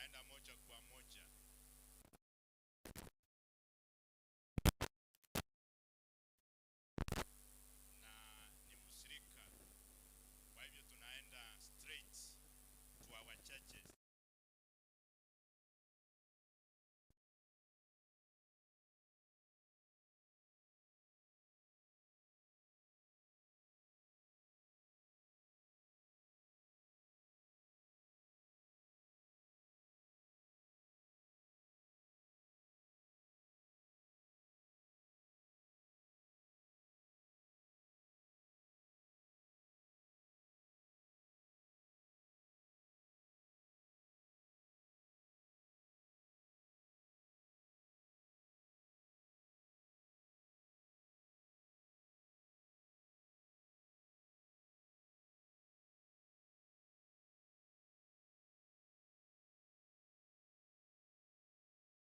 Tunaenda moja kwa moja. Na ni mshirika, kwa hivyo tunaenda straight to our churches.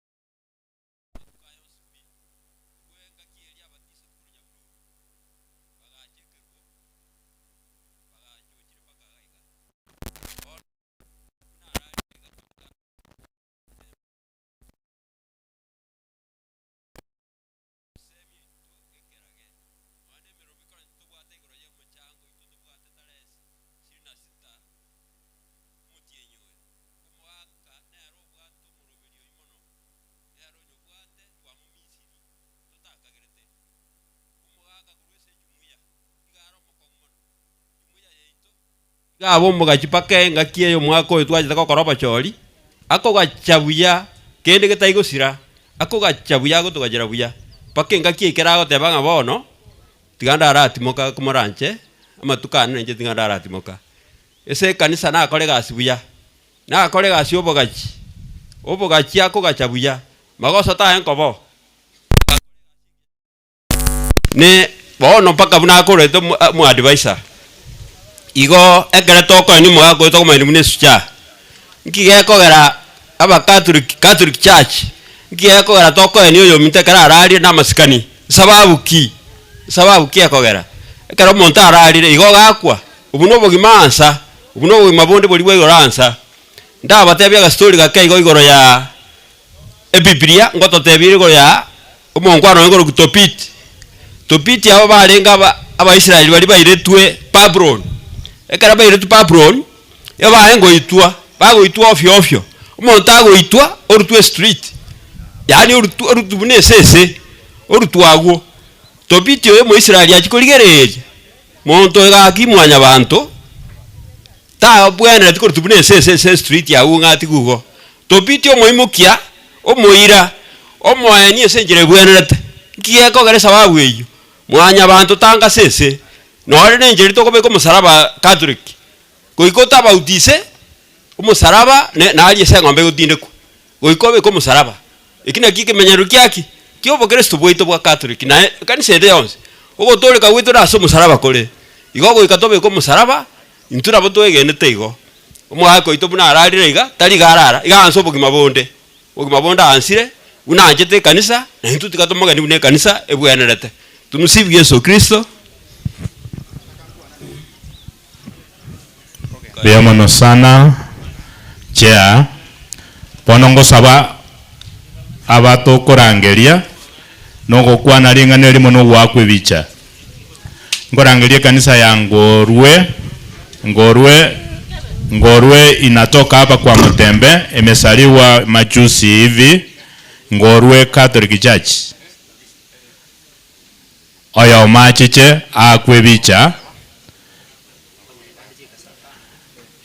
Amatuko aya onsi pi, igwe engaki eria abatiseti korwa Nyahururu bagacha ekerubo, bagacha ochire mpaka iga iga. Bono buna ararire iga mpaka Ase ebinto ekerage, nonya nemeremo ekero ntobwate igoro y'omochango oito tobwate tarehe ishirini na sita omotienyi oyo. Omogaka nere obwate omoroberio oyio mono, nere onyobwate twamomisiri totakagerete. Omogaka korwa ase ejumuiya iga are omokong'u mono, jumuiya yaito. Iga abe omogachi mpaka engaki eye omwaka oyo twachete gokora obochori, akogacha buya kende getai gosira, akogacha buya agotogachera buya, mpaka engaki ekero agoteba ng'a bono, tiga ndaratimoka komoranche, amatuko ane nainche tiga ndaratimoka. Ase ekanisa nakore egasi buya, nakore egasi ya obogachi, obogachi akogacha buya, magoso taye nkoba oo. Ne bono mpaka buna akorete omoadvisor, igo ekero tokoenia omogaka oyo tokomanya buna esuchaa, nki gekogera abakatholic catholic church, nki gekogera tokoenia oyominto ekero ararire na amasikani, sababu ki? Sababu ki ekogera? Ekero omonto ararire igo ogakwa, obwo na obogima ansa, obwo na obogima bonde boria bwa igoro ansa. Ndabatebie agastori gake igo igoro ya Ebibilia ngototebia ere igoro ya omonkwano oyo okorokwa Tobiti. Tobiti aba barenge aba Abaisraeli baria bairetwe Babuloni. Ekero bairetwe Babuloni, nigo barenge goitwa, bagoitwa ofio ofio. Omonto agoitwa, orutwe estreet, yaani orutwe orutwe buna esese, orutwe agwo. Tobiti oyo omoisraeli achia korigereria, monto oyo gaki mwanyabanto, tabwenereti korutwa buna esese ase estreet agwo ng'a atigwe igo. Tobiti omoimokia, omoira, omoeni ase enchera ebwenerete. Nki gekogera esababu eyio? Mwanyabanto tanga ase ense, nore nenchera eria tokobeka omosaraba Catholic, goika otabautise omosaraba ne naria ase eng'ombe egotindekwa, goika obeke omosaraba. Eki nakio ekemenyero kia ki? Kia obokeresto bwaito bwa Catholic na ekanisa ende yonsi. Ogotooreka gwaito nase omosaraba kore. Igo goika tobeke omosaraba, intwe nabo twegenete igo. Omogaka oito buna ararire iga, tari iga arara, iga aanse obogima bonde, obogima bonde aansire, buna anchete ekanisa, na intwe tiga tomogeni buna ekanisa ebwenerete. Tumsifu Yeso Kristo. Mbuya mono sana chair. Bono ngosaba aba tokorangeria nogokwana ring'ana erimo nogoakwa ebicha. Nkorangeria ekanisa ya Ngorwe, Ngorwe, Ngorwe inatoka hapa kwa Mutembe, imesaliwa majuzi hivi, Ngorwe Catholic Church. Oyomo achiche aakwe ebicha,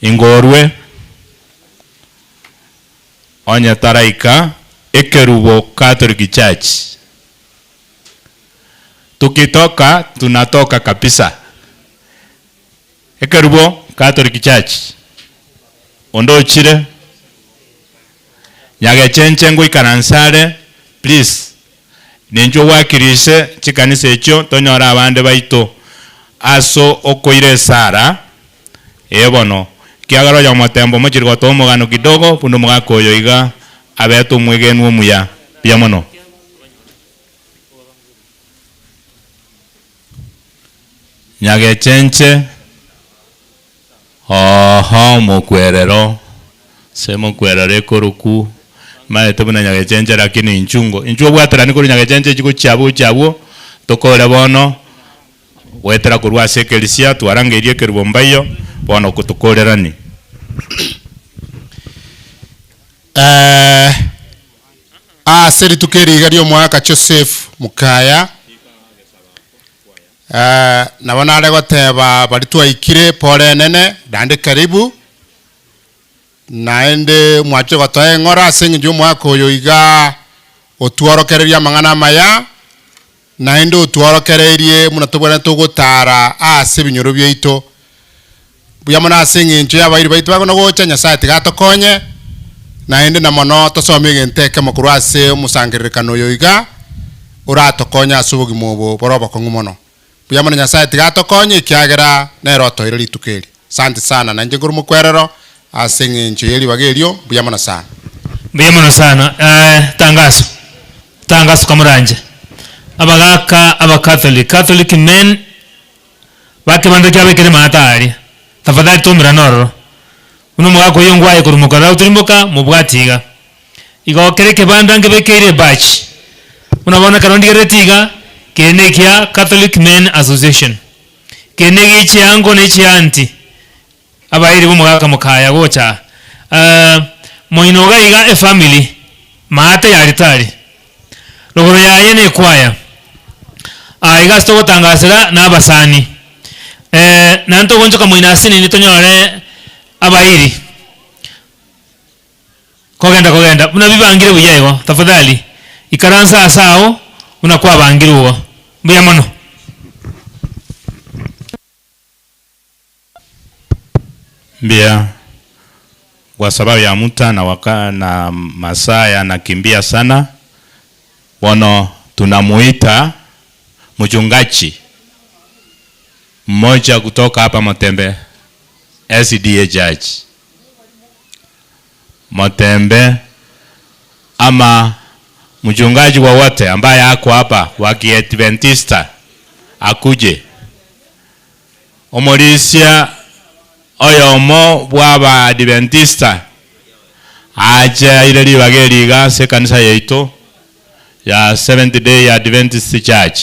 Ingorwe, onye taraika Ekerubo Catholic Church. Tukitoka tunatoka kabisa. Ekerubo Catholic Church. Onde ochire Nyagechenche ngoikaranse are please ninchwe gwakirise chikanisa echio tonyore abande baito ase okoira esara eye bono ekiagera oyo omotembo mochire gotoa omogano kidogo buna omogaka oyo iga abete omwegenwa omuya mbuya mono. Nyagechenche, Ooho, omokwerero, Ase mokwerora ekoroku, maete buna Nyagechenche lakini inchungo, inchuo obwaterani korwa Nyagechenche echi gochia abwo gochia abwo, tokore bono, goetera korwa ase ekerisia, twarangeirie ekerubo mbaiyo, bono ko tokorerani. Eh, ase rituko eri iga ri'omwaka Joseph Mukaya, eh, nabo nare goteba baria twaikire pore enene, naende karibu, Naende mwachire gotoa eng'ora ase engencho y'omwaka oyo iga otworokererie amang'ana amaya, naende otworokereirie buna tobwenerete ogotaara ase ebinyoro biaito. Mbuya mono ase engencho y'abairi baito bakonya gocha, Nyasae tiga atokonye, naende na mono tosome egento ekemo korwa ase omosangererekano oyo iga, oratokonye ase obogima obo bore obokong'u mono. Mbuya mono Nyasae tiga atokonye ekiagera nere otoire rituko eri. Asante sana nainche nkorwa mokwerero ase eng'encho ye ribaga erio mbuya mono sana. Mbuya mono sana eh, tangaso tangaso kamoranche abagaka abacatholic catholic men bakebanda kiabo ekere maate aria tafadhali toumerane ororo buna omogaka oyio ngwaye korwa mokorera otirimboka mobwati iga. Igo kera ekebanda nkebekeire ebachi, buna bono ekero ndigerereti iga, kere na ekia Catholic Men Association, kere na egie chiango na echianti, abairi b'omogaka mokaya gocha aa moino iga iga efamily, maate ya ritari, rogoro yaye na ekwaya, aa iga ase togotangasera na abasani, naende togoonchoka moino asinini tonyore abairi. Kogenda kogenda buna bibangire buya igo, tafadhali ikaransa aase ao buna kwabangirwe igo. Mbuya mono. Mbuya kwa sababu ya muda na waka na masaa yanakimbia sana, bono tunamuita mchungaji mmoja kutoka hapa Matembe SDA Church. Motembe ama mchungaji wowote ambaye ako hapa wa Kiadventista akuje. Omorisia oyomo bw'Abaadventista ache aire ribaga eri iga ase ekanisa yaito ya Seventh Day Adventist Church.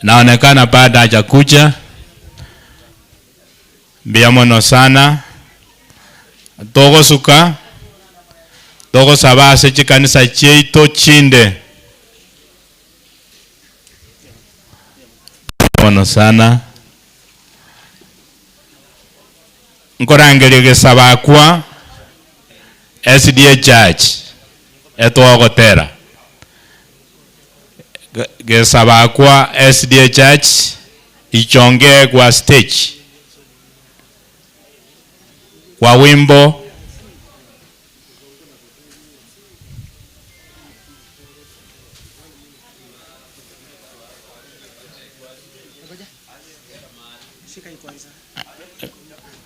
Naonekana bado hajakuja. Mbuya mono sana. Togosuka, togosaba ase chikanisa chiaito chinde. Mbuya mono sana. Nkorangeria gesabakwa SDA Church etwogotera. Gesabakwa SDA Church ichongee kwa stage kwa wimbo.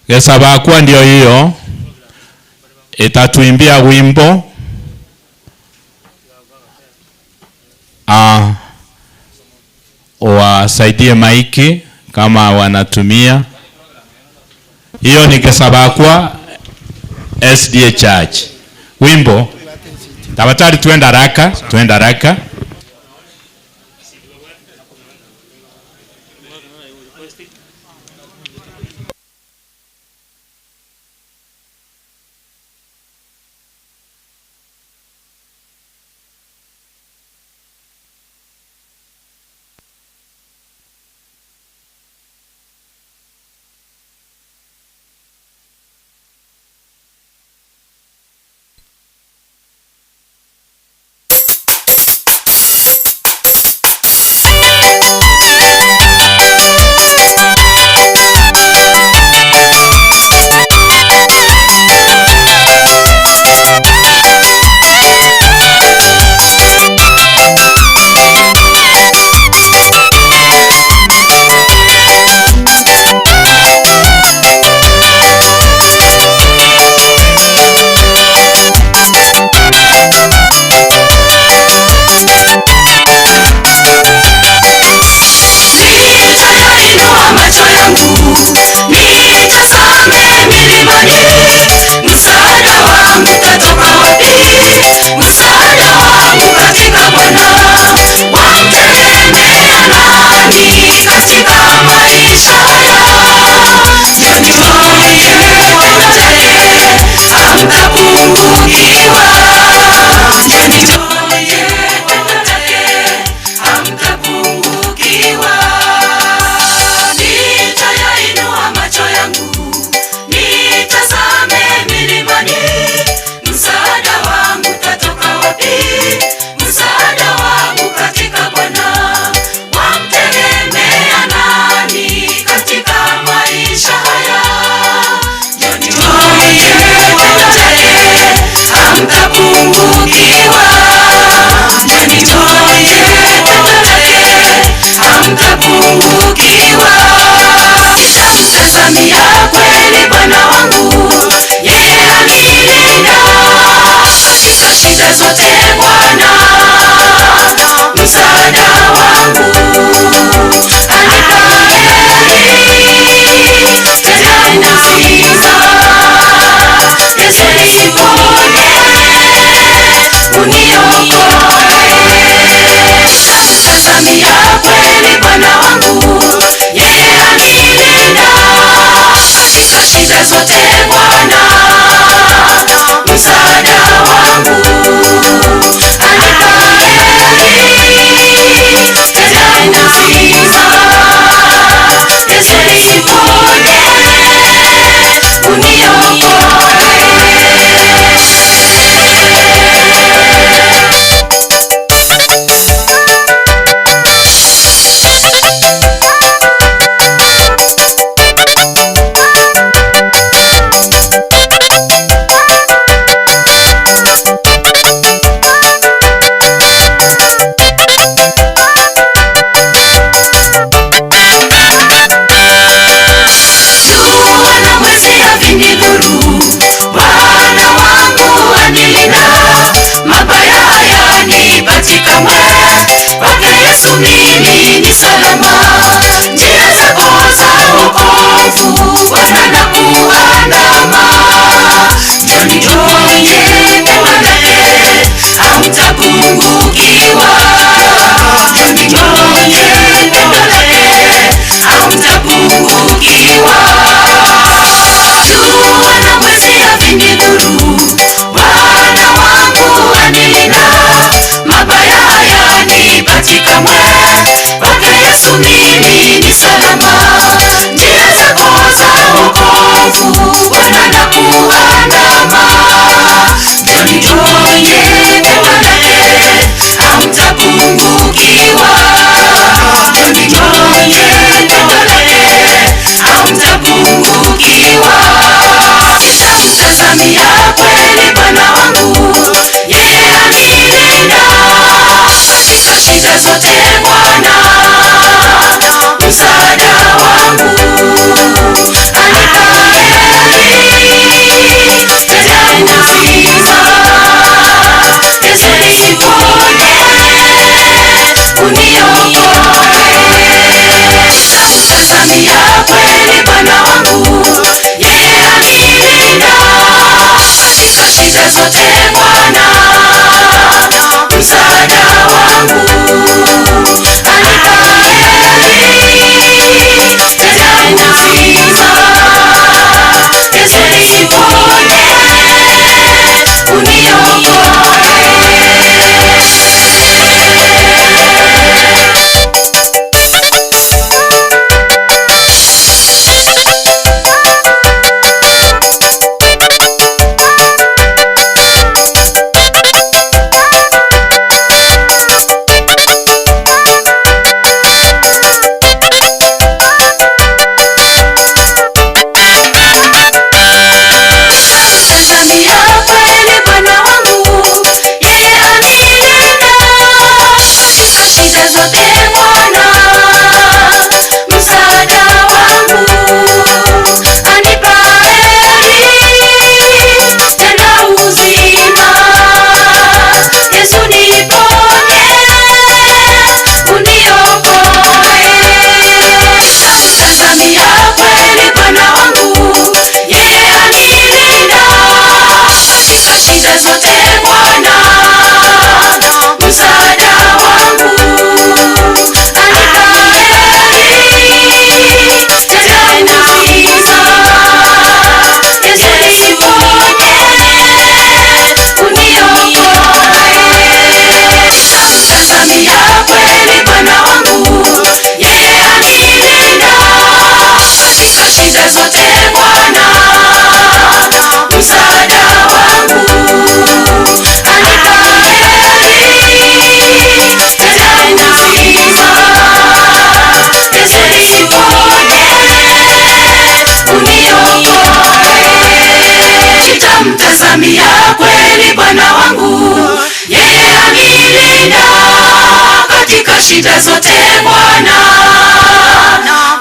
Gesabakwa ndio hiyo itatuimbia wimbo ah, wasaidie maiki kama wanatumia hiyo. Ni Gesabakwa SDA Church wimbo. Tafadhali tuende haraka, tuende haraka.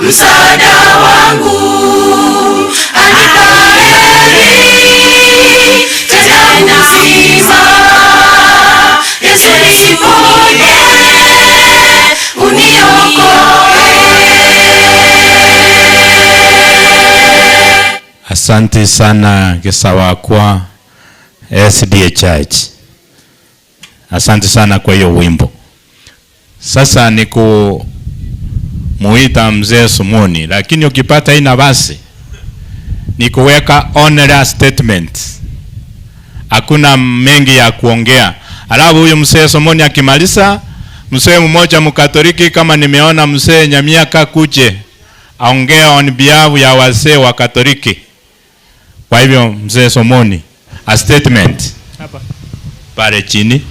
Msaada wangu anipa heri tena uzima. Yesu niponye, uniokoe. Asante sana Gesawakwa SDA Church. Asante sana kwa hiyo wimbo. Sasa ni kumuita mzee Sumuni, lakini ukipata hii nafasi ni kuweka honorary statement. Hakuna mengi ya kuongea. Alafu huyu mzee Sumuni akimaliza, mzee mmoja Mkatoliki kama nimeona mzee Nyamiaka kuje aongea on behalf ya wazee wa Katoliki. Kwa hivyo mzee Somoni, a statement Hapa. pale chini.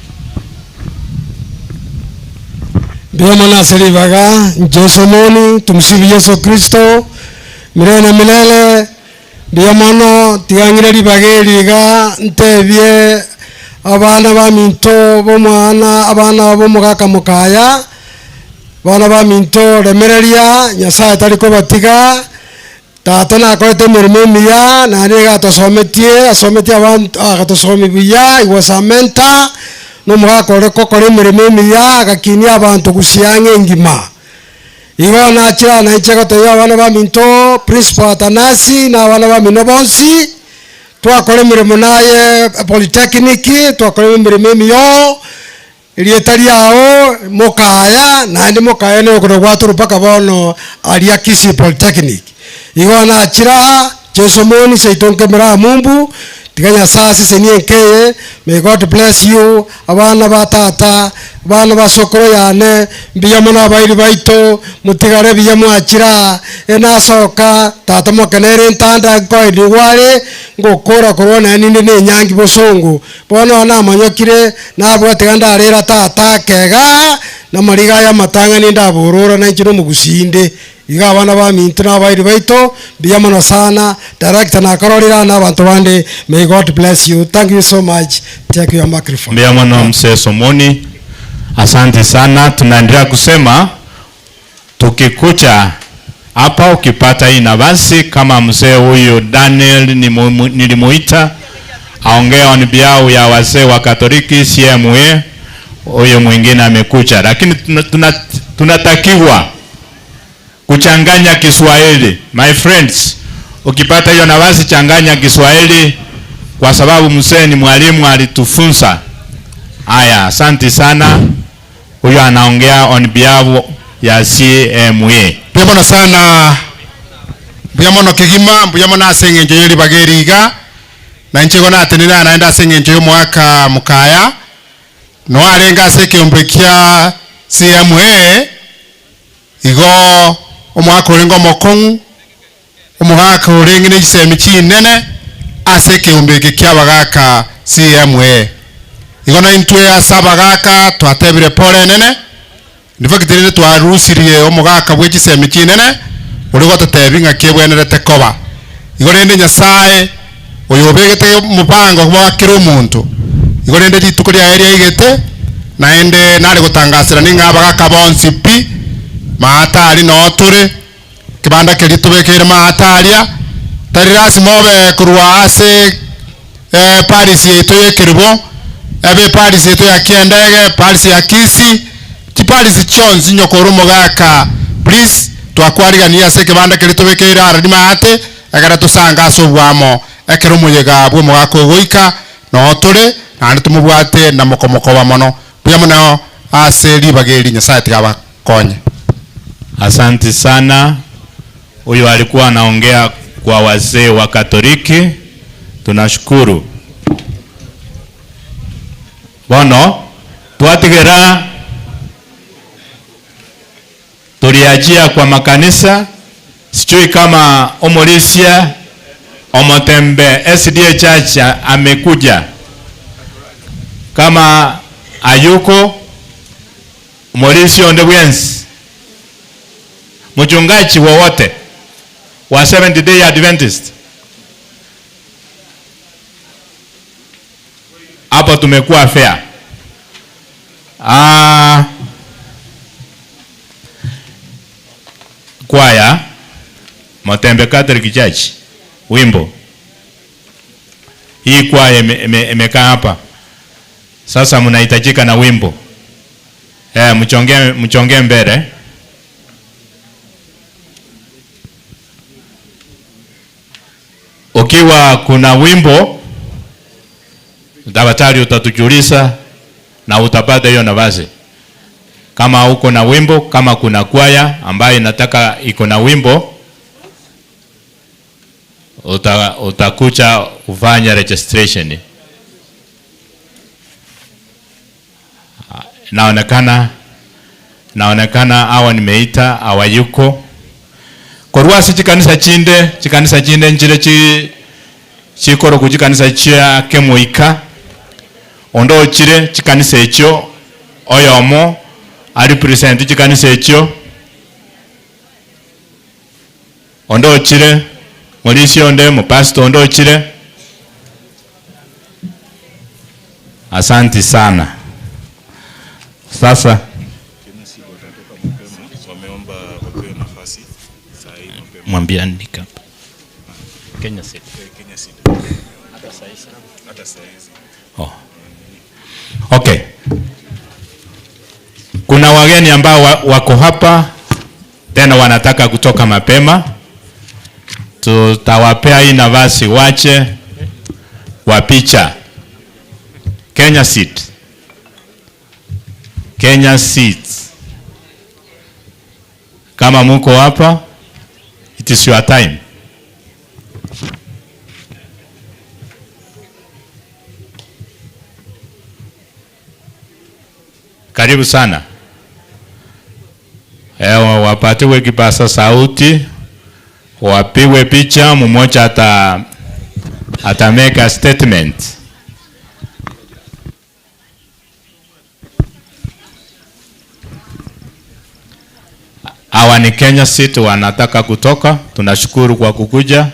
Mbuya mono ase ribaga, inche Somoni, tumsifu Yeso Kristo, milele na milele. Mbuya mono, tiga ng'ire ribaga eri iga, ntebie abana baminto b'omwana, abana b'omogaka mokaya, abana baminto remereria, Nyasaye tari kobatiga, Tata nakorete emeremo emiya, naende iga atosometie, asometie abanto, agatosomia buya, he was a mentor, na omogaka ore gokora emeremo emiya, agakinia abanto gusii ang'e engima. Igo nachire aa nainche gotebia abana baminto, Principal Atanasi, na abana bamino bonsi, twakora emeremo naye Polytechnic, twakora emeremo emiya, Erieta riao Mokaya, naende Mokaya nigo korwa gwatorwa mpaka bono aria Kisii Polytechnic. Igo nachire aa, Jesomoni seito nkemera aa Mumbu, tiga Nyasaye asesenie enka eye, may God bless you, abana ba tata, abana ba sokoro yane, mbuya mono abairi baito, motigare buya mwachire aa, enasoka, tata moke nere ntanda nkoenigwa are, Ngokora korwa nonya ninde nenyangi bosongo, bono namanyokire, nabwate iga ndarera tata akega, namariga aya amatang'ani ndaborora nainche nomogusii inde. Iga abana baminto na abairi baito, mbuya mono sana, director nakororire aa na abanto bande, may God bless you, thank you so much, take your microphone. Mbuya mono mzee Somoni, asante sana. Tunaendelea kusema Tukikuja hapa ukipata hii nafasi kama mzee huyu Daniel nilimuita aongee on behalf ya wazee wa Katoliki CMA, huyu mwingine amekuja, lakini tunatakiwa kuchanganya Kiswahili. My friends, ukipata hiyo nafasi changanya Kiswahili kwa sababu mzee ni mwalimu alitufunza. Haya, asante sana. Huyu anaongea on behalf ya CMA. Mbuya mono sana, mbuya mono kegima, mbuya mono ase eng'encho ye ribaga eri iga, na inche igo natenenire aa naende ase eng'encho y'omoaka mokaya, noo arenge ase ekeombe kia CMA, igo omoaka orenge omokong'u, omogaka orenge ne chisemi chinene ase ekeombe eke ki'abagaka CMA. Igo naintwe ase abagaaka twatebire pore enene, in fact rende twarusirie omogaka bwe chisemi chinene ore gototebi ng'aki ebwenerete koba. Igo rende Nyasae oyo obegete omobango bwa kera omonto, igo rende rituko riaye riaigete, naende nare gotangaserania ng'a abagaka bonsi pi, maata aria noo tore, ekebanda keria tobekeire maata aria, tari lasima obe korwa ase Eparisi yaito y'ekerubo, ebe eparisi yaito ya kiendege, eparisi ya Kisii, chiparisi chionsi nyokore omogaka please twakwariganirie ase ekebanda keria tobekeire aro rimaate ekero tosange ase obwamo ekero omoyega bw'omogaka ogoika noo tore naende tomobwate na mokomokoba mono. Mbuya mono ase ribaga eri Nyasaye tiga abakonye. Asanti sana. Huyu alikuwa anaongea kwa wazee wa Katoliki. Tunashukuru. Bono twatigera toriachia kwa makanisa sijui kama omorisia omotembe SDA Church amekuja kama ayuko omorisia onde bwensi Mchungaji wowote wa Seventh Day Adventist hapo tumekuwa fair. Kwaya. Motembe Catholic Church, wimbo. Hii kwaya imekaa hapa. Sasa mnahitajika na wimbo. Eh, mchongee mchongee mbele. Ukiwa kuna wimbo daktari utatujulisha na utapata hiyo nafasi. Kama uko na wimbo, kama kuna kwaya ambayo inataka iko na wimbo, utakuja ufanye registration. Naonekana naonekana hawa nimeita hawayuko korwasi chikanisa chinde chikanisa chinde nchire chi chikoroku chikanisa chia kemoika onde ochire chikanisa echio oyomo arepresent chikanisa echio onde ochire morisi onde mupastor onde ochire asanti sana sasa mwambie andika hapa. Kenya Seed. Oh. Okay. Kuna wageni ambao wako hapa tena wanataka kutoka mapema. Tutawapea hii nafasi wache wa picha. Kenya Seed. Kenya Seeds. Kama muko hapa, it is your time. Karibu sana. Ewa, wapatiwe kipasa sauti, wapigwe picha, mmoja ata ata make a statement. Hawa ni Kenya Seed wanataka kutoka. Tunashukuru kwa kukuja.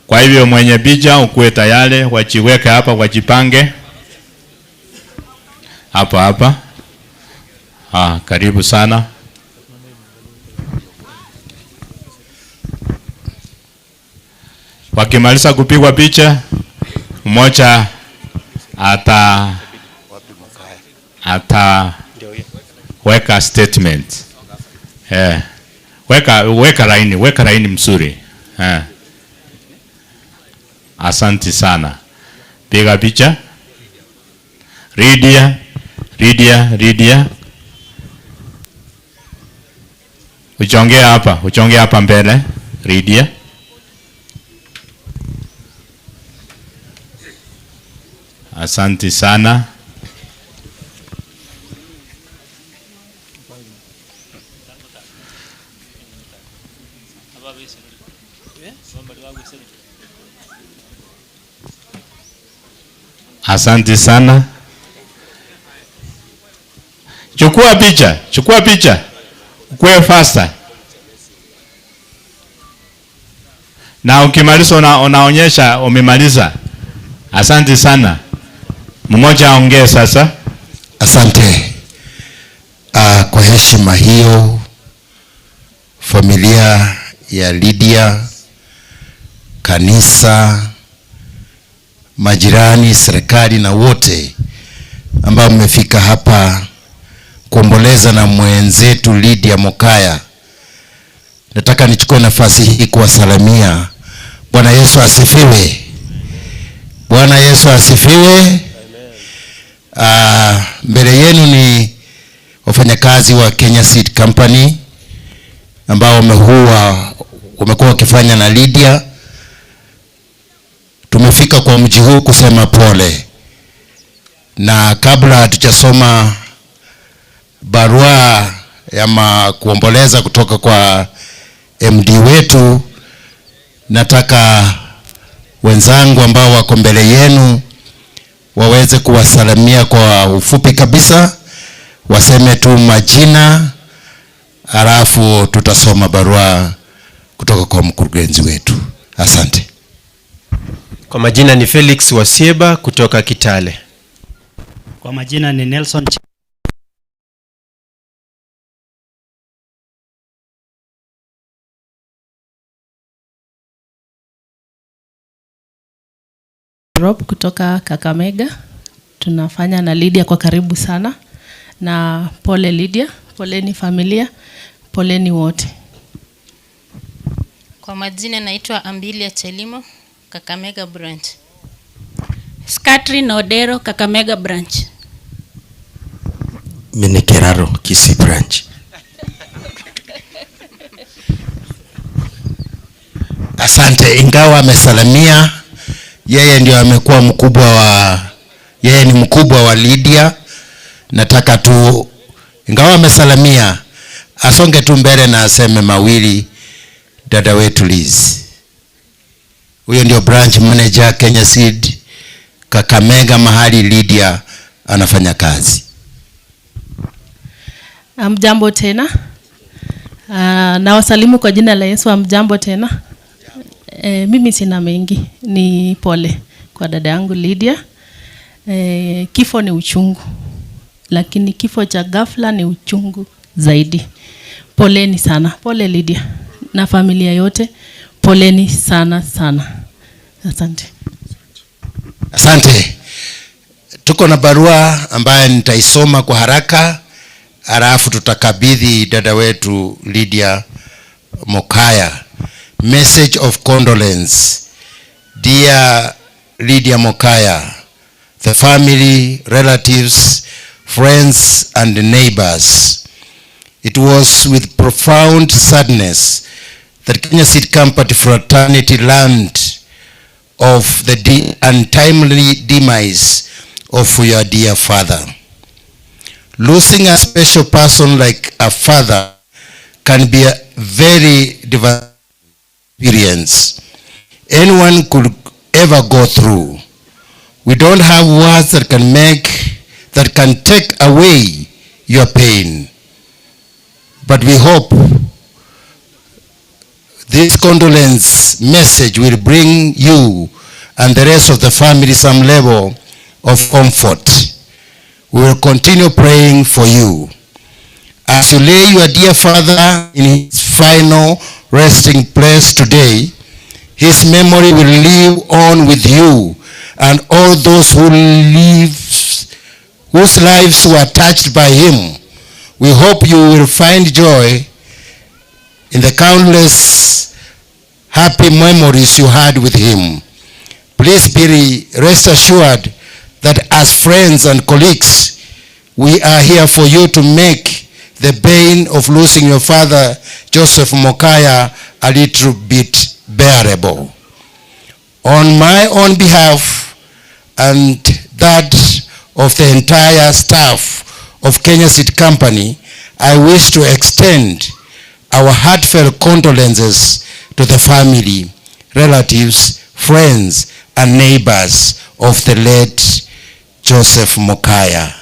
Kwa hivyo mwenye picha ukuwe tayari, wajiweke hapa, wajipange hapa hapa. Ah, karibu sana. Wakimaliza kupigwa picha, mmoja ata ataweka statement. Eh. Weka weka laini, weka laini mzuri. Eh. Asanti sana. Piga picha. Ridia, Ridia, Ridia. Uchongee hapa, uchongee hapa mbele. Ridia. Asanti sana. Asante sana. Chukua picha, chukua picha. Ukue faster. Na ukimaliza unaonyesha umemaliza. Asante sana. Mmoja aongee sasa. Asante. Kwa heshima hiyo, familia ya Lydia, kanisa, majirani, serikali na wote ambao mmefika hapa kuomboleza na mwenzetu Lydia Mokaya, nataka nichukue nafasi hii kuwasalamia. Bwana Yesu asifiwe. Bwana Yesu asifiwe. Mbele yenu ni wafanyakazi wa Kenya Seed Company ambao wamekuwa wakifanya na Lydia. Tumefika kwa mji huu kusema pole, na kabla hatujasoma barua ya kuomboleza kutoka kwa MD wetu, nataka wenzangu ambao wako mbele yenu waweze kuwasalimia kwa ufupi kabisa, waseme tu majina, halafu tutasoma barua kutoka kwa mkurugenzi wetu. Asante. Kwa majina ni Felix Wasieba kutoka Kitale. Kwa majina ni Nelson Tirop kutoka Kakamega. Tunafanya na Lydia kwa karibu sana. Na pole Lydia, poleni familia, poleni wote. Kwa majina naitwa Ambilia Chelimo, Kakamega branch. Skatrin Odero, Kakamega branch. Mimi ni Keraro, Kisii branch. Asante, ingawa amesalamia, yeye ndio amekuwa mkubwa wa, yeye ni mkubwa wa Lydia. Nataka tu, ingawa amesalamia, asonge tu mbele na aseme mawili dada wetu Liz. Huyo ndio branch manager Kenya Seed Kakamega, mahali Lydia anafanya kazi. Amjambo tena. Nawasalimu kwa jina la Yesu. Amjambo tena. Mimi sina mengi, ni pole kwa dada yangu Lydia. Kifo ni uchungu, lakini kifo cha ghafla ni uchungu zaidi. Poleni sana, pole Lydia na familia yote, poleni sana sana. Asante. Asante. Tuko na barua ambayo nitaisoma kwa haraka, halafu tutakabidhi dada wetu Lydia Mokaya. Message of condolence. Dear Lydia Mokaya, the family, relatives, friends and neighbors. It was with profound sadness that Kenya Seed Company fraternity learned of the untimely demise of your dear father. Losing a special person like a father can be a very devastating experience anyone could ever go through. We don't have words that can make, that can take away your pain. But we hope this condolence message will bring you and the rest of the family some level of comfort. We will continue praying for you. As you lay your dear father in his final resting place today, his memory will live on with you and all those whose lives were touched by him. We hope you will find joy in the countless happy memories you had with him. Please be rest assured that as friends and colleagues, we are here for you to make the pain of losing your father, Joseph Mokaya, a little bit bearable. On my own behalf and that of the entire staff of Kenya Seed Company, I wish to extend our heartfelt condolences to the family, relatives, friends, and neighbors of the late Joseph Mokaya.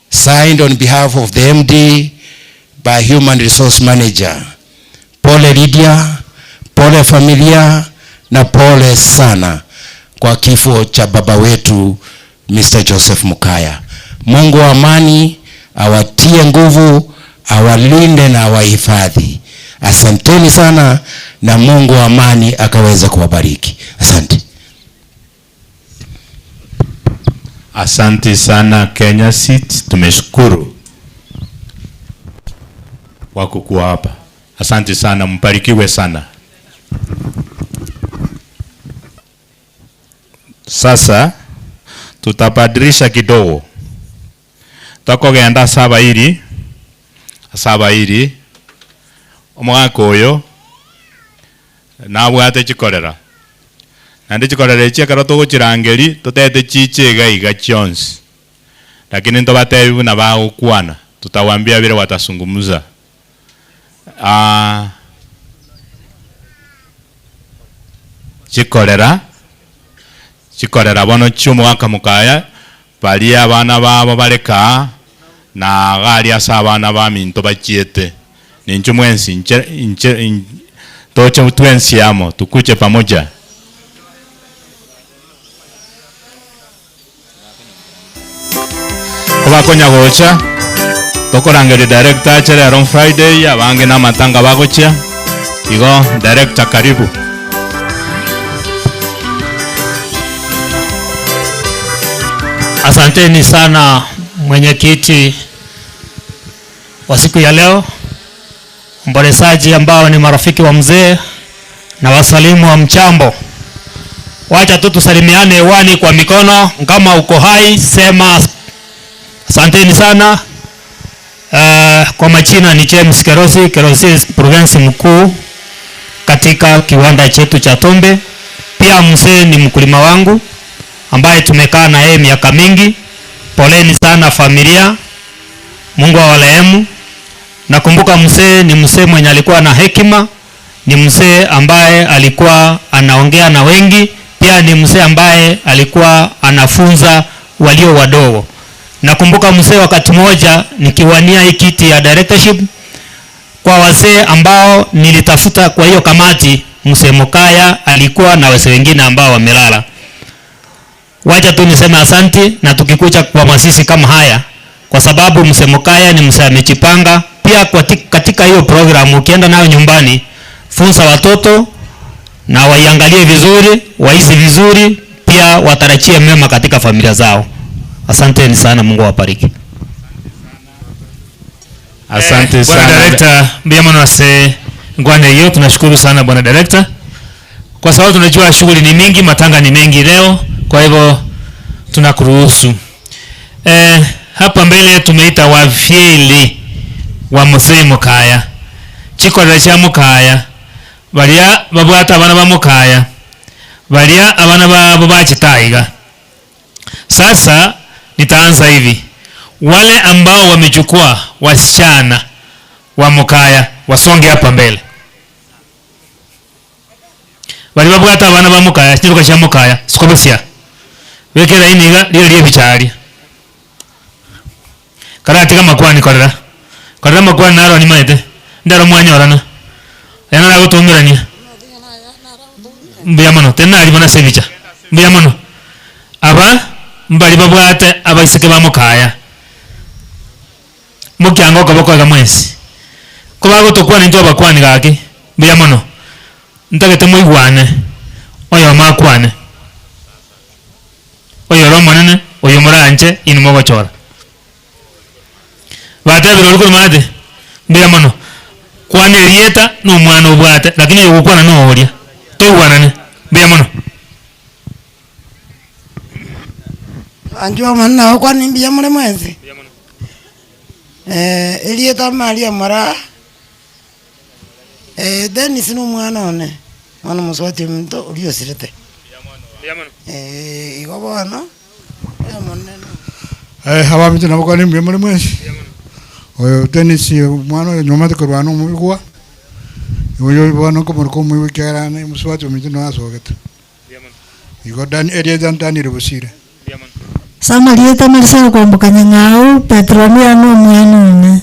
Signed on behalf of the MD by Human Resource Manager. Pole Lydia, pole familia, na pole sana kwa kifo cha baba wetu Mr. Joseph Mokaya. Mungu wa amani awatie nguvu, awalinde na awahifadhi. Asanteni sana na Mungu wa amani akaweza kuwabariki. Asante. Asante sana Kenya Seed, tumeshukuru kwa kukuwa hapa. Asante sana, mbarikiwe sana. Sasa tutabadilisha kidogo. Tokogenda sabairi, sabairi omwaka oyo nabwate chikorera. Naende chikorera echi ekero togochirangeri totete chiche iga iga chionsi. Lakini ntobatebi buna bagokwana, tutawaambia vile watasungumuza. Chikorera, chikorera bono chiomwaka mokaya, baria abana babo bareka na gari ase abana ba minto bachiete. Ninchu mwensi, inche, inche, in, toche twensi amo, tukuche pamoja. Kobakonya gocha, tokorangeri director achere on Friday, abange na matanga bagochia. Igo director karibu. Asanteni sana mwenyekiti wa siku ya leo, mbolesaji ambao ni marafiki wa mzee na wasalimu wa mchambo. Wacha tu tusalimiane hewani kwa mikono, kama uko hai sema asanteni sana. Uh, kwa majina ni James Kerosi, Kerosi mkurugenzi mkuu katika kiwanda chetu cha Tombe. Pia mzee ni mkulima wangu ambaye tumekaa na yeye miaka mingi. Poleni sana familia, Mungu awarehemu. Nakumbuka mzee ni mzee mwenye alikuwa na hekima, ni mzee ambaye alikuwa anaongea na wengi, pia ni mzee ambaye alikuwa anafunza walio wadogo. Nakumbuka mzee wakati mmoja nikiwania hii kiti ya directorship kwa wazee ambao nilitafuta kwa hiyo kamati, mzee Mukaya alikuwa na wazee wengine ambao wamelala. Wacha tu niseme asanti, na tukikuja kwa masisi kama haya, kwa sababu mzee Mukaya ni mzee amejipanga pia kwa katika hiyo programu. Ukienda nayo nyumbani, funza watoto na waiangalie vizuri, waishi vizuri, pia watarajie mema katika familia zao. Asanteni sana, Mungu awabariki. Asante Eh, sana. Bwana Director, mbiamano ase ngwane hiyo, tunashukuru sana Bwana Director kwa sababu tunajua shughuli ni mingi, matanga ni mengi leo, kwa hivyo tunakuruhusu. Eh, hapa mbele tumeita wafyeli wa mzee Mukaya chikorera cha Mukaya baria babwata abana ba Mukaya baria abana babo bachitaiga. Sasa nitaanza hivi, wale ambao wamechukua wasichana wa Mukaya wasonge hapa mbele bali babwata abana ba Mukaya chiruka cha Mukaya sikobosia wekera iniga lio lie bichari karatiga makwani korera korera makwani naro nimaete ndaro mwanyorana yana nagotungerania mbuya mono tena ari bona sebicha mbuya mono aba mbari babwate abaiseke ba Mukaya mukianga okoboko mwesi ko bagotokwana intwe abakwani gaki mbuya mono ntagete moigwane oyo makwane oyo ore omonene oyo moranche inwe mogochora batebire ori korwa maate mbuya mono kwana erieta na omwana obwate lakini oyo ogokwana na oria toigwanane mbuya mono. Anchwa omonene nagokwana mbuya more mwensi? Erieta Maria Moraa, Dennis na omwana one, bono omosubati ominto oria osirete. Igo bono, omonene. Abaminto nabakwane mbuya more mwensi. Oyo Dennis omwana oyo nyomete korwa ano omoigwa, oyo bono nkomoroka omoigwa ekiagera omosubati ominto noyo asogete. Igo Dan erieta Daniel Bosire. Ase amarieta Marcelo kwamboka Nyang'au, Petronia na omwana one.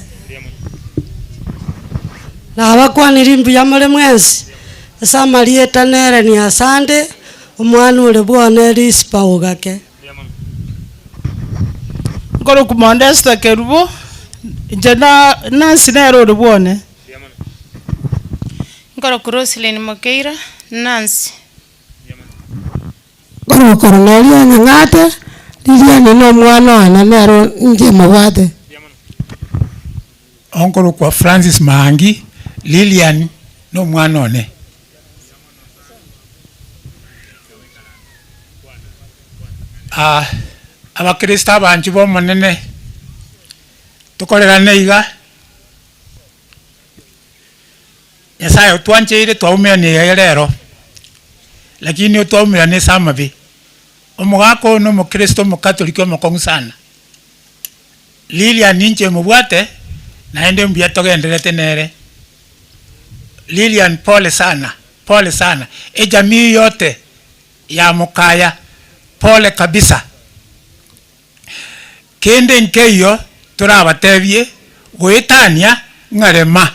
Nabakwanirie mbuya more mwensi, ase amarieta nere ni Asande, omwana ore bwane Rispa Ogake. Nkorokwa Modesta Kerubo, inche na Nancy nere ore bwane. Nkorokwa Roselyn Mokeira, Nancy. Nkorokwa Cornelia Nyang'ate, Lilian na omwana one nere inche mobwate. Onkorokwa Francis Maangi, Lilian na omwana one. Ah, abakristo abanchwa b'Omonene, tokorerane iga, Nyasaye otwancheire twaumerania iga rero, lakini otwaumerania ase amabe. Omogaka oyo na omokristo omokatoliki omokong'u sana. Lilian ninche mobwate, naende mbuya togendererete nere. Lilian pole sana, pole sana. Ejamii yote ya Mukaya pole kabisa. Kende nkeiyo torabatebie goetania ng'a rema.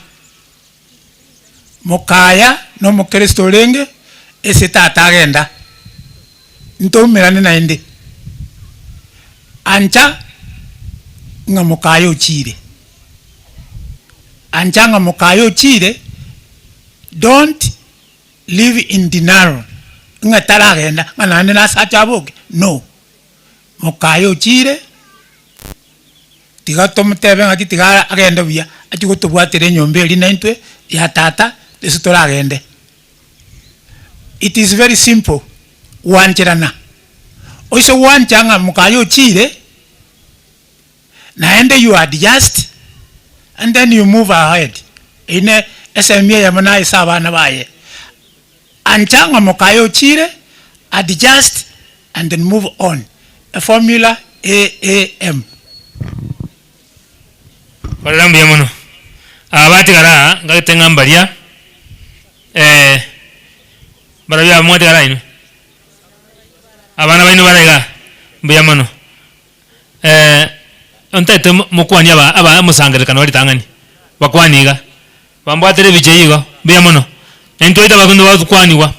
Mukaya na omokristo orenge ase tata agenda. Ntoumerane naende. Ancha ng'a Mukaya ochire. Ancha ng'a Mukaya ochire, don't live in denial ng'a taragenda ng'a naende nasache aboke, no. Mokaye ochire, tiga tomotebe ng'aki tiga agende buya, achie gotobwatera enyomba eria naintwe ya tata, ase toragende. It is very simple, gwancherana. Oise gwancha ng'a mokaye ochire, naende you adjust and then you move ahead. Eyio ne esemi eyemo naye ase abana baye. Ancha ng'a mokaye ochire, adjust and then move on. A formula AAM. Korera mbuya mono. Aba batigara aa, ngagete ng'a mbaria, eh, barabwo aba mwatigara inwe? Abana baino bare igaa? Mbuya mono. Eh, ontaete mokwanie aba aba omosangererekano ritang'ani, bakwanie iga, bambwatere ebicha eyio igo, mbuya mono. Na intwe twaito abakungu bagokwanigwa,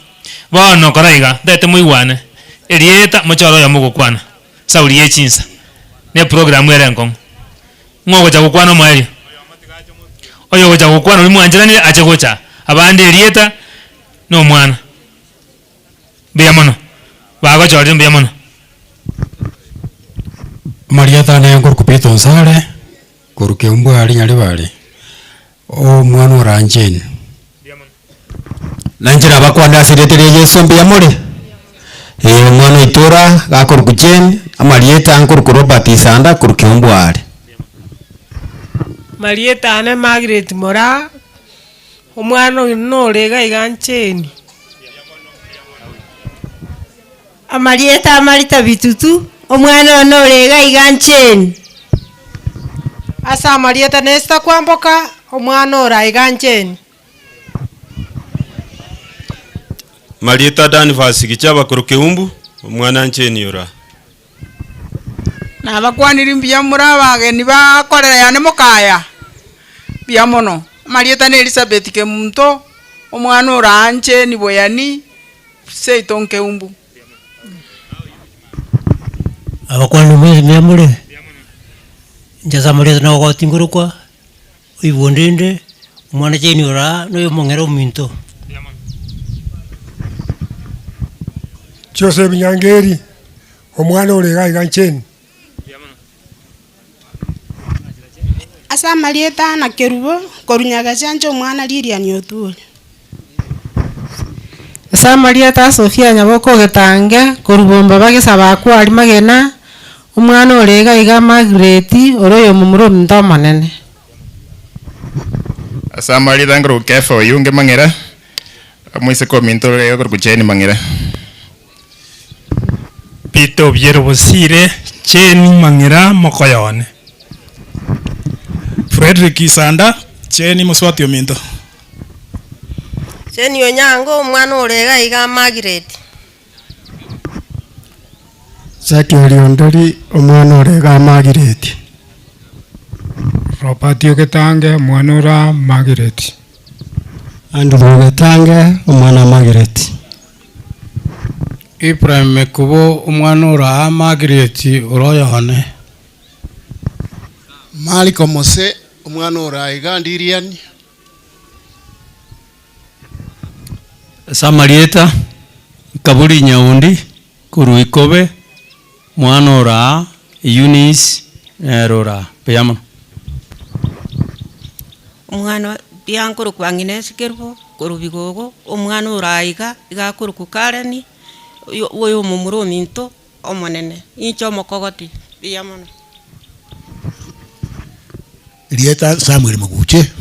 bono kora iga, ntaete moigwane, erieta mochore oyomo ogokwana, sauri ye chinsa, na eprogram ere enkong'u. Ng'o ogocha gokwana omoerio? Oyo ogocha gokwana oria mwancheranire ache gocha aa, abande erieta na omwana. Mbuya mono, bagochorire mbuya mono. Amarieta ane nkorokwa Peter Onsare, korwa Keumbu aria Nyaribari, omwana orancheni. Nainche nabakwane ase erieta ria Yeso mbuya more? Ee, omwana oito ora gakorokwa Jane, amarieta nkorokwa Robert Isanda korwa Keumbu aria. Marieta ane Margaret Moraa, Omwana oyo nore iga iga ncheni. Amarieta a Marita Bitutu, Omwana one ore iga iga ncheni. Ase amarieta na Esther Kwamboka, Omwana ore aiga ncheni. Marieta Danvas Gichaba korwa Keumbu, Omwana ncheni ora. Nabakwanire mbuya more abageni bakorera yane mokaya, mbuya mono. Amarieta na Elisabeth Kemunto, omwana ore anche niboyani, seito nkeumbu. Abakwanire mwensi mbuya more, inche ase amarieta nogoti nkorokwa, oibonde inde, omwana Jane ore aa, na oyomong'era ominto. Joseph Nyangeri, omwana ore iga iga Jane. Ase amarieta na Kerubo, korwa Nyagacha omwana Lilian Oturi. Ase amarieta a Sofia Nyaboka ogetange, korwa Bomba bagesaba akwari magena, omwana ore iga iga Margaret, ore oyomomura ominto omonene. Ase amarieta nkorokwa Kefa Oyunge Mang'era, omoiseke ominto ore iga okorokwa Jane Mang'era. Peter Obiero Bosire, Jane Mang'era mokoyone. Fredrick Isanda, Jane mosubati ominto. Jane Onyango, omwana ore iga iga Margaret. Zacky Oriondori, omwana ore iga Margaret. Robert Ogetange, omwana ore aa Margaret. Andrew Ogetange, omwana Margaret. Ephraim Mekubo, omwana ore aa Margaret, ore oyone. Mariko Mose, omwana ore aa iga Lilian. Ase amarieta, Kaburi Nyaundi, korwa Ikobe, mwana ore aa, Eunice nere ore aa. Mbuya mono. Omwana mbuya nkorokwa ng'ina Kerubo, korwa Bigogo, omwana ore aiga, iga akorokwa Karen, oyo oyo omomura ominto omonene, inche omokogoti, mbuya mono. Rieta Samuel Moguche,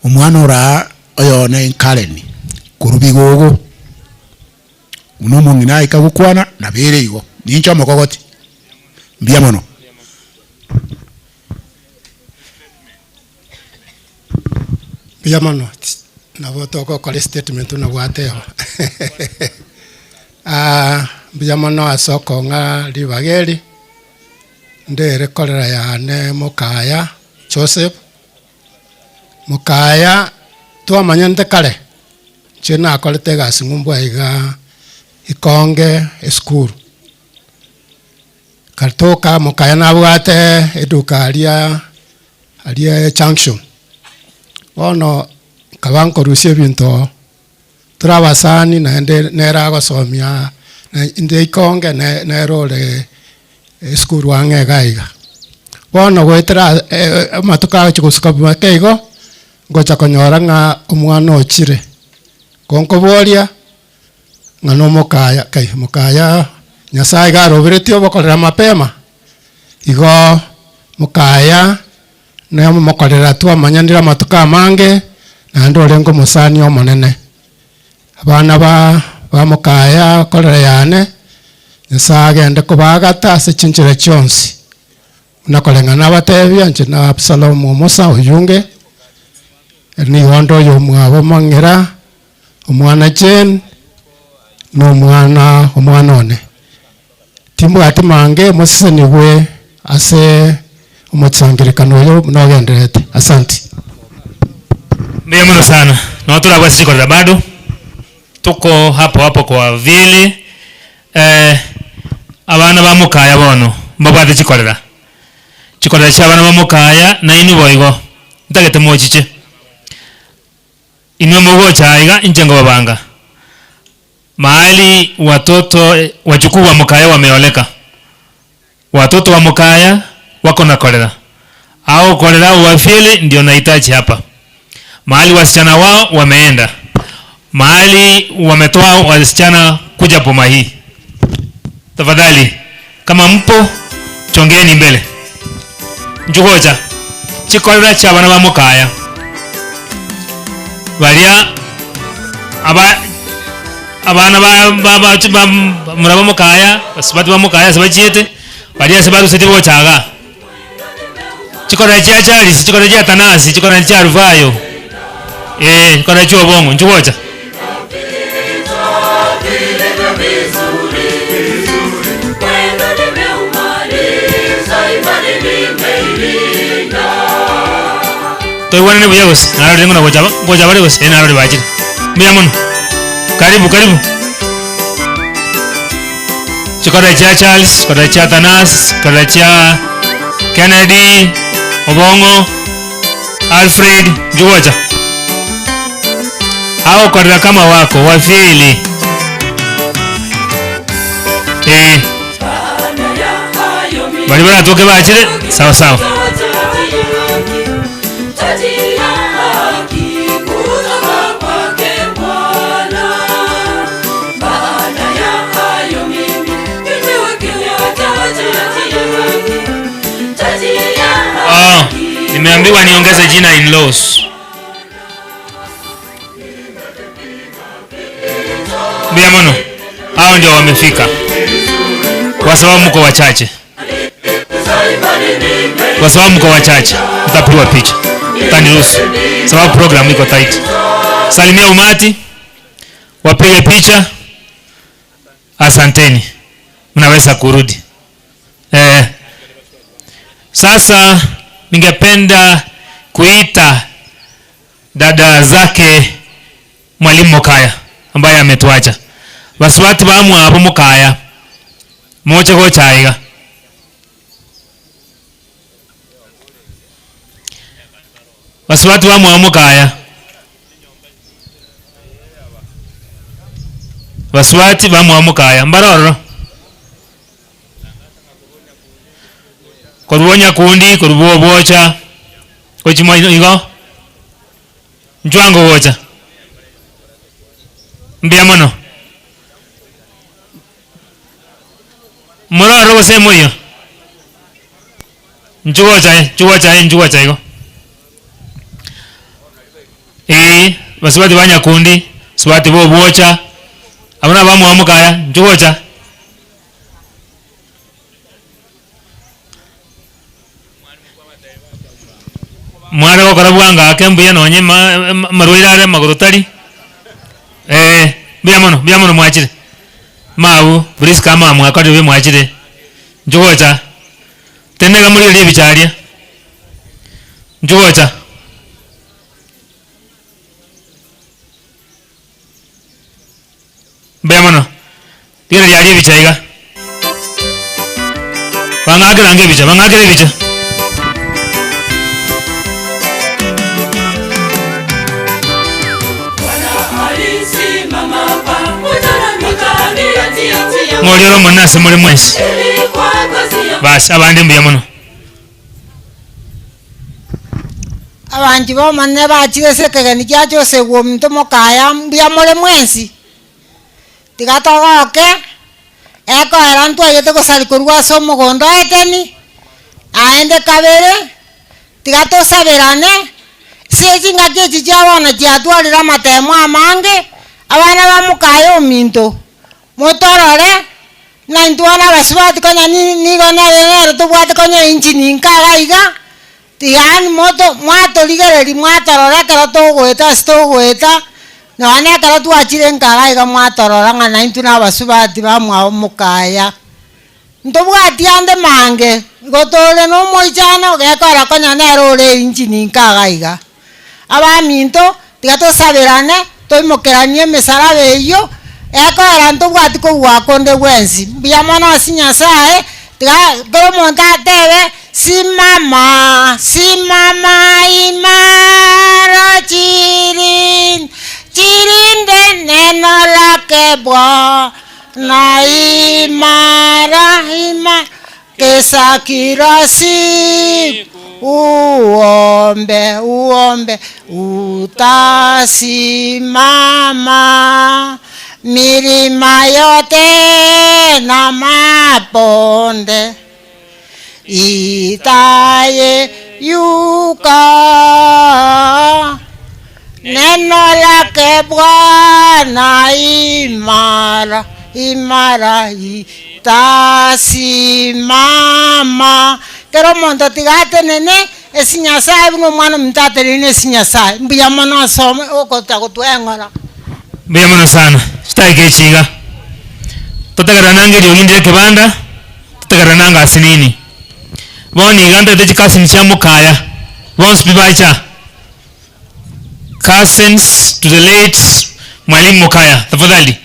omwana ore aa oyone Karen, korwa Bigogo, buna omong'ina aika gokwana, nabo ere igo, ninche omokogoti, mbuya mono. Mbuya mono, nabo togokora estatement buna gwateba. Mbuya mono ase okong'a ribaga eri, ndere korera yane mokaya Joseph, mokaya twamanyente kare, inche nakorete egasi ng'umbu aiga ikonge esukuru. Katoka mokaya nabwate eduka aria aria ejunction, bono nkaba nkorusia ebinto tore abasani naende nere agosomia inde ikonge nere ore. Esukuru ang'e iga iga. Bono goetera amatuko agochia gosuka make igo, ngocha konyora ng'a omwana ochire, ko nkoboria ng'a nomokaya kai mokaya Nyasaye iga aroberetie obokorera mapema, igo mokaya nomokorera twamanyanire amatuko amange, naende orenge omosani omonene. Abana ba ba mokaya korera yane, Nyasaye agende kobaagata ase chinchera chionsi. Buna koreng'ana nabatebia, inche na Absalomu omosa oyunge, ere nigo onde oyomwabo omong'ira, omwana Jane, na omwana omwana one. Timbwati mange mosesenigwe ase omochangerekano oyo buna ogendererete. Asanti. Mbuya mono sana. Noo torabwate chikorera bado. Tuko hapo hapo kwa vile eh, abana ba mokaya bono mbabwate chikorera. Chikorera chia abana ba mokaya nainwe boigo ntagete mochiche. Inwe mogocha aiga inche nkobabanga. Mahali watoto wachukuu wa mokaya wameoleka. Watoto wa mokaya wako na korera. Ao korera uwafiele ndio nahitaji hapa. Mahali wasichana wao wameenda. Mahali wametoa wasichana kuja boma hii. Tafadhali kama mpo chongeni mbele. Nchugocha chikorera chia abana ba mokaya. Baria aba abana ba ba ba ba mura ba mokaya basubati ba mokaya ase bachiete baria ase barusetie gocha igaa. Chikorera chia Charles, chikorera chia Atanasi, chikorera chia Alufayo, eh, chikorera chia Obong'o, inchuo gocha. Toigwanane buya gose? Narorire ng'a gocha ngocha bare gose? Eh narorire bachire. Mbuya mono. Karibu karibu. Chikorera chia Charles, chikorera chia Athanas, chikorera chia Kennedy, Obong'o, Alfred, inchuo gocha. Agokorera kama wako wafili. Eh. Baria baratoke bachire, sawa sawa. Oh, nimeambiwa niongeze jina in-laws. Mbuya mono. Hao ndio wamefika. Kwa sababu mko wachache. Kwa sababu mko wachache, mtapigwa picha. Mtaniruhusu. Sababu program iko tight. Salimia umati, wapige picha. Asanteni. Mnaweza kurudi. Sasa ningependa kuita dada zake Mwalimu Mokaya ambaye ametuacha. Basubati bamwabo Mokaya moche gocha aiga. Basubati bamwabo Mokaya. Basubati bamwabo Mokaya mbare ororo. Korwa onyakundi, korwa obwocha, gochia igo, inchuo ango gocha. Mbuya mono. Mororo gose moiyo? Inchuo gocha aye, inchuo gocha aye, inchuo gocha igo. Eeh, basubati ba nyakundi, basubati ba obwocha, abwo nabamwabo mokaya, inchuo gocha. Mware gokora bwango ake mbuya nonye ma- ma- amarwaire are amagoro tari, eh, mbuya mono, mbuya mono mwachire. Mabu, Prisca ama mwakorire buya mwachire, inchuo gocha, tenena iga morigererie ebicha aria, inchuo gocha. Mbuya mono. Rigereria aria ebicha iga. Bang'akere ange ebicha, bang'akere ebicha. Ng'oria ore omonene ase more mwensi. Bas, abande mbuya mono. Abanchi b'Omonene bachire ase ekegeni kia Joseph ominto mokaya, mbuya more mwensi? Tiga togoke, ekoera ntwaiyete gosaria korwa ase omogondo o Edeni, naende kabere, tiga tosaberane, ase chingaki echi chia bono chiatwarire amatemo amange, abana ba mokaya ominto, motorore, ng'a intwe bono abasubati konya nigo nere nere tobwate konya engine nka iga iga, Yaani moto mwatorigereria mwatorora ekero togoeta ase togoeta, nonya na ekero twachire nkaga iga mwatorora ng'a naintwe na abasubati bamwabo mokaya. Ntobwati ande mange, igo tore na omoichano gekora konya nere ore engine nkaga iga. Abaminto, tiga tosaberane, toimokeranie emesalaba eyio, ekoera ntobwati kobua konde gwensi. Mbuya mono ase Nyasae, tiga kera omonto atebe, Simama, simama imara chirin chirinde neno lake Bwana imara imara Kesa kila siku uombe uombe utasimama milima yote na mabonde itayeyuka. Neno lake Bwana imara imara itasimama. Kera omonto tiga atenene ase Nyasaye buna omwana ominto atenene ase Nyasaye. Mbuya mono ase ogocha gotweng'ora. Mbuya mono sana. Chidakika echi iga. Totegerera nange eriogi ndire ekebanda, totegerera nange asinini. Bono iga ntagete chikasini chia mokaya, bonsi pi bacha. Cousins to the late Mwalimu Mokaya, tafadhali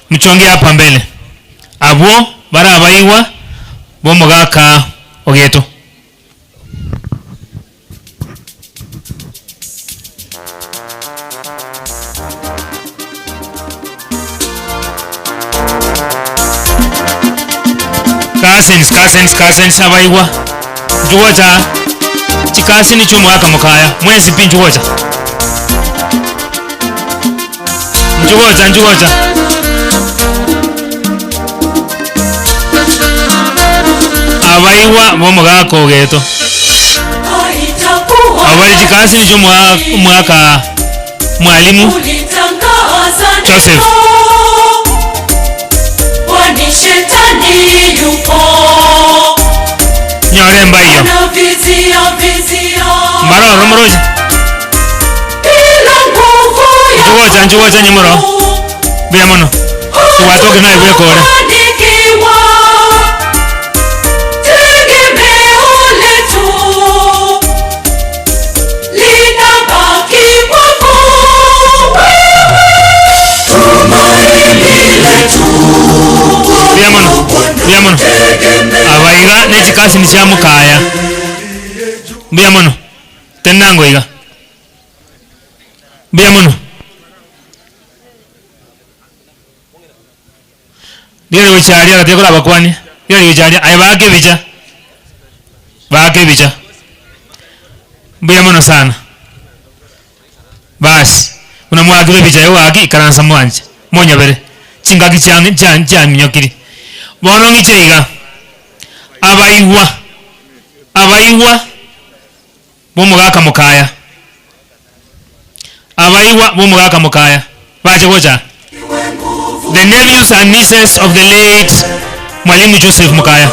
mchonge hapa mbele. Abwo bare abaigwa b'omogaka ogeto. Cousins, cousins, cousins abaigwa nchugocha chikasini chi'omogaka mokaya mwensi pi nchugocha nchugocha nchugocha abaigwa b'omogaka ogeto abo bare chikasini chi'omogaka omogaka mwalimu Joseph. Nyore embaiyo. Mbare ororo moroche. Nchugocha nchugocha inye moro. Mbuya mono. Tobwate naye bweka ore. Mbuya mono, mbuya mono. Aba iga ne chikasini chia mokaya. Mbuya mono. Tenenango iga. Mbuya mono. Rigereria gochia aria agatiga korabakwanie, rigereria gochia aria, aye baake ebicha, baake ebicha. Mbuya mono sana. Baas, buna mwaakire ebicha igo gaki ikaransa mwanche, monyabere, chingaki chia chia chiaminyokiri. Bono ng'iche iga, abaigwa, abaigwa b'omogaka mokaya, abaigwa b'omogaka mokaya, bache gocha aa. The nephews and nieces of the late Mwalimu Joseph Mokaya,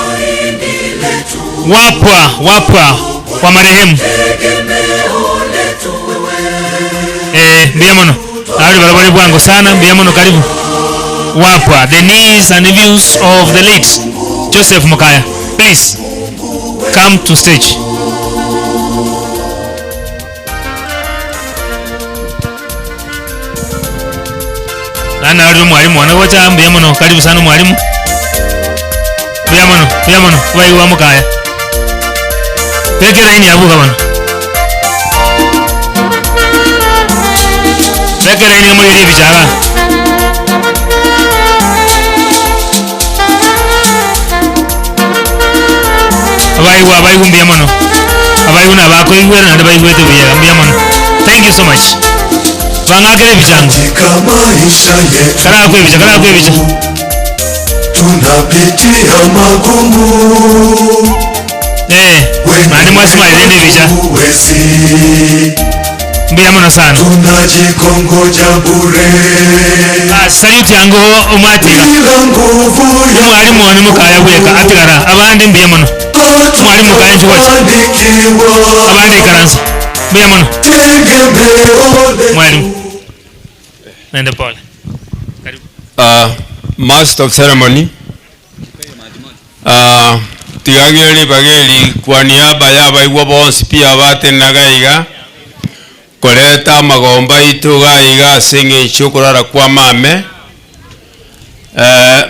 wapwa wapwa wa marehemu. Eh, mbuya mono. Abare barabwo bare bwango sana, mbuya mono karibu. Wapwa, the niece and nephews of the late Joseph Mokaya. Please come to stage. Naende narorire omwalimu one gocha aa, mbuya mono, karibu sana omwalimu. Mbuya mono, mbuya mono, abaigwa ba mokaya. Beka eraini abwo iga bono. Beka eraini iga morigererie ebicha igaa. Bakoigwera naende baigwete buya iga. Mbuya mono. Thank you so much. Bang'akere ebichango. Karakwe ebicha, karakwe ebicha. Tunapitia magumu Eh, naende mwasmile rende ebicha. Mbuya mono sana. Tunajikongoja bure Ah, salute yango omwatiga. Omwalimu one mukaya bweka atigara abande mbuya mono. Omwalimu kaya nchigocha. Abande ikaransa. Mbuya mono. Mwalimu. Nende pole. Master of ceremony, tiga ng'ire ribaga eri kwa niaba ya abaigwa bonsi pi abatenenaga iga, koreta amagombo aito iga iga ase eng'encho y'okorara kwa mame.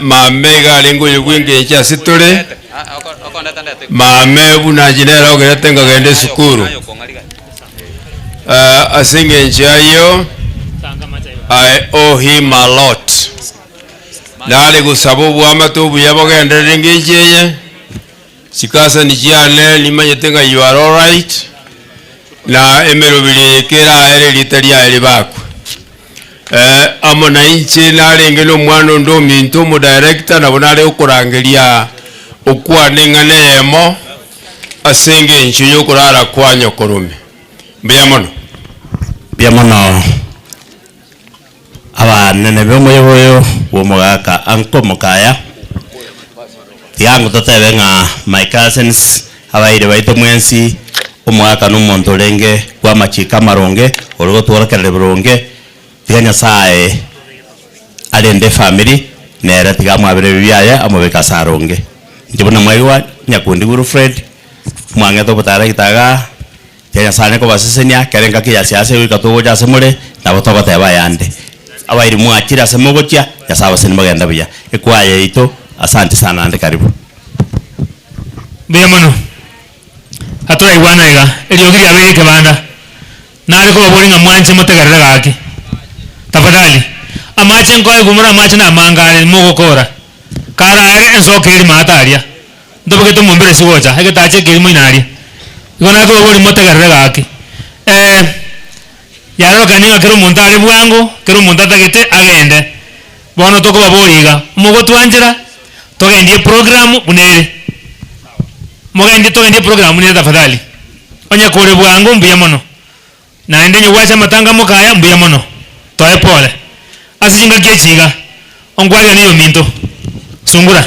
Mame iga arenge oyo bw'engencho ase tore, mame buna inche nere ogerete nkagenda esukuru. Ase eng'encho y'ayio, I owe him a lot. Nare gosaba oboamate obuya bogenderere engencho eye, chikasani chiane nimanyete ng'a you are alright, na emeroberi eye keraere erieta riaye ribakwe. Amo nainche narenge nomwana onde ominto omodirector, nabo nare gokorangeria okwane eng'ana eyemo ase engencho y'okorara kwa nyokorome. Mbuya mono. Mbuya mono abanene b'omoyega oyo bw'omogaka Uncle Mokaya. Tiga totebe ng'a my cousins, abairi baito mwensi, omogaka na omonto orenge bw'amachiko amaronge, ore gotworokereria boronge, tiga Nyasaye arende efamiri, nere tiga amwabere ebibe biaye amobeke ase aronge. Inche buna mwaigwa, Nyakundi Wilfred, mwang'ete obotara gitagaa, Tiga Nyasae anye kobasesenia, kera engaki ya siasa egoika togocha ase more, nabo togoteba ayande. Abairi mwachire ase mogochia, Nyasae abasesenie mogende buya. Ekwaya yaito, asante sana naende karibu. Mbuya mono. Atoraigwana iga, eriogi riabeire ekebanda. Nare kobaboria ng'a mwanche motegerere gaki. Tafadhali, amache nkoegwa more amache namange are, mogokora. Karaere ensoko eria maate aria. Ntobegete omomberesi gocha, egetacha ekerimo ina aria. Igo nakobaboria motegerere gaki. Eh, yarorokani ng'a kera omonto are bwango, kera omonto atagete agende. Bono tokobaboria iga, mogotwanchera, togendie eprogram buna ere. Mogendie togendie eprogram buna ere tafadhali. Onye kore bwango mbuya mono. Naende onye gwacha amatanga mokaya mbuya mono. Toe pole. Ase chingaki echi iga, onkwariganie oyominto, sungura,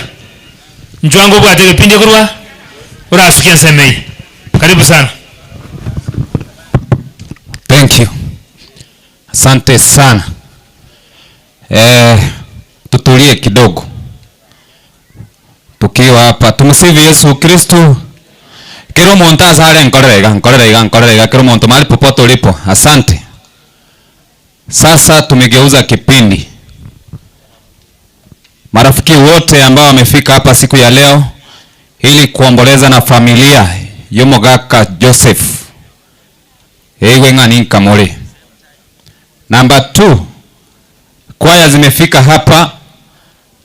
nchwango obwate egepindi korwa orasukie ensemo eye. Karibu sana. Thank you. Asante sana. Eh, tutulie kidogo tukiwa hapa. Tumsifu Yesu Kristo. Kera omonto ase are nkorera iga, nkorera iga, nkorera iga, kera omonto mahali popote ulipo. Asante. Sasa tumegeuza kipindi. Marafiki wote ambao wamefika hapa siku ya leo ili kuomboleza na familia y'omogaka Joseph eigwe ng'a ninkamore. Number 2, kwaya zimefika hapa,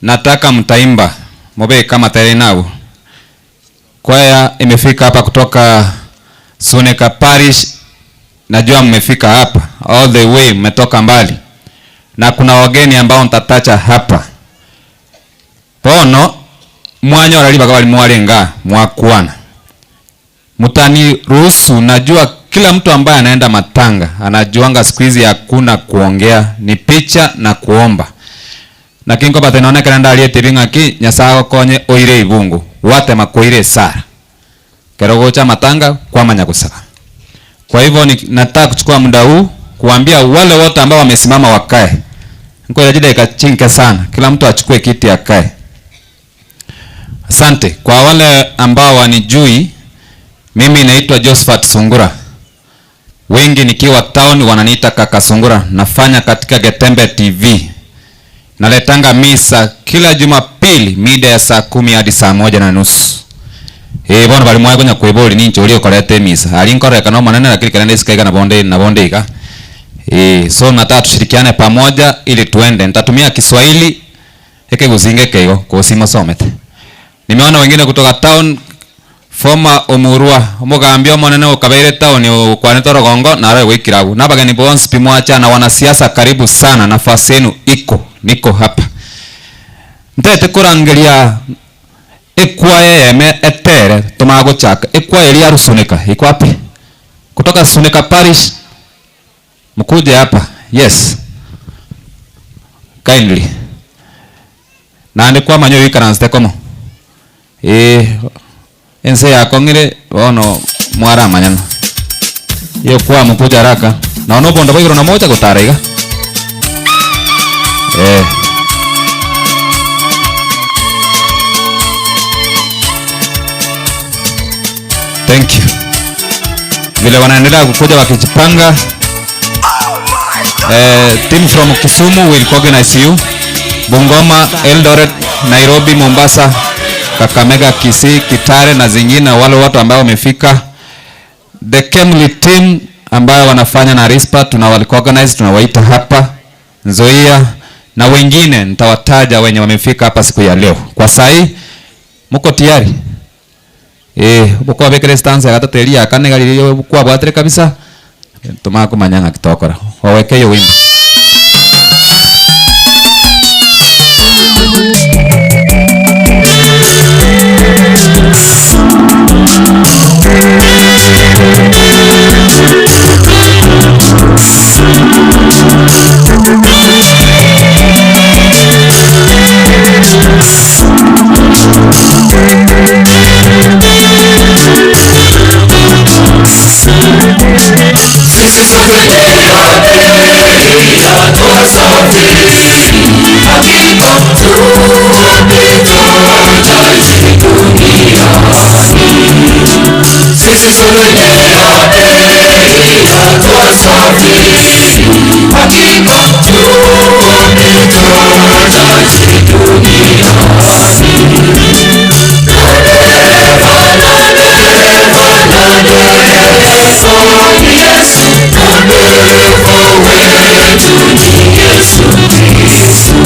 nataka mtaimba mobeke amatere nabo. Kwaya imefika hapa kutoka Suneka Parish, najua mmefika hapa all the way, mmetoka mbali, na kuna wageni ambao nitatacha hapa bono mwanyora ribaga bari mwarenga mwakwana mtaniruhusu. Najua kila mtu ambaye anaenda matanga anajuanga siku hizi hakuna kuongea, ni picha na kuomba. Naki nkobate nonye ekero ndariete ring'aki Nyasaye agokonye oire ibungu gwatema koire esara kero gocha amatanga kwamanya gosaba. Kwa hivyo ni nataka kuchukua muda huu kuambia wale wote ambao wamesimama wakae. Nkoira chidakika chinke sana, kila mtu achukue kiti akae. Asante. Kwa wale ambao wanijui, mimi naitwa Josephat Sungura. Wengi nikiwa town wananiita Kaka Sungura. Nafanya katika Getembe TV. Naletanga misa kila Jumapili mida ya saa 10 hadi saa moja na nusu. Bono bari mwae konya kwebori ninche oria okoreta emisa. Ari nkoreka no omonene lakini kere ndesika iga nabonde nabonde iga. So nataka tushirikiane pamoja ili tuende. Nitatumia Kiswahili ekegusinga ekeigo kosima somete. Nimeona wengine kutoka town. Former Omurwa, omogambi omonene okabeire town okwanete orogongo naro goikire abwo. Na abageni bonsi pi mwacha na wanasiasa karibu sana nafasi yenu iko niko hapa. Ntete korangeria ekwaya eyemo etere tomanye gochaka. Ekwaya eria ya Rusuneka iko wapi? Kutoka Suneka Parish mkuje hapa. Yes. Kindly. Naende kwamanya oyoikaransete komo. Ee, ense yakong'ire bono mwaramanyana. Iyo kwamokuja haraka. Nonya na obonda bwa igoro namocha gotara iga. Eh. Thank you. Vile wanaendelea kukuja wakijipanga. Team from Kisumu will organize you. Bungoma, Eldoret, Nairobi, Mombasa, Kakamega, Kisii, Kitale na zingine, wale watu ambao wamefika. The Kemli team ambayo wanafanya na Rispa tunawaorganize, tunawaita hapa Nzoia na wengine nitawataja wenye wamefika hapa siku ya leo. Kwa sahi mko tayari? Uko bekere stance ya gatatu ya kane gari kwa bwatire kabisa. Tumako manyanga kitokora. Waweke hiyo wimbo. Sisi sote ni abiria twasafiri, hakika tuwapita taji duniani. Sisi sote ni abiria twasafiri, hakika tuwapita taji duniani. Na dereva, na dereva, na dereva ni Yesu, na dereva wetu ni Yesu Kristo.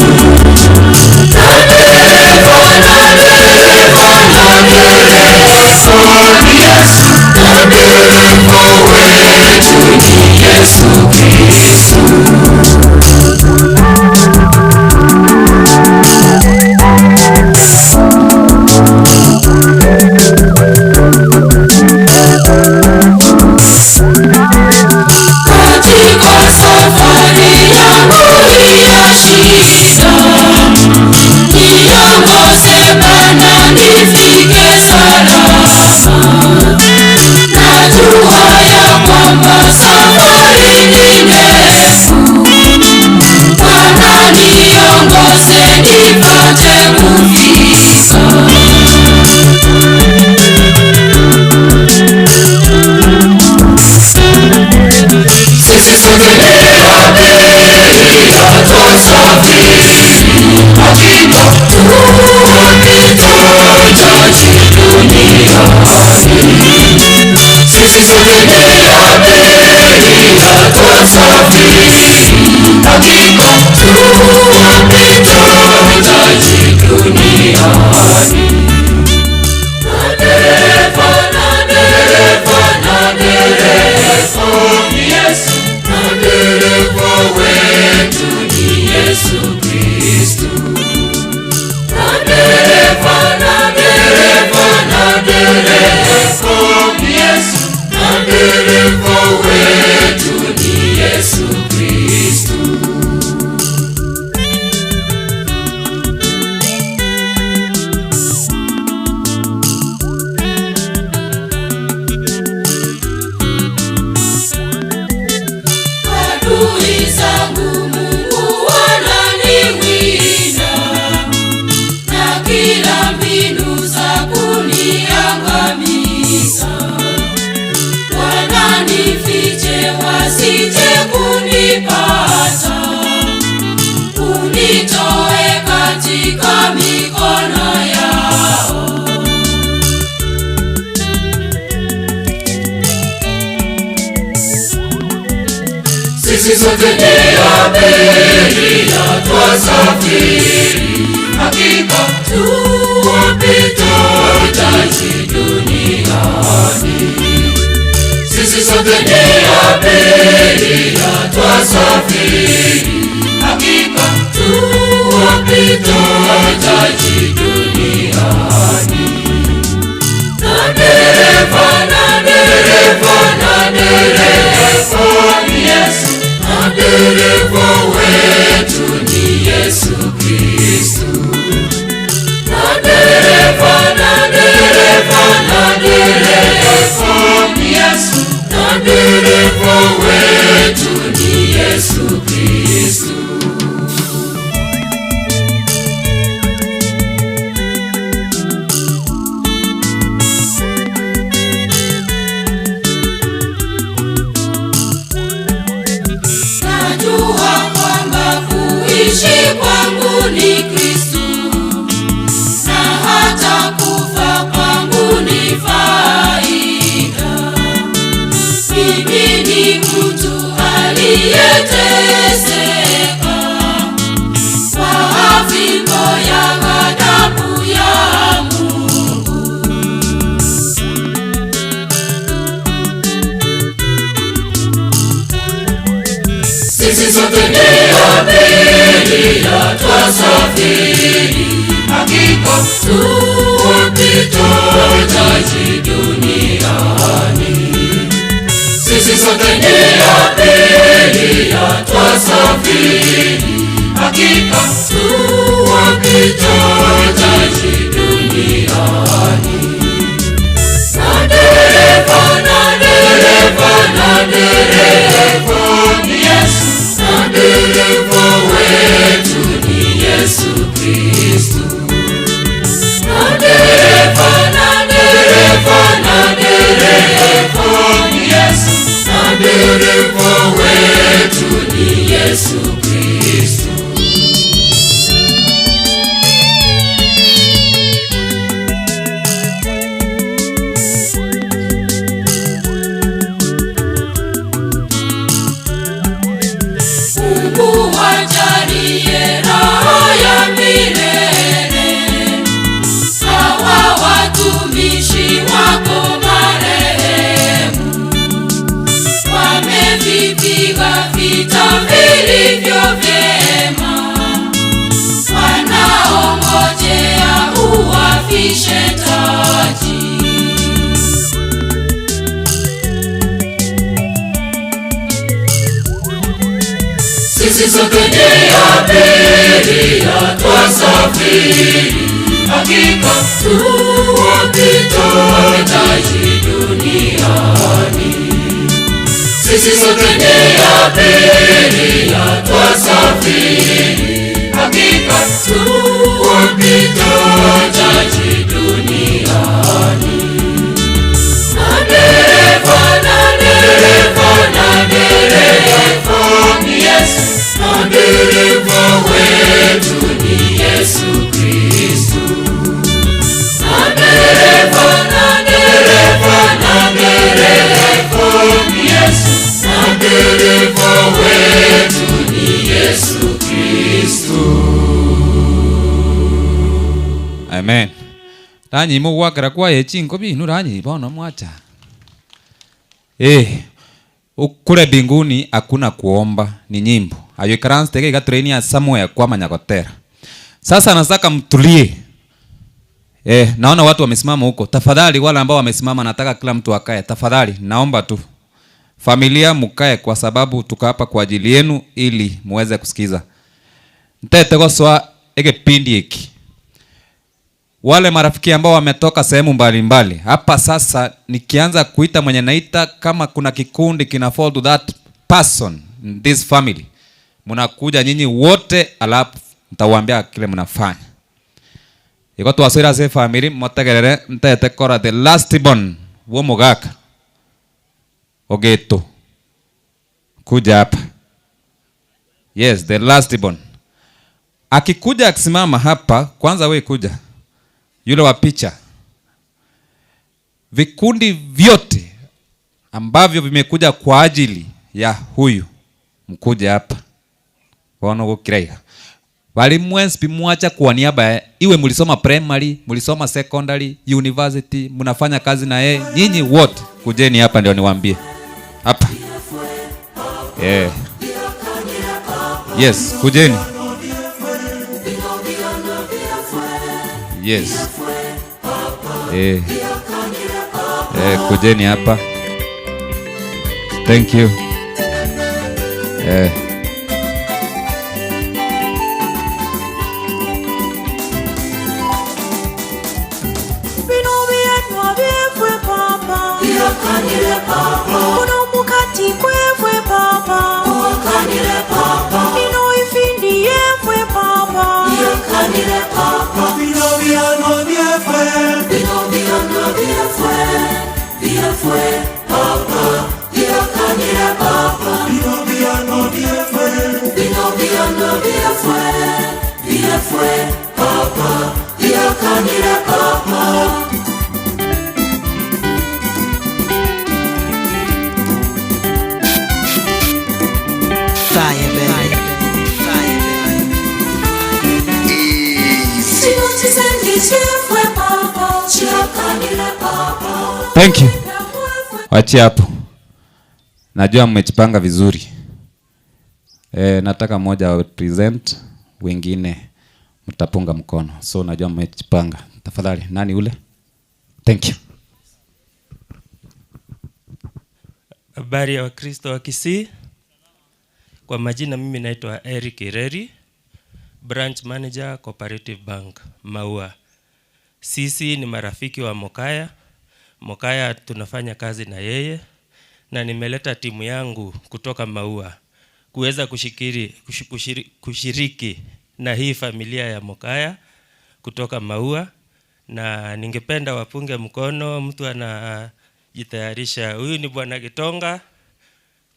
Na dereva, na dereva, na dereva ni Yesu, na dereva wetu ni Yesu Kristo. Katika safari yangu ya shida, niongoze Bwana nifike salama. Najua ya kwamba safari ni ndefu, Bwana niongoze nipate kufika. Sisi sote ni abiria twasafiri, hakika tuwapita taji duniani. Sisi sote ni abiria twasafiri, hakika tuwapita taji duniani. Na dereva, na dereva, na dereva ni Yesu, na dereva wetu ni Yesu Kristo. Na dereva, na dereva, na dereva ni Yesu, na dereva wetu ni Yesu Kristo. Adui zangu Mungu wananiwinda, na kila mbinu za kuniangamiza. Wananifiche wasije kunipata, unitoe katika mikono yao. Sisi sote ni abiria twasafiri, hakika tuwapita taji duniani. sote ni abiria twasafiri, hakika tu wapita taji duniani. Na dereva, na dereva, na dereva ni Yesu, na dereva wetu ni Yesu Kristu. Na dereva, na dereva, na dereva ni Yesu, na dereva wetu ni Yesu Kristu. Najua kwamba kuishi kwangu ni Kristu na hata kufa kwangu ni faida. Mimi ni mtu aliyeteseka kwa fimbo ya ghadhabu ya Mungu. Sisi sote ni abiria twasafiri, hakika tu wapita taji duniani. Sisi sote ni abiria twasafiri, hakika tu wapita taji duniani. Na dereva, na dereva, na dereva ni Yesu, na dereva wetu ni Yesu Kristu. Na dereva, na dereva, na dereva ni Yesu, na dereva wetu ni Yesu Kristu. Mungu wajalie raha ya milele hawa watumishi wako marehemu, wamevipiga vita vilivyo vyema, wanaongojea uwafishe taji. Sisi sote ni abiria twasafiri, hakika tu wapita taji duniani. Sisi sote ni abiria twasafiri, hakika tu wapita taji duniani. Na dereva, na dereva, na dereva ni Yesu, na dereva wetu ni Yesu Kristu. Na dereva, na dereva, na dereva ni Yesu, na dereva wetu ni Yesu Kristu. Amen. Ranyima ogwakera kwaye chinkobi inwe ranyi bono mwacha. Eh, kule mbinguni hakuna kuomba, ni nyimbo. Ayo ikaranse iga iga train ya somewhere kwamanya gotera. Sasa nataka mtulie. Naona watu wamesimama huko. Tafadhali wale ambao wamesimama nataka kila mtu akae. Tafadhali naomba tu. Familia mkae kwa sababu tuko hapa kwa ajili yenu ili muweze kusikiza. Ntete goswa egepindi hiki. Wale marafiki ambao wametoka sehemu mbalimbali. Hapa sasa nikianza kuita mwenye naita kama kuna kikundi kina fall to that person in this family. Mnakuja nyinyi wote alafu nitawaambia kile mnafanya. Iko twaswira se family motegerere ntete kora the last born wo mugaka. Ogeto. Kuja hapa. Yes, the last born. Akikuja akisimama hapa, kwanza we kuja. Yule wa picha. Vikundi vyote ambavyo vimekuja kwa ajili ya huyu mkuje hapa. Bono gukiraiga. Bali mwensi mwacha kwa niaba ya, iwe mulisoma primary, mulisoma secondary, university, mnafanya kazi na yeye, nyinyi wote kujeni hapa ndio niwaambie. Hapa. Eh. Yes, kujeni. Yes. Eh. Eh, kujeni hapa. Thank you. Eh. Fire, baby. Thank you. Wachie hapo. Najua mmejipanga vizuri. Eh, nataka mmoja wa present, wengine mtapunga mkono. So najua mmejipanga. Tafadhali, nani ule? Thank you. Habari ya Wakristo wa Kisii. Kwa majina mimi naitwa Eric Ireri, branch manager Cooperative Bank Maua. Sisi ni marafiki wa Mokaya. Mokaya tunafanya kazi na yeye na nimeleta timu yangu kutoka Maua kuweza kushiriki na hii familia ya Mokaya kutoka Maua, na ningependa wapunge mkono, mtu anajitayarisha. Huyu ni Bwana Gitonga,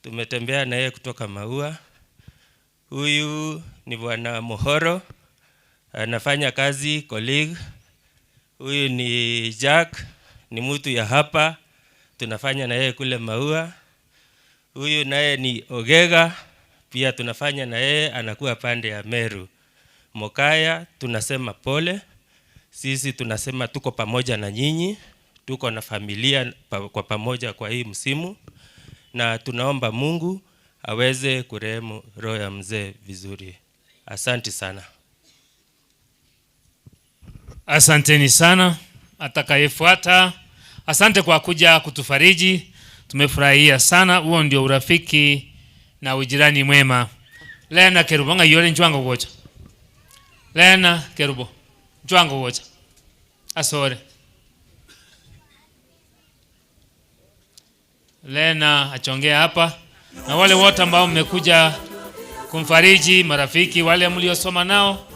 tumetembea na yeye kutoka Maua. Huyu ni Bwana Mohoro, anafanya kazi colleague. Huyu ni Jack, ni mtu ya hapa, tunafanya na yeye kule Maua. Huyu naye ni Ogega, pia tunafanya na yeye, anakuwa pande ya Meru. Mokaya tunasema pole, sisi tunasema tuko pamoja na nyinyi, tuko na familia kwa pamoja kwa hii msimu, na tunaomba Mungu aweze kurehemu roho ya mzee vizuri. Asante sana. Asanteni sana. Atakayefuata, asante kwa kuja kutufariji, tumefurahia sana. Huo ndio urafiki na ujirani mwema. Lena Kerubo nga yole njwango gocha. Lena Kerubo njwango gocha. Asore. Lena achongea hapa, na wale wote ambao mmekuja kumfariji, marafiki wale mliosoma nao,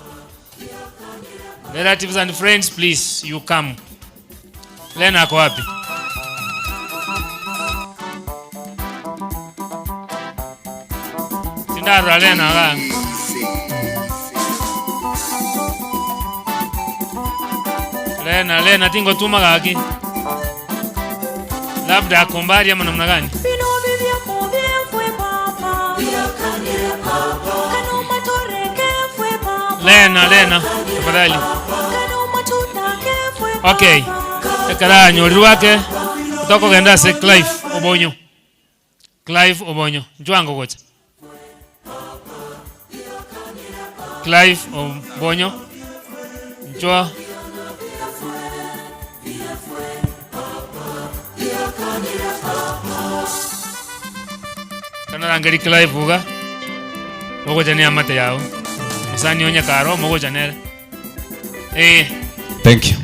relatives and friends, please you come. Lena ako wapi? Tindarura Lena ga. Lena, Lena tingo tuma gaki. Labda akombari ama namna gani? Lena, Lena, tafadhali. Okay. Ekara nyori wake kutoka genda se Clive Obonyo. Clive Obonyo, njwango gocha. Clive Obonyo. Njwa. Kana rangeri Clive uga. Mogocha ni amate yao. Musani onya karo mogocha nere. Thank you.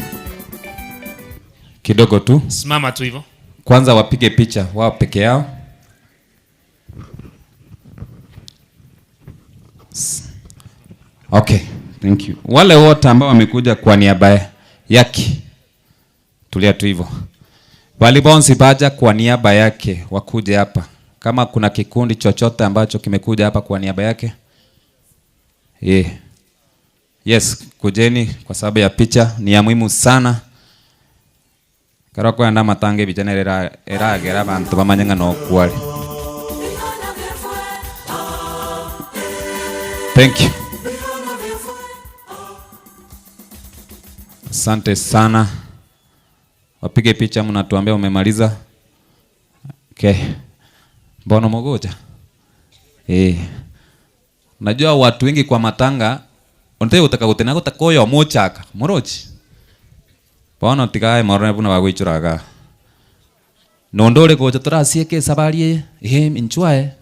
Kidogo tu. Simama tu hivyo. Kwanza wapige picha wao peke yao. Okay, thank you. Wale wote ambao wamekuja kwa niaba yake, tulia tu hivyo. Walibonzi baja kwa niaba yake wakuje hapa. Kama kuna kikundi chochote ambacho kimekuja hapa kwa niaba yake. Yeah. Yes, kujeni kwa sababu ya picha ni ya muhimu sana. Karo kwenda matange bicha nere eragera abantu bamanye ng'a nokware. Thank you. Asante sana. Wapige picha mnatuambia umemaliza. Okay. Mbono mogocha? Eh. Najua watu wengi kwa matanga onde gotaka gotena gotaka oyomo ochaka morochi? Bono tiga aye morore buna bagoichora igaa. Nonde ore gocha torasieke esabari eye, eeh inchuo aye.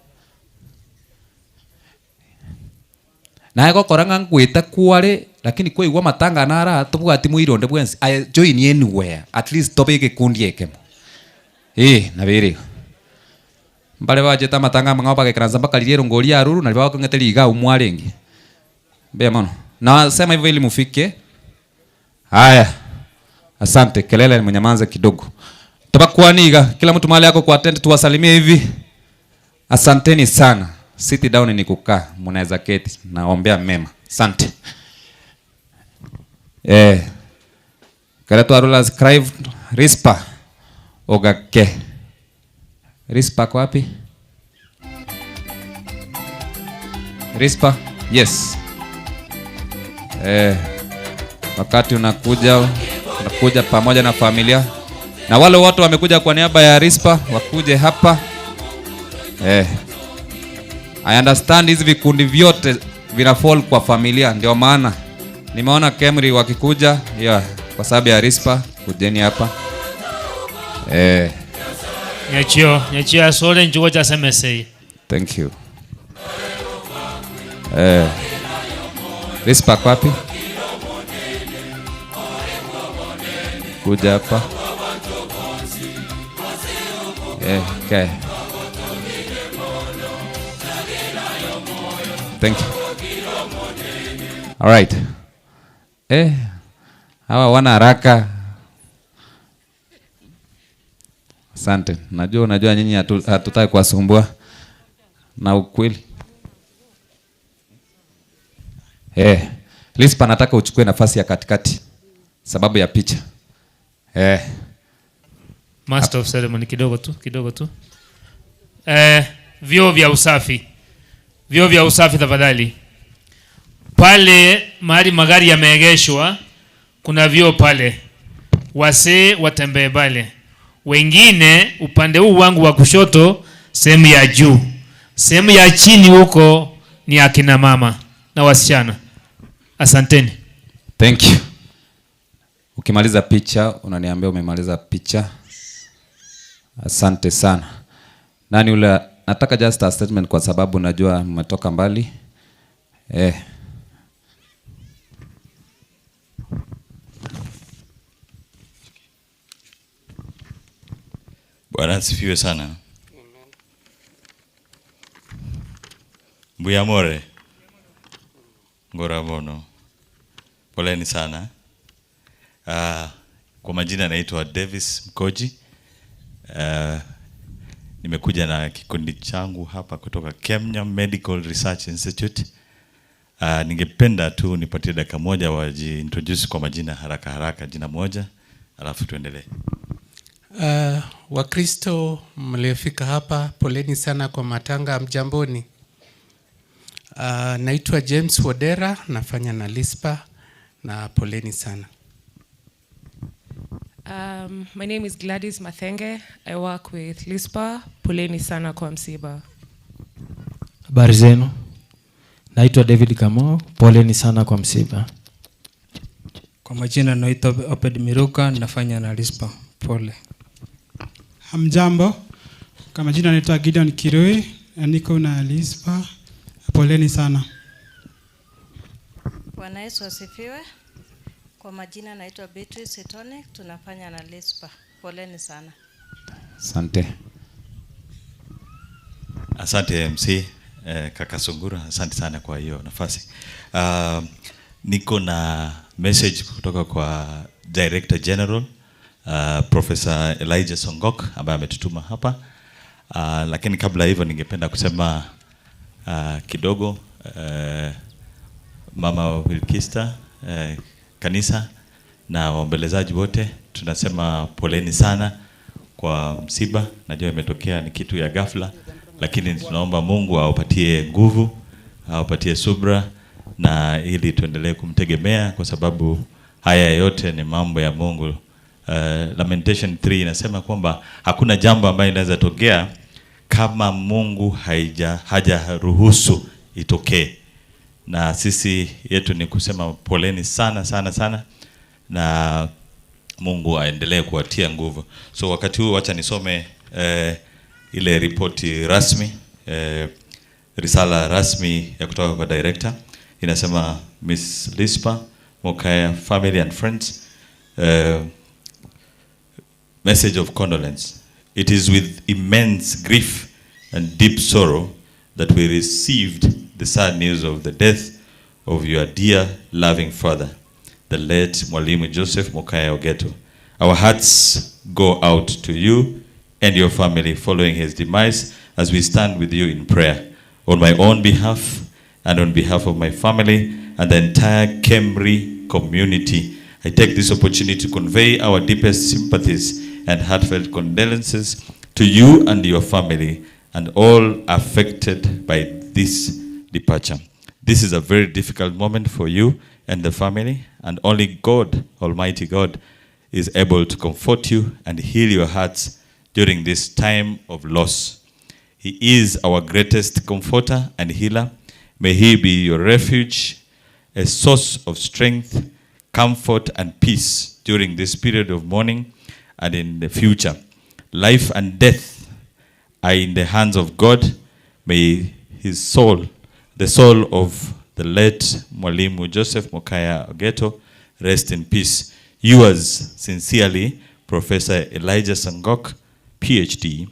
Naye gokora ng'a ngoeta kware lakini kwaigwa amatanga naro aa tobwati moira onde bwensi aye join anywhere at least tobe egekundi ekemo eh nabo ere igo. Mbare bachete amatanga amang'ao bagaikaransa mpaka riria erongo riria aruru nario bagokong'ete riga agwo mwarenge. Mbuya mono. Nasema hivyo ili mufike. Haya. Asante. Kelele mnyamanze kidogo. Tobakwanie iga, kila mtu mahali ako kwa tent tuwasalimie hivi. Asanteni sana. Sit down ni kukaa, mnaweza keti. Naombea mema. Asante. Eh. Kare twarora scribe Rispa ogake. Rispa ako wapi? Rispa? Yes. Eh, wakati unakuja unakuja pamoja na familia na wale watu wamekuja kwa niaba ya Rispa wakuje hapa. Eh, I understand hizi vikundi vyote vina fall kwa familia, ndio maana nimeona Kemri wakikuja, yeah, kwa sababu ya Rispa, kujeni hapa eh. Nyachio, nyachio asole njugo cha semesei. Thank you. Eh. Rispa kwa wapi? Kuja hapa. Eh, okay. Thank you. All right. Eh, hawa wana haraka. Asante. Najua unajua nyinyi hatutaki kuwasumbua na ukweli. Eh, Lispa nataka uchukue nafasi ya katikati sababu ya picha. Eh. Master of ceremony kidogo tu, kidogo tu. Eh, vyoo vya usafi. Vyoo vya usafi tafadhali. Pale mahali magari yameegeshwa kuna vyoo pale. Wasee watembee pale. Wengine upande huu wangu wa kushoto sehemu ya juu. Sehemu ya chini huko ni akina mama na wasichana. Asanteni. Thank you. Ukimaliza picha unaniambia umemaliza picha. Asante sana. Nani ule nataka just a statement kwa sababu najua mmetoka mbali. Eh. Bwana asifiwe sana. Mbuyamore. Ngora mono. Poleni sana. Kwa majina naitwa Davis Mkoji. Nimekuja na kikundi changu hapa kutoka Kenya Medical Research Institute. Ningependa tu nipatie dakika moja wajiintroduce kwa majina haraka haraka, jina moja, alafu tuendelee. Wakristo mliofika hapa, poleni sana kwa matanga, mjamboni. Naitwa James Wodera, nafanya na Lispa na poleni sana. My name is Gladys Mathenge. I work with Lispa. Poleni sana kwa msiba. Habari zenu. Naitwa David Kamau. Poleni sana kwa msiba. Kwa majina naitwa Obed Miruka, nafanya na Lispa. Pole. Hamjambo. Kwa majina naitwa Gideon Kirui, na niko na Lispa. Poleni sana. Bwana Yesu asifiwe. Kwa majina naitwa Beatrice Etone, tunafanya na Lispa. Poleni sana. Asante. Asante MC, kaka Sungura, asante sana kwa hiyo nafasi. Niko na message kutoka kwa Director General, Professor Elijah Songok ambaye ametutuma hapa. Lakini kabla hivyo ningependa kusema kidogo, Mama Wilkista, kanisa na waombelezaji wote, tunasema poleni sana kwa msiba. Najua imetokea ni kitu ya ghafla, lakini tunaomba Mungu awapatie nguvu, awapatie subra, na ili tuendelee kumtegemea kwa sababu haya yote ni mambo ya Mungu. Lamentation 3 inasema kwamba hakuna jambo ambayo inaweza tokea kama Mungu haija hajaruhusu itokee. Na sisi yetu ni kusema poleni sana sana sana, na Mungu aendelee kuwatia nguvu. So wakati huu wacha nisome eh, ile ripoti rasmi eh, risala rasmi ya kutoka kwa director inasema Miss Lispa Mokaya family and friends eh, message of condolence. It is with immense grief and deep sorrow that we received the sad news of the death of your dear loving father, the late Mwalimu Joseph Mokaya Ogeto. Our hearts go out to you and your family following his demise as we stand with you in prayer. On my own behalf and on behalf of my family and the entire Kemri community, I take this opportunity to convey our deepest sympathies and heartfelt condolences to you and your family and all affected by this departure. This is a very difficult moment for you and the family, and only God, Almighty God, is able to comfort you and heal your hearts during this time of loss. He is our greatest comforter and healer. May He be your refuge, a source of strength, comfort, and peace during this period of mourning and in the future. Life and death are in the hands of God. May his soul, the soul of the late Mwalimu Joseph Mokaya Ogeto, rest in peace. Yours sincerely, Professor Elijah Sangok, PhD,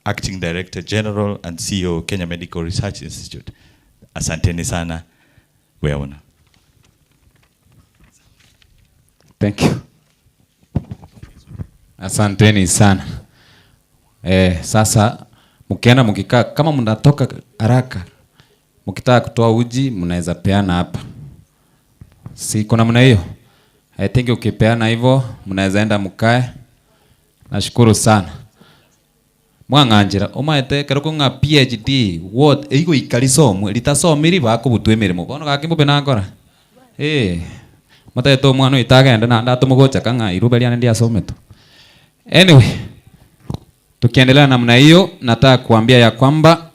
Acting Director General and CEO, Kenya Medical Research Institute. Asanteni sana, weona. Thank you. Asanteni sana. Eh, sasa mkienda mkikaa kama mnatoka haraka mkitaka kutoa uji mnaweza peana hapa. Si kuna namna hiyo? I think ukipeana hivyo mnaweza enda mkae. Nashukuru sana. Mwang'anjira umaete kero ng'a PhD what eigo ikalisomwe litasomiri bakobutwa emirimo bono gakimbobe nakora eh mataete omwana oyo tagenda naende atomogochaka ng'a iruba riane ndiasometwe. Anyway, tukiendelea namna hiyo, nataka kuambia ya kwamba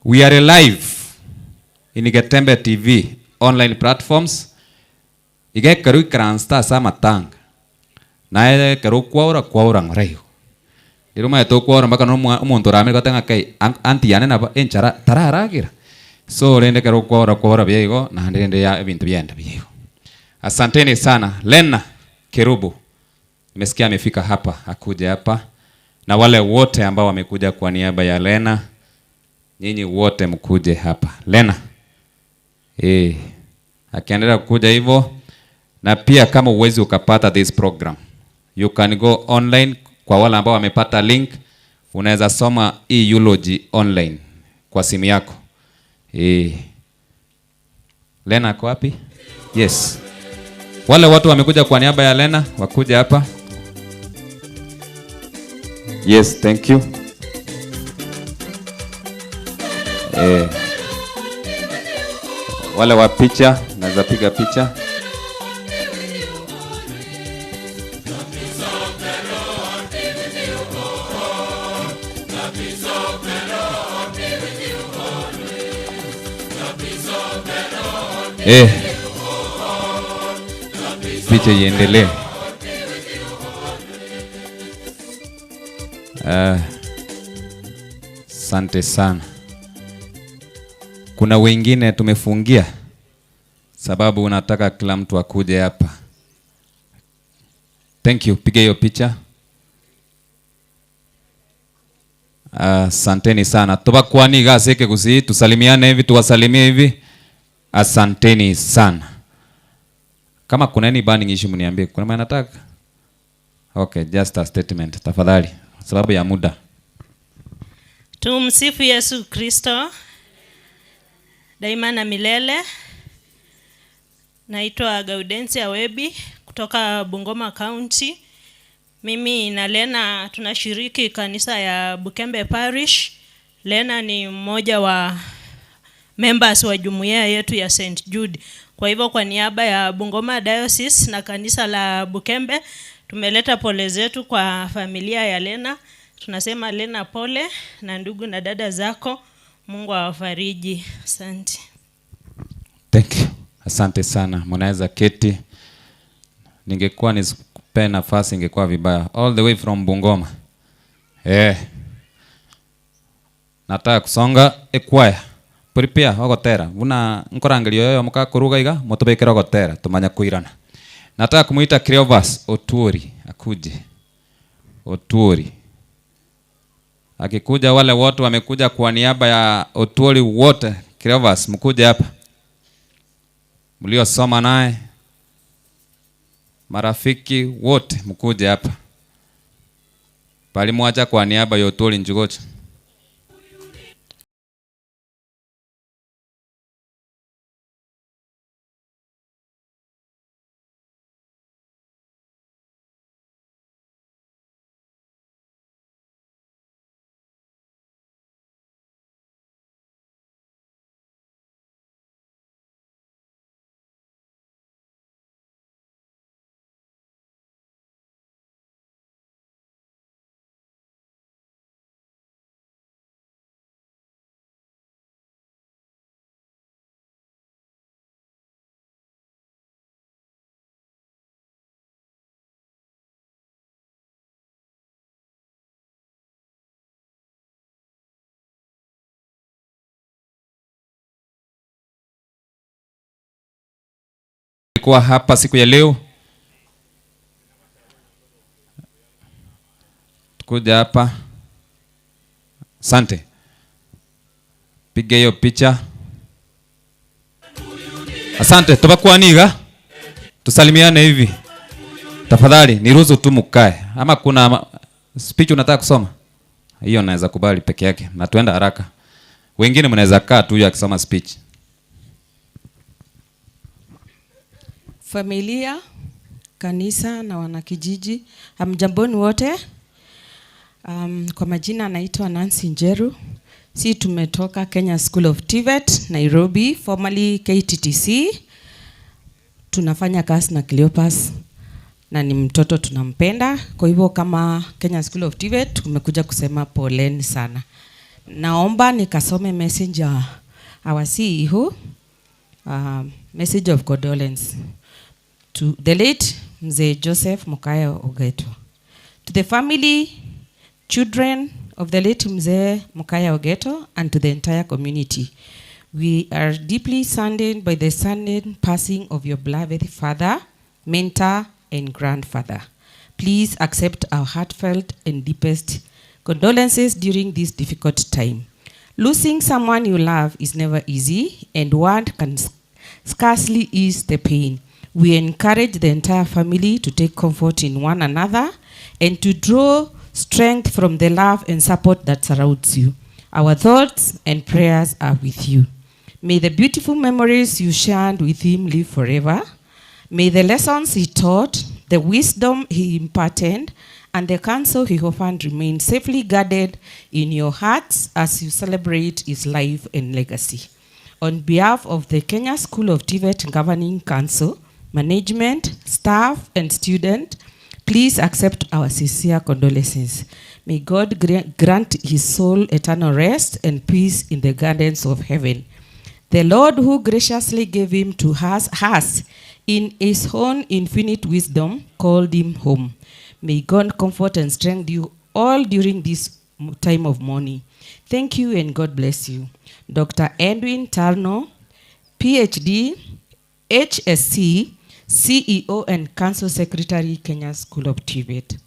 we are live in Getembe TV online platforms igekeru ikaransta ase amatanga naye kero kwaura kwaura ng'ora igo rero omanyete okwaura mpaka na omwa omonto oramere gote ng'a kai aunty yane nabo enchara tararagira so rende ekero okwaura kwaura buya igo naende rende ya ebinto biaenda buya igo. Asanteni sana. Lena Kerubo nimesikia amefika hapa, akuje hapa, na wale wote ambao wamekuja kwa niaba ya Lena, nyinyi wote mkuje hapa. Lena eh, akiendelea kukuja hivyo, na pia kama uwezi ukapata this program, you can go online. Kwa wale ambao wamepata link, unaweza soma hii eulogy online kwa simu yako. Eh, Lena ako wapi? Yes. Wale watu wamekuja kwa niaba ya Lena wakuja hapa. Yes, thank you. Eh, wale wa picha, naweza piga picha. Eh, picha iendelee. Asante sana. Kuna wengine tumefungia sababu unataka kila mtu akuje hapa. Thank you. Piga hiyo picha. Asanteni sana. Tobakwani gaseke kusi tusalimiane hivi, tuwasalimie hivi. Asanteni sana. Kama kuna any burning issue mniambie. Kuna maana nataka? Okay, just a statement tafadhali, sababu ya muda. Tumsifu Yesu Kristo daima na milele. Naitwa Gaudensia Webi kutoka Bungoma County. Mimi na Lena tunashiriki kanisa ya Bukembe Parish. Lena ni mmoja wa members wa jumuiya yetu ya St. Jude. Kwa hivyo kwa niaba ya Bungoma Diocese na kanisa la Bukembe tumeleta pole zetu kwa familia ya Lena Tunasema Lena pole na ndugu na dada zako, Mungu awafariji. Asante. Thank you. Asante sana. Mnaweza keti. Ningekuwa nisikupe nafasi ingekuwa vibaya. All the way from Bungoma. Eh. Nataka kusonga ekwaya. Prepare ogotera. Buna nkorangerio yoyo mukakuruga iga mutubekere ogotera tumanya kuirana. Nataka kumuita Cleophas Otuori akuje. Otuori. Akikuja wale wote wamekuja kwa niaba ya Otuori wote, Cleophas mkuje hapa. Mliosoma naye marafiki wote mkuje hapa. Palimwacha kwa niaba ya Otuori Njugocha. Kuwa hapa siku ya leo kuja hapa, asante, piga hiyo picha, asante. Tubakwaniga, tusalimiane hivi tafadhali, niruhusu tu mkae, ama kuna speech unataka kusoma? Hiyo naweza kubali peke yake, na tuenda haraka. Wengine mnaweza kaa tu huyo akisoma speech. Familia, kanisa na wanakijiji, hamjamboni wote. Kwa majina naitwa Nancy Njeru. Si tumetoka Kenya School of TVET Nairobi, formerly KTTC. Tunafanya kazi na Cleophas na ni mtoto tunampenda. Kwa hivyo kama Kenya School of TVET tumekuja kusema poleni sana. Naomba nikasome message ya our CEO, message of condolence to the late Mzee Joseph Mokaya Ogeto. To the family, children of the late Mzee Mokaya Ogeto, and to the entire community, we are deeply saddened by the sudden passing of your beloved father, mentor, and grandfather. Please accept our heartfelt and deepest condolences during this difficult time. Losing someone you love is never easy, and one can scarcely ease the pain. We encourage the entire family to take comfort in one another and to draw strength from the love and support that surrounds you. Our thoughts and prayers are with you. May the beautiful memories you shared with him live forever. May the lessons he taught, the wisdom he imparted, and the counsel he offered remain safely guarded in your hearts as you celebrate his life and legacy. On behalf of the Kenya School of TVET Governing Council, management, staff, and student, please accept our sincere condolences. May God grant his soul eternal rest and peace in the gardens of heaven. The Lord who graciously gave him to us has, in his own infinite wisdom, called him home. May God comfort and strengthen you all during this time of mourning. Thank you and God bless you. Dr. Edwin Tarno, PhD, HSC, CEO and Council Secretary, Kenya School of TVET.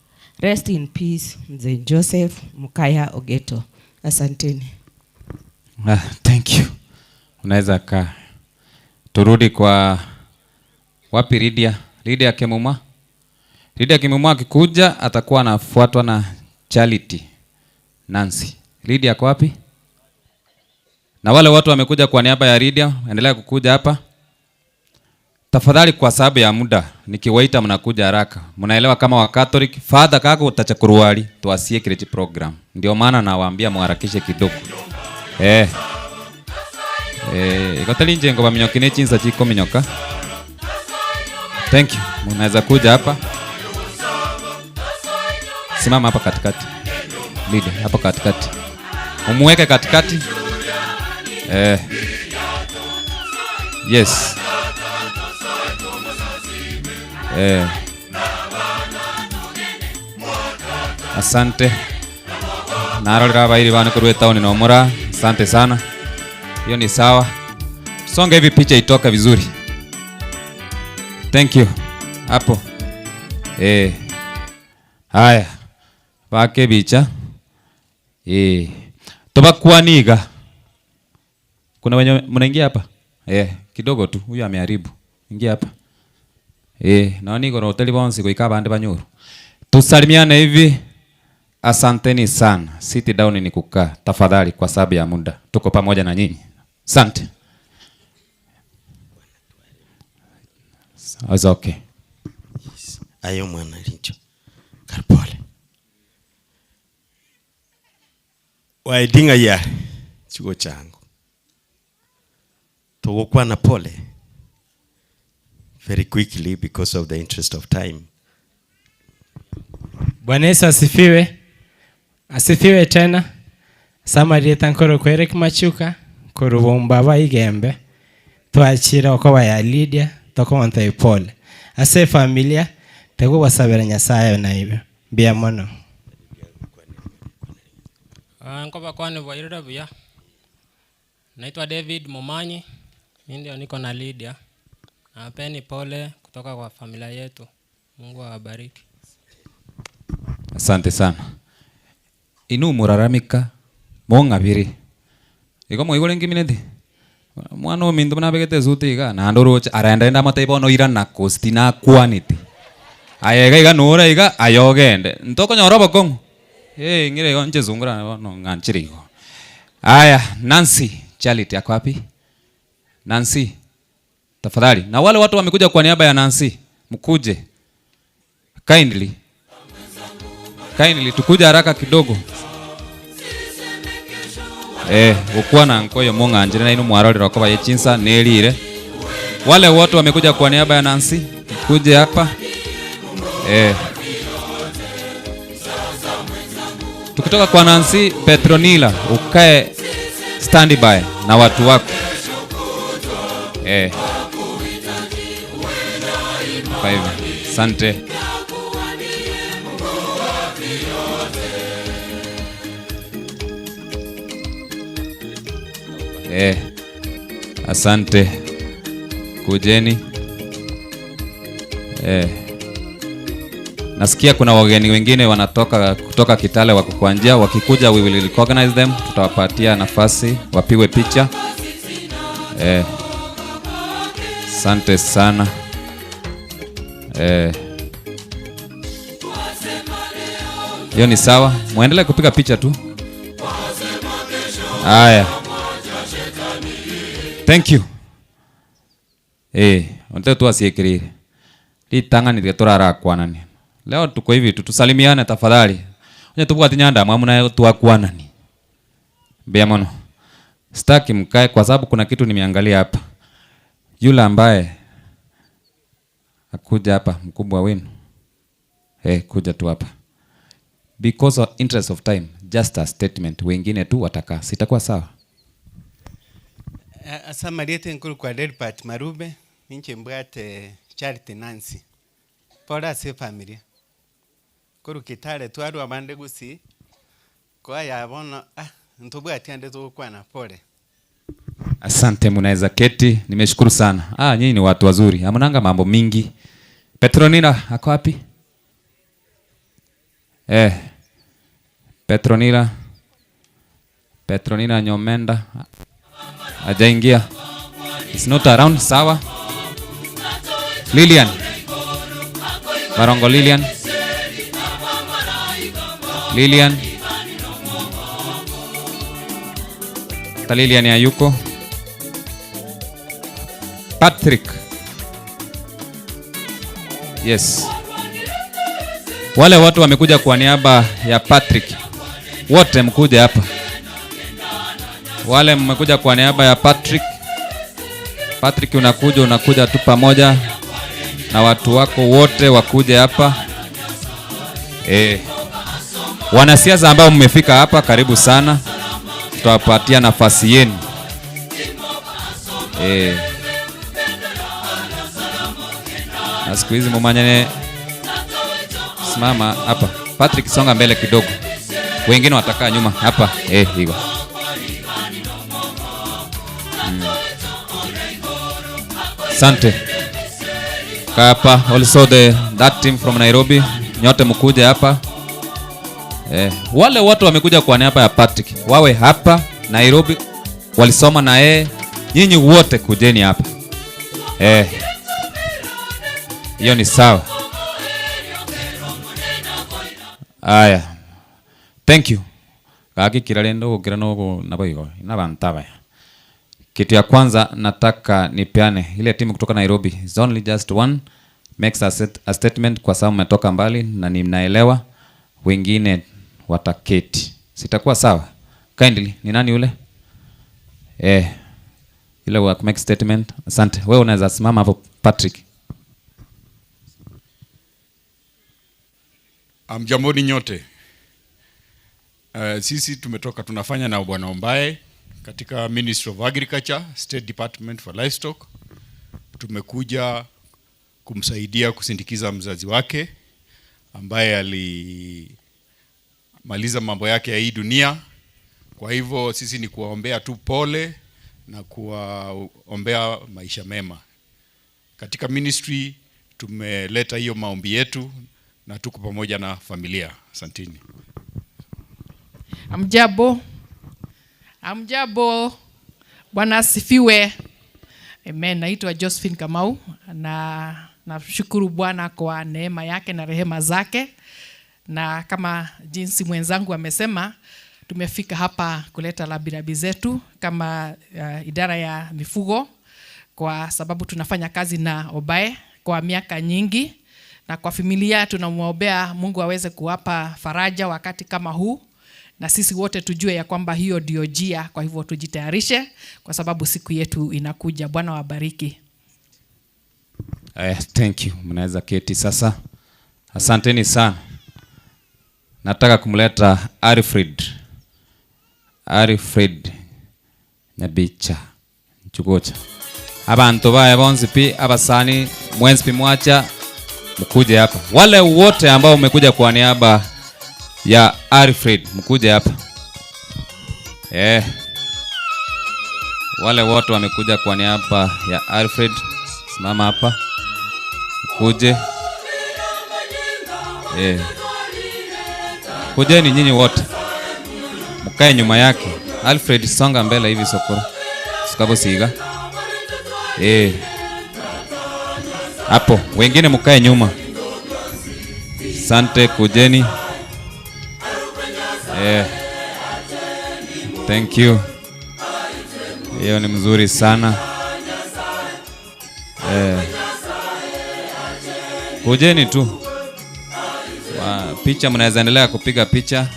Rest in peace, Mzee Joseph Mokaya Ogeto. Asanteni. Thank you. Unaweza kaa. Turudi kwa wapi Lydia? Lydia Kemuma. Lydia Kemuma akikuja atakuwa anafuatwa na Charity Nancy. Lydia kwa wapi? Na wale watu wamekuja kwa niaba ya Lydia, endelea kukuja hapa. Tafadhali kwa sababu ya muda, nikiwaita mnakuja haraka. Mnaelewa kama wa Catholic, Father kako utachakuruali, tuasie kile program. Ndio maana nawaambia muharakishe kidogo. Ikoteli njengo baminyoki ne chinsa chiko minyoka. Thank you. Mnaweza kuja hapa. Simama hapa katikati. Lydia, hapo katikati. Umuweke katikati. Eh. Yes. Eh. Asante. Narorera abairi bane korwa etown na omora. Asante sana. Hiyo ni sawa. Songa hivi picha itoke vizuri. Thank you. Hapo. Eh. Haya. Bake bicha. Eh. Tobakwaniga. Kuna wenye mnaingia hapa? Eh, kidogo tu. Huyu ameharibu. Ingia hapa. Eh, naona iko na hoteli bonsi kuikaa abande banyuru. Tusalimiane hivi. Asanteni sana. Sit down ni kukaa. Tafadhali kwa sababu ya muda. Tuko pamoja na nyinyi. Asante. It's okay. Ayo mwana lincho. Karpole. Waidinga ya chuo changu. Tugukwana pole. Very quickly because of the interest of time. Bwana Yesu asifiwe. Asifiwe tena. Samarieta nkoro kwa Eric Machuka korubomba baigembe twachira okoba ya Lydia tokonta ipole ase familia tegubasabira Nyasaye na ibe mbia mono. Nkoba kwani bwairire buya. Naitwa David Momanyi, mimi ndio niko na Lydia. Nawapeni pole kutoka kwa familia yetu. Mungu awabariki. Asante sana. Inu muraramika mong'abiri. Igo moigore nkimineti. Mwana ominto buna abegete esuti iga naende oroche araenda ende amotebie bono irana kosi tinakwaneti. Aye iga iga nore iga aye ogende. Ntokonyora obokong'u? Eh, ng'ire igo inche sungura bono ng'anchire igo. Aya, Nancy Charity ako wapi? Nancy, tafadhali. Na wale watu wamekuja kwa niaba ya Nancy, mkuje. Kindly. Kindly tukuje haraka kidogo. Eh, gukwana nkoyo mong'anjire na ino mwarorera okoba yechinsa nerire. Wale wote wamekuja kwa niaba ya Nancy, kuje hapa. Eh. Tukitoka kwa Nancy, Petronila ukae standby na watu wako. Eh. Kwa hivyo, asante. Eh, asante. Kujeni. Eh. Nasikia kuna wageni wengine wanatoka kutoka Kitale wako kwa njia, wakikuja we will recognize them, tutawapatia nafasi wapigwe picha. Eh. Asante sana. Eh. Hiyo ni sawa. Muendelee kupiga picha tu. Haya. Thank you. Eh, onte tu asiekirire. Litang'anire turarakwanani. Leo tuko hivi tu tusalimiane tafadhali. Onye tubwati nyanda mwamu nayo twakwanani. Mbea mono. Sitaki mkae kwa sababu kuna kitu nimeangalia hapa. Yule ambaye akuja hapa mkubwa wenu. Eh, kuja tu hapa. Because of interest of time, just a statement. Wengine tu watakaa. Sitakuwa sawa. Asamariete nkuru kwa Delbert Marube, ninche mbwate Charity Nancy. Pora ase familia. Kuru Kitale twarwa bande gusi. Kwa ya bono ah ntubwati ande tugukwana pole. Asante, mnaweza keti. Nimeshukuru sana. Ah, nyinyi ni watu wazuri. Hamnanga mambo mingi. Petronila ako wapi? Eh. Petronila. Petronila Nyomenda. Hajaingia. It's not around, sawa. Lilian. Barongo Lilian. Lilian. Ta Lilian hayuko. Patrick. Yes. Wale watu wamekuja kwa niaba ya Patrick. Wote mkuje hapa. Wale mmekuja kwa niaba ya Patrick. Patrick unakuja, unakuja tu pamoja na watu wako wote wakuje hapa. Eh. Wanasiasa ambao mmefika hapa, karibu sana, tutawapatia nafasi yenu. Eh. Na siku hizi mumanyane, simama hapa. Patrick, songa mbele kidogo, wengine watakaa nyuma hapa. Eh, hivyo. Asante. Kaa hapa. Also the that team from Nairobi, nyote mkuje hapa. Eh, wale watu wamekuja kwa niaba ya Patrick wawe hapa Nairobi, walisoma na yeye. Nyinyi wote kujeni hapa eh, hiyo ni sawa. Aya, thank you gakikira rende gukira nogo naboigo nabantaba. Kitu ya kwanza nataka nipeane ile timu kutoka Nairobi is only just one makes a, set, a statement kwa sababu mmetoka mbali na ninaelewa wengine wataketi. Sitakuwa sawa. Kindly, ni nani yule? Eh, ile wa make statement. Asante. Wewe unaweza simama hapo Patrick. Mjamboni nyote. Sisi tumetoka tunafanya na Bwana Ombae katika Ministry of Agriculture, State Department for Livestock. Tumekuja kumsaidia kusindikiza mzazi wake ambaye alimaliza mambo yake ya hii dunia. Kwa hivyo sisi ni kuwaombea tu pole na kuwaombea maisha mema. Katika ministry tumeleta hiyo maombi yetu na tuko pamoja na familia. Asanteni. Amjabo, amjabo. Bwana asifiwe. Amen. Naitwa Josephine Kamau na nashukuru Bwana kwa neema yake na rehema zake, na kama jinsi mwenzangu amesema, tumefika hapa kuleta labirabi zetu kama idara ya mifugo, kwa sababu tunafanya kazi na Obae kwa miaka nyingi, na kwa familia tunamwombea Mungu aweze kuwapa faraja wakati kama huu na sisi wote tujue ya kwamba hiyo ndio njia. Kwa hivyo tujitayarishe, kwa sababu siku yetu inakuja. Bwana wabariki. Eh, thank you. Mnaweza keti sasa. Asanteni sana. Nataka kumleta Alfred. Alfred Nyabicha Nchugocha. Abantu baye bonsi pi abasani mwenzi pi mwacha mkuje hapa. Wale wote ambao mmekuja kwa niaba ya Alfred mkuje hapa. Eh. Wale wote wamekuja kwa niaba ya Alfred, simama hapa. Mkuje. Eh. Kujeni nyinyi wote. Mkae nyuma yake. Alfred songa mbele hivi sokoro. Sukabo siga. Eh. Hapo wengine mkae nyuma. Sante, kujeni. Eh. Thank you. Hiyo ni mzuri sana. Eh. Kujeni tu. Wa, picha mnaweza endelea kupiga picha.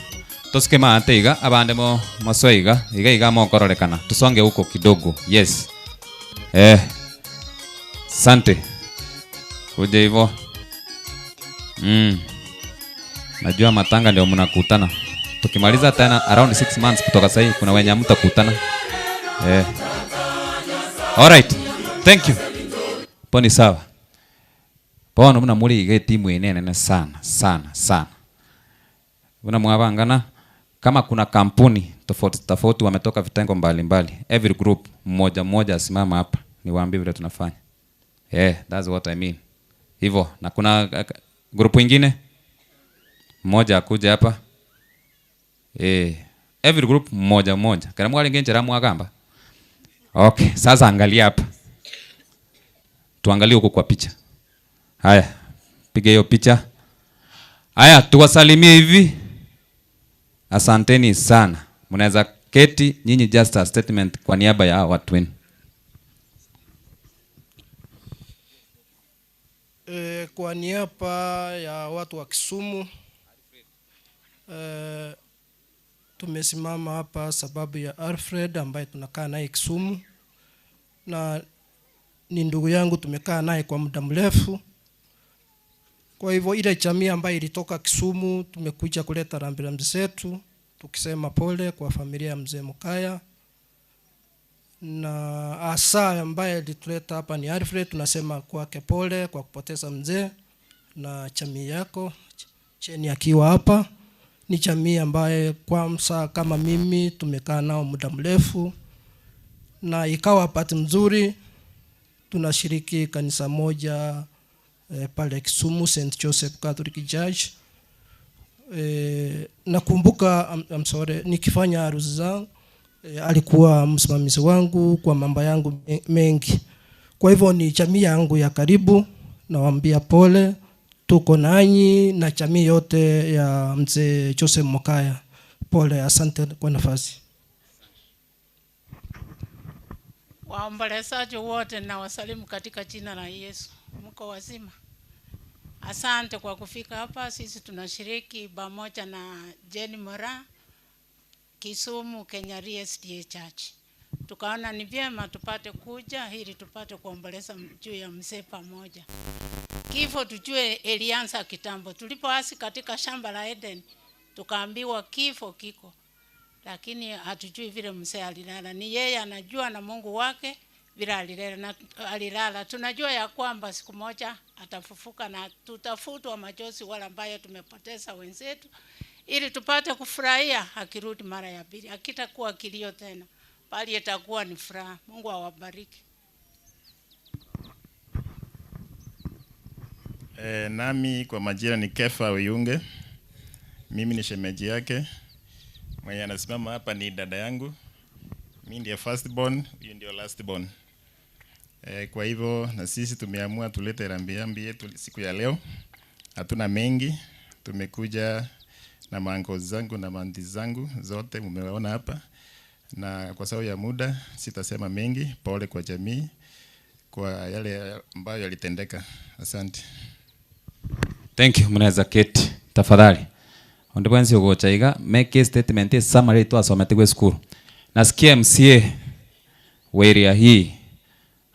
Tosike maate iga abande mo maso iga iga iga mokororekana. Tusonge huko kidogo. Yes. Eh. Sante. Kuja hivyo. Najua matanga ndio mnakutana. Tukimaliza tena around 6 months kutoka sasa hivi kuna wenye hamtakutana. Eh. All right. Thank you. Poni sawa. Bono muna muri iga timu enene sana sana sana. Muna mwabangana kama kuna kampuni tofauti tofauti wametoka vitengo mbalimbali. Every group mmoja mmoja asimama hapa niwaambie vile tunafanya. Yeah, that's what I mean. Hivyo na kuna grupu ingine mmoja akuja hapa. Eh, every group mmoja mmoja. Kana mwali ngenjera mwagamba. Okay, sasa angalia hapa. Tuangalie huko kwa picha. Haya, piga hiyo picha. Haya, tuwasalimie hivi. Asanteni sana. Mnaweza keti nyinyi, just a statement kwa niaba ya watu wenu. E, kwa niaba ya watu wa Kisumu e, tumesimama hapa sababu ya Alfred ambaye tunakaa naye Kisumu na ni ndugu yangu, tumekaa naye kwa muda mrefu. Kwa hivyo ile jamii ambayo ilitoka Kisumu tumekuja kuleta rambirambi zetu tukisema pole kwa familia ya mzee Mokaya, na hasa ambaye ilituleta hapa ni Alfred, tunasema kwake pole kwa kupoteza mzee na jamii yako. Cheni akiwa hapa ni jamii ambaye kwanza kama mimi tumekaa nao muda mrefu, na ikawa bahati mzuri tunashiriki kanisa moja pale Kisumu, St Joseph Catholic Church. Nakumbuka I'm sorry, nikifanya harusi zangu alikuwa msimamizi wangu kwa mambo yangu mengi. Kwa hivyo ni jamii yangu ya karibu, nawaambia pole, tuko nanyi na jamii yote ya mzee Joseph Mokaya. Pole, asante kwa nafasi. Waombolezaji wote na wasalimu katika jina la Yesu. Mko wazima? Asante kwa kufika hapa. Sisi tunashiriki pamoja na Jenny Mora, Kisumu, Kenya RSDA Church. Tukaona ni vyema tupate kuja ili tupate kuomboleza juu ya mzee pamoja. Kifo tujue ilianza kitambo. Tulipoasi katika shamba la Eden, tukaambiwa kifo kiko, lakini hatujui vile mzee alilala. Ni yeye anajua na Mungu wake vile alilala na alilala. Tunajua ya kwamba siku moja atafufuka na tutafutwa machozi wale ambayo tumepoteza wenzetu, ili tupate kufurahia akirudi mara ya pili. Hakitakuwa kilio tena, bali itakuwa ni furaha. Mungu awabariki. Nami kwa majina ni Kefa Uyunge. Mimi ni shemeji yake. Mwenye anasimama hapa ni dada yangu. Mimi ndiye first born, huyu ndio last born. Kwa hivyo na sisi tumeamua tulete rambirambi yetu siku ya leo. Hatuna mengi, tumekuja na mango zangu na manti zangu zote mmewaona hapa. Na kwa sababu ya muda sitasema mengi. Pole kwa jamii kwa yale ambayo yalitendeka. Asante. Thank you. Mnaweza keti tafadhali. Onde bwensi ugochaiga make a statement a summary twasomete gwe school. Nasikia MCA wa area hii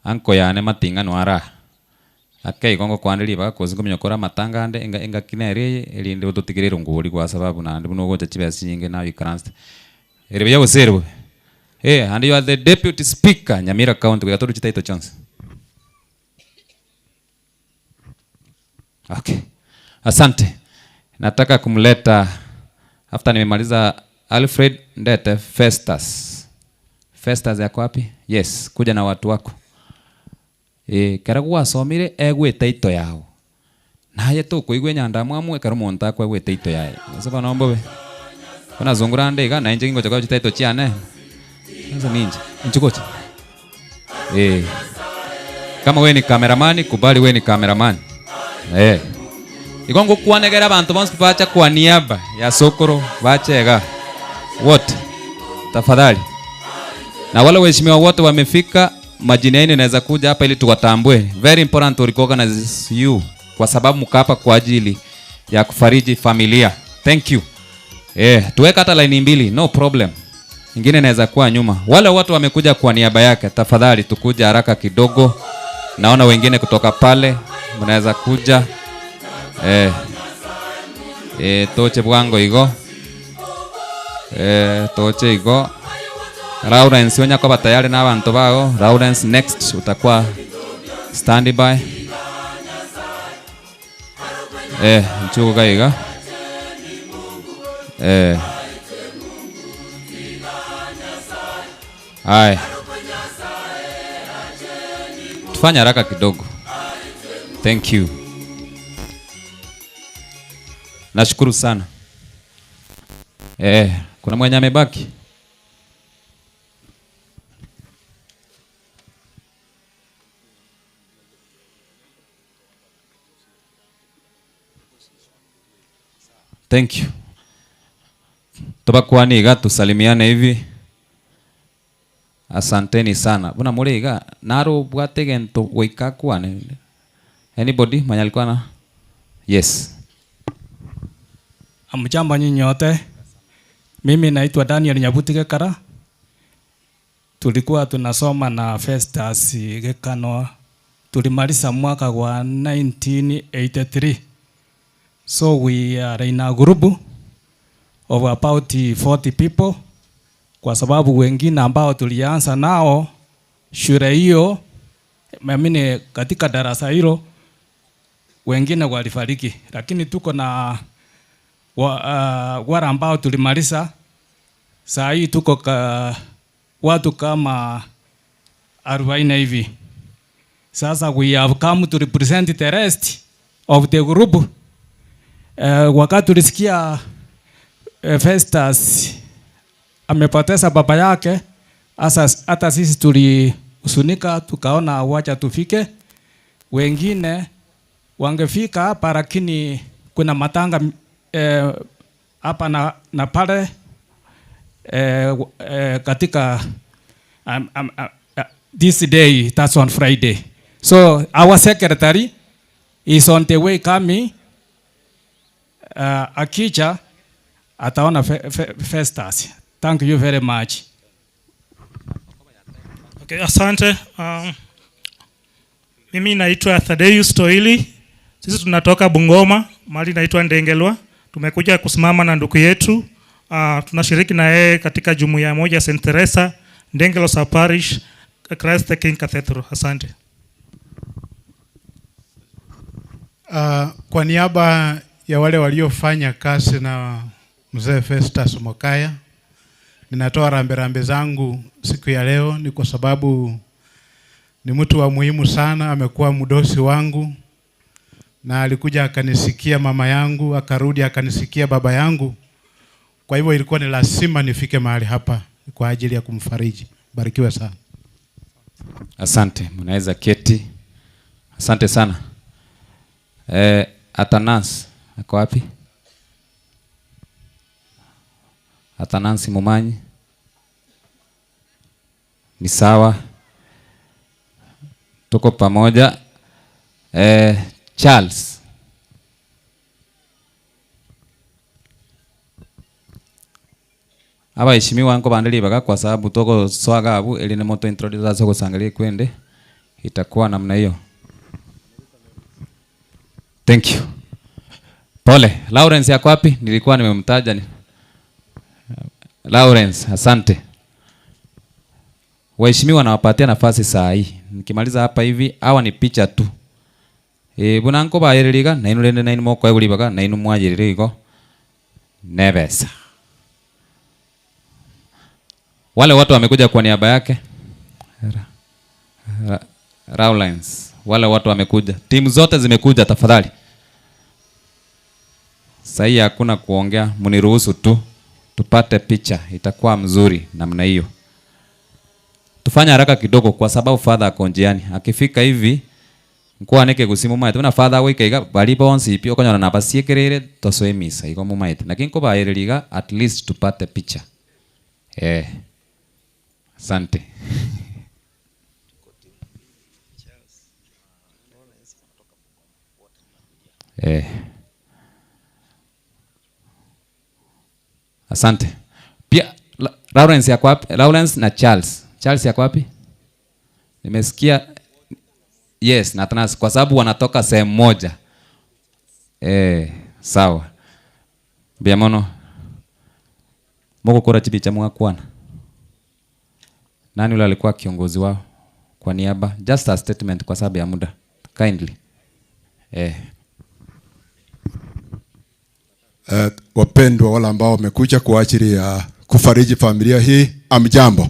anko yane matinga nwara. Ake igongo kwandiri ba kozi ngomenya matanga ande enga enga kinere erinde ututigirira nguri kwa sababu na ndi buno gocha chibesa nyingi na ikaranste. Ere ya userwe. And you are the deputy speaker Nyamira County kwa toru chitaito chance. Okay. Asante. Nataka kumleta after nimemaliza Alfred Ndete Festus. Festus yako wapi? Yes, kuja na watu wako. Karagwa asomire egwete ito yao. Naye tu kuigwe nyanda mwamwe karo monta akwa egwete ito yae. Sasa bana ombobe. Kuna zungura ndega na inje ngoja kwa chitaito chiane. Sasa ninje. Nchukocha. Kama wewe ni cameraman, kubali wewe ni cameraman. Igongo kuanegera abantu bonse bacha kwa niaba ya sokoro bachega wote tafadhali. Na wale waheshimiwa wote wamefika, majina yenu inaweza kuja hapa ili tuwatambue. Very important to recognize you kwa sababu mko hapa kwa ajili ya kufariji familia. Thank you. Tuweka hata line mbili, no problem. Ingine inaweza kuwa nyuma. Wale watu wamekuja kwa niaba yake, tafadhali tukuja haraka kidogo. Naona wengine kutoka pale mnaweza kuja. Toche bwango igo. Toche igo. Lawrence onya kwa tayari na abantu bao. Lawrence next utakuwa standby. Nchuko kaiga. Hai. Tufanye haraka kidogo. Thank you. Nashukuru sana. Kuna mwenye amebaki? Thank you. Tobakwani iga tusalimiane hivi. Asanteni sana. Buna muri iga naro bwate gento goika kwane. Anybody mwenye alikuwa na? Yes. Hamjambo nyinyi wote. Mimi naitwa Daniel Nyabuti Gekara. Tulikuwa tunasoma na Festus Gekano. Tulimaliza mwaka wa 1983. So we are in a group of about 40 people, kwa sababu wengine ambao tulianza nao shule hiyo, I mean, katika darasa hilo wengine walifariki, lakini tuko na wale ambao tulimaliza. Saa hii tuko watu kama 40 hivi. Sasa we have come to represent the rest of the group. Wakati tulisikia Festus amepoteza baba yake, hata sisi tulihuzunika, tukaona wacha tufike. Wengine wangefika hapa, lakini kuna matanga hapa na pale katika this day, that's on Friday. So our secretary is on the way coming. Akija ataona Festus. Thank you very much. Okay, asante. Mimi naitwa Thaddeus Toili. Sisi tunatoka Bungoma, mahali naitwa Ndengelwa. Tumekuja kusimama na ndugu yetu. Tunashiriki na yeye katika jumuiya moja St. Teresa, Ndengelwa Sub Parish, Christ the King Cathedral. Asante. Kwa niaba ya wale waliofanya kazi na mzee Festus Mokaya, ninatoa rambirambi zangu siku ya leo. Ni kwa sababu ni mtu wa muhimu sana, amekuwa mdosi wangu na alikuja akanisikia mama yangu, akarudi akanisikia baba yangu. Kwa hivyo ilikuwa ni lazima nifike mahali hapa kwa ajili ya kumfariji. Barikiwe sana. Asante, mnaweza keti. Asante sana. Atanas ako wapi? Atanasi Mumanyi. Ni sawa. Tuko pamoja. Charles. Abaheshimiwa nko bandeli baka kwa sababu toko swaga abu ili ni moto introduce soko sangalie kwende itakuwa namna hiyo. Thank you. Pole. Lawrence yako wapi? Nilikuwa nimemtaja ni Lawrence, asante. Waheshimiwa nawapatia nafasi saa hii. Nikimaliza hapa hivi, hawa ni picha tu. Buna nko bayereriga, na inu rende na inu moko egulibaga, na inu mwajirire igo. Nebesa. Wale watu wamekuja kwa niaba yake. Lawrence, wale watu wamekuja. Timu zote zimekuja tafadhali. Sasa hakuna kuongea, mniruhusu tu tupate picha, itakuwa mzuri namna hiyo. Tufanye haraka kidogo kwa sababu father ako njiani. Akifika hivi nkuwa neke gusimu maite na father wike iga bali bonsi ipyo konyora na basiekerere tosoe misa igo mumaite. Lakini ko bayereriga at least tupate picha. Asante. Asante. Pia Lawrence yako wapi? Lawrence na Charles. Charles yako wapi? Nimesikia yes, na Atanas kwa sababu wanatoka sehemu moja. Sawa. Biamono. Moko kora chibicha mwakwana. Nani yule alikuwa kiongozi wao kwa niaba? Just a statement kwa sababu ya muda. Kindly. Wapendwa wale ambao wamekuja kwa ajili ya kufariji familia hii, amjambo.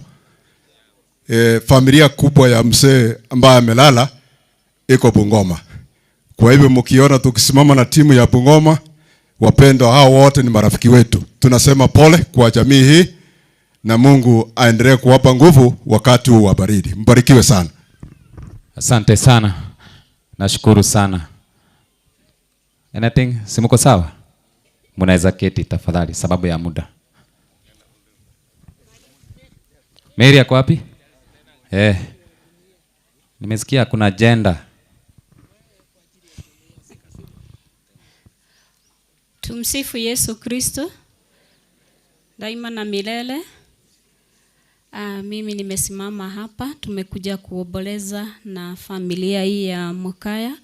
Familia kubwa ya mzee ambaye amelala iko Bungoma. Kwa hivyo mkiona tukisimama na timu ya Bungoma, wapendwa hao wote ni marafiki wetu. Tunasema pole kwa jamii hii na Mungu aendelee kuwapa nguvu wakati huu wa baridi. Mbarikiwe sana. Asante sana. Nashukuru sana. Anything? Simuko sawa? Mnaweza keti tafadhali sababu ya muda. Mary ako wapi? Nimesikia kuna agenda. Tumsifu Yesu Kristo daima na milele. Mimi nimesimama hapa, tumekuja kuomboleza na familia hii ya Mokaya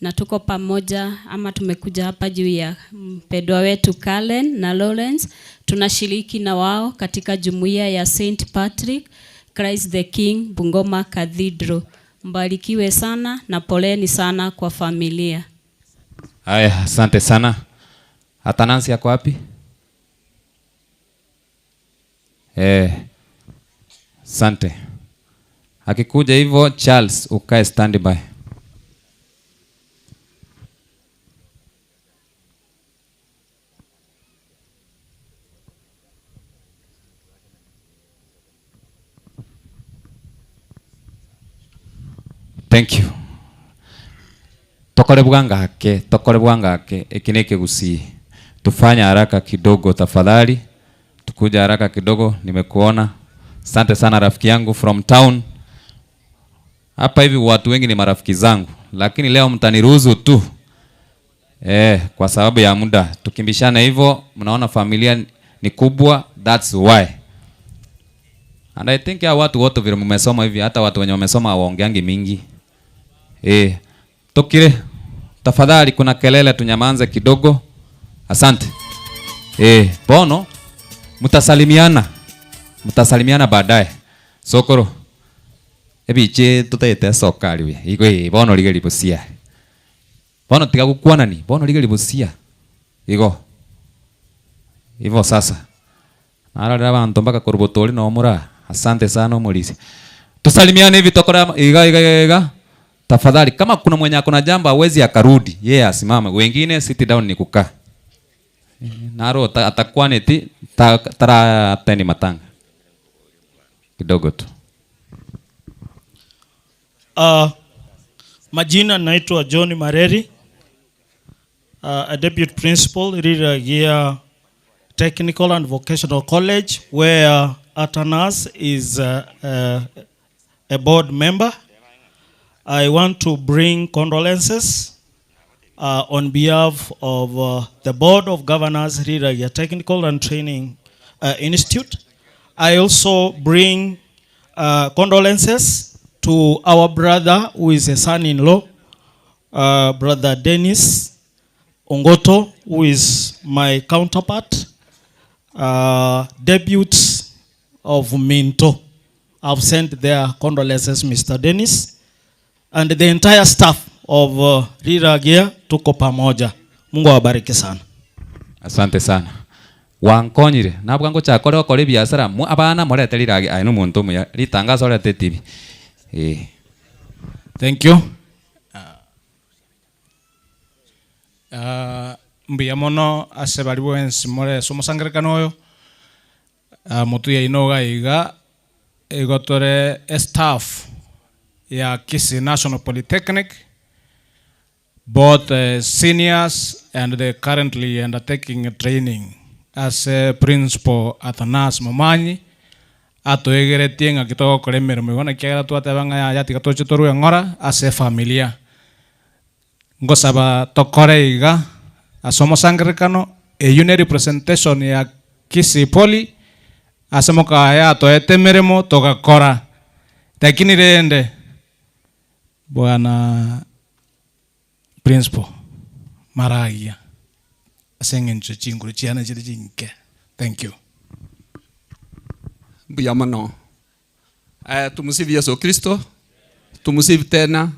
na tuko pamoja ama tumekuja hapa juu ya mpendwa wetu Kalen na Lawrence. Tunashiriki na wao katika jumuiya ya St Patrick Christ the King Bungoma Cathedral. Mbarikiwe sana na poleni sana kwa familia. Haya, asante sana. Hata Nancy yako wapi? Eh, asante. Akikuja hivyo Charles, ukae standby. Thank you. Tokore bwangake, tokore bwangake, iki ni kigusii. Tufanye haraka kidogo tafadhali. Tukuja haraka kidogo, nimekuona. Asante sana rafiki yangu from town. Hapa hivi watu wengi ni marafiki zangu, lakini leo mtaniruhusu tu. Eh, kwa sababu ya muda tukimbishane hivyo, mnaona familia ni kubwa, that's why. And I think ya watu wote vile mmesoma hivi, hata watu wenye wamesoma hawaongeangi mingi. Eh, tukire tafadhali, kuna kelele, tunyamanze kidogo. Asante. Eh, bono mtasalimiana, mtasalimiana baadaye. Sokoro ebiche tutaite sokari we igo eh, bono rigeri busia bono tiga gukwanani bono rigeri busia igo hivyo sasa nararira bantu mpaka kurubutori no mura. Asante sana omulisi, tusalimiane hivi tokora iga iga iga, iga. Tafadhali kama kuna mwenye akona jambo hawezi akarudi, yeye yeah, asimame, wengine sit down ni kukaa. Naro atakwaneti ta, tara teni matanga kidogo tu. Majina naitwa John Mareri, a deputy principal Riragia Technical and Vocational College where Atanas is a board member. I want to bring condolences on behalf of the Board of Governors, Riragia Technical and Training Institute. I also bring condolences to our brother who is a son-in-law, Brother Dennis Ongoto, who is my counterpart, deputy of Minto. I've sent their condolences, Mr. Dennis, and the entire staff of Riragia, tuko pamoja. Mungu awabariki sana. Asante sana. Wankonyire nabwo ngochakore gokora ebiasara mu abana morete riragi aye nomonto omuya ritangazo orete tibi eh. Thank you. Mbuya mono ase bari bwensi more ase omosangerekano oyo. Motu yaino iga iga igo tore staff ya Kisii National Polytechnic, both seniors and the currently undertaking training as a principal Athanas Momanyi atoegeretie ng'aki togokora emeremo igo naki ekero twateba ng'a yaya tiga toche torwe ng'ora ase efamilia. Ngosaba tokore iga ase omosangerekano eywo ne representation ya Kisii Poly ase mokaya atoete emeremo togakora, lakini rende bwana principal maragia ase eng'encho chinguru chiane chiri chinke. Thank you. Mbuya mono. Tumusifu Yesu Kristo, tumusifu tena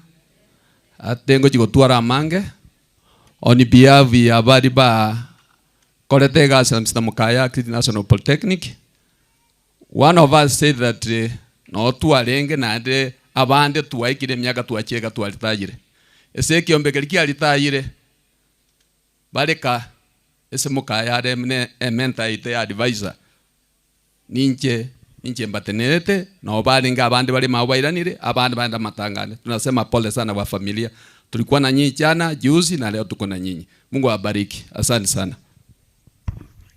ate ngochi gotwara amange on behalf ya bari ba korete egasi na Mr. Mokaya Kisii National Polytechnic. One of us said that no twarenge naende abande twaikire emiaka twachega twaritayire ase ekiombe keri kiaritayire bareka ase Mokaya are mune ementa ite ya advisor ninche ninche mbatenerete na barenge abande bari mao bairanire abande baenda matangane. Tunasema pole sana kwa familia, tulikuwa na nyinyi jana juzi na leo tuko na nyinyi. Mungu awabariki, asante sana.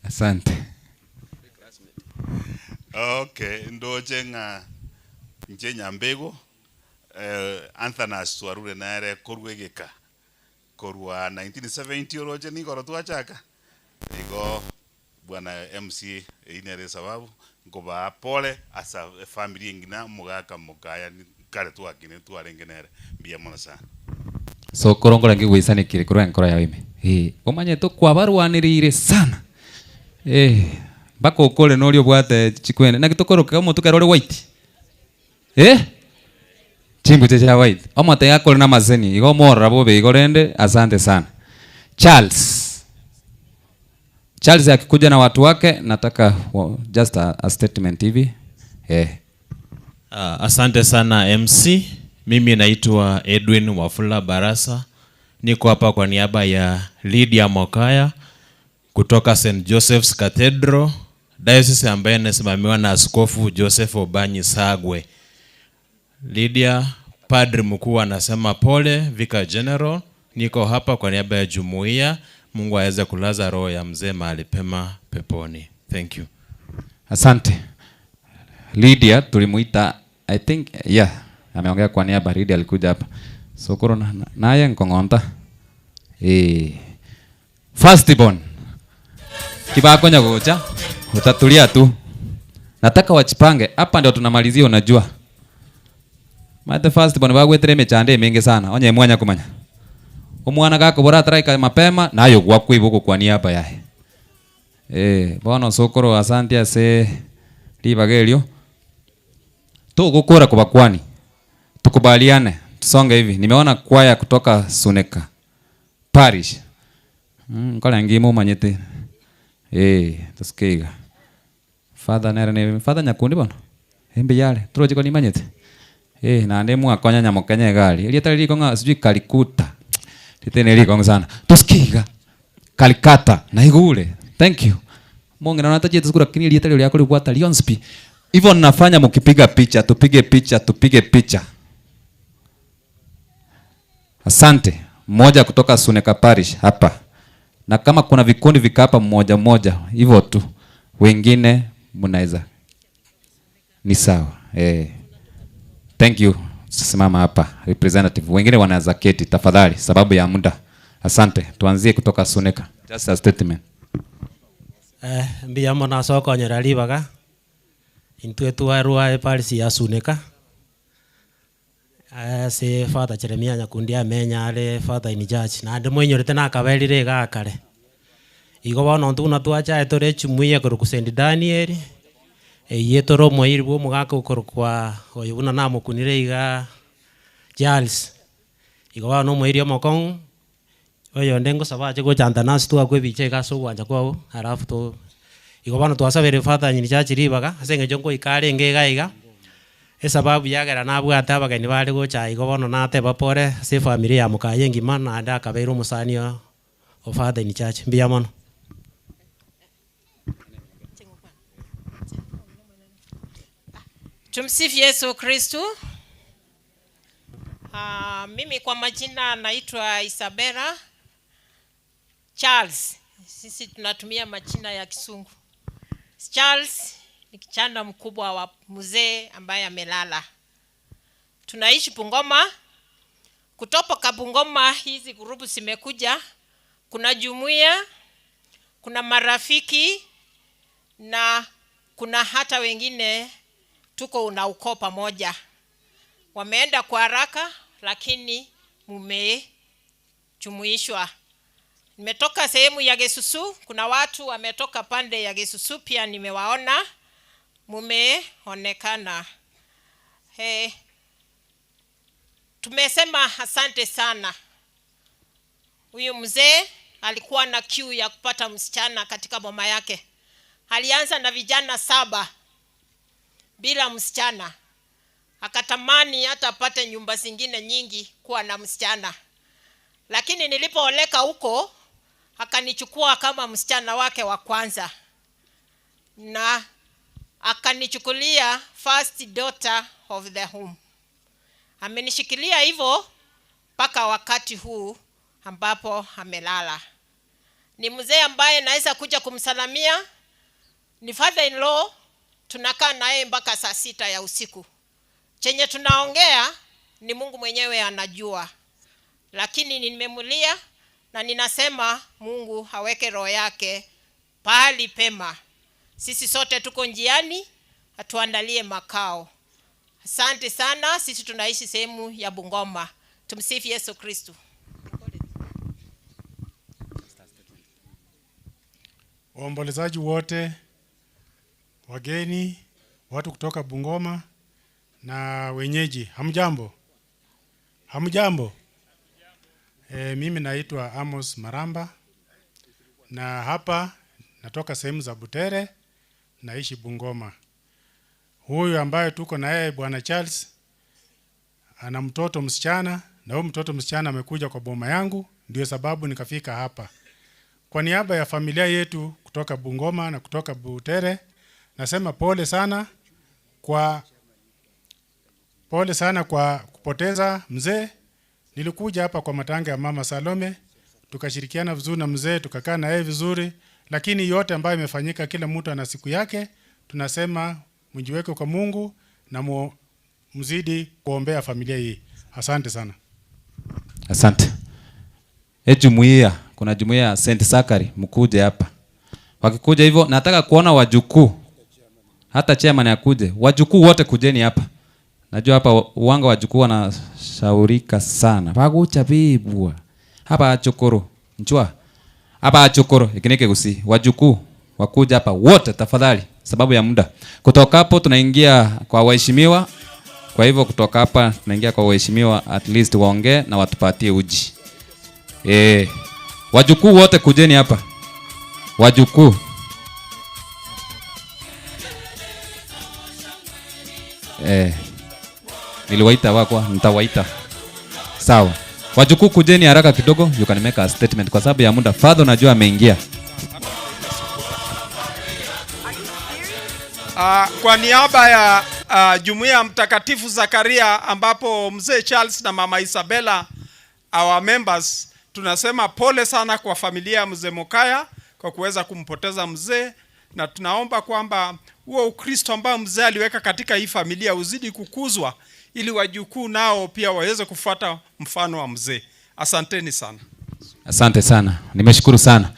Asante. Okay, ndoche ng'a nche nyambego Anthanas twarure nere korwa egeka korwa 1970 oroche nigoro twachaka igo bwana MC einere sababu nkobaa pole asa family engina mogaka mokaya kare twakine twarenge nere mbuya mono sana. Sokoro nkore nki gwisanekire korwa enkoro yao ime. Eh, omanyete okwabarwanereire sana. Eh, mpaka okore noria obwate chikwene. Naki tokoroka omotu kero ore white? Eh? Chimbuche chia white. Omote akore na amaseni, igo omorora bobe igo rende asante sana. Charles. Charles akikuja na watu wake nataka just a statement hivi. Eh. Asante sana MC. Mimi naitwa Edwin Wafula Barasa. Niko hapa kwa niaba ya Lydia Mokaya kutoka St. Joseph's Cathedral, diocese ambayo inasimamiwa na Askofu Joseph Obanyi Sagwe. Lydia, padri mkuu anasema pole, Vicar General. Niko hapa kwa niaba ya jumuiya. Mungu aweze kulaza roho ya mzee mahali pema peponi. Thank you. Asante. Lydia tulimuita, I think, yeah, ameongea kwa niaba. Lydia alikuja hapa. Sokoro naye nkong'onta. Eh. First born. Kibako nyagocha. Utatulia tu. Nataka wachipange. Hapa ndio tunamalizia unajua. Mate first born bagwetere emechando emingi sana. Onye mwanya kumanya. Omwana gakobora ataraika mapema nayo gwakwibuko kwa niaba yaye. Eh, bono sokoro asante ase ribaga Tugukura kubakwani. Tukubaliane, tusonge hivi. Nimeona kwaya kutoka Suneka Parish. Nkora ngimo manyete. Eh, tusikiga. Father nere ni Father nyakundi bono. Embe yale, turoje ko nimanyete. Eh, na ndi mwakonya nyamokenya egari. Eria liko ng'a sijui kalikuta. Titene liko sana. Tusikiga. Kalikata na igure. Thank you. Mungu naona taje tuzukura lakini eria tali lyako libwata Lionspi. Hivyo nafanya mkipiga picha, tupige picha, tupige picha. Asante. Mmoja kutoka Suneka Parish hapa. Na kama kuna vikundi vika hapa mmoja mmoja, hivyo tu. Wengine mnaweza. Ni sawa. Eh. Thank you. Simama hapa representative. Wengine wanaweza keti tafadhali sababu ya muda. Asante. Tuanzie kutoka Suneka. Just a statement. Eh, mbuya mono ase okonyora ribaga intwe twarwa eparish ya Suneka ase Father Jeremia Nyakundi amenya are father in church naende moinyorete nakaberire iga akare. Igo bono intwe buna twachaete tore echumuiya korwa St Daniel, eywo tore omoiri bwa omogaka okorokwa oyo buna namokunire iga Charles. Igo bono omoiri omokong'u, oyonde ngosaba ache gochanta nase twakwa ebicha iga ase ogwancha kwago, alafu to igo bono twasabire father in church ribaga, ase eng'encho nkoika arenge iga iga, esababu yagera nabwate abageni bare gocha igo bono nateba pore ase efamiri ya mokaye engima naende akabeire omosani o o father in church. Mbuya mono. Tumsifu Yesu Kristu. Mimi kwa majina naitwa Isabella Charles. Sisi tunatumia majina ya Kisungu. Charles ni kijana mkubwa wa mzee ambaye amelala. Tunaishi Bungoma. Kutoka Bungoma hizi grupu zimekuja. Kuna jumuiya, kuna marafiki na kuna hata wengine tuko na ukoo pamoja. Wameenda kwa haraka lakini mumejumuishwa. Nimetoka sehemu ya Gesusu, kuna watu wametoka pande ya Gesusu pia nimewaona, mumeonekana. Hey, tumesema asante sana. Huyu mzee alikuwa na kiu ya kupata msichana katika boma yake. Alianza na vijana 7 bila msichana. Akatamani hata apate nyumba zingine nyingi kuwa na msichana. Lakini nilipooleka huko akanichukua kama msichana wake wa kwanza. Na akanichukulia first daughter of the home. Amenishikilia hivyo mpaka wakati huu ambapo amelala. Ni mzee ambaye naweza kuja kumsalamia. Ni father in law, tunakaa naye mpaka saa 6 ya usiku. Chenye tunaongea ni Mungu mwenyewe anajua. Lakini nimemulia na ninasema Mungu aweke roho yake pahali pema. Sisi sote tuko njiani, atuandalie makao. Asante sana, sisi tunaishi sehemu ya Bungoma. Tumsifu Yesu Kristo. Waombolezaji wote, wageni, watu kutoka Bungoma na wenyeji, hamjambo? Hamjambo? E, mimi naitwa Amos Maramba na hapa natoka sehemu za Butere, naishi Bungoma. Huyu ambaye tuko na yeye Bwana Charles ana mtoto msichana, na huyu mtoto msichana amekuja kwa boma yangu, ndio sababu nikafika hapa. Kwa niaba ya familia yetu kutoka Bungoma na kutoka Butere, nasema pole sana kwa pole sana kwa kupoteza mzee. Nilikuja hapa kwa matanga ya mama Salome, tukashirikiana vizuri na mzee, tukakaa na yeye vizuri, lakini yote ambayo imefanyika, kila mtu ana siku yake. Tunasema mjiweke kwa Mungu na mu, mzidi kuombea familia hii. Asante sana. Asante. E jumuiya, kuna jumuiya ya St. Sakari mkuje hapa. Wakikuja hivyo nataka kuona wajukuu. Hata chairman akuje. Wajukuu wote kujeni hapa. Najua hapa uwanga wajukuu wanashaurika sana. Bagucha bibwa. Hapa achokoro. Nchwa. Hapa achokoro ikinike gusi. Wajukuu wakuja hapa wote tafadhali sababu ya muda. Kutoka hapo tunaingia kwa waheshimiwa. Kwa hivyo kutoka hapa tunaingia kwa waheshimiwa at least waongee na watupatie uji. Eh, wajukuu wote kujeni hapa. Wajukuu. Eh. Niliwaita wakwa, nitawaita. Sawa. Wajukuu kujeni haraka kidogo, you can make a statement kwa sababu ya muda. Father najua ameingia. Kwa niaba ya jumuiya ya Mtakatifu Zakaria ambapo mzee Charles na mama Isabella our members, tunasema pole sana kwa familia ya mzee Mokaya kwa kuweza kumpoteza mzee, na tunaomba kwamba huo Ukristo ambao mzee aliweka katika hii familia uzidi kukuzwa ili wajukuu nao pia waweze kufuata mfano wa mzee. Asanteni sana. Asante sana. Nimeshukuru sana.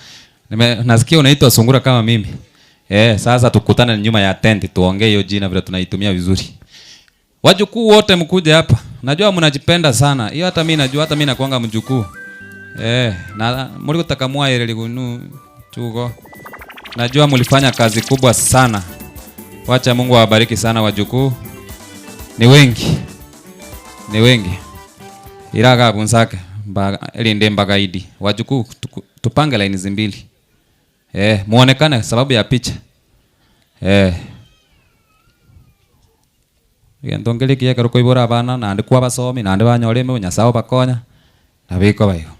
Nasikia unaitwa sungura kama mimi. Sasa tukutane nyuma ya tenti tuongee hiyo jina vile tunaitumia vizuri. Wajukuu wote mkuje hapa. Najua mnajipenda sana. Hiyo hata mimi najua, hata mimi nakuanga mjukuu. Na mlikutaka mwaire ligunu tugo. Najua mlifanya kazi kubwa sana. Wacha Mungu awabariki sana wajukuu. Ni wengi. Ni wengi. Iraga bunsake mbaga elinde mbagaidi. Wajukuu tupange laini zimbili. Muonekane sababu ya picha. Gento ngere kiya kero koibora abana naende kwa basomi naende banyore ime Nyasaye obakonya nabiko baigo.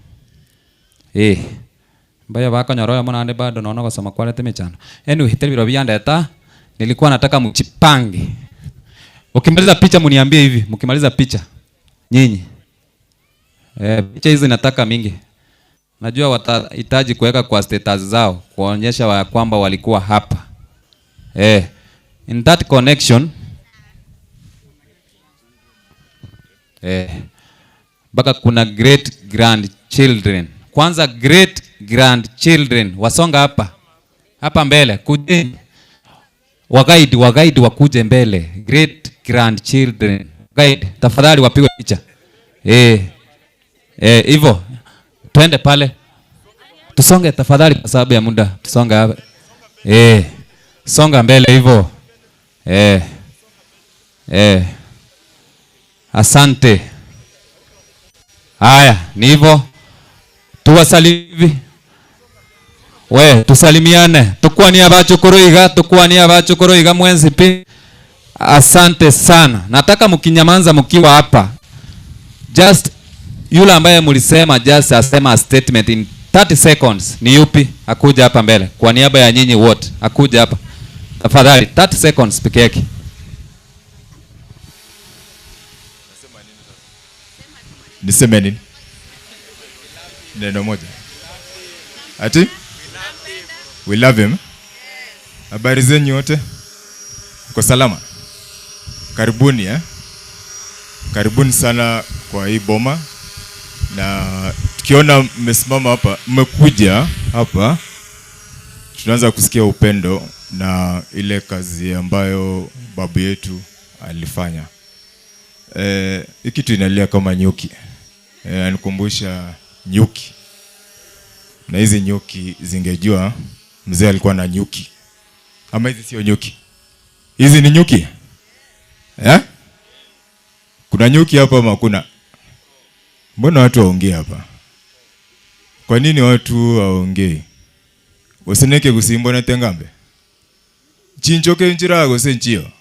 Mbaya bakonyora oyomo naende bado nono gosoma kwarete emechando. Anyway, teri biro biandeta nilikuwa nataka mjipange. Ukimaliza picha mniambie hivi, mkimaliza picha nyinyi. Picha hizi nataka mingi. Najua watahitaji kuweka kwa status zao kuonyesha kwamba walikuwa hapa. In that connection mpaka kuna great grandchildren. Kwanza great grandchildren wasonga hapa. Hapa mbele kujeni. Wagaidi, wagaidi wakuje mbele. Great grandchildren. Guide, tafadhali wapigwe picha. Hivyo. Twende pale. Tusonge tafadhali kwa sababu ya muda. Tusonge hapa. Songa mbele hivyo. Asante. Haya, ni hivyo. Tuwasalimi. We, tusalimiane. Tukwania bachukuruiga, tukwania bachukuruiga mwenzi pi. Asante sana. Nataka mkinyamanza mkiwa hapa. Just yule ambaye mlisema just asema statement in 30 seconds ni yupi? Akuja hapa mbele. Kwa niaba ya nyinyi wote, akuja hapa. Tafadhali 30 seconds peke yake. Niseme nini? Neno moja. Ati? We love him. Habari zenyu wote? Mko salama? Karibuni? Karibuni sana kwa hii boma. Na tukiona mmesimama hapa, mmekuja hapa, tunaanza kusikia upendo na ile kazi ambayo babu yetu alifanya. Hii kitu inalia kama nyuki. Anikumbusha nyuki. Na hizi nyuki zingejua Mzee alikuwa na nyuki. Ama hizi sio nyuki? Hizi ni nyuki? Eh? Kuna nyuki hapa ama hakuna? Mbona watu waongee hapa? Kwa nini watu waongee? Usineke kusimbo na tengambe. Chinchoke nchira gose nchiyo.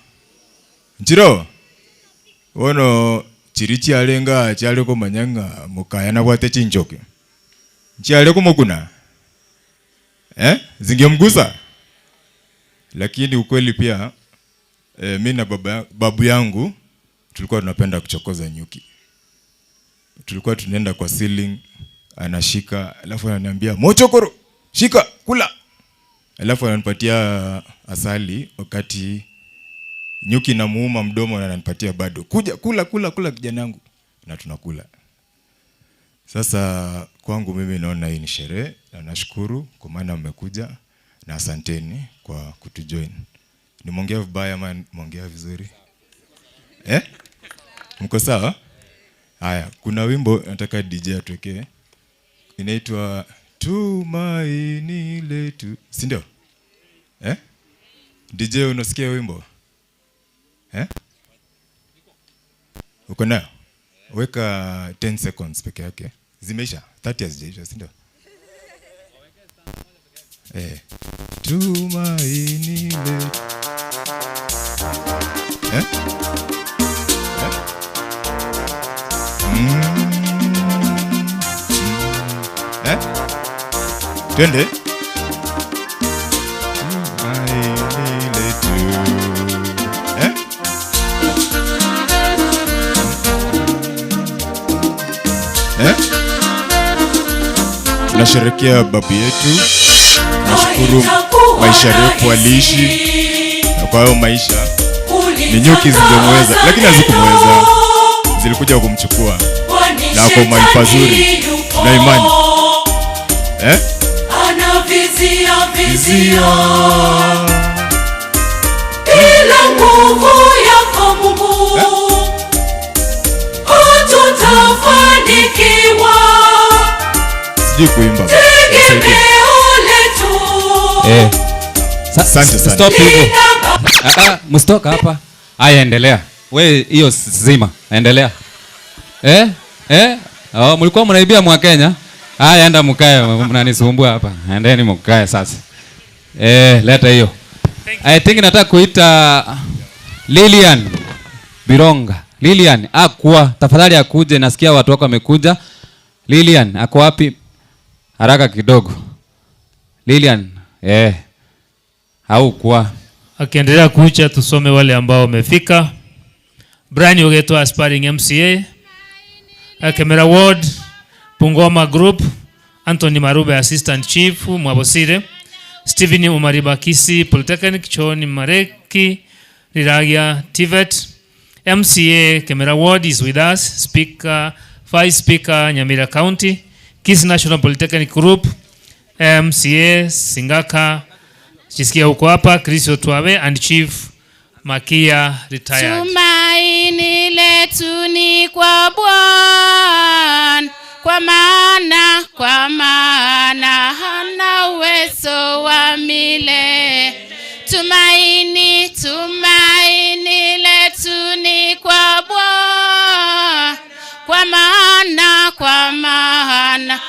Nchiro? Bono chiri chiarenga chiare komanya ng'a mokaya nabwate chinchoke. Nchiare komokuna? Eh? Zingemgusa? Lakini ukweli pia eh, mi na baba, babu yangu tulikuwa tunapenda kuchokoza nyuki. Tulikuwa tunaenda kwa ceiling, anashika, alafu ananiambia mochokoro, shika, kula. Alafu ananipatia asali wakati nyuki namuuma mdomo na ananipatia bado. Kuja kula kula kula kijana yangu. Na tunakula. Sasa kwangu mimi naona hii ni sherehe na nashukuru kwa maana mmekuja na asanteni kwa kutujoin. Nimeongea vibaya ama nimeongea vizuri? Eh? Mko sawa? Haya, kuna wimbo nataka DJ atuwekee. Inaitwa Tumaini Letu, si ndio? Eh? DJ unasikia wimbo? Eh? Uko nayo? Weka 10 seconds peke yake. Zimeisha. 30 hazijaisha, si ndio? Eh. Tumaini letu. Eh? Eh? Mm. Eh? Twende. Tumaini letu. Eh? Eh? Tunasherehekea babu yetu. Tunashukuru maisha refu aliishi, na kwa hayo maisha ni nyuki zingemweza, lakini hazikumweza, zilikuja kumchukua na ako mahali pazuri na imani eh? Anavizia vizia bila nguvu yako Mungu hatutafanikiwa. Sijui kuimba. Nisaidie. Tegemeo letu Eh. Asante sana. Stop hivyo. Ah, ah, msitoka hapa. Haya, endelea. We hiyo zima, endelea. Eh? Eh? Oh, mlikuwa mnaibia mwa Kenya? Haya, enda mkae, mnanisumbua hapa. Endeni mkae sasa. Eh, leta hiyo. I think nataka kuita Lilian Bironga. Lilian akwa, tafadhali akuje, nasikia watu wako wamekuja. Lilian ako wapi? Haraka kidogo. Lilian, eh. Au kwa Akiendelea kuja tusome wale ambao wamefika. Brian Ogeto aspiring MCA, Kemera Ward, Bungoma Group, Anthony Marube Assistant Chief Mwabosire, Stephen Umariba Kisii Polytechnic, Choni Mareki, Riragia Tivet, MCA Kemera Ward is with us, Speaker, Vice Speaker Nyamira County, Kisii National Polytechnic Group, MCA Singaka, Jisikia huko hapa, Chris Otwawe and Chief Makia retired. Tumaini letu ni kwa Bwana, kwa maana kwa maana hana uwezo wa milele. Tumaini, tumaini letu ni kwa Bwana, kwa maana kwa maana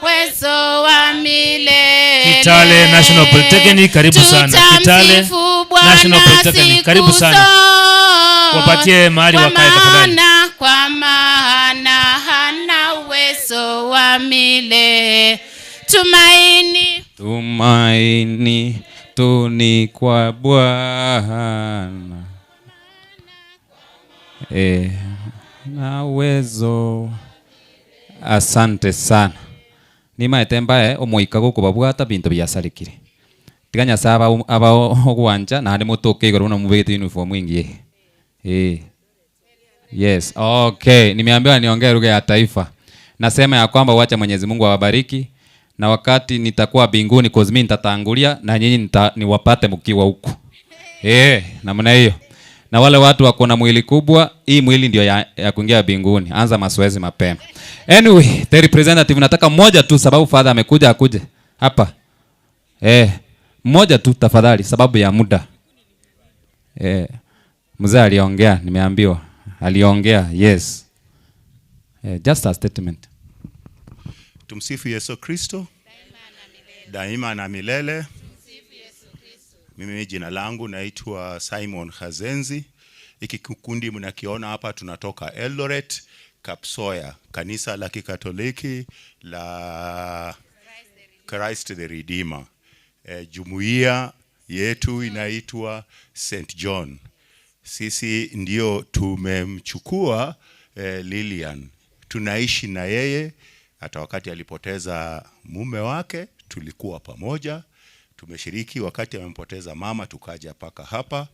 uwezo wa milele. Kitale National Polytechnic, karibu sana. Kitale Tutamsifu Bwana National Polytechnic, siku karibu sana. zote. Wapatie mahali Kwa wakae tafadhali. maana, kwa maana hana uwezo wa milele. Tumaini Tumaini tu ni kwa Bwana. Eh, na uwezo. Asante sana. Nimaete mbae omoika gokobabwata binto biasarikire. Tiga Nyasaye aba aba ogwancha naende motoke igoro buna mobegete uniform ingiye. Eh. Yes, okay. Nimeambiwa niongee lugha ya taifa. Nasema ya kwamba wacha Mwenyezi Mungu awabariki na wakati nitakuwa mbinguni cause mimi nitatangulia na nyinyi niwapate mkiwa huku. Eh, namna hiyo. Na wale watu wako na mwili kubwa, hii mwili ndio ya kuingia mbinguni. Anza mazoezi mapema. Anyway, the representative nataka mmoja tu sababu father amekuja akuje hapa. Eh, mmoja tu tafadhali, sababu ya muda. Eh, mzee aliongea, nimeambiwa aliongea, yes. Eh, just a statement. Tumsifu Yesu Kristo daima na milele. Mimi jina langu naitwa Simon Hazenzi. Hiki kikundi mnakiona hapa, tunatoka Eldoret, Kapsoya, kanisa la Kikatoliki la Christ the Redeemer. E, jumuiya yetu inaitwa St John. Sisi ndio tumemchukua eh, Lilian, tunaishi na yeye hata wakati alipoteza mume wake tulikuwa pamoja, tumeshiriki wakati amempoteza mama, tukaja mpaka hapa.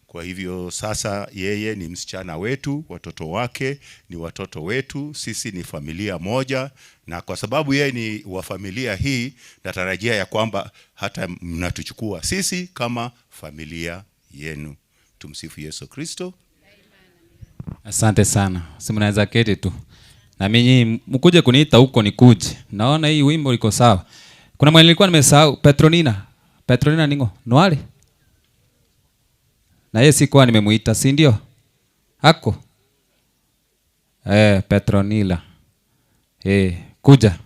Kwa hivyo sasa yeye ni msichana wetu, watoto wake ni watoto wetu, sisi ni familia moja, na kwa sababu yeye ni wa familia hii, natarajia ya kwamba hata mnatuchukua sisi kama familia yenu. Tumsifu Yesu Kristo. Asante sana. Si mnaweza keti tu. Na mimi mkuje kuniita huko nikuje. Naona hii wimbo iko sawa. Kuna mwenye nilikuwa nimesahau Petronina. Petronina ningo. Noale. Na yeye sikuwa nimemuita, si ndio? Ako. Eh, Petronila. Eh, kuja.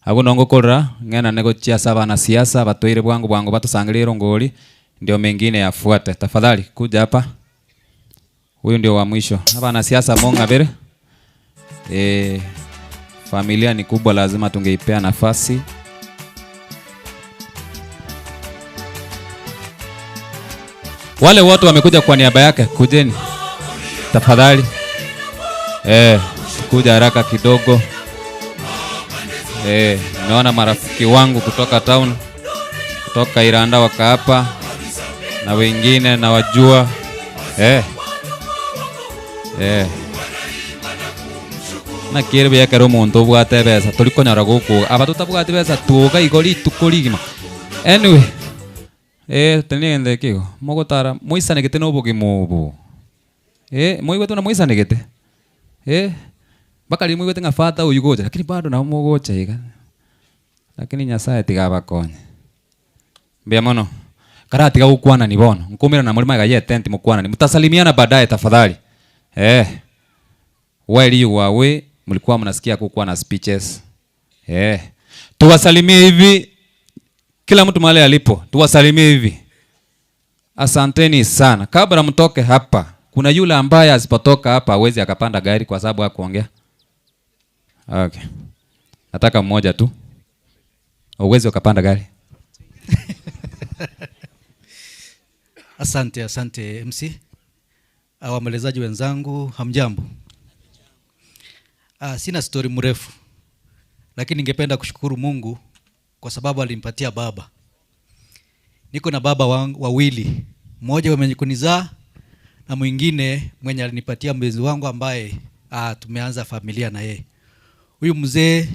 Ago ngokorera ng'ena nego chia saba na siasa batoire bwangu bwangu batusangiriro ngori ndio mengine yafuate. Tafadhali kuja hapa. Huyu ndio wa mwisho. Hapa na siasa monga vile. Eh, familia ni kubwa, lazima tungeipea nafasi. Wale wote wamekuja kwa niaba yake, kujeni tafadhali. Eh, kuja haraka kidogo. Eh, nimeona marafiki wangu kutoka town, kutoka Iranda waka hapa na wengine nawajua. Eh. Eh. Nakire buya omonto obwate ebesa tori konyora gokuga aba totabwati besa tuga igo rituko rigima anyway eh tenigende kigo mogotara moisanegete na obogima obo eh moigwete na moisanegete eh mpaka rimwe ng'a father oyu gocha lakini bado nabo mogocha iga lakini nyasaye tiga abakonye mbuya mono karatiga gokwanani bono nkumira na muri magaya tent mukwanani mtasalimiana baadaye tafadhali eh while you were away mlikuwa mnasikia kukuwa na speeches eh tuwasalimie hivi kila mtu mahali alipo tuwasalimie hivi asanteni sana kabla mtoke hapa kuna yule ambaye asipotoka hapa hawezi akapanda gari kwa sababu hakuongea okay nataka mmoja tu uwezi ukapanda gari Asante, asante MC. Waombolezaji wenzangu, hamjambo? Ah, sina stori mrefu, lakini ningependa kushukuru Mungu kwa sababu alimpatia baba. Niko na baba wawili, mmoja mwenye kunizaa na mwingine mwenye alinipatia mpenzi wangu ambaye tumeanza familia na yeye. Huyu mzee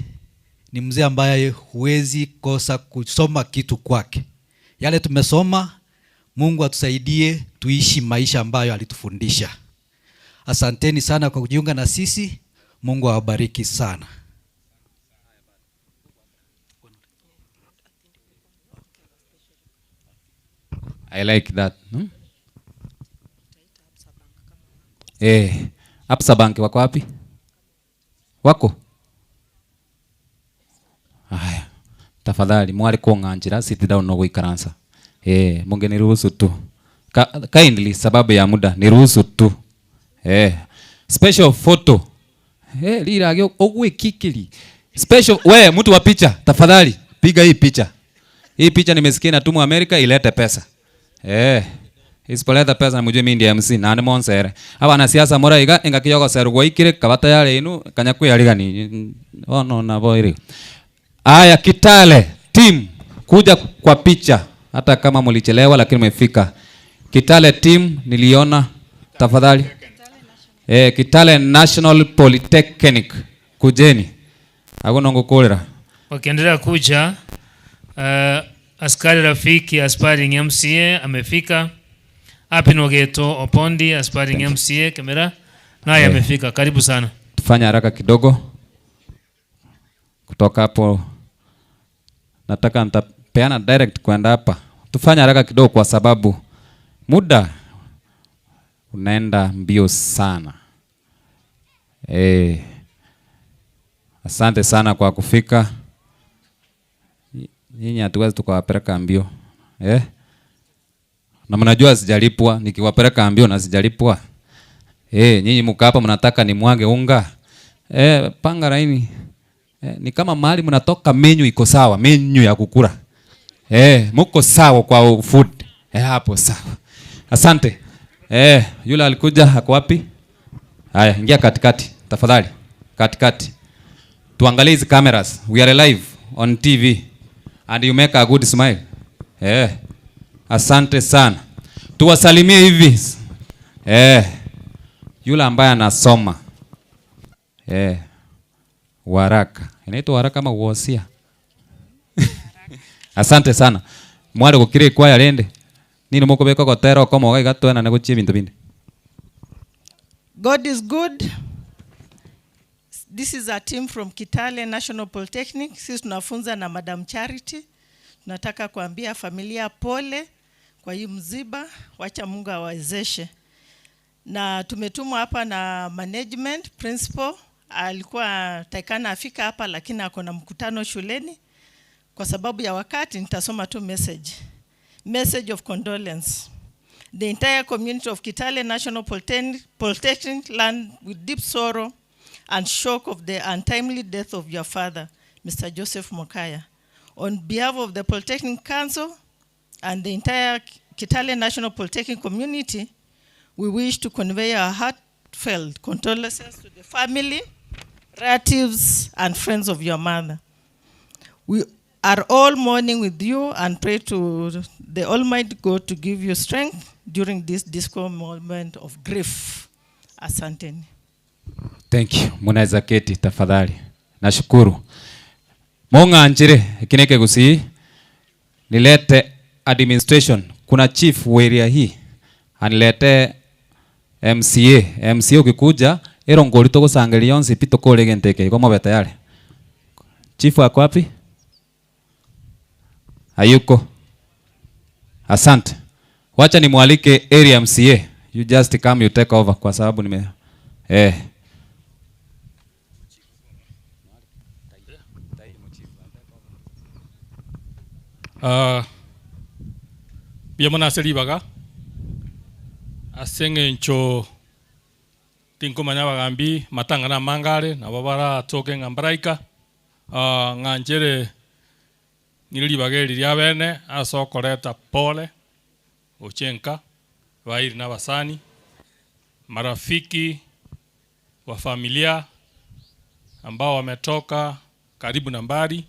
ni mzee ambaye huwezi kosa kusoma kitu kwake. Yale tumesoma, Mungu atusaidie tuishi maisha ambayo alitufundisha. Asanteni sana kwa kujiunga na sisi. Mungu awabariki sana. I like that. Hmm? Eh, Absa Bank wako wapi? Wako? Haya. Tafadhali mwari kung'anjira sit down no guikaransa. Eh, mungeniruhusu tu. Kindly sababu ya muda niruhusu tu. Eh, special photo. Eh, lira ogwikikiri. Special we mtu wa picha tafadhali piga hii picha. Hii picha nimesikia inatumwa Amerika ilete pesa. Eh, isipoleta pesa mujue mimi ndiye MC na ni monsere. Aba na siasa mora iga engakiyogo seru gwaikire kabata yale inu kanya kwiyarigani. Ono na boiri. Aya Kitale team kuja kwa picha hata kama mlichelewa lakini mmefika. Kitale team niliona tafadhali. Eh, Kitale National Polytechnic kujeni. Hakuna ngukulira. Wakiendelea kuja, askari rafiki aspiring MCA amefika. Apinogeto Opondi aspiring MCA kamera naye amefika. Karibu sana. Tufanye haraka kidogo. Kutoka hapo nataka Peana direct kwenda hapa. Tufanye haraka kidogo kwa sababu muda unaenda mbio sana. Eh, asante sana kwa kufika. Nyinyi hatuwezi tukawapeleka mbio eh? Na mnajua sijalipwa, nikiwapeleka mbio na sijalipwa. Eh, nyinyi mko hapa mnataka nimwage unga. Eh, panga laini. Eh, ni kama mahali mnatoka menu iko sawa, menu ya kukula. Eh, mko sawa kwa food. Eh, hapo sawa. Asante. Eh, yule alikuja ako wapi? Haya, ingia katikati tafadhali. Katikati. Tuangalie hizi cameras. We are live on TV and you make a good smile. Eh. Asante sana. Tuwasalimie hivi. Eh. Yule ambaye anasoma. Eh. Waraka. Inaitwa waraka ama wosia? Asante sana. Mwari gukire kwaya rende. Nini mukubeka gotera okomoga igatwena na guchia ebinto binde. God is good. This is a team from Kitale National Polytechnic. Sisi tunafunza na Madam Charity. Tunataka kuambia familia pole kwa hii mziba, wacha Mungu awawezeshe. Na tumetumwa hapa na management principal, alikuwa taikana afika hapa lakini ako na mkutano shuleni. Kwa sababu ya wakati nitasoma tu message. Message of condolence. The entire community of Kitale National Polytechnic learned with deep sorrow and shock of the untimely death of your father, Mr. Joseph Mokaya. On behalf of the Polytechnic Council and the entire Kitale National Polytechnic community, we wish to convey our heartfelt condolences to the family, relatives, and friends of your mother. We are all mourning with you and pray to the Almighty God to give you strength during this difficult moment of grief. Asanteni. Thank you. Munaweza keti tafadhali. Nashukuru. Mong'anjire kineke gusii nilete administration. Kuna chief wa area hii anilete MCA. MCA ukikuja erongori togosangeria yonsi pi tokore gento eke igo mobe tayari. Chief ako wapi? Hayuko. Asante. Wacha nimwalike area MCA. You just come you take over kwa sababu nime eh. Mbuya mono ase ribaga, ase eng'encho tinkomanya abagambi matanga na amange are, nabo baratoke ng'a mbaraika, ng'a nchere ng'ire ribaga eri ria bene ase okoreta pole gochia enka, bairi na abasani, marafiki wa familia ambao wametoka karibu na mbali,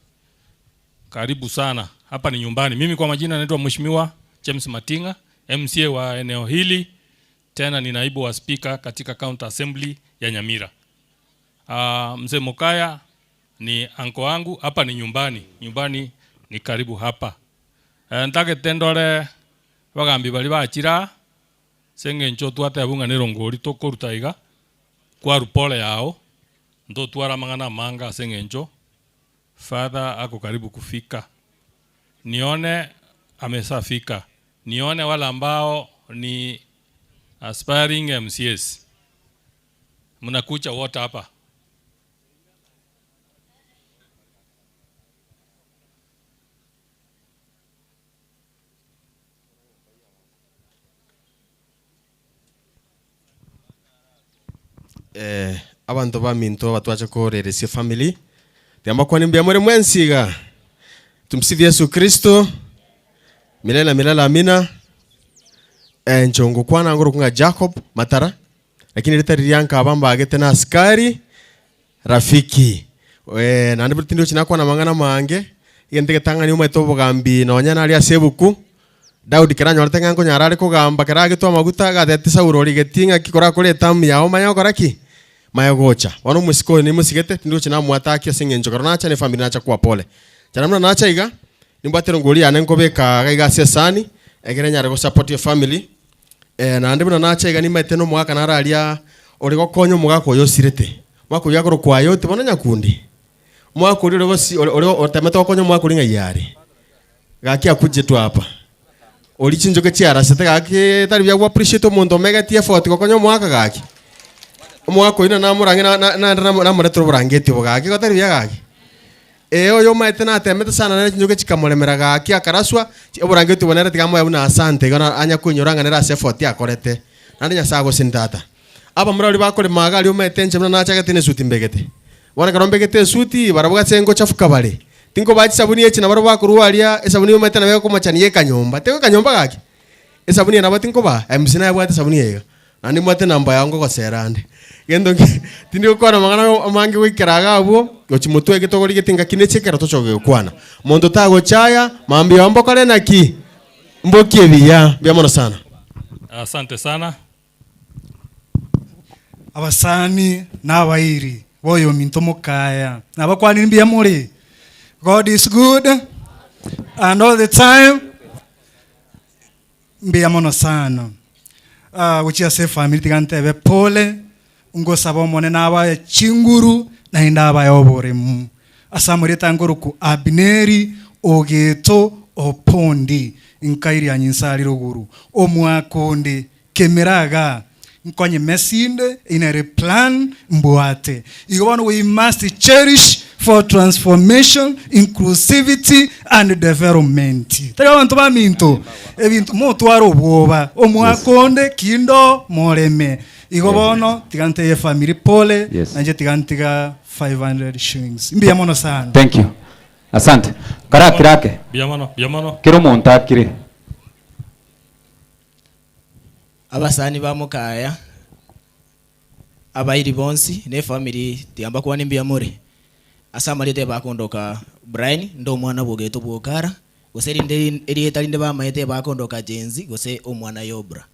karibu sana. Hapa ni nyumbani. Mimi kwa majina naitwa Mheshimiwa James Matinga, MCA wa eneo hili, tena ni naibu wa speaker katika County Assembly ya Nyamira. Mzee Mokaya ni anko wangu, hapa ni nyumbani. Nyumbani ni karibu hapa. Ntagete ndore bagambi bari bachira seng'encho twateba ng'a nerongori tokoruta iga kwaru pole yao ntotwara amang'ana amanga ase eng'encho father ako karibu kufika, nione amesafika, nione wale ambao ni aspiring MCAs mnakucha wote hapa. Eh, abanto baminto batwache koreresia family tiambakwane mbuya more mwensi iga tumsifu Yesu Kristo milele na milele amina. Eh, inche ngokwana ngoro ng'a Jacob Matara lakini ritari riria nkaba mbagete na askari rafiki eh, naende buna tindi gochi nakwana amang'ana amange egento egetang'ani omanyete obogambi nonya nare ase ebuku Daudi kera anyorete ng'a nkonyara are kogamba kera agetwe amaguta agatebia Saulo origetie ng'aki korakore etamu yao manya gokora ki? Manya gocha. Bono omosike oyo nimosigete, tindi gochia namwatakia ase eng'encho ekero nacha na efamiri nacha koa pole. Inche buna nacha iga, nimbwate erongori yane nkobeka iga iga ase esani, egere nyare gosupport efamiri, naende buna nacha iga nimaete na omogaka naro aria ore gokonya omogaka oyo osirete. Omogaka oyio akorokwa Ayoti bono nyakundi. Omogaka oria ore gosi ore ore otemete gokonya omogaka oria ng'ai are? Gaki akuje tu hapa. Ori chinchoke chiarasete gaki tari buya gwa appreciate omonto omegeti effort gokonya omwaka gaki. Omwaka oyio na namorange na na naende namoretera oborangeti obo gaki igo tari buya gaki. Ee oyo omaete natemete sana nere chinchoke chikamoremera gaki akaraswa, oborangeti obo nere tiga amoe buna asante igo na anya koinyora ng'a nere ase effort akorete. Naende Nyasaye agoseni tata. Abamura baria bakorema iga aria omaete inche buna nachagete na esuti mbegete. Bono ekero mbegete esuti, barabwo ase ngochafuka bare. Tinkobaa chisabuni echi nabarabwo bakorwa aria, esabuni omanyete nabo ekomochani ya ekanyomba. Tego ekanyomba gaki? Esabuni eye nabo tinkobaa, MC naye abwate esabuni eye iga. Naende nimbwate enamba yao nkogosera ande. Gento ki, tindi gokwana amang'ana amange goikera iga abwo, gochia motwe eke togorigeti ngaki nechi ekero tochoka gokwana. Monto tagochaya, mambia oo mbokore naki? Mbokie buya. Mbuya mono sana. Asante sana. Abasani na abairi b'oyominto mokaya, nabakwanire mbuya more? God is good and all the time. Mbuya mono sana. Ah, gochia ase efamiri tiga ntebe pole, ngosaba Omonene abae chinguru naende abae oboremu. Ase amarieta nkorokwa Abineri Ogeto Opondi, nkaira nyinsari rogoro, omwaka onde Kemera igaa, nkonye mesinde in a plan mbwate. Igo bono we must cherish for transformation, inclusivity and development. Tari abanto baminto, ebinto motware obwoba, omwaka onde kindo moreme. Igo bono tiga ntebie efamiri pole, nainche tiga ntiga 500 shillings. Mbuya mono sana. Thank you. Asante. Karakire ake. Mbuya mono, mbuya mono. Kera omonto akire. Abasani ba mokaya, abairi bonsi, na efamiri tiga mbakwane mbuya more. Ase amarieta ebakondoka Brian, nde omwana bw'ogeto bw'Okara, gose rinde erieta rinde bamaete ebakondoka Gen-z gose omwana Yobra.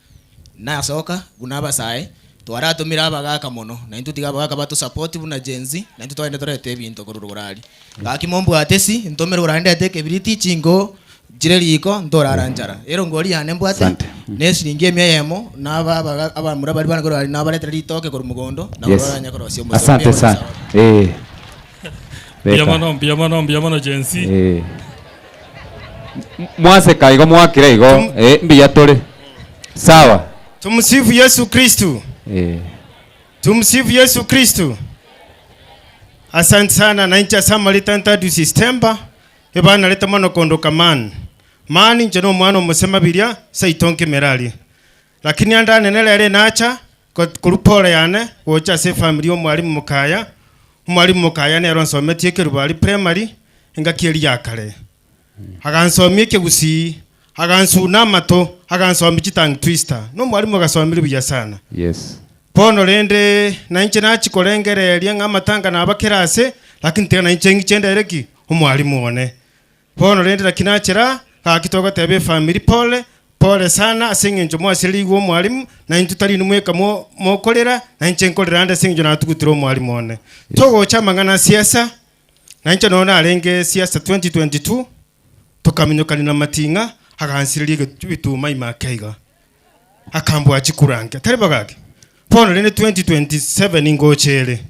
Nasoka buna abasae, twaratomire abagaka mono, naintwe tiga abagaka batosupport buna Gen-z, naintwe twagende torete ebinto korwa rogoro aria. Gaki mombwate si, ntomere orande ndete ekebiriti, chinko Nchire riko ntorara nchara. Erongori yane mbwate Asante. nesiringi emia eyemo, na aba abaga abamura baria bane korwa aria nabaretere ritoke korwa mogondo, nabo Yes. baranye korosia omosio. Asante Mbuya mono sana. sawa. Eh. Mbuya Beka. mono, mbuya mono, mbuya mono Gen-Z. Eh. M- Mwaseka igo mwakire igo. Eh, mbuya tore. Sawa. Tumsifu Yesu Kristu. Eh. Tumsifu Yesu Kristu. Asante sana na inche ase amarita ntadusi Stemba Ebanarete mono kondoka Man. Man inche nomwana omosema biria seito nkemera aria. Lakini ande anene rero enacha korwa pole yane gocha ase efamiri ya omwalimu Mokaya. Omwalimu Mokaya nere onsometie ekerubo aria primary engaki eria ya kare. Agansomia ekegusii, agansuna amato, agansomia chitongue twister. Nomwalimu ogasomire buya sana. Yes. Bono rende nainche nachia korengereria ng'a amatanga naba kera ase, lakini tiga nainche ng'iche ndere ki? Omwalimu one. Bono rende naki nachera, gaki togoteba efamiri pole, pole sana ase eng'encho mwasirerigwe omwalimu, na intwe tari inwe mweka mo mokorera, nainche nkorera ande ase eng'encho natugutire omwalimu one. Togocha amang'ana a siasa, nainche nonya narenge siasa 2022, tokaminyokania na mating'a, agansireria egetu ebituma ime ake iga. Akamboa chikura nke, tari bo gaki? Bono rende 2027 ngocha ere.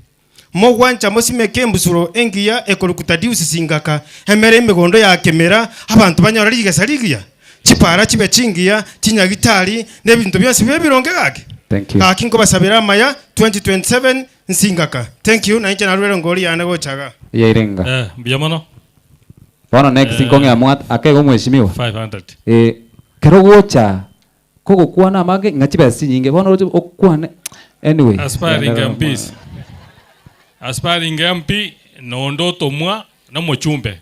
Mogwancha mosimeke embusuro engiya ekorokwa Tadiusi Singaka, emere emegondo ya kemera, abanto banyore rigesa rigiya, chipara chibe chingiya, chinyagitari, na ebinto bionsi bibe ebironge gaki? Thank you. Gaki nkobasabera amaya 2027 Nsingaka. Thank you, nainche narure erongori yane gocha igaa. Yairenga. Eh, mbuya mono. Bono next Eh, nkong'ea mwat ake igo mheshimiwa. 500. Eh, kero gocha kogokwana amange ng'a chibesa chinyinge bono oroche okwane anyway. Aspiring MPs. Aspiring MP nonde otomwa na omochumbe.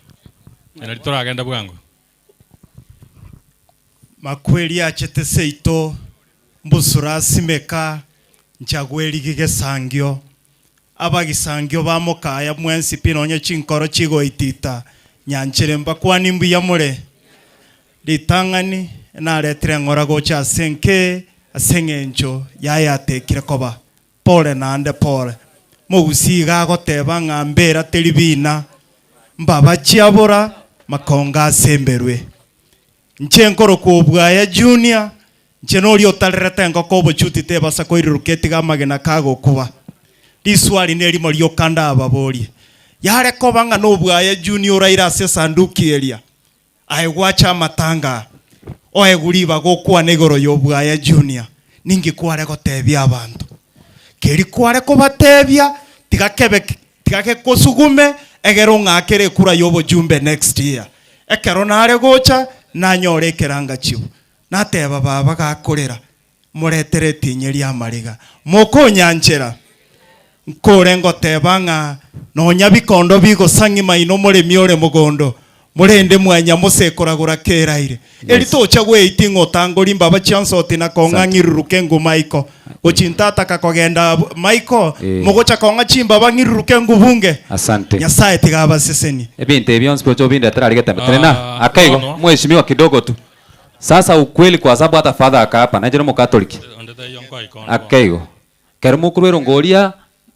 Nari toragende bwango. Makweri achete seito, mbusuro asimeka, nchagwerigi gesangio. Abagisangio ba mokaya mwensi pi nonye chinkoro chigoitita, nyanchere mbakwani mbuya more. Ritang'ani naretire eng'ora gocha ase enke ase eng'encho yayatekire koba. Pole naende pole. Mogusii iga agoteba ng'a mbera teri bina, mbaba chiabora, makongo ase emberwe. Inche nkorokwa Obwaya Junior, inche noria otarerete engoko obochuti tebasa koiruruka etiga amagena kagokuba. Riswali nerimo rioka ndababorie. Yare koba ng'a nobwaya Junior oraire ase esanduki eria? Aye gwacha amatanga oegwe ribaga okwane igoro y'obwaye Junior, ninki kware gotebia abanto? Keri kware kobatebia tiga kebe tiga gekosugume egere ong'akere ekura y'obojumbe next year. Ekero nare gocha nanyore ekerangachibu. Nateba baba gakorera moretere etinye ri'amariga. Mokonyanchera, nkore ngoteba ng'a nonya bikondo bigosang'ima inwe omoremi ore mogondo, morende mwanyamose ekoragora keraire. Eri tocha gweitia ng'a otangori mbaba chionsoti na kong'a ng'iruruke ngwu maiko. Gochi ntataka kogenda abwo maiko, mogocha kong'a chimbaba ng'iruruke ngwu bunge. Asante. Nyasaye tiga abasesenie. Ebinto ebi bionsi gocha obindetera aria getembe. Tenena Ah, ake igo, bono. mheshimiwa kidogo tu. Sasa ukweli kwa sababu hata father aka hapa, nainche nomokatoliki. Ake igo. Kero mokorwa erongo oria,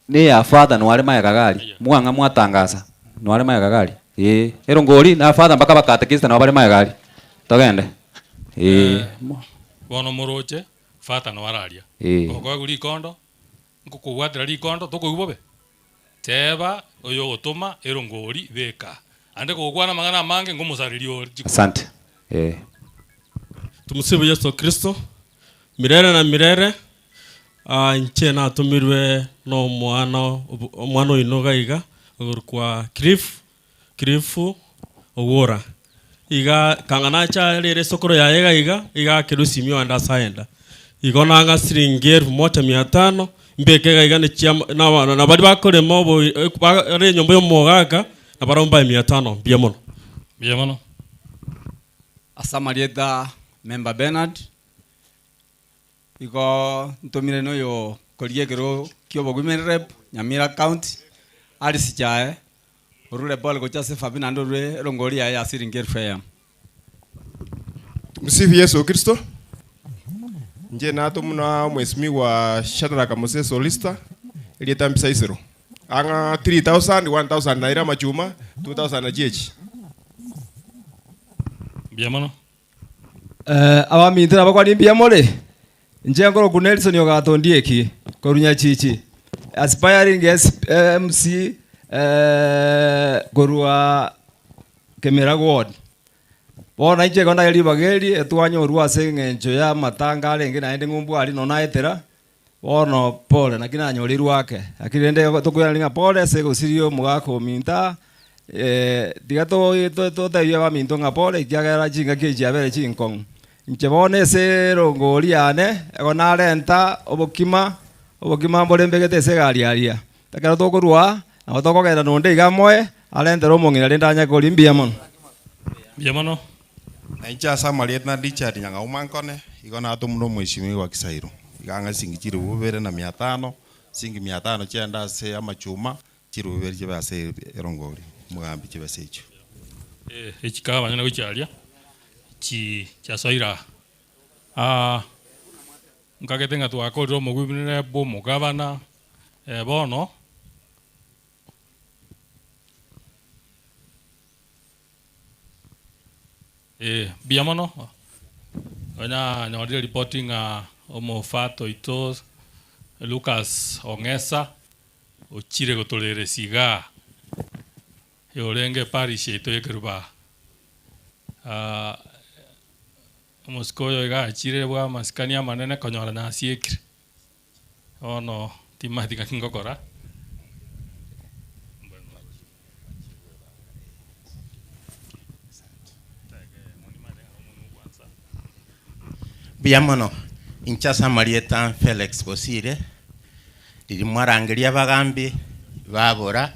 neya father noare magega iga aria, mwang'a mwatangasa, noare magega iga aria, eh. Erongo oria na father mpaka abakatekista nabo bare magega aria. Togende, eh. Bono moroche, father noare aria. Eh. Okoegwa rikondo, nkokobwatera rikondo, tokoigwa bobe? Teba oyogotoma erongori beka. Ande kogokwana amang'ana amange ngomosareria ore. Asante. Eh. Tumsifu Yesu Kristo milele na milele. Ah, inche natomirwe na omwana omwana oino iga iga okorokwa Cliff Cliff Owuora. Iga kang'a nacha rero esokoro yaye iga iga, iga akerwa esimi oende ase aenda. Igo nang'a siringi elfu moja mia tano, mbeke iga iga ne chiama na abana na baria bakorema obo bare enyomba ya omogaka, nabarabwo mbae mia tano, mbuya mono. Mbuya mono. Ase amarieta Member Bernard, Igo ntomire noyo korigia ekerogo ki'obowomen rep Nyamira county, Alice Chae, orure pole gochia ase efabi naende orue erongori yaye ya siringi elfu eyemo. Tumsifu Yesu Kristo. Inche natomwa omwesimigwa Shadrack Mose Solista, erieta Mbisa Isero. Ang'a 3000, 1000 naire amachuma, 2000 nachio echi. Mbuya mono. Abaminto na abakwani mbuya more? Inche nkorokwa Nelson Ogato Ondieki korwa Nyachichi, aspiring MC korwa Kemera Ward. Bono inche igo ndagere ribaga eri etwanyorwa ase eng'encho ya amatanga arenge naende ng'umbu aria nonya naetera, bono pole naki nanyorirwe ake. Lakini rende tokoiraneria ng'a pole ase egosiria omogaka ominto aa, tiga totebie abaminto ng'a pole ekiagera chingaki echi chiabere chinkong'u. Inche bono ase erongori yane, ego narenta obokima, obokima mbore mbegete ase egari aria. Ekero tokorwa aa, nabo tokogenda na onde iga amoe, arentere omong'ina rende anye koria mbuya mono. Mbuya mono. Na inche ase amarieta Richard Nyang'auma Nkone, igo natomwa nomweshimiwa Kisairo. Iga ng'a chisingi chilifu bibere na mia tano, chisingi mia tano chiaende ase amachuma, chilifu bibere chibe ase erongori, omogambi chibesa echio. Eh, echikaba abanyene gochia aria, chi chiasoire aa. Ah, nkagete ng'a twakorire omogwibinere bwa omogabana, bono. Ee, mbuya mono. Onya nyorire ripoti ng'a omofato oito Lucas Ong'esa ochire gotoreresia igaa, orenge eparish yaito ya Ekeruba. Omosike oyo iga achire bwa amasikani amanene konyora nasiekire. Bono timanyeti ng'aki ngokora. Mbuya mono. Inche ase amarieta Felix Bosire, riria mwarangeria abagambi babora,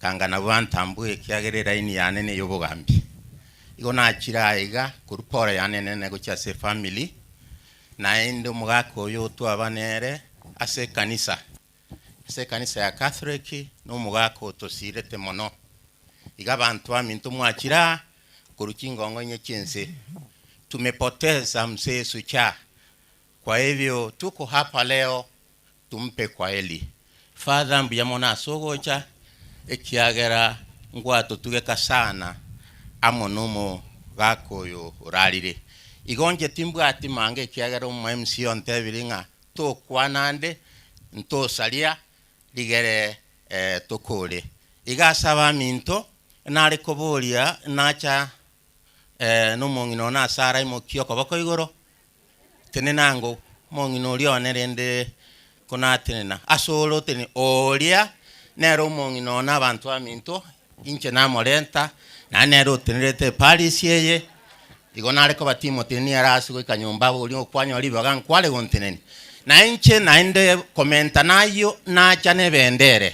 kanga nabwo bantambue ekiagera eraini yane neya obogambi. Igo nachire aiga korwa pore yane enene gochia ase efamily, Naende omogaka oyo otwaba nere ase ekanisa, ase ekanisa ya Catholic, nomogaka otosirete mono. Iga abanto baminto mwachire aa korwa chingongo inye chi'ense, tumepoteza mzee Suchaa, kwa hivyo tuko hapa leo tumpe kwaheri. Father mbuya mono ase ogocha, ekiagera ngwatotugeka sana amo nomogaka oyo orarire. Igo inche timbwati manga ekiagera omo MC ontebirie ng'a tokwana ande, ntosaria rigere tokore. Iga ase abaminto, nare koboria nacha. Eh, nomong'ina one ase araimokie okoboko igoro, tenena ango, omong'ina oria one rende konatenena ase ore otenene, oria nere omong'ina one abanto baminto, inche namorenta, naende nere otenerete eparish eye, igo nare koba timotenenia ere ase goika nyomba oria okwanyora ribaga nkware gontenenia. Na inche naende komenta nayio, nacha na ebendere,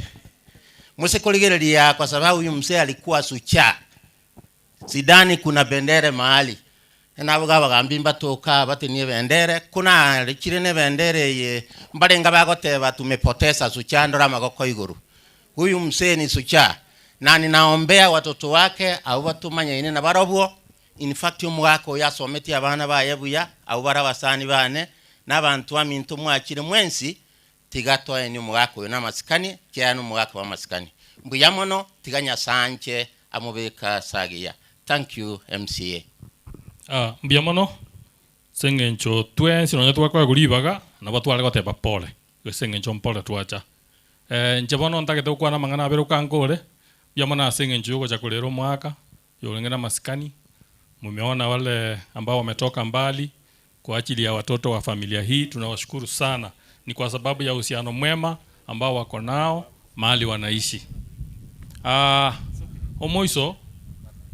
mose korigereria kwa sababu huyu mzee alikuwa suchaa. Sidhani kuna bendere mahali. Nabo abagambi mbatoka batenie ebendere, ko narechire nebendere eye mbarenge bagoteba tumepoteza suchaa ndore amagoko igoro. Huyu mzee ni suchaa na ninaombea watoto wake abwo batomanyaine nabarobwo, in fact omogaka oyo asometie abana baye buya, abwo bare abasani bane, na abanto baminto mwachire mwensi, tiga toenie omogaka oyo namasikani, ekiagera nomogaka bw'amasikani. Mbuya mono, tiga Nyasae anche amobeke ase agiya. Thank you MCA. Ah, mbuya mono, ase eng'encho twensi nonya twakoegwa ribaga, nabo tware goteba pole, ase eng'encho mpore twacha. Inche bono ntagete gokwana amang'ana abere okankore, mbuya mono ase eng'encho yogocha korera omwaka, Yorenge namasikani, mumeona wale ambao wametoka mbali kwa ajili ya watoto wa familia hii, tunawashukuru sana. Ni kwa sababu ya uhusiano mwema ambao wako nao mahali wanaishi. Ah, omoiso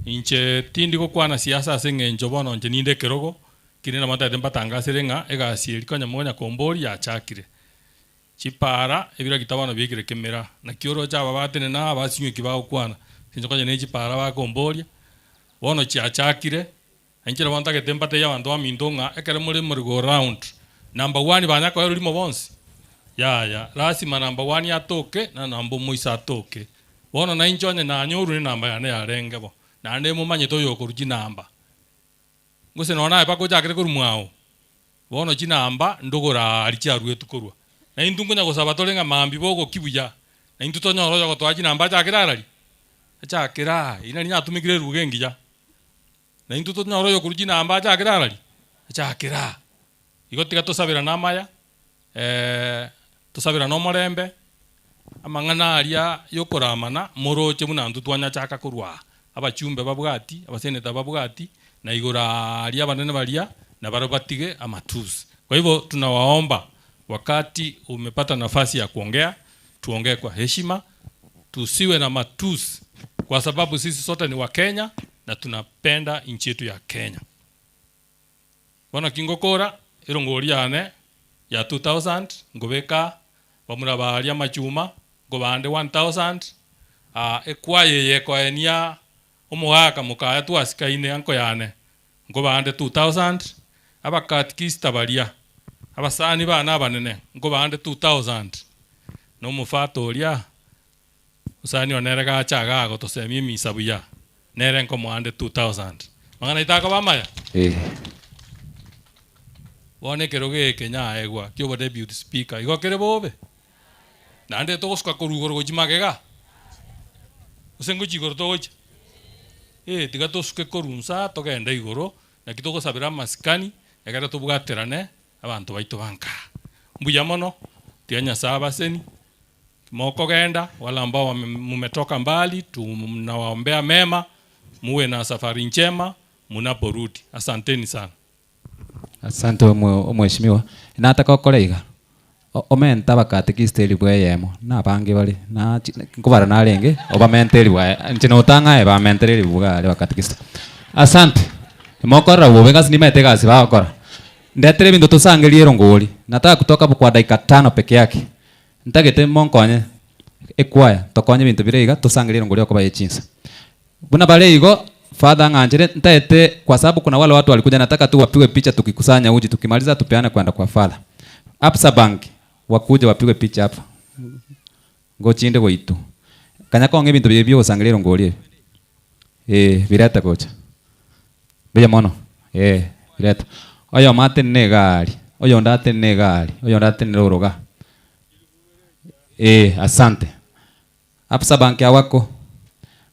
inche tindi gokwana siasa ase eng'encho bono inche ninde ekerogo, kinde nabo ntagete mbatangasere ng'a egasi eri konya monya kombori yachakire. Chipara, ebiragita bono biaikire kemera. Naki oroche aba batenena aa basinywe ki bagokwana? Inche konya ne chipara bakomboria, bono chiachakire, na inche nabo ntagete mbatebie abanto baminto ng'a ekero more more go round, number one banya koerwa rimo bonsi? Yaya, lasima number one atoke na number omoiso atoke. Bono nainche onye nanyorwe ne number yane yarenge bo, naende momanyete oyokorwa chinamba. Gose nonya naye mpaka ochakere korwa mwao, bono chinamba ndogora aria chiaruetwe korwa. Na intwe nkonya gosaba tore ng'a mambia bogokia buya, na intwe tonyore oyogotoa chinamba achakere arari? Achakere aa, eyio nari natumekire eruga engiya. Na intwe tonyore oyokorwa chinamba achakere arari? Achakere aa. Igo tiga tosaberane amaya, tosaberane omorembe, amang'ana aria yokoramana moroche buna intwe twanyachaka korwa aa, abachumbe babwati, abaseneta babwati, na igoro aaria abanene baria nabarabwo batige amatusi. Kwa hivyo tunawaomba wakati umepata nafasi ya kuongea, tuongee kwa heshima, tusiwe na matusi kwa sababu sisi sote ni Wakenya na tunapenda nchi yetu ya Kenya. Bono ki ngokora erongori yane ya 2000 nkobeka bamura baria amachuma nkobande 1000 aa ekwaya eye ekoenia omogaka mokaya twasikaine anko yane nkobande 2000 abakatikista baria abasani bane abanene nkobande 2000 na omofata oria Mosani one nere gacha igaa gotosemia emisa buya, nere nkomoa nde 2000. Mang'ana aito akoba amaya? Bono ekerogo eke nyaegwa kiobo deputy speaker igo kere bobe? Naende togosuka korwa igoro gochia magega? Gose ngochia igoro togochia? Eh, tiga tosuke korwa nsa togende igoro, naki togosabera amasikani, ekero tobwaterane abanto baito ba nkaa. Mbuya mono, tiga Nyasae abaseni. Mokogenda, wale ambao mumetoka mbali, tunawaombea mema, muwe na safari njema munaporudi. Asanteni sana. Asante omweshimiwa. Nataka okore iga, omente abakatekista elifu eyemo, na abange bare, na nkobara narenge, obamente elifu aye, inche notang'aye bamentere elifu iga aria abakatekista. Asante, mokorora bobe gasi nimaete egasi bagokora. Ndetere ebinto tosangerie erongori, nataka kutoka hapo kwa dakika tano peke yake. Ntagete monkonye ekwaya tokonye ebinto bire iga tosangererie erongori okoba ye chinsa. Buna bare igo Father ng'anchere ntaete kwa sababu kuna wale watu walikuja nataka tu wapigwe picha tukikusanya uji tukimaliza tupeane kwenda kwa Father. Absa Bank wakuje wapigwe picha hapa. Ngochinde goitwa. Kanya kong'a ebinto biria biogosangereria erongori ebi. Ee birete gocha. Mbuya mono, ee, birete. Oyomo atenene iga aria, oyonde atenene iga aria, oyonde atenene rogoro igaa. Ee, asante. Absa bank awako.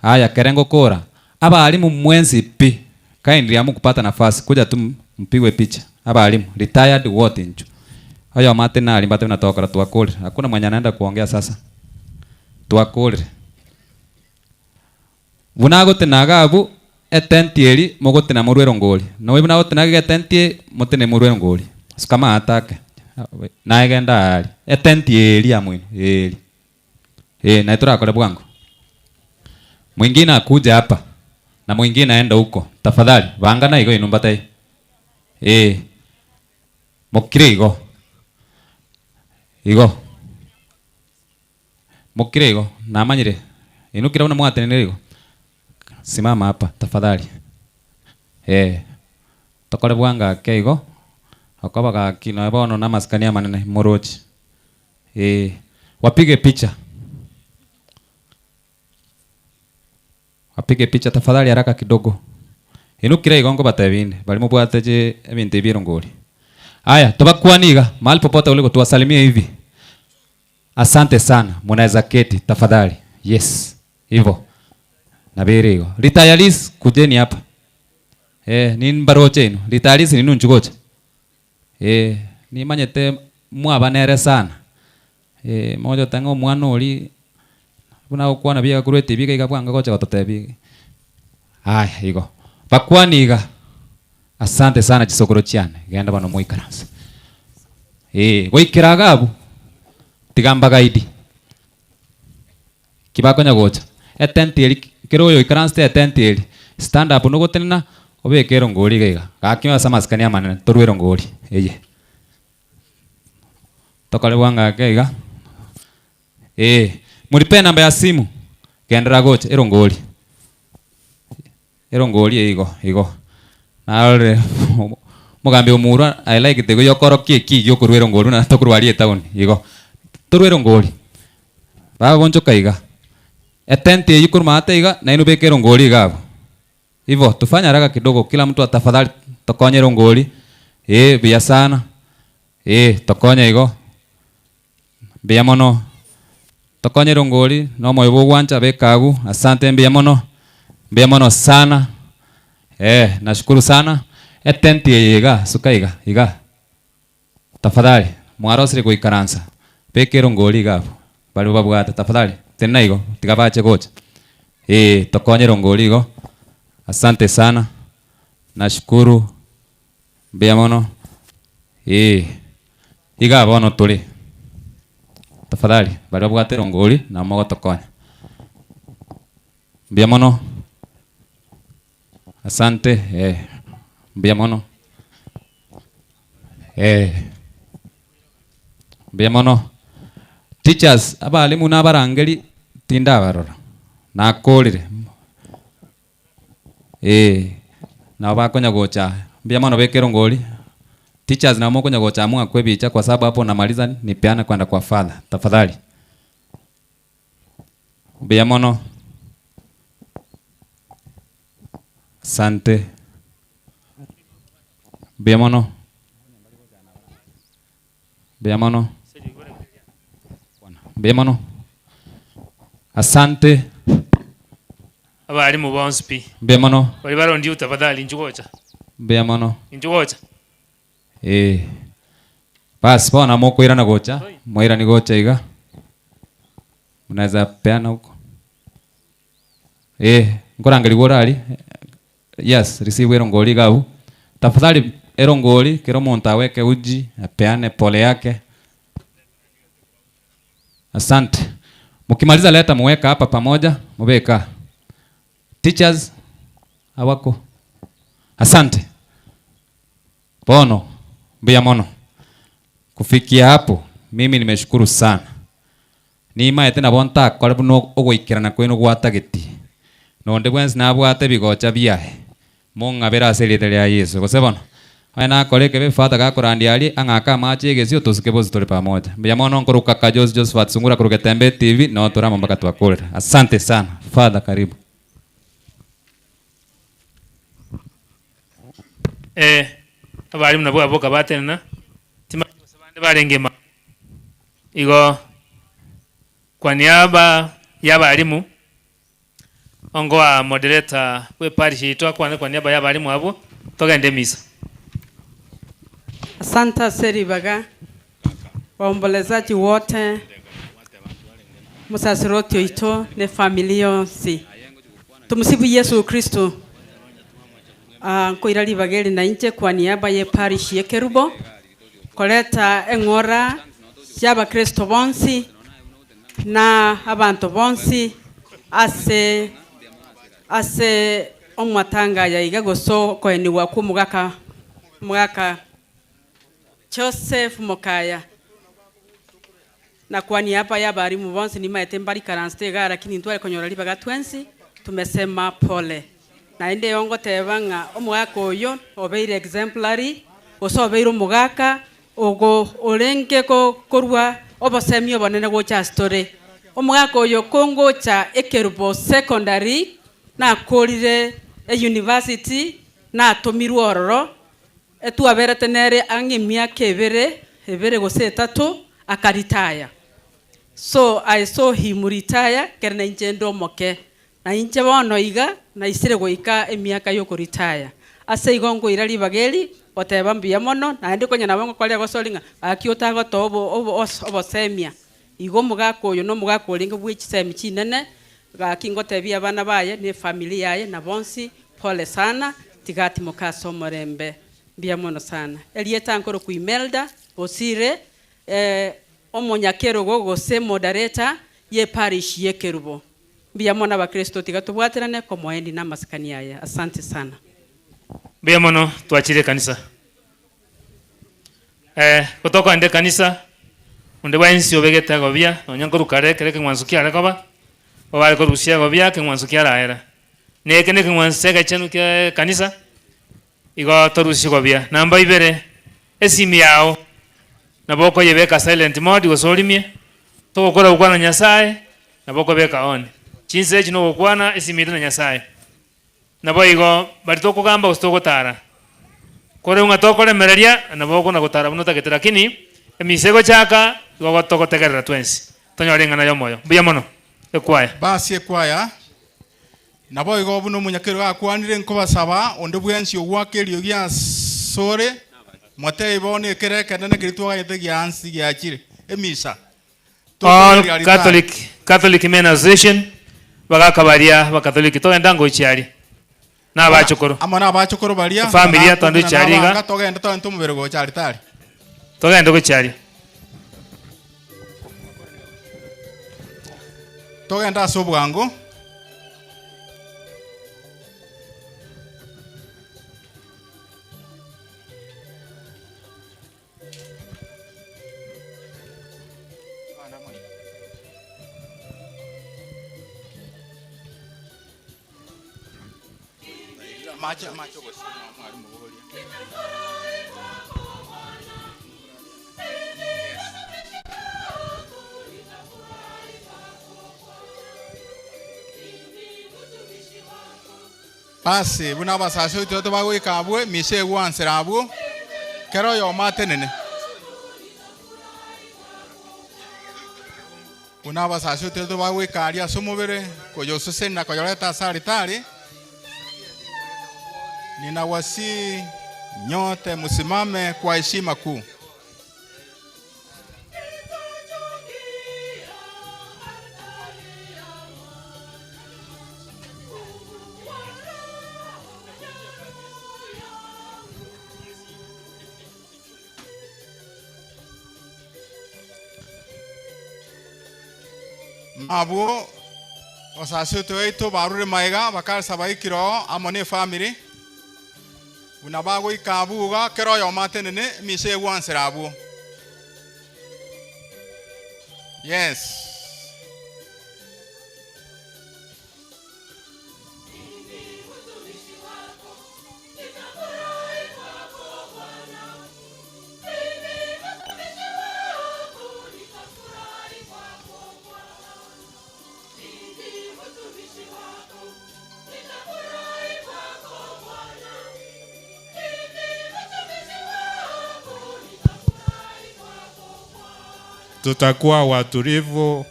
Aya, kere ngokora, abalimu mwensi pi, kindly hamukupata nafasi, kuja tu mpigwe picha, abalimu, retired wote inchuo. Oyomo atenene aria mbate buna togokora twakorire, hakuna mwenye anaenda kuongea sasa. Twakorire. Buna agotena iga abwo. Etenti eri mogotena morue erongori. Noe buna agotena iga etenti eye, motene morue erongori. Suka amato ake, naye genda aaria. Etenti eria moino, eeri. Eh, naye torakore bwango. Mwingine akuje hapa, na mwingine aende huko. Tafadhali, bangana igo inwe mbatebie. Eh, mokire igo. Igo. Mokire igo, namanyire. Inwe kera buna mwatenenire igo. Simama hapa tafadhali. Eh, tokore bwango ake igo, okoba gaki nonya bono na amasikani amanene moroche. Eh, wapige picha. Wapige picha tafadhali haraka kidogo. Inwe kera igo nkobatebia inde, baria mobwate chi ebinto ebi erongori. Aya, tobakwanie iga, mahali popote uliko tuwasalimie hivi. Asante sana, munaweza keti tafadhali. Yes, hivyo. Nabere igo. Retirees kujeni hapa. Eh, nimbaroche ino. Retirees ninu nchugocha. Eh, nimanyete mwabanere sana. Eh, moja tanga omwana ori buna gokwana biga korwa etibi iga iga bwango gocha gototebia. Aya, igo. Bakwani iga. Asante sana chisokoro chiane. Genda bono moikaranse. Eh, goikera iga abwo, tiga mbagaidi. Ki bakonya gocha, etenti eri, kera oyoikaransete etenti eri, stand up nogotenena, obeke erongori iga iga. Gaki ase amasikani amanene, torwe erongori eye. Tokore bwango ake iga, eh, muripe enamba ya simu, genderera gocha, erongori. Erongori eye igo, igo. Narorire omogambi Omurwa, I like the way okorokia eki giokorwa erongori buna tokorwa aria etown, igo. Torwe erongori, bagonchoka iga, etenti eywo korwa maate iga, nainwe beka erongori iga abwo. Hivo, tufanye haraka kidogo, kila mtu tafadhali tokonye erongori, eh buya sana, eh tokonye igo, mbuya mono. Tokonye erongori, na omoyo bwa ogwancha beka abwo, asante mbuya mono, mbuya mono sana, eh nashukuru sana. Etenti eye iga, suka iga, iga, tafadhali mwarosire goikaransa, beka erongori iga abwo, baria babwate tafadhali, tenena igo, tiga bache gocha, eh tokonye erongori igo, asante sana, nashukuru, mbuya mono, eh. Igaa bono tore. Tafadhali, baria babwate erongori nabo mogotokonya. Mbuya mono. Asante, eh, mbuya mono. Eh, mbuya mono. Teachers, abalimu na abarangeri tindabarora, nakorire. Eeh, nabo bakonya gocha aya. Mbuya mono beka erongori, teachers nabo mokonya gocha amo ng'akwe ebicha kwa sababu hapo namaliza nipeane kwenda kwa father, tafadhali. Mbuya mono. Asante. Mbuya mono. Mbuya mono. Mbuya mono. Asante. Abalimu bonsi pi. Mbuya mono. Baria bare on duty tafadhali inchuo gocha. Mbuya mono. Inchuo gocha. Eh. Bas bono mokoirana gocha, moirani gocha iga. Mnaweza peana huko. Eh, nkorangerigwa ore aria. Yes, receive erongori iga abwo. Tafadhali erongori kera omonto aweke uji, apeane pole yake. Asante. Mukimaliza leta muweka hapa pamoja, mubeka. Teachers hawako. Asante. Bono, mbuya mono. Kufikia hapo mimi nimeshukuru sana. Nimaete nabo ntakore buna ogoikerana kwenu gwatageti. Nonde bwensi nabwate ebigocha biaye. Mong'abere ase erieta ria Yeso. Gose bono, onye nakora ekebe Father gakorandia aria, ang'ake amache egesio tosuke bonsi tore pamoja. Mbuya mono nkoruka Kajozi Josephat Sungura korwa Getembe TV, noo tore amo mpaka twakorera. Asante sana. Father karibu. Eh, abalimu nabwo aboka batenena, timanyeti gose bande barenge ime Igo kwa niaba ya abalimu, ongoa moderator bwe parish yaito akwane kwa niaba ya abalimu abwo, togende emisa. Asante ase ribaga, waombolezaji wote, mosaserdoti oito ne efamiri yonsi. Tumsifu Yesu Kristo. Ah, nkoira ribaga eri nainche kwa niaba ye parish ye Kerubo, koreta eng'ora y'abakristo bonsi na abanto bonsi ase ase omwatanga aya iga gose okoenigwa kwa omogaka omogaka Joseph Mokaya. Na kwa niaba y'abalimu bonsi nimaete mbarikaransete igaa lakini ntware konyora ribaga twensi tumesema pole. Naende igo ngoteba ng'a omogaka oyo obeire exemplary gose obeire omogaka ogo orenge korwa obosemi obonene gocha ase tore. Omogaka oyo kongocha Ekerubo Secondary nakorire euniversity natomirwe ororo Etwaberete nere ang'e emiaka ebere, ebere gose etato, akaritaya. So I saw him retire ekero nainche inde omoke. Na inche bono iga naisire goika emiaka y'okoritaya. Ase igo nkoira ribaga eri goteba mbuya mono, naende konya nabo ngokoria gosori ng'a gaki otagotoa obo obo obosemia. Igo omogaka oyo nomogaka orenge bwe chisemi chinene, gaki ngotebia abana baye ne efamiri yaye na bonsi pole sana, tiga atimoke ase omorembe. Mbuya mono sana. Erieta nkorokwa Imelda Bosire, omonyakerogo gose moderator ye parish ye Kerubo. Mbuya mono abakristo tiga tobwaterane komoendi na amasikani aya. Asante sana. Mbuya mono twachire ekanisa. Eh, gotokoenda ekanisa, onde bwensi obegete egobia, nonya nkorwa kare ekero ekeng'wanso kiare koba, babare korusia egobia ekeng'wanso kiaraera. Na eke na ekeng'wanso egechenu kia ekanisa, igo torusie gobia. Namba ibere, esimi yao, nabo okoyebeka silent mode gose orimie, togokora gokwana na Nyasaye, nabo okobeka on. Chinsa echi nogokwana esimi ere na Nyasaye. Naboigo baria tokogamba gose togotara, korende ng'a tokoremereria, nabo okona gotara buna otagete, lakini emisa egochaka igo togotegerera twensi, tonyore eng'ana y'omoyo. Mbuya mono. Ekwaya. Basi ekwaya. Naboigo buna omonyakerogo akwanire, nkobasaba onde bwensi ogwaka eriogi asore, motebie bono ekero ekenene keria twaganyete giansi giachire, emisa. All Catholic Catholic Men Association bagaka baria abakatholiki togenda ngochia aria na abachokoro. Amo nabachokoro baria, Efamilia togende gochia aria iga. Togende togende omobere gocha aritari. Togende gochia aria. Togende ase obwango. Amache, amache ogosima mwalimu bogoria. Basi, buna abasaserdoti baito bagoika abwo, emisa egwansera abwo, kera oyomo atenene. Buna abasaserdoti baito bagoika aria ase omobere, koyosesenia na koyoreta ase alitari, ninawasihi nyote musimame kwa heshima kuu. Abwo basasete baito barure magega bakaresa baikire oo amo nefamiri, buna bagoika abwo iga kera oyomo atenene emisa egwansera abwo. Yes. Tutakuwa watulivu.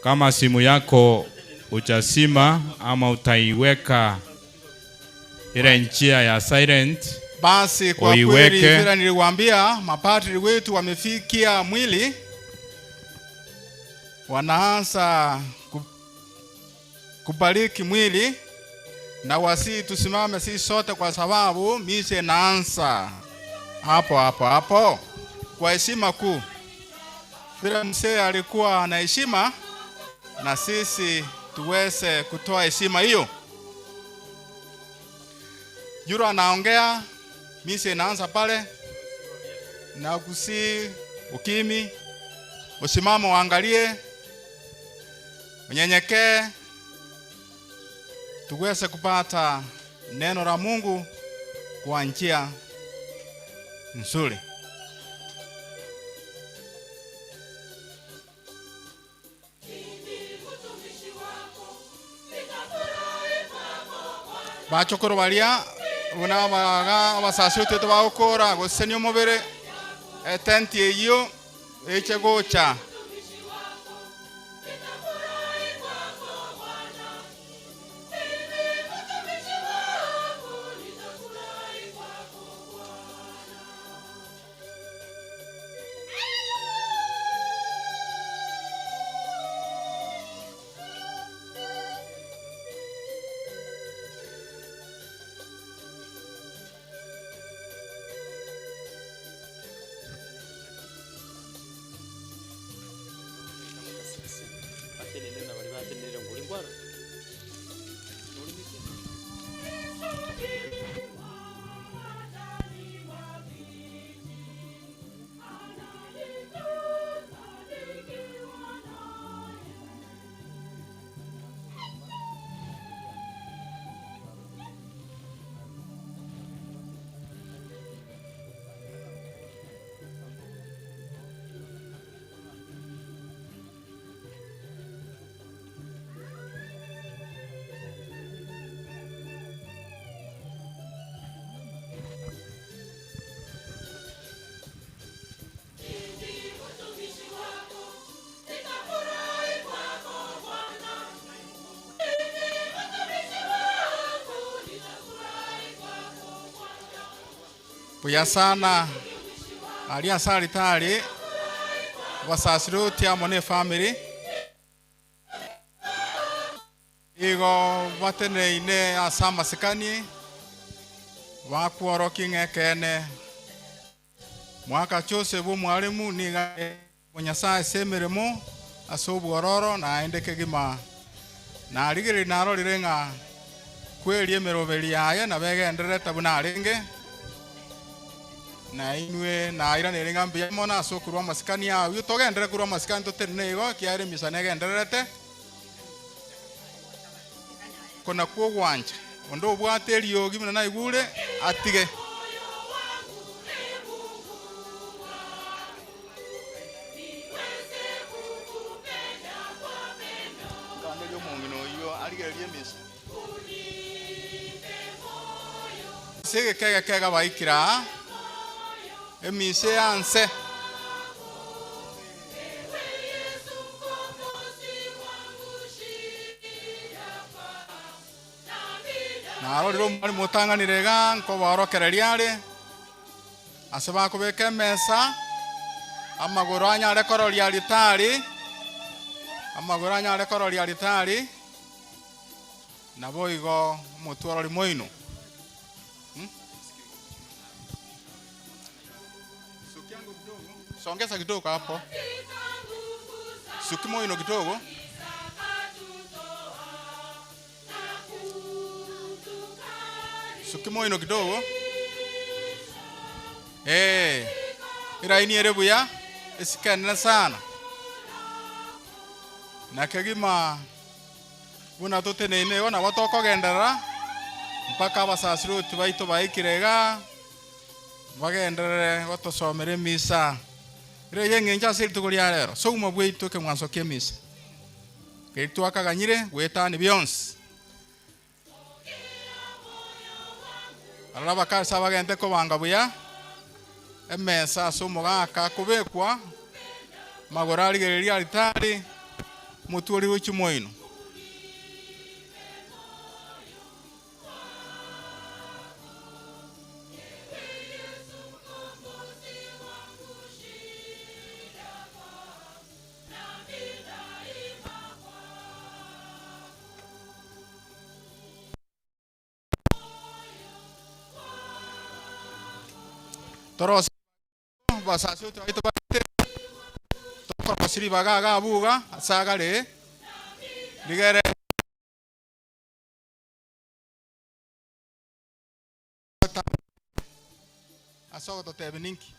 Kama simu yako hujazima ama utaiweka ile njia ya silent, Basi kwa kweli uiweke. vile niliwaambia, mapadri wetu wamefikia mwili, wanaanza kubariki mwili. Na wasi tusimame sisi sote, kwa sababu misa inaanza hapo hapo hapo kwa heshima kuu. Vile mzee alikuwa na heshima, na sisi tuweze kutoa heshima hiyo. Juro anaongea, misa inaanza pale, na kusi ukimi, usimame uangalie, unyenyekee, tuweze kupata neno la Mungu kwa njia nzuri. Bachokoro baria buna baga abasasi otete bagokora gosesenia omobere etenti eyio eche gocha. Buya sana ali asali tali basasiruti amo ne family igo bateneine ase amasikani bakworoki ng'ekene mwaka Joseph omwalimu niga Nyasaye ase emeremo ase obwororo naende kegima narigeri narorire ng'a kweri emeroberi yaye nabegendererete buna arenge na inwe nairanere ng'a mbuya mono ase okorwa amasikani aywo togendere korwa amasikani totenene igo kiare emisa negendererete kona kwogwancha onde obwate eriogi buna naigure atige. Nkaneria omong'ina oywo arigererie emisa ase egekege kega baikire aa emisa eanse. Narorire omwalimu otang'anire iga nkobaorokereria are ase bakobeka emesa amagoro anyare kororia ritari amagoro anyare kororia ritari nabo igo omotwarori moino. Songeza kidogo hapo. Suki moino kidogo. Suki moino kidogo. Iraini ere buya esikenene sana. Na kegima buna toteneine igo nabo tokogenderera mpaka abasasiroti baito baikire iga bagenderere gotosomera emisa. Ere yeng'encho ase rituko ria rero souma bwaito ekeng'wanso kia emisa keri twakaganyire gwetani bionsi. Arora abakarisa bagente kobanga buya emesa ase omogaka akobekwa magoro arigereria aritari omotwe gochia moino. Torose basasi baito barete tokorosia ribaga iga abwo iga ase agare rigere ase ogototebia ninki.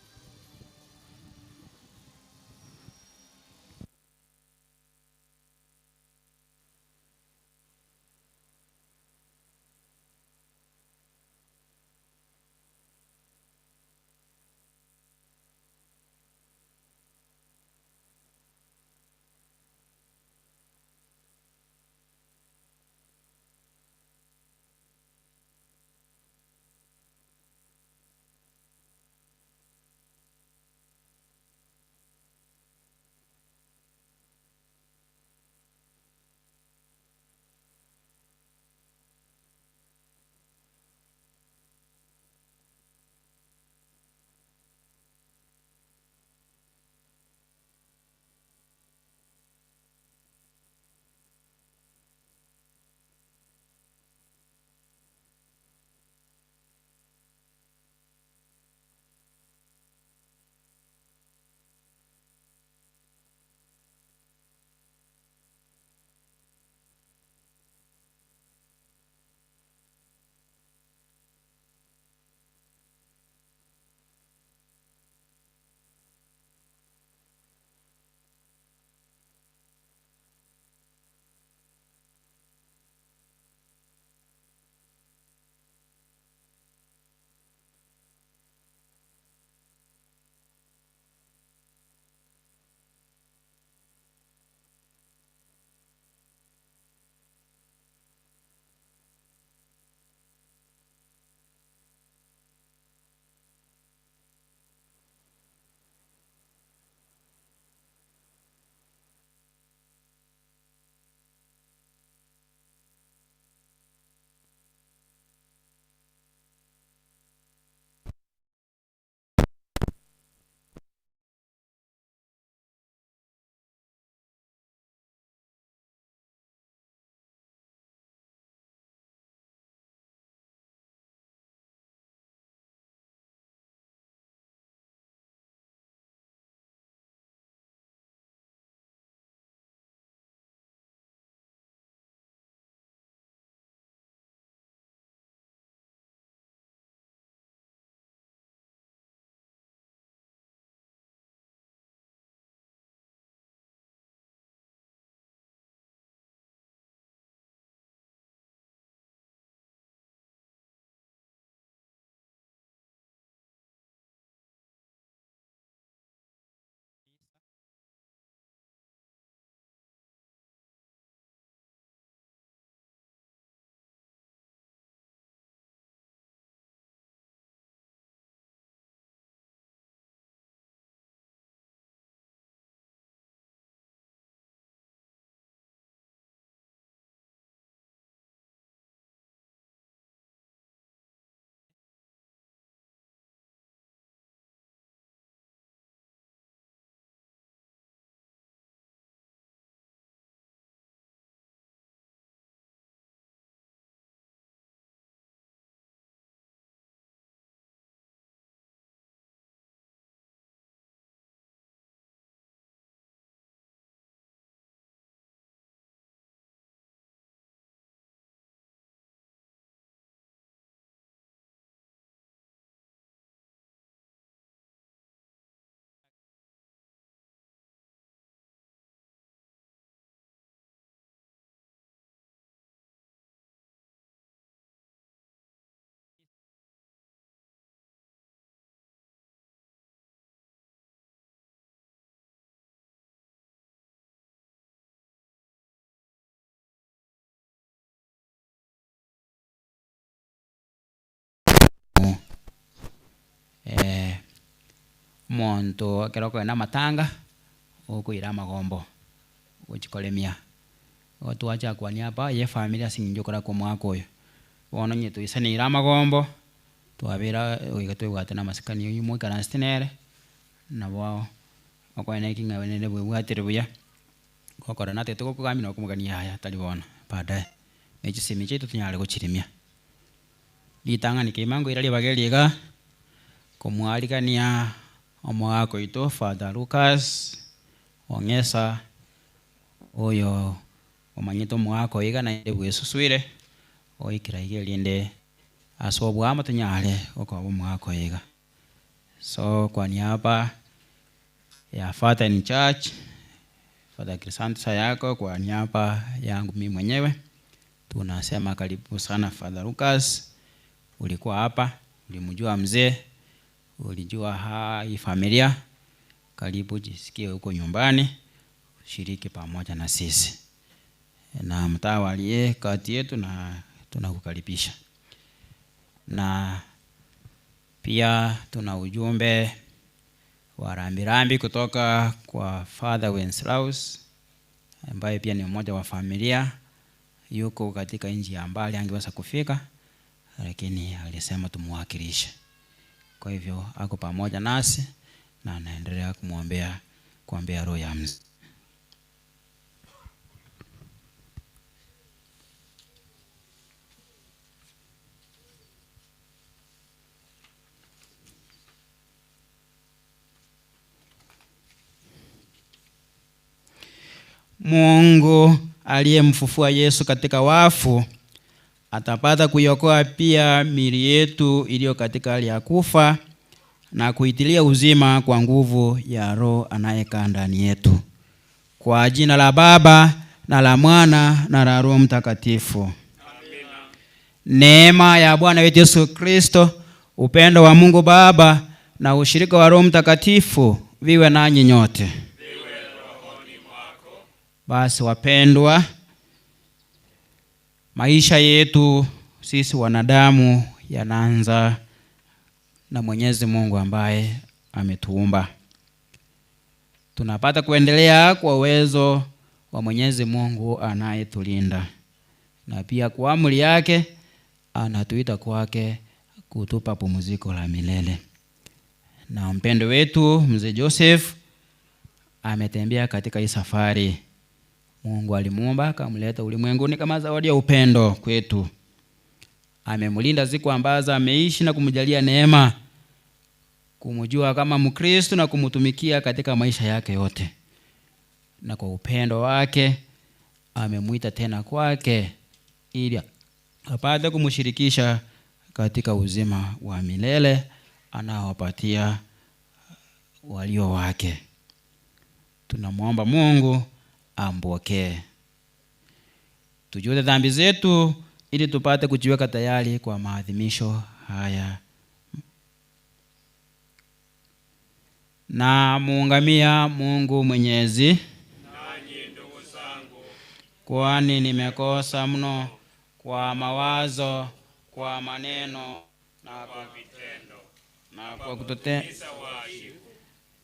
Omonto ekero okogenda amatanga, okoira amagombo gochia koremia. Igo twacha kwania apa eye efamiri ase eng'encho okora kwa omwaka oyo. Bono onye toisaneire amagombo, twabera goika twebwate na amasikani oywo moikaransete nere, nabo okoenda eki ng'a nere bwebwatire buya, gokora natagete gokogambia nokomogania yaya tari bono, baadaye. Na chisemi chiaito tonyare gochirimia. Ritang'ani kegima nkoira ribaga erio igaa. Komwarigania omogaka oito Father Lucas Ong'esa oyo omanyete omogaka oiga naende bwesuswire oikera iga erinde ase obwamo tonyare gokoba omogaka oiga. So kwa niaba ya father in charge Father Crisantus Ayako, kwa niaba yangu mimi mwenyewe tunasema karibu sana Father Lucas. Ulikuwa hapa, ulimjua mzee, ulijua hii familia. Karibu jisikie huko nyumbani, shiriki pamoja na sisi na mtawalie kati yetu, na tunakukaribisha. Na pia tuna ujumbe wa rambirambi kutoka kwa Father Wenceslaus ambaye pia ni mmoja wa familia, yuko katika nchi ya mbali, angeweza kufika, lakini alisema tumuwakilishe. Kwa hivyo ako pamoja nasi na anaendelea kumwombea, kuombea roho ya mzee. Mungu aliyemfufua Yesu katika wafu atapata kuiokoa pia miili yetu iliyo katika hali ya kufa na kuitilia uzima kwa nguvu ya Roho anayekaa ndani yetu. Kwa jina la Baba na la Mwana na la Roho Mtakatifu. Neema ya Bwana wetu Yesu Kristo, upendo wa Mungu Baba na ushirika wa Roho Mtakatifu viwe nanyi nyote. Basi wapendwa, maisha yetu sisi wanadamu yanaanza na Mwenyezi Mungu ambaye ametuumba. Tunapata kuendelea kwa uwezo wa Mwenyezi Mungu anayetulinda, na pia kwa amri yake anatuita kwake kutupa pumziko la milele. Na mpendo wetu Mzee Joseph ametembea katika hii safari. Mungu alimuumba akamleta ulimwenguni kama zawadi ya upendo kwetu. Amemlinda siku ambazo ameishi na kumjalia neema kumjua kama Mkristo na kumtumikia katika maisha yake yote. Na kwa upendo wake amemuita tena kwake ili apate kumshirikisha katika uzima wa milele anaowapatia walio wake. Tunamwomba Mungu ampokee. Tujute dhambi zetu ili tupate kujiweka tayari kwa maadhimisho haya. Na muungamia Mungu Mwenyezi, kwani nimekosa mno kwa mawazo, kwa maneno na kwa vitendo na kwa kutote.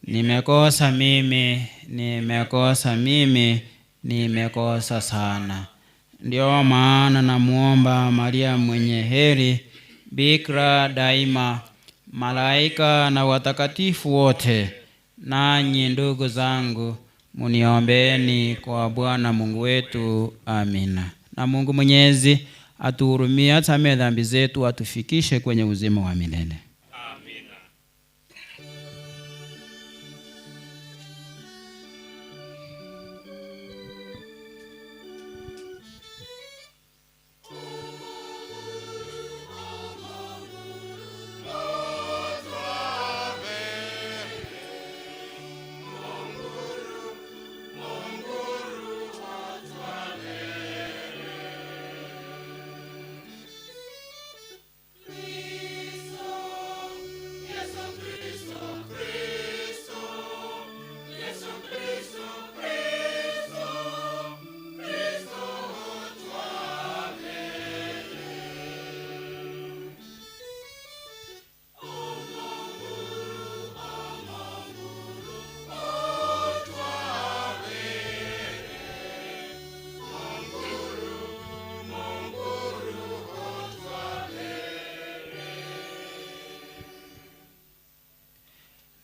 Nimekosa mimi, nimekosa mimi, nimekosa sana. Ndio maana namuomba Maria mwenye heri, bikira daima, malaika na watakatifu wote, nanyi ndugu zangu, muniombeeni kwa Bwana Mungu wetu. Amina. Na Mungu Mwenyezi atuhurumie, atusamehe dhambi zetu, atufikishe kwenye uzima wa milele.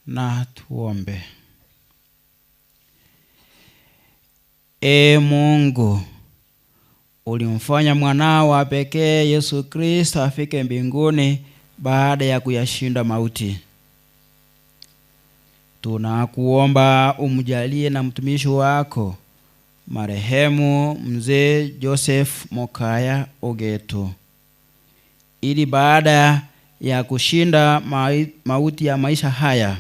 Na tuombe. Ee Mungu, ulimfanya mwanao wa pekee Yesu Kristo afike mbinguni baada ya kuyashinda mauti. Tunakuomba umjalie na mtumishi wako marehemu mzee Joseph Mokaya Ogeto, ili baada ya kushinda mauti ya maisha haya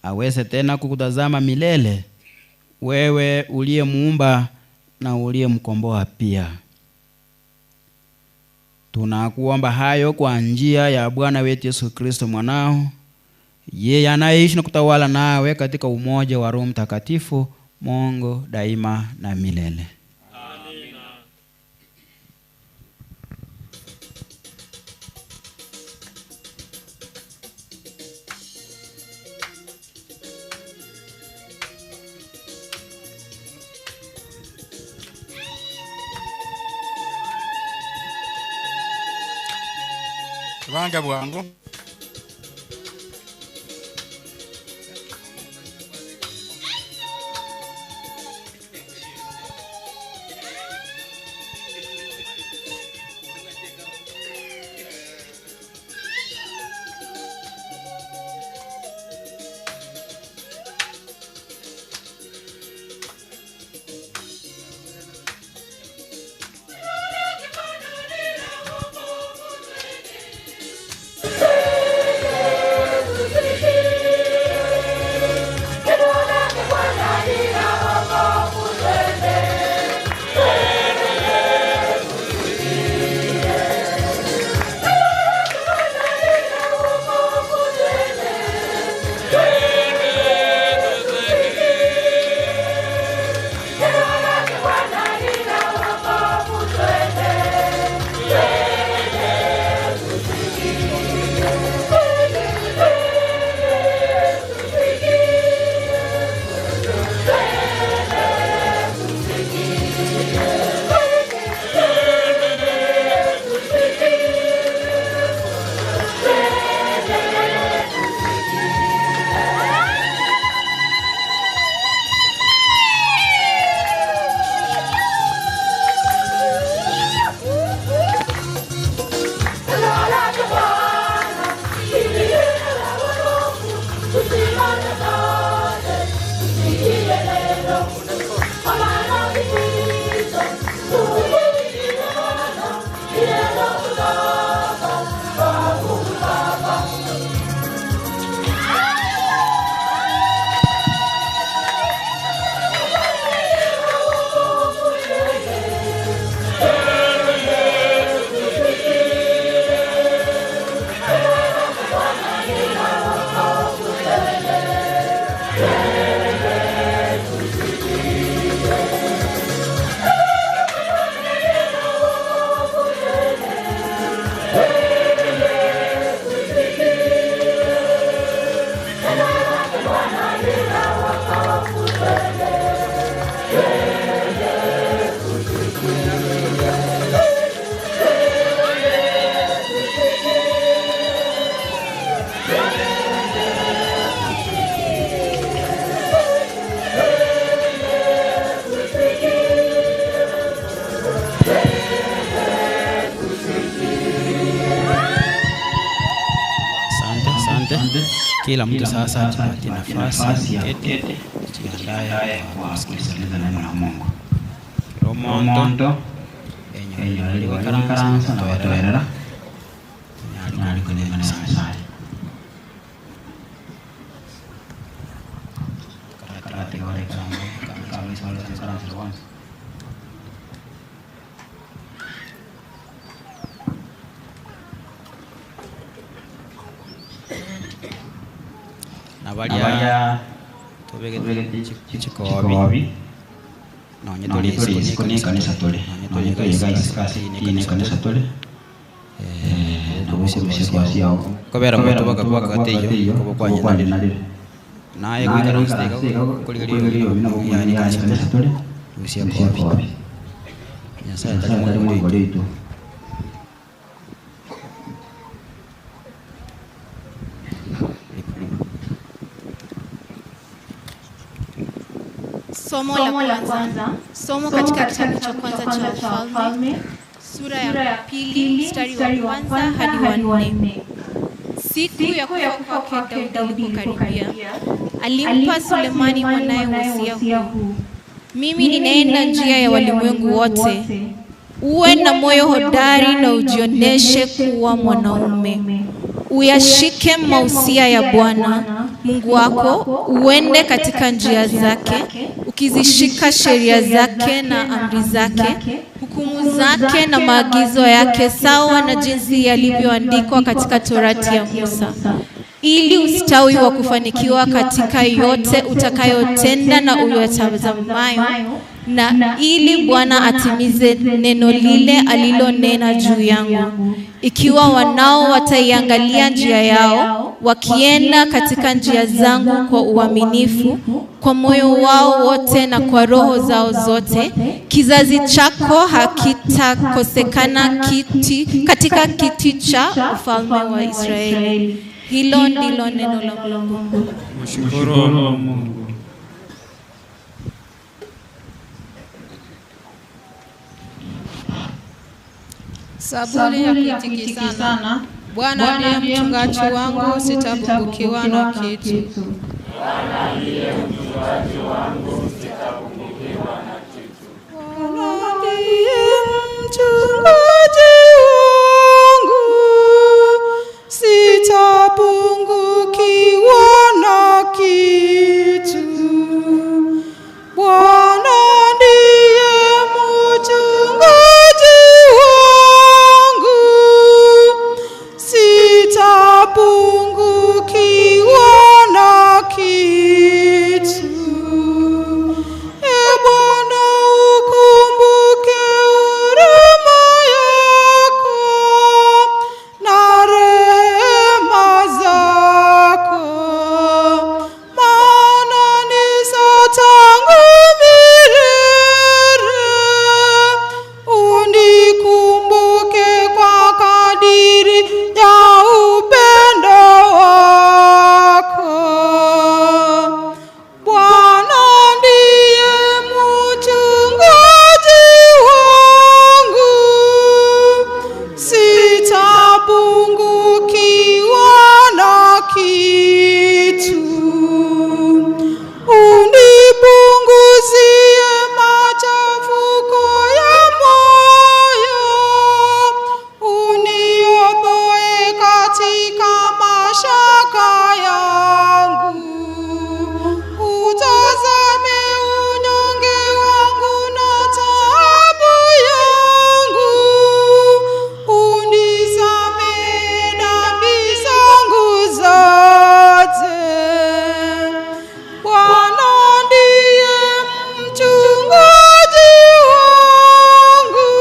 aweze tena kukutazama milele, wewe uliyemuumba na uliyemkomboa pia. Tunakuomba hayo kwa njia ya Bwana wetu Yesu Kristo mwanao, yeye anayeishi na kutawala nawe katika umoja wa Roho Mtakatifu, Mungu daima na milele. Banga bwangu. Asante, asante. Kila mtu sasa ajipatie nafasi ya kuketi, tujiandae kwa kusikiliza neno la Mungu. Romonto enye waliwekaransa na watoerera nyalikolema na baria tubegete chikobi nonye tuli isiko ni kanisa tuli nonye tuli isikasi ni kanisa tuli kobera moto bakakwaka teyo kobokwanya naye gwikaransa kuligalio yani kanisa tuli usia kobi nyasaye tali mungu litu. Somo la kwanza. Somo katika kitabu cha kwanza cha Wafalme sura ya pili mstari wa kwanza hadi wa nne. Siku ya kufa kwake Daudi ilipokaribia, Alimpa Sulemani mwanaye wosia huu: Mimi ninaenda njia ya walimwengu wote. Uwe na moyo hodari na ujionyeshe kuwa mwanaume. Uyashike mausia ya Bwana Mungu wako, uende katika njia zake, ukizishika sheria zake na amri zake, hukumu zake na maagizo yake, sawa na jinsi yalivyoandikwa katika Torati ya Musa, ili ustawi wa kufanikiwa katika yote utakayotenda na uyatazamayo, na ili Bwana atimize neno lile alilonena juu yangu. Ikiwa wanao wataiangalia njia yao, wakienda katika njia zangu kwa uaminifu, kwa moyo wao wote na kwa roho zao zote, kizazi chako hakitakosekana kiti katika kiti cha ufalme wa Israeli. Hilo ndilo neno la Mungu. Mshukuru Mungu. Zaburi ya kuitikizana. Bwana ndiye mchungaji wangu, sitapungukiwa na kitu. Bwana ndiye mchungaji wangu, sitapungukiwa na kitu. Bwana ndiye mchungaji wangu, sitapungukiwa na kitu. Bwana ndiye mchungaji wangu, sitapungukiwa na kitu. E Bwana, ukumbuke huruma yako na rehema zako, maana ni za tangu milele. Unikumbuke kwa kadiri ya upendo wako. Bwana ndiye mchungaji wangu, sitapungukiwa na kitu. Unipunguzie machafuko ya moyo, uniopoe katika mashaka yangu. Utazame unyonge wangu na taabu yangu, unisamehe dhambi zangu zote. Bwana ndiye mchungaji wangu,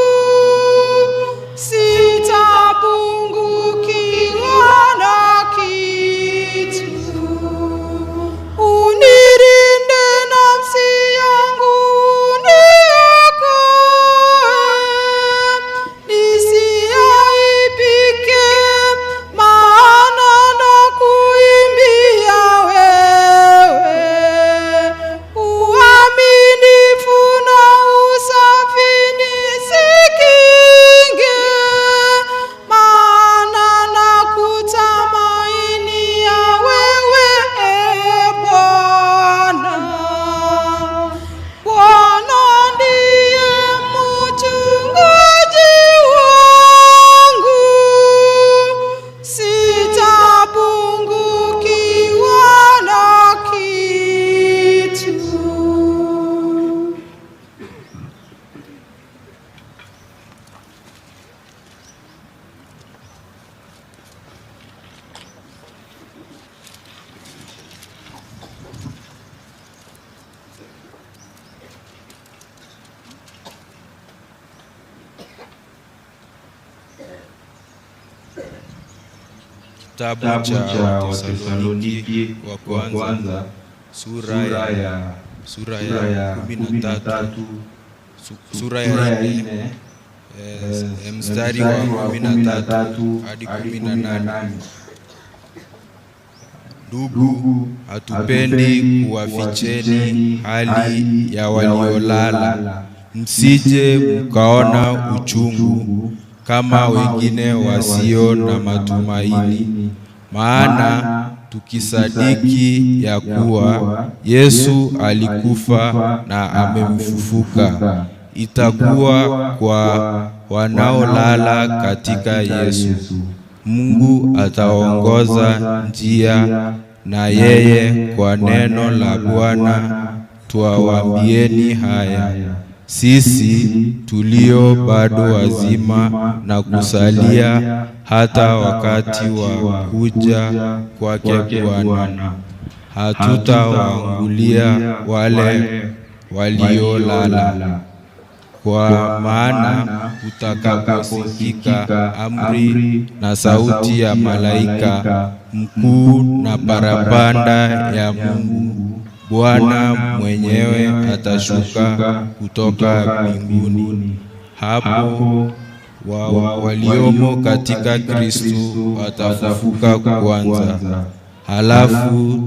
sitapungukiwa na kitu. Unilinde nafsi yangu, uniokoe, nisiaibike, maana nakuimbia wewe. Uaminifu na usafi nisikinge, maana nakutamainia wewe, e Bwana. Bwana ndiye mchungaji wangu, sitapungukiwa na kitu. Kitabu cha Wathesaloniki wa kwanza sura ya sura ya 13 sura ya 4 mstari wa 13 hadi 18. Ndugu, hatupendi kuwaficheni hali ya waliolala, msije mkaona uchungu kama wengine wasio na matumaini. Maana Tukisadiki ya kuwa Yesu alikufa na amefufuka, itakuwa kwa wanaolala katika Yesu. Mungu ataongoza njia, na yeye kwa neno la Bwana twawaambieni haya. Sisi tulio bado wazima na kusalia hata wakati wa kuja kwake Bwana, hatutawaangulia wale waliolala. Kwa maana kutakaposikika amri na sauti ya malaika mkuu na parapanda ya Mungu, Bwana mwenyewe atashuka kutoka mbinguni. Hapo waliomo katika Kristo watafufuka kwanza. Halafu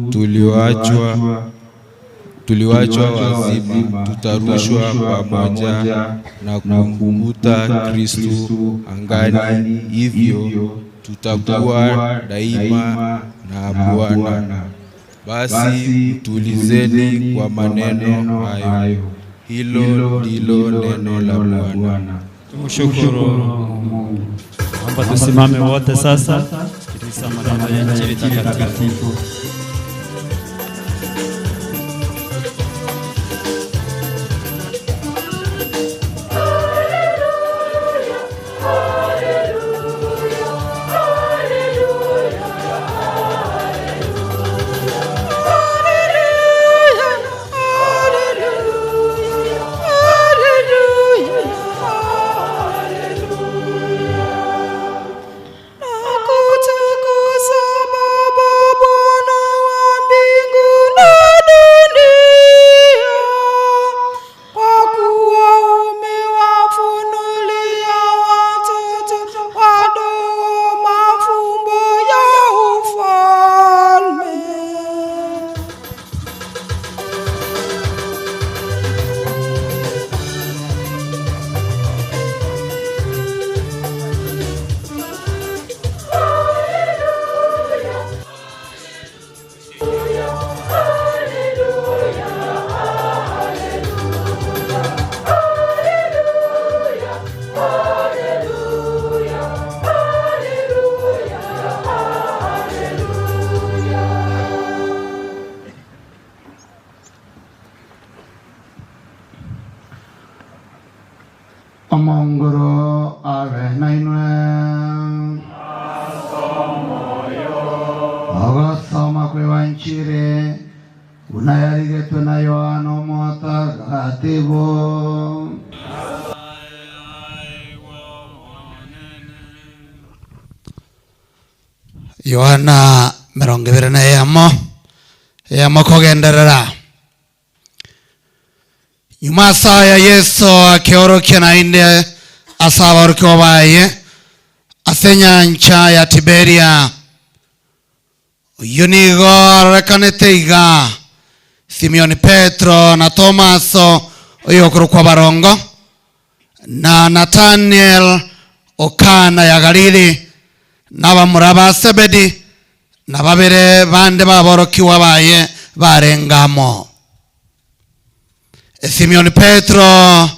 tuliwachwa wazima tutarushwa pamoja na kumkuta Kristo angani, hivyo tutakuwa daima na Bwana. Basi mtulizeni kwa maneno hayo. Hilo ndilo neno la Bwana. Tumshukuru Mungu. Naomba tusimame wote sasa. Sikiliza maneno ya Injili takatifu. Nakutukuza Baba, Bwana wa mbingu na dunia, kwa kuwa umewafunulia watoto wadogo mafumbo ya ufalme. Omongoro abe nainwe ogosoma kwewanchire unayarigetwe na Yohana Omotakatifu. Yohana 21 eyamo kogenderera nyuma asaya Yesu akiorokia nainde ase abaorokiwa baye ase enyancha ya Tiberia. Oyo nigo arorekanete iga Simioni Petro na Tomaso oyo okorokwa barongo na Nathaniel okana ya Galili na bamura ba Sebedi na babere bande baborokiwa baye barengamo. Simioni Petro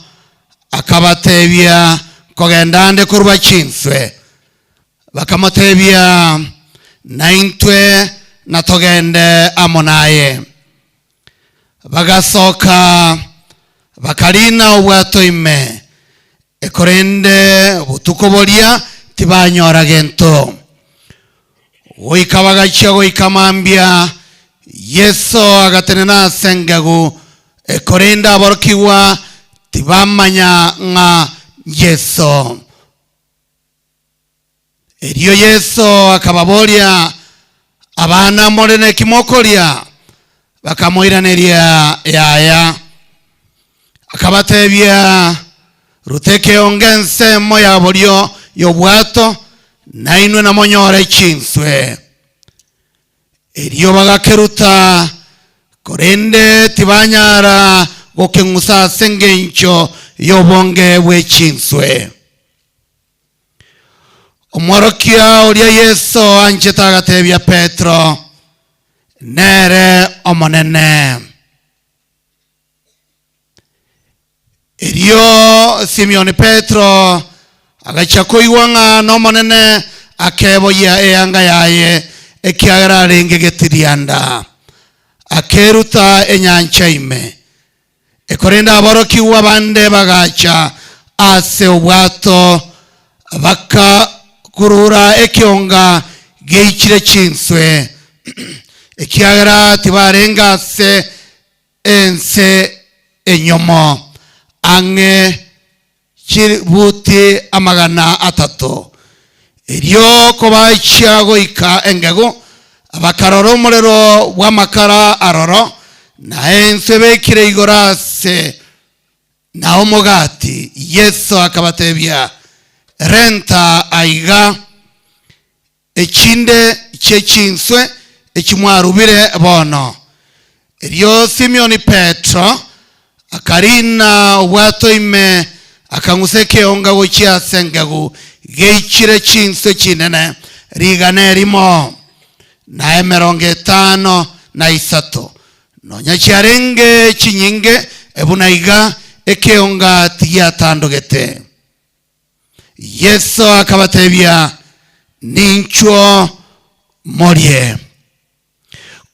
akabatebia kogenda ande korwa chinswe, bakamotebia naintwe natogende amo naye. Bagasoka bakarina obwato ime ekorende obotuko boria tibanyora gento. Goika bagachia goika mambia Yesu agatenena ase engegu ekorende aborokigwa tibamanya ng'a Yesu. Erio Yesu akababoria abana more na ekimokoria, bakamoiraneria yaya. Akabatebia ruteke onge ensemo ya borio y'obwato nainwe namonyore chinswe. Erio bagakeruta korende tibanyara gokeng'usa ase engencho y'obonge bw'echinswe. Omworokia oria Yesu anchete agatebia Petro, nere Omonene. Erio Simioni Petero agachia koigwa ng'a n'Omonene, akeboyia eanga yaye, ekiagera arenge getirianda, akeruta enyancha ime. Korende aborokigwa bande bagacha ase obwato, bakakurura ekionga geichire chinswe, ekiagera tibarenge ase ense enyomo, ang'e chibuti 300. Erio kobachia goika engegu, bakarora omorero bw'amakara aroro, na ensu ebekire igoro ase, na omogati. Yeso akabatebia, Renta aiga echinde chie chinswe echi mwarubire bono. Erio Simioni Petero akariina obwato ime, akang'usa ekeonga gochia ase engegu geichire chinswe chinene 153. Nonya chiarenge chinyinge buna iga, ekeonga tigiatandogete. Yeso akabatebia, Ninchwo morie.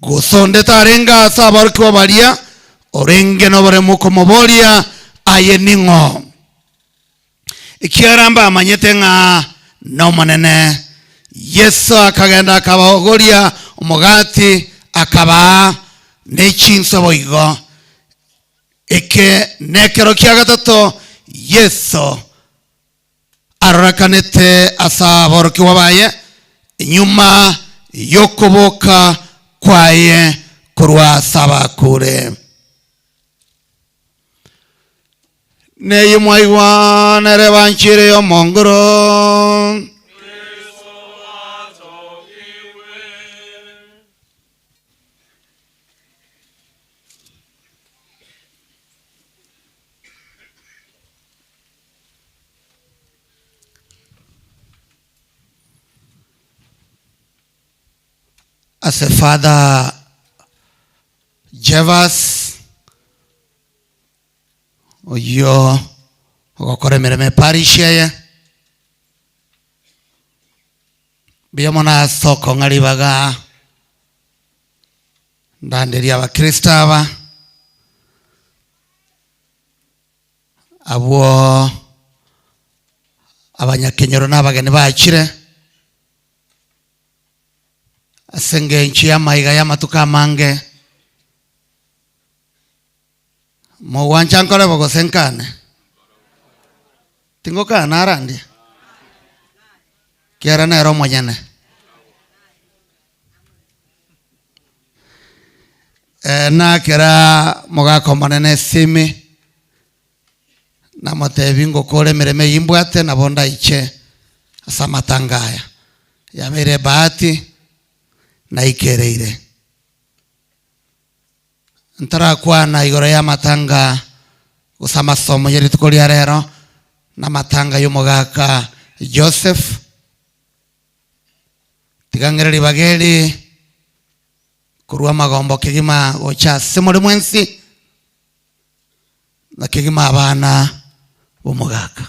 Gose onde tarenge ase aborokigwa baria orenge noboremu komoboria, Aye ning'o? Ekiagera mbamanyete ng'a n'Omonene. Yeso akagenda akababogoria omogati, akabaa, ne chinsa boigo. Eke nekero kia gatato Yeso arorekanete ase aborokigwa baye nyuma y'okoboka kwaye korwa ase abakure. Neye mwaigwa nere banchire y'omonguru. Ase Father Gervas oyio ogokora emeremo eparish eye, mbuya mono ase okong'a ribaga. Ndanderie abakristo aba, abwo abanyakenyoro na abageni bachire, ase engencho y'amaiga y'amatuko amange, mogwancha nkore bo gose nkane? Tingokana arandie? Ekiagera nere omonyene. Eh, nakera mogaka omonene esimi, namotebi ngokora emeremo eyio mbwate nabo ndaiche ase amatanga aya. Yabeire ebahati, naikereire. Ntarakwana igoro y'amatanga gose amasomo ye rituko ria rero, na amatanga y'omogaka Joseph, Tiga ng'ire ribaga eri korwa amagombo kegima gocha ase more mwensi, na kegima abana b'omogaka.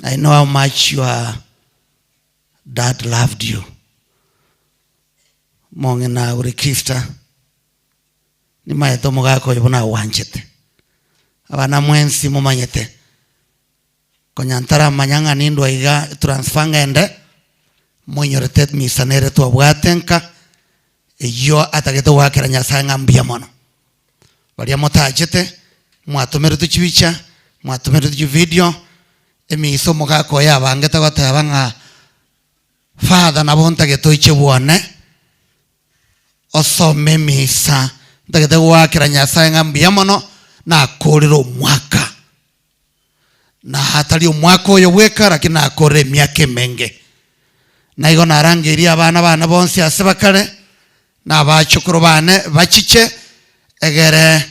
I know how much your dad loved you. Mong'ina Urikista, nimaete omogaka oyo buna agwanchete. Abana mwensi momanyete. Konya ntaramanya ng'a nindwe iga etransfer ngende, moinyorete emisa nere twabwate nka, eyio atagete goakera Nyasaye ng'a mbuya mono. Baria motachete, mwatomeretwe chibicha, mwatomeretwe chividio, emisa omogaka oyo abangete goteba ng'a father nabo ntagete oiche bwane, osome emisa, ntagete goakera Nyasaye ng'a mbuya mono, nakorire omwaka. Na tari omwaka oyo bweka, lakini nakorire emiaka emenge. Na igo narangeirie abana bane bonsi ase bakare, na abachokoro bane bachiche, egere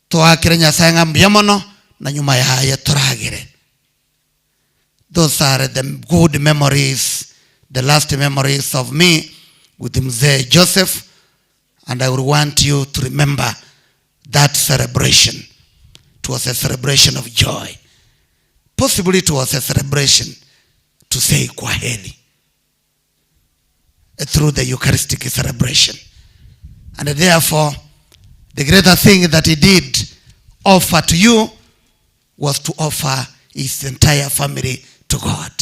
toakere Nyasae ng'a mbuya mono, na nyuma yaye toragere. Those are the good memories, the last memories of me. with Mzee Joseph and I would want you to remember that celebration. It was a celebration of joy. Possibly it was a celebration to say kwaheri through the Eucharistic celebration. And therefore, the greater thing that he did offer to you was to offer his entire family to God.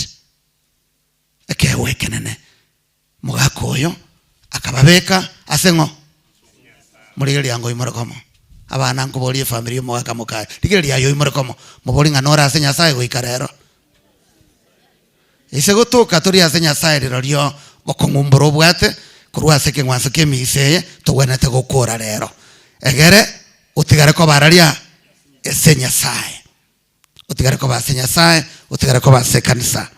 Ekeegwa ekenene mogaka oyo akababeka ase ng'o? Morigereria ango oimore komo. Abana nkoboria efamiri y'omogaka mokaye. Rigereria aye oimore komo. Mobori ng'a nore ase Nyasaye goika rero. Ise gotoka tori ase Nyasaye rirorio bokong'u mboro obwate korwa ase ekeng'wanso ki'emisa eye togwenerete gokora rero. Egere otigare koba araria ase Nyasaye. Otigare koba ase Nyasaye, otigare koba ase ekanisa.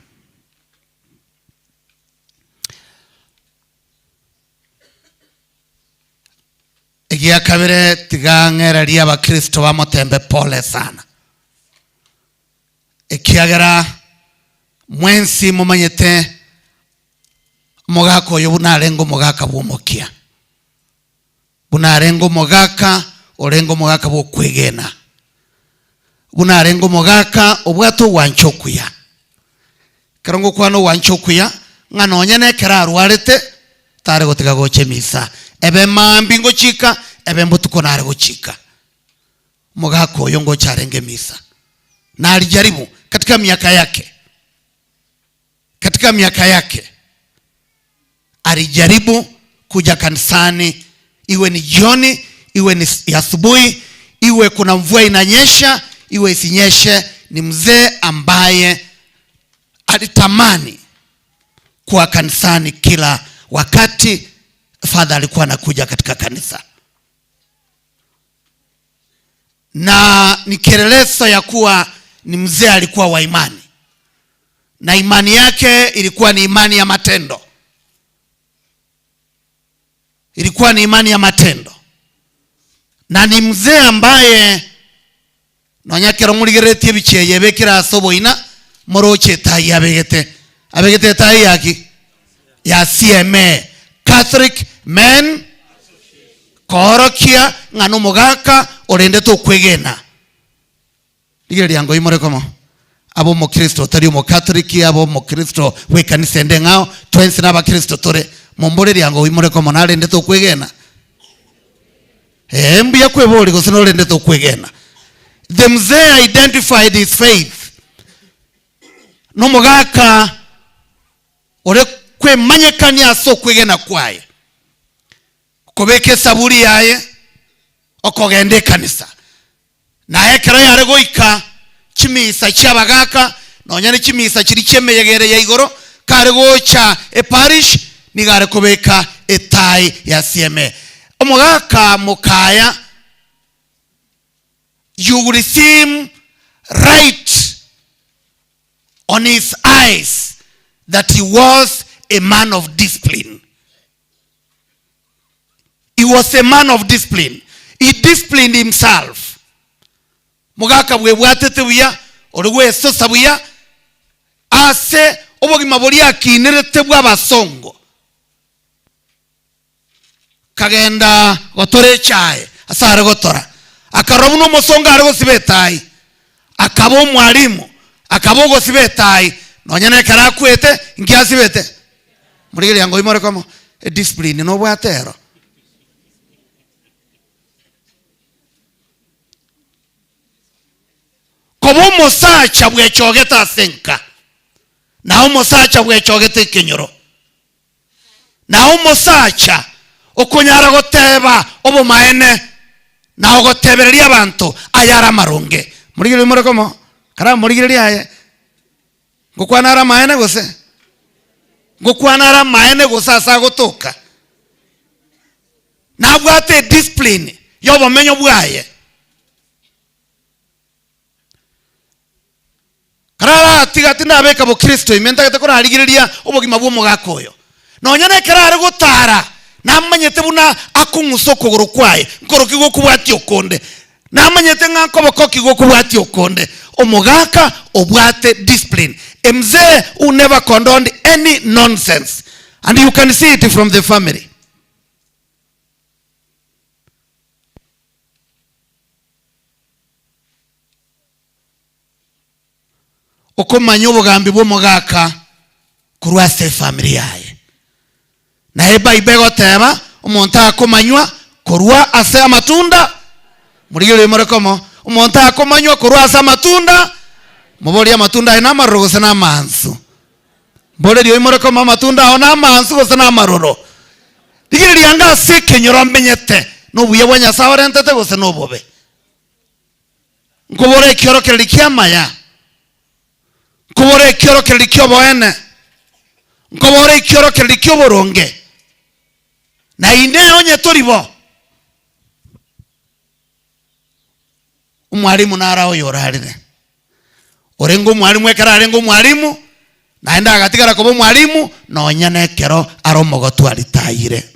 Egiakabere tiga ng'ererie abakristo bamotembe pole sana. Ekiagera mwensi momanyete omogaka oyo buna arenge omogaka bw'omokia, buna arenge omogaka orenge omogaka bw'okwegena, buna arenge omogaka obwate ogwancha okuya. Ekero ngokwana ogwancha okuya, ng'a nonye nekero arwarete, tare gotiga gocha emisa, ebe mambia ngochika, ebe mbotuko nare gochika. Omogaka oyo ngocha arenge emisa, na alijaribu katika miaka yake, katika miaka yake alijaribu kuja kanisani, iwe ni jioni, iwe ni asubuhi, iwe kuna mvua inanyesha, iwe isinyeshe. Ni mzee ambaye alitamani kuwa kanisani kila wakati. Father alikuwa anakuja katika kanisa, na ni kielelezo ya kuwa ni mzee alikuwa wa imani, na imani yake ilikuwa ni imani ya matendo, ilikuwa ni imani ya matendo. Na ni mzee ambaye nonya ekero morigereretie ebichie eye ebekire ase oboina, moroche etai abegete. Abegete etai yaki? Ya CMA, Catholic Men, koorokia ng'a nomogaka orendete okwegena. Rigereria ngoimore komo, abe omokristo otari omokatoliki, abe omokristo bw'ekanisa ende eng'ao, twensi nabakristo tore. Momborerie ango oimore komo narendete okwegena? Ee, mbuya kweboria gose norendete okwegena. The mzee identified his faith nomogaka ore kwemanyekania ase okwegena kwaye, kobeka esaburi yaye, okogenda ekanisa. Na ekero yare goika chimisa chi'abagaaka, nonya ne chimisa chiria chi'emeyega ere ya igoro, kare gocha eparish, nigo are kobeka etai ya CMA. Omogaka mokaya, you will see him right on his eyes that he was a man of discipline. He was a man of discipline. He disciplined himself. Mogaka bwebwatete buya, ore gwesosa buya ase obogima boria akinerete bw'abasongo. Kagenda gotora echae ase are gotora, akarora buna omosongo are gosiba etai, akaba omwalimu, akaba ogosiba etai, nonya nekero akwete, inki asibete? Morigereria ango imore komo, ediscipline nobwate ero. Koba omosacha bwechogete ase enka, na omosacha bwechogete ekenyoro, Na omosacha okonyara goteba obomaene na ogotebereria abanto ayare amaronge. Morigererie more komo, karamorigererie aye, ngokwana are amaene gose? Ngokwana are amaene gose ase agotoka? Nabwate ediscipline y'obomenyo bwaye. Kararatiga tindabeka bokristo ime ntagete korarigereria obogima bw'omogaka oyo. Nonya nekero are gotara namanyete buna akong'usa okogoro kwaye nkoroki gokobwatia okonde. Namanyete ng'a nkoboko ki gokobwatia okonde. Omogaka obwate discipline. A mzee who never condoned any nonsense. And you can see it from the family. Okomanya obogambi bw'omogaka korwa ase efamiri yaye. Naye Ebible egoteba omonto akomanywa korwa ase amatunda, morigererie more komo, omonto akomanywa korwa ase amatunda, moborie amatunda aye namaroro gose namaansu. Mborerie oimore komo amatunda ao namaansu gose namaroro. Rigereria anga ase ekenyoro mbenyete, nobuya bwa Nyasae orentete gose nobobe. Nkobora ekiorokererio ki'amaya, nkobora ekiorokererio ki'oboene, nkobora ekiorokererio ki'oboronge, na inee onye tori bo, omwalimu nare oyorarire, orenge omwalimu ekero arenge omwalimu, naende agatigara koba omwalimu nonya nekero are omogotu aritayire.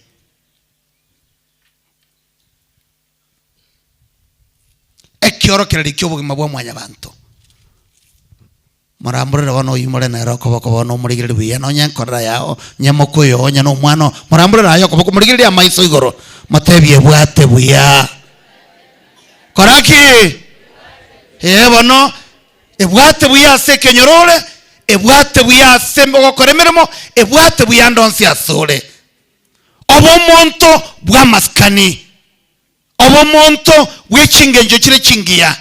Ekiorokererio ki'obogima bwa mwanyabanto. Moramborere bono oimore nere okoboko bono omorigererie buya nonye enkorera yao, onye mokoyo oo, onye nomwana oo, moramborere aye okoboko morigererie amaiso igoro, motebie ebwate buya. Kora ki? Ee bono, ebwate buya ase ekenyoro ore, ebwate buya ase ogokora emeremo, ebwate buya ande onsi asore. Obomonto bw'amasikani. Obomonto bwe chingencho chire chingiya.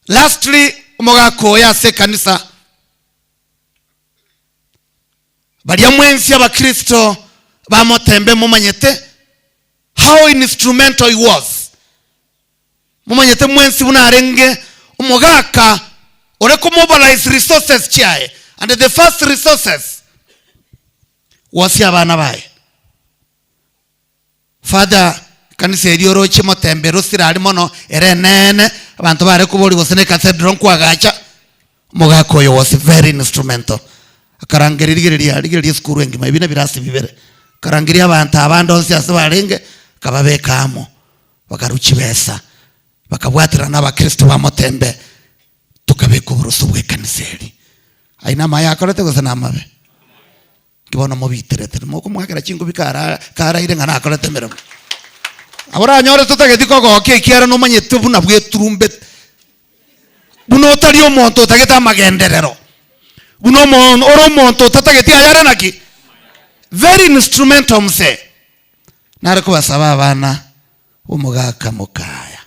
Lastly, omogaka oyo ase ekanisa, baria mwensi abakristo bamotembe momanyete how instrumental he was. Momanyete mwensi buna arenge omogaka ore komobilize resources chiaye and the first resources Gwosia abana baye. Father, ekanisa eria oroche motembe erosire aria mono ere eneene, abanto bare koboria gose ne cathedral nkwagacha, omogaka oyo was very instrumental. Akarangeria rigereria rigereria esukuru engima ebi nebirasi bibere, akarangeria abanto abande onsi ase barenge, akababeka amo, bakarwa chibesa, bakabwaterana na abakristo ba motembe, tokabeka oboroso bw'ekanisa eria. Ayio namaya akorete gose namabe? Inki bono mobiterete? Mokomwakera chingobi kara karaire ng'a nakorete emeremo. Nabo oranyore totageti kogokia ekiagera nomanyete buna bweturumbete, buna otari omonto otagete amagenderero, buna omo ore omonto otatageti ayare naki? Very instrumental mzee. Nare kobasaba abana b'omogaka mokaya,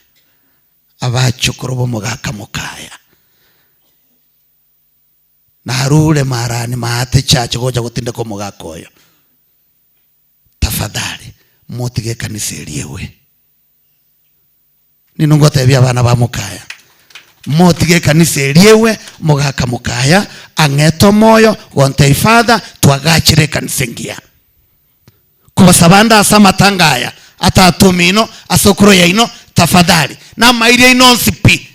abachokoro b'omogaka mokaya. Narure marani maate chiache gocha gotindeka omogaka oyo. Tafadhali motige ekanisa eria ewe. Nino ngotebia abana ba mokaya, motige ekanisa eria ewe, omogaka mokaya ang'ete omoyo gontebia father twagachire ekanisa engiya. Kobasaba ande ase amatanga aya atata omino ase okoro yaino tafadhali namairi aino onsi pi.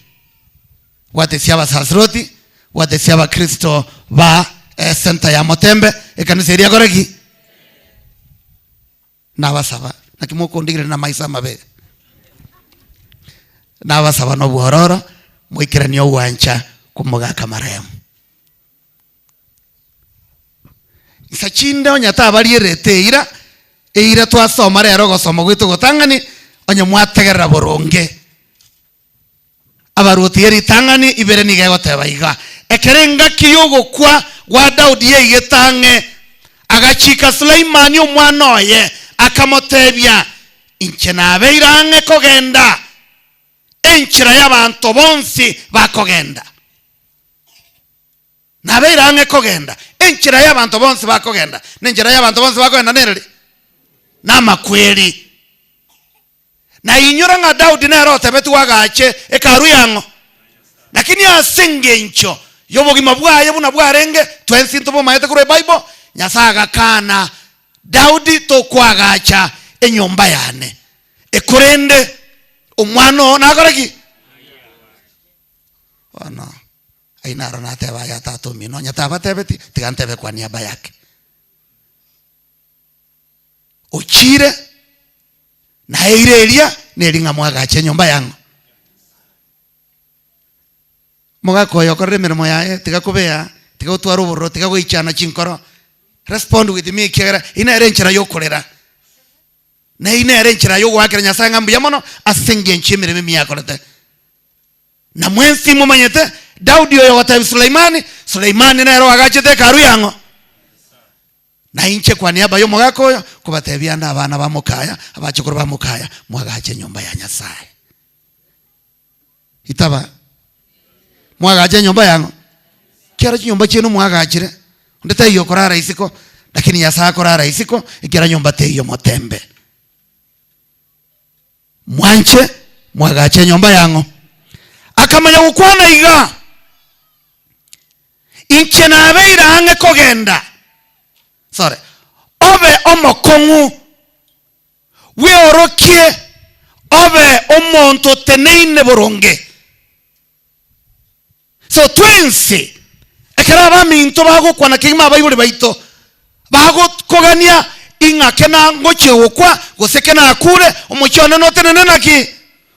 Bwatesia abasasiroti, bwatesia abakristo ba esenta ya Motembe, ekanisa eria ekore ki? Nabasaba, naki mokondigereria namaiso amabe? Nabasaba nobwororo, moikeranie ogwancha kw'omogaka marehemu. Insa chinde onye tabarierete eira, eira twasoma rero ogosoma gwaito ogotang'ani, onye mwategerera boronge. Abaruoti ye ritang'ani ibere nigo egoteba iga, Ekero engaki y'ogokwa gwa Daudi yaigete ang'e, agachika Suleimani omwana oye, akamotebia, Inche nabeire ang'e kogenda enchera y'abanto bonsi bakogenda. Nabeire ang'e kogenda enchera y'abanto bonsi bakogenda. Na enchera y'abanto bonsi bakogenda nereri? Namakweri. Na inyora ng'a Daudi nere otebetigwe agache Hekalu yang'o. Lakini ase engencho y'obogima bwaye buna bwarenge, twensi ntobomaete korwa Ebible, Nyasae agakana Daudi tokoagacha enyomba yane, ekorende omwana oo nakore ki? Bono ayio naro nateba aya tata omino, onye tabatebeti, tiga ntebe kwa niaba yake. Ochiire, na eira eria neri ng'a mwagache enyomba yang'o. Mogaka oyo okorire emeremo yaye, tiga kobea, Tiga gotwara obororo, tiga goichana chinkoro, respond with me ekiagera eyio nere enchera yokorera. Na eyio nere enchera yogoakera Nyasae ng'a mbuya mono ase engencho y'emeremo emiya akorete. Na mwensi momanyete Daudi oyo ogotebia Suleimani, Suleimani nere oagachete Hekalu yang'o? Na inche kwa niaba y'omogaka oyo nkobatebia ande abana ba mokaya, abachokoro ba mokaya, mwagache enyomba ya Nyasae. Itaba, mwagache enyomba yang'o? Ekiagera chinyomba chiaino mwagachire, onde taiyo okorara isiko, lakini Nyasae akorara isiko, ekiagera nyomba teiyo motembe. Mwanche mwagache enyomba yang'o. Akamanya gokwana iga, Inche nabeire ang'e kogenda, sorry, obe omokong'u, bweorokie obe omonto oteneine boronge. So twensi ekero abaminto bagokwana kegima abaibori baito bagokogania ing'a kena ngochia gokwa gose kena akure omochie one notenene naki?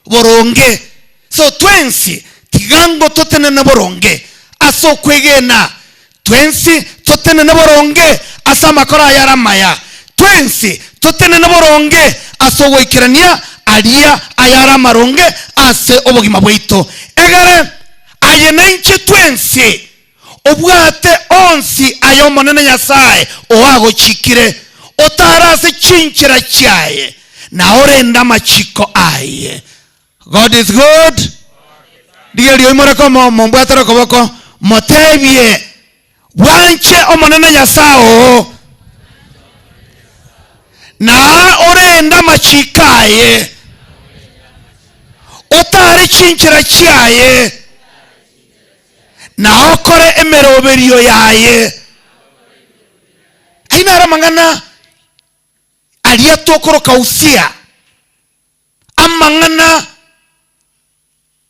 Boronge. So twensi tiga ngo totenene boronge ase okwegena, twensi totenene boronge ase amakoro ayare amaya, twensi totenene boronge ase ogoikerania aria ayare amaronge ase obogima bwaito, egere aye nainche twensi obwate onsi aya Omonene Nyasae oo agochikire, otare ase chinchera chiaye, na orende amachiko aye. God is good. Rigereria oimoreke omo mombwatere okoboko, motebie, Bwanche Omonene Nyasae oo, na orende amachiko aye, otare chinchera chiaye, na okore emeroberio yaye. Ayio naro amang'ana aria tokoroka usia. Amang'ana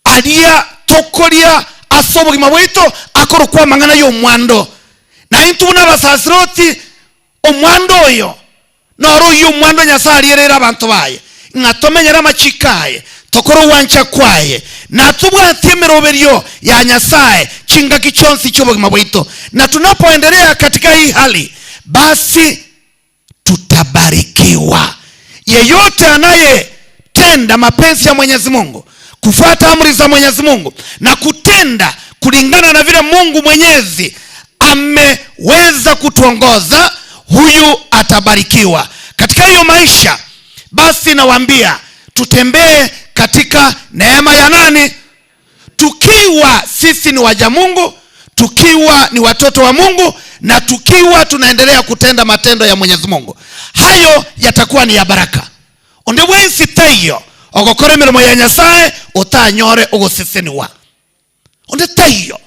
aria tokoria ase obogima bwaito akorokwa amang'ana y'omwando. Na intwe buna abasasiroti, omwando oyo noro oyio omwando Nyasae ariereire abanto baye, ng'a tomenyere amachiko aye, tokore ogwancha kwaye, na tobwatie emeroberio ya Nyasae chingaki chionsi chi'obogima bwaito. Na tunapoendelea katika hii hali, basi tutabarikiwa. Yeyote anayetenda mapenzi ya Mwenyezi Mungu, kufuata amri za Mwenyezi Mungu na kutenda kulingana na vile Mungu Mwenyezi ameweza kutuongoza, huyu atabarikiwa katika hiyo maisha. Basi nawaambia tutembee katika neema ya nani? Tukiwa sisi ni waja Mungu, tukiwa ni watoto wa Mungu na tukiwa tunaendelea kutenda matendo ya Mwenyezi Mungu, hayo yatakuwa ni ya baraka. Onde bwensi taiyo ogokora emeremo ya Nyasaye otanyore ogoseseniwa, onde taiyo.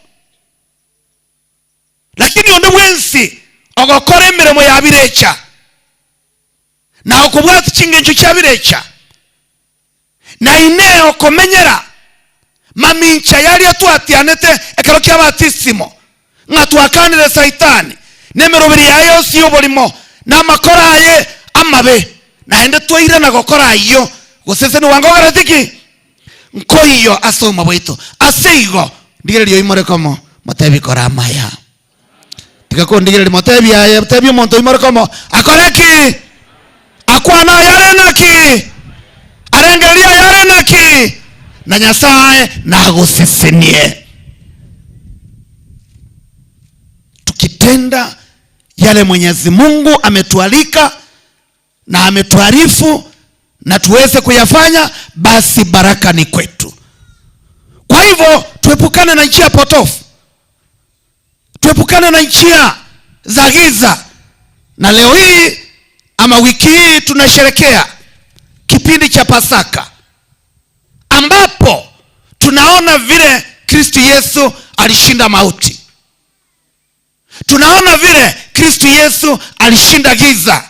Lakini onde bwensi ogokora emeremo ya birecha na okobwatia chingencho chia birecha, Na inee okomenyera mamincha y'aria twatianete ekero kia batisimo, ng'a twakanire Saitani, na emeroberi yaye yonsi y'oborimo, na amakora aye amabe, naende twairana gokora ayio, gosesenigwa nkogereti ki? Nkoiyo ase obogima bwaito. Ase igo, ndigereria oimore komo, motebie kora amaya. Tiga kondigereria motebie aye, tebia omonto oimore komo, akore ki? Akwane ayare naki? Arengererie ayare naki? Na Nyasae nagosesenie. Tukitenda yale Mwenyezi Mungu ametualika na ametuarifu na tuweze kuyafanya, basi baraka ni kwetu. Kwa hivyo tuepukane na njia potofu, tuepukane na njia za giza. Na leo hii ama wiki hii tunasherekea kipindi cha Pasaka ambapo tunaona vile Kristo Yesu alishinda mauti. Tunaona vile Kristo Yesu alishinda giza.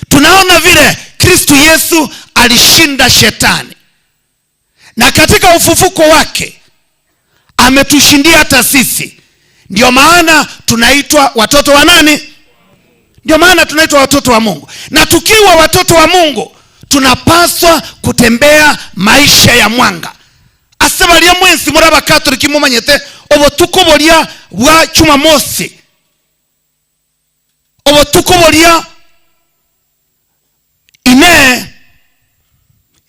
Tunaona vile Kristo Yesu alishinda shetani, na katika ufufuko wake ametushindia hata sisi. Ndio maana tunaitwa watoto wa nani? Ndio maana tunaitwa watoto wa Mungu. Na tukiwa watoto wa Mungu tunapaswa kutembea maisha ya mwanga. Ase baria mwensi more Abakatoliki momanyete obotuko boria bwa Jumamosi, obotuko boria Inee!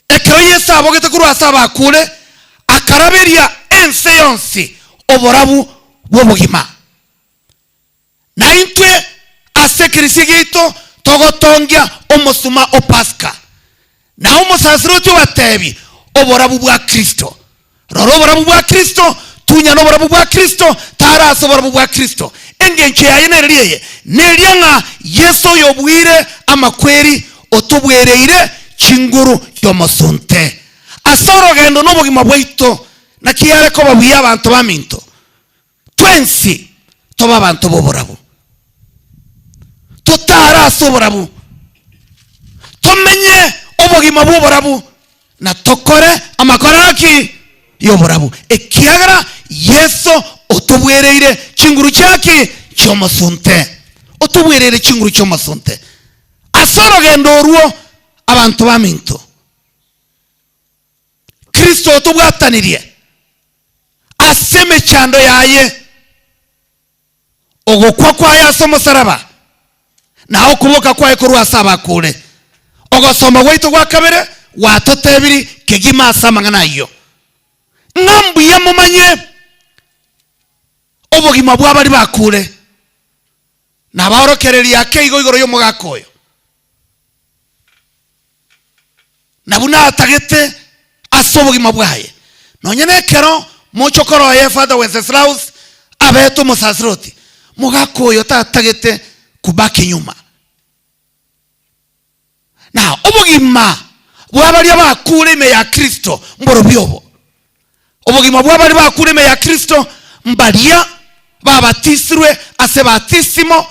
Ekero Yeso abogete korwa ase abakure, akaraberia ense yonsi oborabu bw'obogima. Na intwe ase ekeresia giaito togotongia omosuma o Pasika. Na omosasiroti obatebi, Oborabu bwa Kristo. Rora oborabu bwa Kristo, tunyane oborabu bwa Kristo, tara ase oborabu bwa Kristo. Engencho yaye nereria eye, neria ng'a Yeso oyobuire amakweri otobwereire chinguru y'omosunte. Ase orogendo nobogima bwaito, naki yare koba buya abanto baminto, twensi tobe abanto b'oborabu, totare ase oborabu, tomenye obogima bw'oborabu, na tokore amakora aki? Y'oborabu, ekiagera Yeso otobwereire chinguru chiaki? Chi'omosunte. Otobwereire chinguru chi'omosunte. Ase orogendo orwo, abanto baminto, Kristo otobwatanirie ase emechando yaye, ogokwa kwaye ase omosaraba, na okoboka kwaye korwa ase abakure. Ogosoma gwaito gwa kabere gwatotebiri kegima ase amang'ana ayio, ng'a mbuya momanye obogima bwa baria bakure, Nabaorokererie ake igo igoro y'omogaka oyo, na buna atagete ase obogima bwaye. Nonya nekero mochokoro oye Father Wenceslaus abete omosasiroti, mogaka oyo tatagete kubaki nyuma. Na obogima bwa baria bakure ime ya Kristo mborobio obo. Obogima bwa baria bakure ime ya Kristo mbaria babatisirwe ase batisimo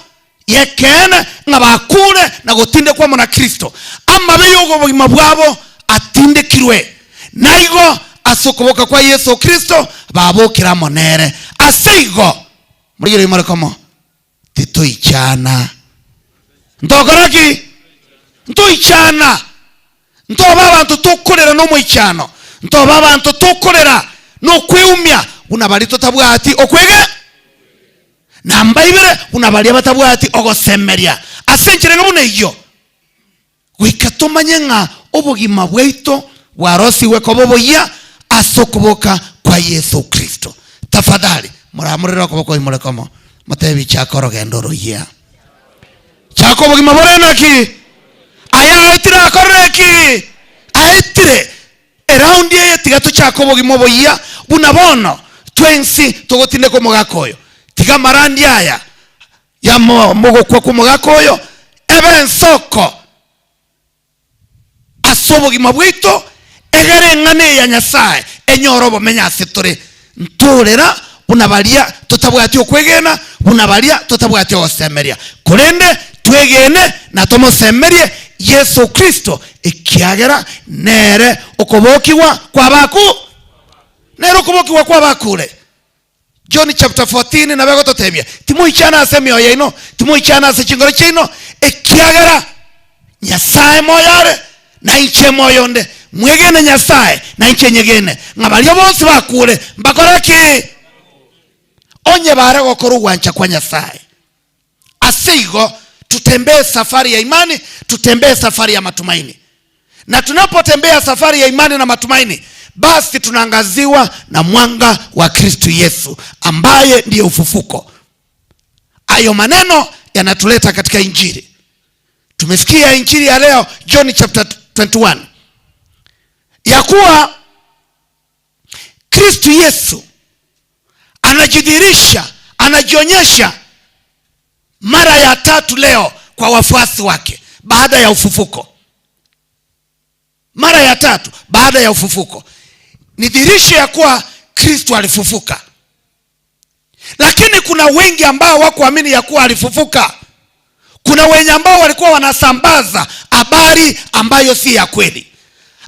y'ekeene ng'a bakure na gotindekwa amo na Kristo. Amabe y'obogima bwabo atindekirwe, naigo ase okoboka kwa Yeso Kristo babokire amo nere. Ase igo, morigererie more komo. Titoichana. Ntokora ki? Ntoichana. Ntoba abanto tokorera nomoichano. Ntoba abanto tokorera nokweumia buna baria totabwati okwege namba ibere buna baria batabwati ogosemeria. Ase enchera enga buna eyio, goika tomanye ng'a obogima bwaito bwarosigwe koba oboyia ase okoboka kwa Yeso Kristo. Tafadhali, moramorere okoboko oimore komo, motebi chaka orogendo oroyia. Chaka obogima bore naki? Aya aetire akorire ki? Aetire. Eraundi eye tiga tochake obogima oboyia buna bono twensi togotindeka omogaka oyo. Tiga amarandi aya ya mogokwa kw'omogaka oyo ebe ensoko ase obogima bwaito, egere eng'ana eye ya Nyasae enyore obomenyo ase tore. Ntorera buna baria totabwati okwegena, buna baria totabwati ogosemeria, korende twegene na tomosemerie Yeso Kristo, ekiagera nere okobokigwa kw'abaku, nere okobokigwa kw'abakure. John chapter 14 nabo egototebia, Timoichana ase emioyo yaino, timoichana ase chingoro chiaino, ekiagera Nyasae moyo are, na inche moyo onde. Mwegene Nyasae, na inche nyegene, ng'a baria bonsi bakure mbakore ki? Onye bare gokora ogwancha kwa Nyasae. Ase igo tutembee safari ya imani, tutembee safari ya matumaini. Na tunapotembea safari ya imani na matumaini, basi tunaangaziwa na mwanga wa Kristu Yesu ambaye ndiye ufufuko. Hayo maneno yanatuleta katika Injili. Tumesikia Injili ya leo John chapter 21 ya kuwa Kristu Yesu anajidhihirisha, anajionyesha mara ya tatu leo kwa wafuasi wake baada ya ufufuko. Mara ya tatu baada ya ufufuko ni dhihirisho ya kuwa Kristo alifufuka, lakini kuna wengi ambao hawakuamini ya kuwa alifufuka. Kuna wenye ambao walikuwa wanasambaza habari ambayo si ya kweli,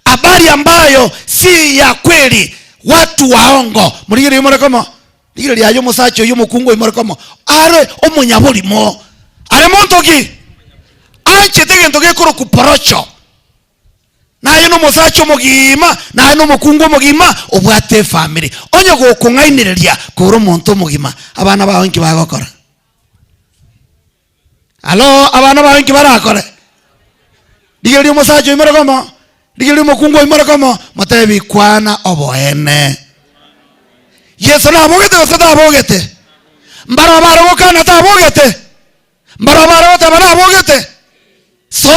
habari ambayo si ya kweli, watu waongo. Murigire imorekomo rigire riaye omosacha oyo omokungu oimorekomo are omonyaborimo are monto ki anchete egento gekorokwa porocho. Naye nomosacha omogima, naye nomokungu omogima obwate efamiri. Onye gokong'ainereria kore omonto omogima, abana bao inki bagokora? Alo, abana bao inki barakore? Rigereria omosacha oimore komo, rigereria omokungu oimore komo, motebi kwana oboene. Yeso nabogete gose tabogete? Mbarabwo bare gokana tabogete? Mbarabwo bare goteba nabogete? So,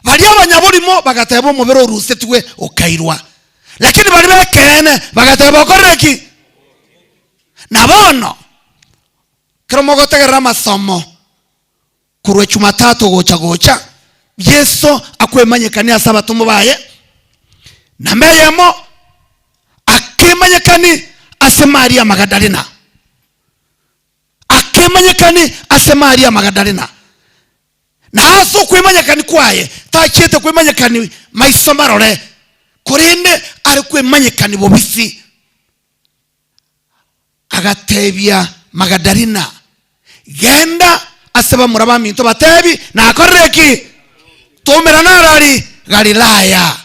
baria abanyaborimo bagateba omobere orusetigwe okairwa, lakini baria b'ekeene bagateba okorire ki? Na bono, ekero mogotegerera amasomo korwa Jumatatu gocha gocha, Yeso akwemanyekania ase abatomwa baye, namba eyemo akemanyekani ase Maria Magadalena. Akemanyekani ase Maria Magadalena, na ase okwemanyekani kwaye tachiete kwemanyekani maiso marore, korende are kwemanyekani bobisi. Agatebia Magadalena, Genda ase bamura baminto batebi, Nakorire ki? Toumerane arari Galilaya.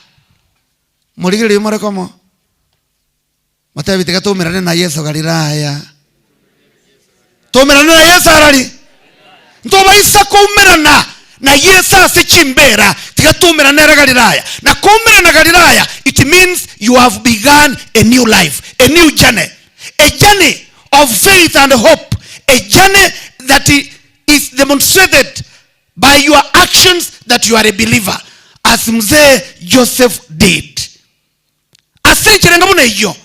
Morigererie more komo. Motebi tiga toumerane na Yeso Galilaya. Toumerane na Yeso arari. Ntobaisa koumerana na Yeso ase chimbera, tiga toumerane nere Galilaya. Na koumerana Galilaya, it means you have begun a new life, a new journey. A journey of faith and hope, a journey that is demonstrated by your actions that you are a believer, as Mzee Joseph did. Ase enchera enga buna eyio,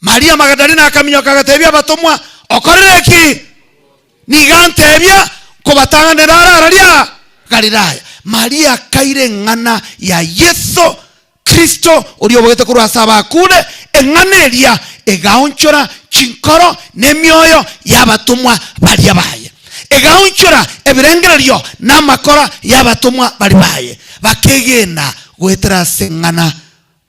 Maria Magadalena akaminyoka agatebia abatomwa, Okorire ki? Nigo antebia nkobatang'anera are araria Galilaya. Maria akaira eng'ana ya Yeso Kristo oria obogete korwa ase abakure, eng'ana eria egaonchora chinkoro na emioyo y'abatomwa baria baye. Egaonchora ebirengererio na amakora y'abatomwa baria baye. Bakegena goetera ase eng'ana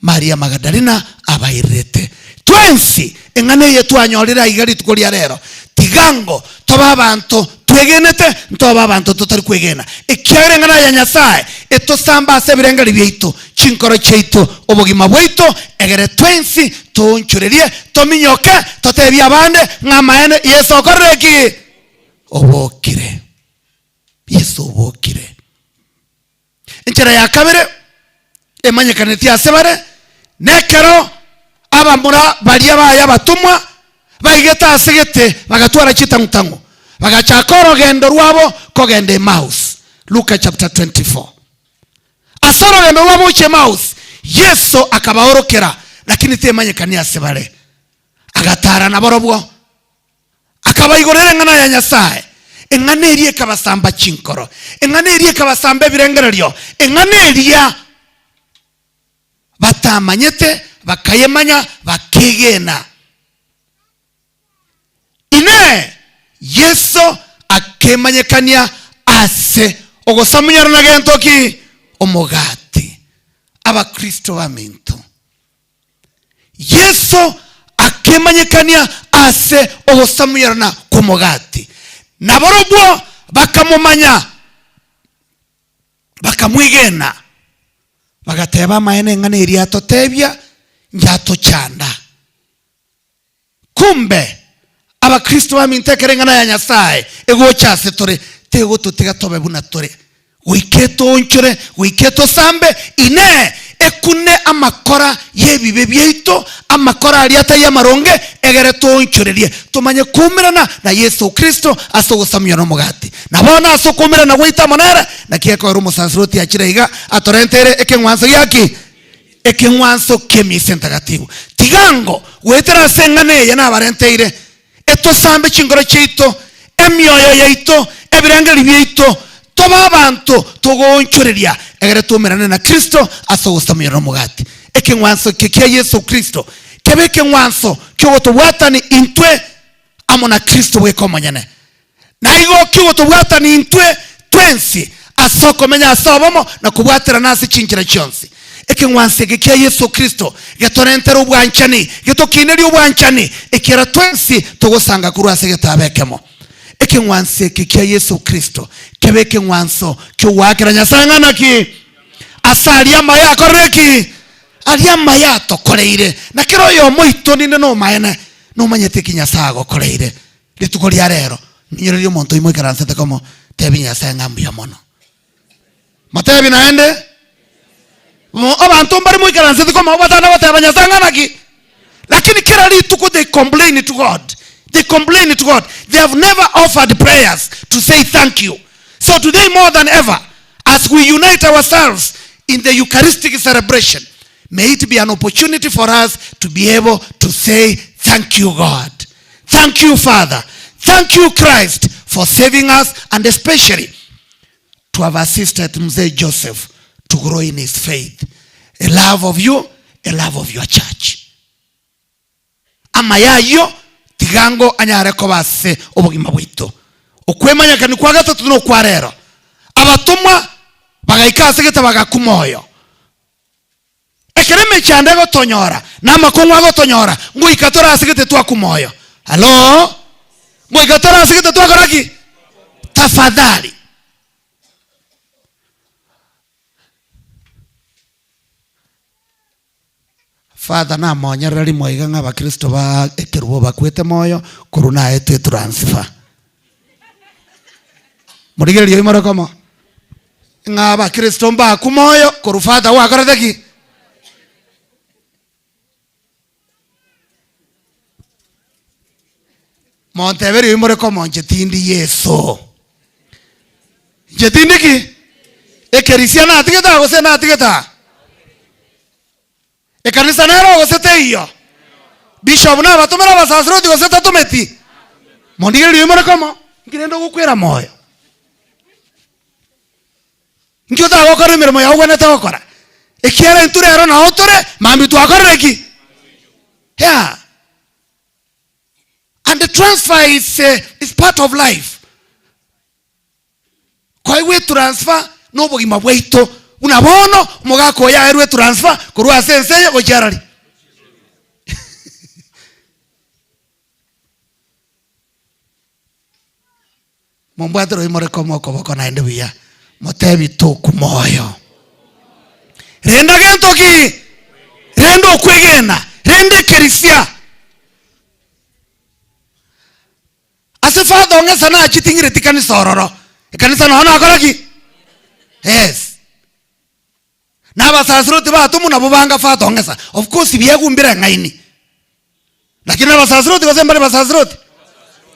Maria Magadalena abairerete. Twensi eng'ana eye twanyorire aiga rituko ria rero, tigango tobe abanto twegenete, ntobe abanto totari kwegena, ekiagera eng'ana ya Nyasae etosamba ase ebirengererio biaito, chinkoro chiaito, obogima bwaito, egere twensi toonchorerie, tominyoke, totebie abande ng'a amaene Yeso okorire ki? Obokire. Yeso obokire. Enchera ya kabere emanyekaneti ase bare nekero abamura baria baye abatomwa baigete ase gete bagatwara chitang'utang'u, bagachaka orogendo rwabo kogenda Emmaus. Luka chapter 24. Ase orogendo rwabo gochia Emmaus, Yeso akabaorokera, lakini temanyekani ase bare. Agatara nabarobwo. Akabaigorera eng'ana ya Nyasae, eng'ana eria ekabasamba chinkoro, eng'ana eria ekabasamba ebirengererio, eng'ana eria batamanyete bakayemanya bakegena. Inee! Yeso akemanyekania ase ogosamunyana na gento ki? Omogati. Abakristo baminto, Yeso akemanyekania ase ogosamunyerana kw'omogati, na barobwo bakamomanya, bakamwegena, bagateba, Amaene eng'ana eria atotebia njatochanda. Kumbe, Abakristo baminto ekero eng'ana ya Nyasae egocha ase tore, tegototiga tobe buna tore. Goika etoonchore, goika etosambe, Inee, ekune amakora y'ebibe biaito, amakora aria atari amaronge, egere toonchorerie, tomanye koumerana na Yeso Kristo ase ogosamunywa nomogati. Na bono ase okoumerana gwaito amo nere, naki ekoera omosansiroti achire iga atorentere ekeng'wanso giaki? Ekeng'wanso ki'emisa entagatifu. Tigango goetera ase eng'ana eye nabarenteire, etosambe chinkoro chiaito, emioyo yaito, ebirengererio biaito, tobe abanto togoonchoreria, egere toumerane na Kristo ase ogosamunyora omogati. Ekeng'wanso eke kia Yeso Kristo kebe ekeng'wanso ki'ogotobwatani intwe amo na Kristo bweka omonyene. Na igo ki'ogotobwatani intwe twensi ase okomenya ase obomo na kobwaterana ase chinchera chionsi. Ekeng'wanso eke kia Yeso Kristo getorentere obwanchani, getokinerie obwanchani, ekiagera twensi togosanga korwa ase egetaabo ekemo. Ekeng'wanso eke kia Yeso Kristo kebe ekeng'wanso ki'ogoakera Nyasae ng'a naki? Ase aria amaya akorire ki? Aria amaya atokoreire. Na kera oyomo oito ninde nomaene, nomanyete eki Nyasae agokoreire rituko ria rero. Ng'inyorerie omonto oimo oikaransete komo, tebi Nyasae ng'a mbuya mono. Motebi naende, Mo abanto mbare moikaransete komo abwo batana goteba Nyasae ng'a naki? Lakini kera rituko they complain to God, they complain to God, they have never offered prayers to say thank you. So today more than ever, as we unite ourselves in the Eucharistic celebration, may it be an opportunity for us to be able to say thank you God, thank you Father, thank you Christ for saving us and especially to have assisted Mzee Joseph to grow in his faith, a love of you, a love of your church. Amaya ayio tiga ango anyare koba ase obogima bwaito. Okwemanyekani kwa gatato nokwa rero. Abatomwa bagaika ase gete bagakwa moyo. Ekero emechando egotonyora, na amakong'u agotonyora, ngoika tore ase gete twakwa moyo. Hallo? Ngoika tore ase gete twakora ki? Tafadhali. Father namonyerera rimo iga ng'a abakristo ba ekerubo bakwete moyo korwa naetwe etransfer. Morigererie oyio more komo ng'a abakristo mbakwe moyo korwa father gwakorete ki? Monteberie oyio more komo inche tindi Yeso. Inche tindi ki? Ekerisia natigete aa gose natigete aa? Ekanisa nero gose teiyo? Bishop nabatomere abasasiroti gose tatometi? Mondigererie oyio more komo, inki rende ogokwera moyo? Inki otagokora emeremo yao ogwenerete gokora? Ekiagera intwe rero nao tore, mambia twakorire ki? Yeah. And the transfer is, uh, is part of life. Koigwa etransfer na obogima bwaito buna bono omogaka oyo aerwe etransfer korwa ase ense eye gochia arari. Mombwatire oyio more komo okoboko naende buya, motebi tokwa moyo. Renda gento ki? Renda okwegena, renda ekerisia. Ase Father ong'esa nachiting'ireti kanisa ororo, ekanisa noo nakora ki? Yes. Na abasasiroti batomwa nabwo banga Father ong'esa. Of course biegwa mbire eng'aini. Lakini abasasiroti gose mbare basasiroti?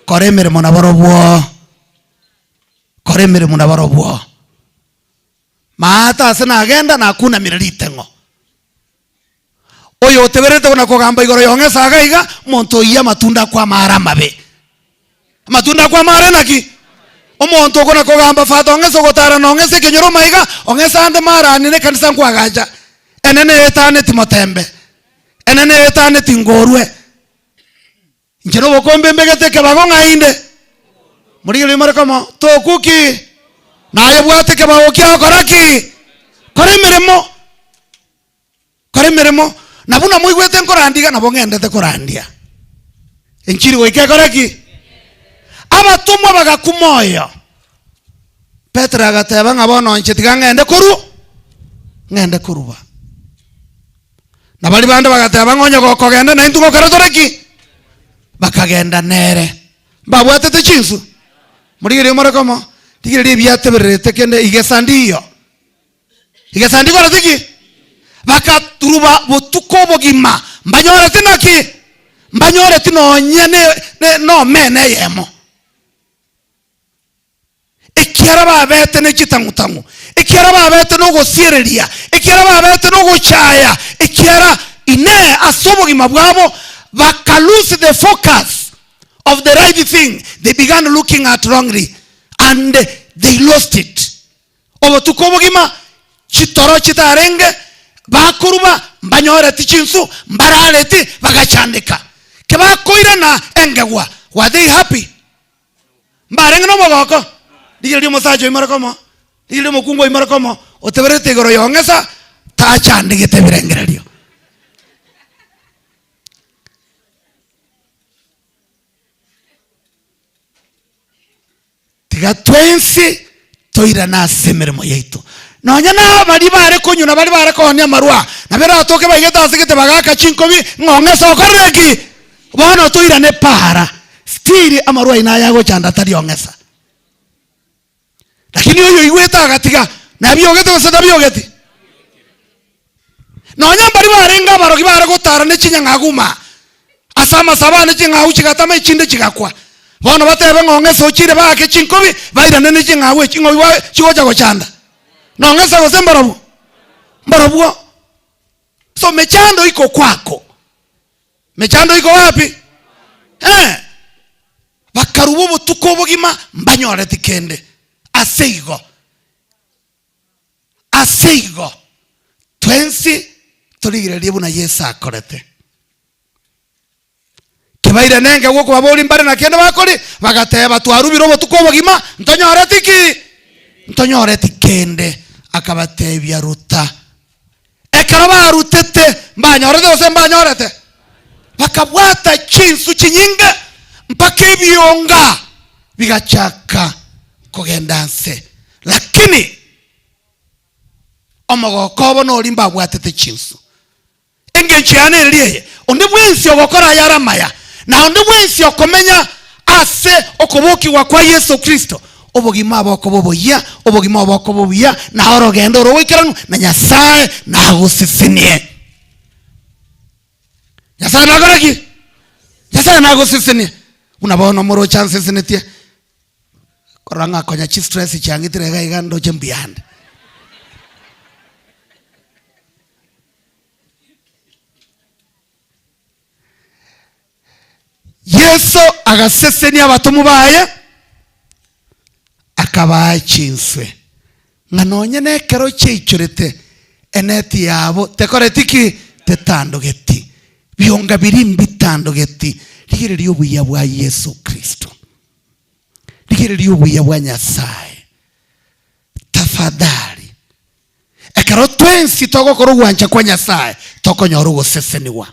Kora emeremo nabarobwo. Kora emeremo nabarobwo. Maate ase nagenda nakunamire riteng'o. Oyo otebererete buna kogamba igoro y'ong'esa iga iga, omonto oyio amatunda akwama are amabe. Amatunda akwama are naki? Omonto okona kogamba father ong'esa ogotara na ong'esa ekenyoro maiga, ong'esa ande marani na ekanisa nkwagacha. Enene eetaneti motembe, enene eetaneti ngorwe. Inche nobokombe mbegete ekebago ng'a inde. Morigererie more komo, tokwa ki? Naye bwate ekebago kiao kora ki? Kora emeremo. Kora emeremo. Na buna moigwete nkorandia iga, nabo ng'endete korandia. Enchiri goika ekore ki? Abatomwa bagakwa moyo. Petero agateba ng'a bono inche tiga ng'ende koru, ng'ende koruba. Na baria bande bagateba ng'a onye gokogenda naintwe ngokora tore ki? Bakagenda nere. Mbabwatete chinsu? Morigererie more komo, rigereria ebiatebererete kende igesa ndiyo. Igesa ndikorete ki? Bakaturuba botuko obogima, mbanyoreti naki? Mbanyoreti nonye ne- ne- nomena eyemo. Ekiara babete ne chitang'u-tang'u, ekiara babete nogosiereria, ekiara babete nogochaya, ekiara inee ase obogima bwabo baka lose the focus of the right thing, they began looking at wrongly and they lost it. Obotuko obogima chitoro chitarenge, bakoruba mbanyoreti chinsu, mbarareti, bagachandeka. Kebakoirana engegwa, were they happy? Mbarenge nomogoko? Rigereria omosacha oimore komo, rigereria omokungu oimore komo, oteberete igoro y'ong'esa, tachandegete ebirengererio. Tiga twensi toirane ase emeremo yaito. Nonya na baria bare konywa na baria bare koonia amarwa, nabo eratoke baigete ase gete bagaaka chinkobi, ng'a ong'esa okorire ki? Bono toirane para, still amarwa aino aya agochanda tari ong'esa. Lakini oyo oigwete agatiga, nabiogete gose tabiogeti? Nonya mbaria barenge abarogi bare gotara ne chinyang'aguma ase amasabo ane ching'au chigatama echinde chigakwa. Bono batebe ng'a ong'esa ochire baake chinkobi bairane ne ching'au echi ng'o chigocha gochanda. Nong'esa gose mbarabwo? Mbarabwo. So mechando iko kwako. Mechando iko wapi? Eh. Bakaruba obotuko obogima mbanyoreti kende. Ase igo. Ase igo, twensi torigererie buna Yeso akorete. Kebairane enke gokobaboria mbare na kende bakori, bagateba, Twarubire obotuko obogima, ntonyoreti ki? Ntonyoreti kende. Akabatebia, Ruta. Ekero barutete, mbanyorete gose mbanyorete? Bakabwata chinsu chinyinge mpaka ebionga bigachaka kogenda nse. Lakini omogoko obo noria mbabwatete chinsu. Engencho yane eria eye, onde bwensi ogokora ayare amaya, na onde bwensi okomenya ase okobokigwa kwa Yeso Kristo, obogima bokoba oboyia, obogima obo bokoba obuya, na orogendo orogoikeranu, na Nyasae nagosesenie. Nyasae nakore ki? Nyasae nagosesenie. Buna bono moroche ansesenetie, korora ng'a konya chistress chiang'itire iga iga ndoche mbuyande. Yeso agasesenia abatomwa baye, akabaa chinswe, ng'a nonye nekero chiaichorete eneti yabo tekoreti ki? Tetandogeti. Bionga biria mbitandogeti. Rigereria obuya bwa Yeso Kristo. Rigereria obuya bwa Nyasaye. Tafadhali. Ekero twensi togokora ogwancha kwa Nyasae, tokonyora ogosesenigwa.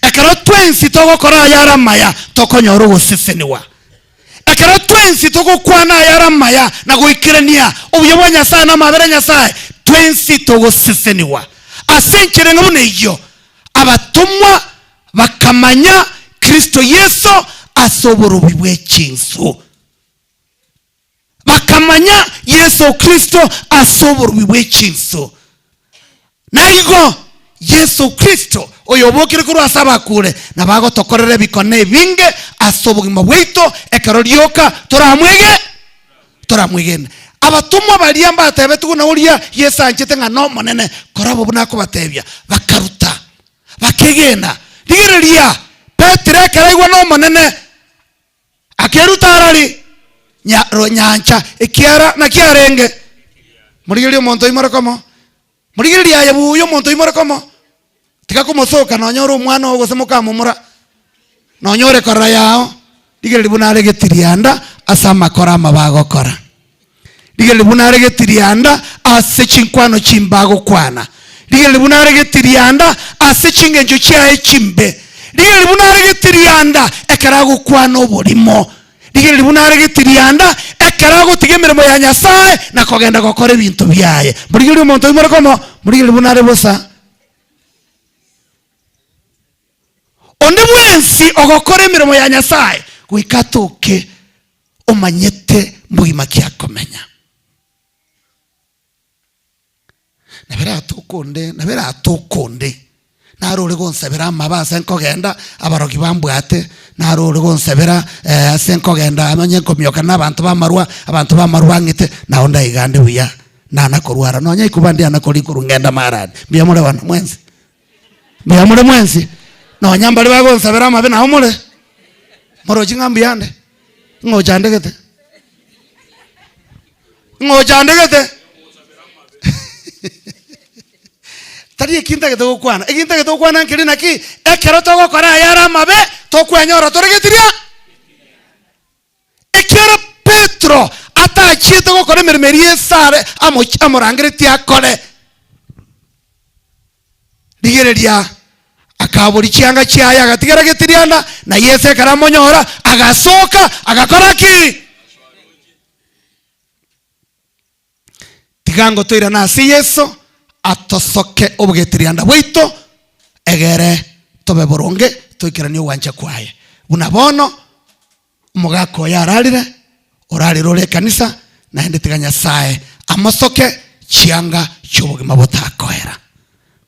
Ekero twensi togokora ayare amaya, tokonyora ogosesenigwa. Ekero twensi togokwana ayare amaya na goikerania obuya bwa Nyasae na amabera a Nyasae, twensi togosesenigwa. Ase enchera eng'a buna eyio, abatomwa bakamanya Kristo Yeso ase oborobi bwe chinsu. Bakamanya Yeso Kristo ase oborubi bwe chinsu. Na igo Yeso Kristo, oyobokire korwa ase abakure, nabo agotokorera ebikone ebinge ase obogima bwaito ekero rioka toramwege toramwegene. Abatomwa baria mbatebetigwe na oria Yeso anchete ng'a n'Omonene, kora bo buna akobatebia, bakaruta, bakegena. Rigereria, Petero ekero aigwa n'Omonene, Akeruta arari nya ro nyancha, ekiara naki arenge. Morigererie omonto oimore komo, morigererie aye buya omonto oimore komo, tiga komosoka nonya ore omwana oo gose mokamomura, nonya ore korora yao, rigereria buna are getirianda ase amakora amabe agokora. Rigereria buna are getirianda ase chinkwano chimbe agokwana. Rigereria buna are getirianda ase chingencho chiaye chimbe. Rigereria buna are getirianda ekero agokwana oborimo. Rigereria buna are getirianda ekero agotiga emeremo ya Nyasae na kogenda gokora ebinto biaye. Morigererie omonto oyio more komo, morigererie buna are bosa. Onde bwensi ogokora emeremo ya Nyasae goika atoke omanyete mbogima ki akomenya. Nabo eratoke onde, nabo eratoke onde, naro ore gonsabera amabe ase nkogenda, abarogi bambwate, naro ore gonsabera ase nkogenda onye nkomioka na abanto b'amarwa, abanto b'amarwa bang'ite, nao ndaigande buya, nana korwara, nonya ikuba ndiana korikwa ngenda marani. Mbuya more bono mwensi? Mbuya more mwensi? Nonya mbaria bagonsabera amabe nao more? Morochi ng'a mbuya nde? Ng'o ochandegete? Ng'o ochandegete? Tari eki ntagete gokwana, eki ntagete gokwana nkeri naki, ekero togokora ayare amabe, tokwenyora tore getiria. Ekiagera Petero atachiete gokora emeremo eria Yeso are amorangeretie akore, rigereria, akaboria chianga chiaye, agatigera getirianda, na Yeso ekero amonyora, agasoka, agakora ki? Tiga. Tiga ngotoirane ase Yeso, atosoke obogetirianda bwaito, egere tobe boronge, toikeranie ogwancha kwaye. Buna bono omogaka oyo ararire, orarire ore ekanisa, naende tiga Nyasae amosoke chianga chi'obogima botakoera.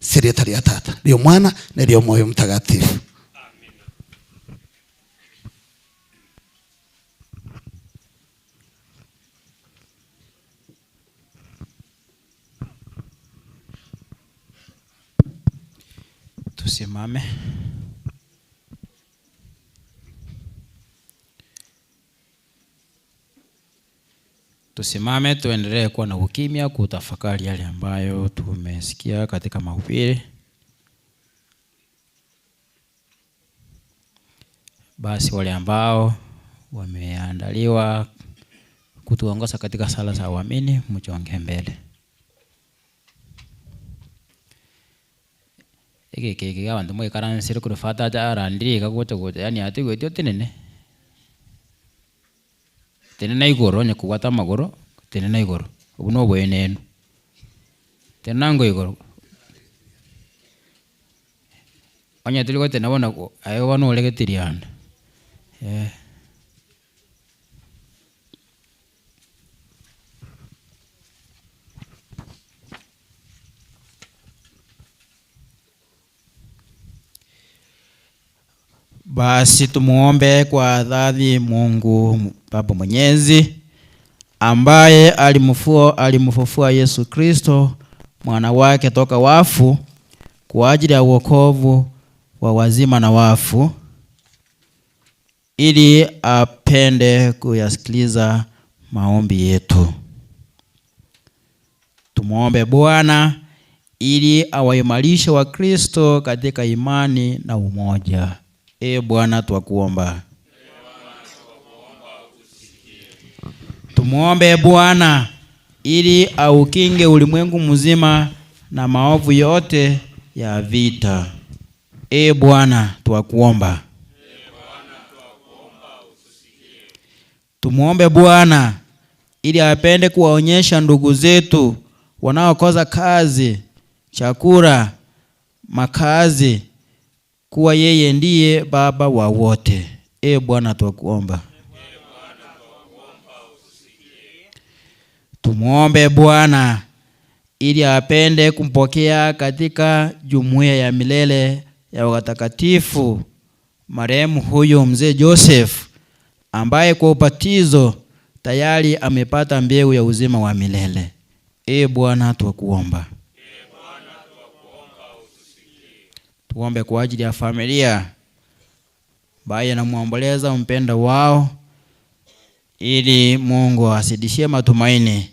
Ase erieta ria Tata, ri'Omwana, na eri'Omoyo Omotagatifu. Tusimame. Tusimame tuendelee kuwa na ukimya kutafakari yale ambayo tumesikia katika mahubiri. Basi wale ambao wameandaliwa kutuongoza katika sala za uamini, mchonge mbele. Egeke eke kia abanto moikaransire korwa father acha arandire iga gocha gocha yaani atigweti otenene, tenena igoro onye kobwate amagoro, tenena igoro, obwo na oboenenu, tenena ango igoro. Onye tori gotenena bono aye bono ore getirianda eh. Basi tumuombe kwa dhati Mungu Baba Mwenyezi ambaye alimfufua alimfufua Yesu Kristo mwana wake toka wafu kwa ajili ya wokovu wa wazima na wafu, ili apende kuyasikiliza maombi yetu. Tumuombe Bwana ili awaimarishe Wakristo katika imani na umoja. E Bwana, twakuomba. Tumuombe Bwana ili aukinge ulimwengu mzima na maovu yote ya vita. E Bwana, twakuomba. Tumuombe Bwana ili apende kuwaonyesha ndugu zetu wanaokosa kazi, chakula, makazi kuwa yeye ndiye baba wa wote. E Bwana, twakuomba. Tumuombe Bwana ili apende kumpokea katika jumuiya ya milele ya watakatifu marehemu huyu mzee Joseph ambaye kwa ubatizo tayari amepata mbegu ya uzima wa milele. E Bwana, twakuomba. Tuombe kwa ajili ya familia ambaye anamwomboleza mpendo wao, ili Mungu awazidishie matumaini,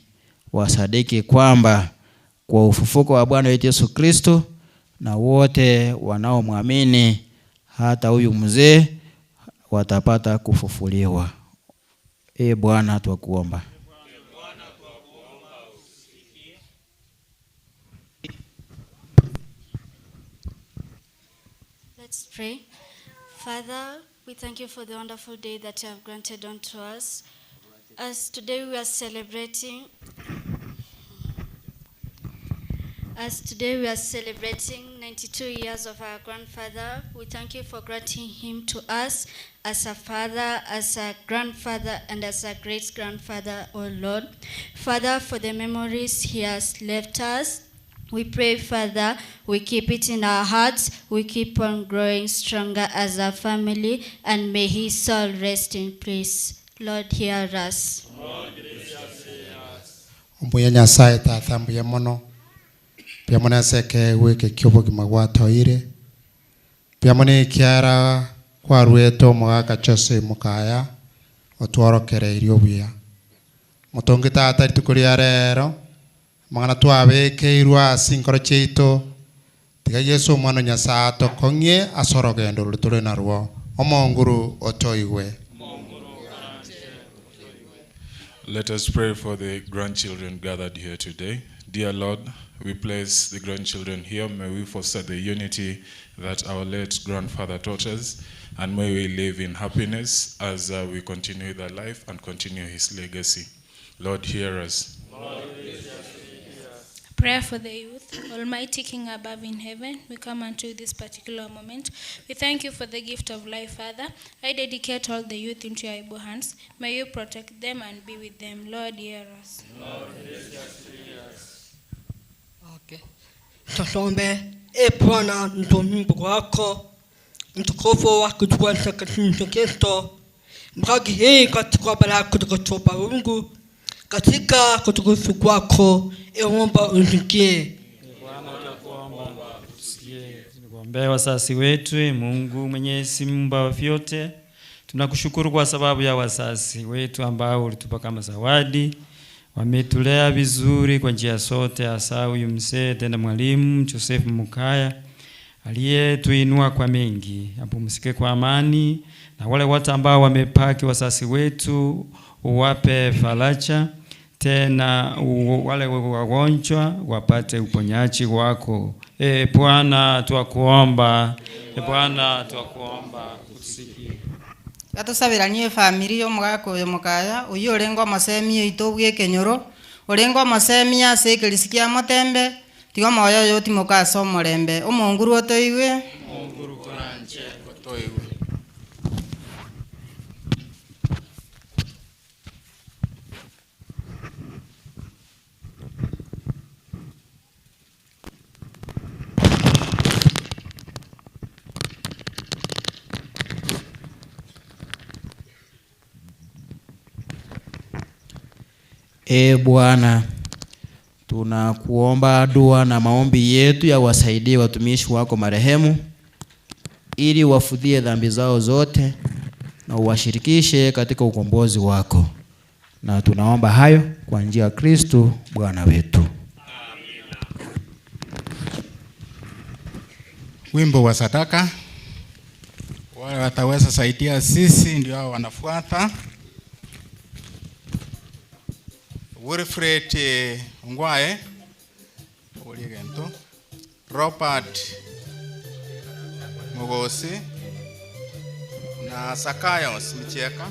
wasadiki kwamba kwa ufufuko wa Bwana wetu Yesu Kristo na wote wanaomwamini hata huyu mzee watapata kufufuliwa. E Bwana, twakuomba. Let's pray. Father, we thank you for the wonderful day that you have granted unto us. As today we are celebrating, as today we are celebrating 92 years of our grandfather, we thank you for granting him to us as a father, as a grandfather, and as a great grandfather, O Lord. Father, for the memories he has left us, we pray, Father, we keep it in our hearts, we keep on growing stronger as a family, and may his soul rest in peace. Lord, hear us. Ombuya Nyasaye tata mbuya mono mbuya mono ase ekeegwa eke kia obogima gwatoire mbuya mono ekiara kwaruete omogaka Jose Mokaya otworokereirie obuya motongi tata rituko ria rero mang'ana twabekeirwe ase enkoro chiaito tiga Yesu omwana o Nyasaye atokong'ie ase orogendo rori tore narwo omonguru otoigwe. Let us pray for the grandchildren gathered here today. Dear Lord, we place the grandchildren here. May we foster the unity that our late grandfather taught us, and may we live in happiness as we continue their life and continue his legacy. Lord, hear us. Prayer for the youth. Almighty King above in heaven, we come unto you this particular moment. We thank you for the gift of life, Father. I dedicate all the youth into your able hands. May you protect them and be with them. Lord, hear us. Okay. Tuombe. E Bwana, mtu wako mtukufu wa kuchukua Mtakatifu Kristo, mradi hii katika baraka kutoka Mungu katika kutukufu kwako, eomba usikie. Tuombee wazazi wetu. Mungu Mwenyezi, muumba wa vyote, tunakushukuru kwa sababu ya wazazi wetu ambao ulitupa kama zawadi. Wametulea vizuri kwa njia zote, hasa huyu mzee tena mwalimu Joseph Mukaya aliyetuinua kwa mengi. Apumzike kwa amani, na wale wote ambao wamepaki wazazi wetu uwape faraja tena wale wagonjwa wapate uponyaji wako. E Bwana, twakuomba. E Bwana, twakuomba utusikie. Gatusabiranie efamiri ya omogaka oyo mokaya oyo orenge omosemi oito bwa ekenyoro orenge omosemi ase ekerisi kia motembe tiga omoyo oyo otimoka ase omorembe omonguru otoigwe. E Bwana, tunakuomba dua na maombi yetu yawasaidie watumishi wako marehemu, ili wafudhie dhambi zao zote na uwashirikishe katika ukombozi wako. Na tunaomba hayo kwa njia ya Kristo Bwana wetu. Wimbo wa sadaka, wale wataweza saidia sisi ndio hao wanafuata. Wilfred Ngwae Uligento, Robert Mugosi na Sakayos Micheka.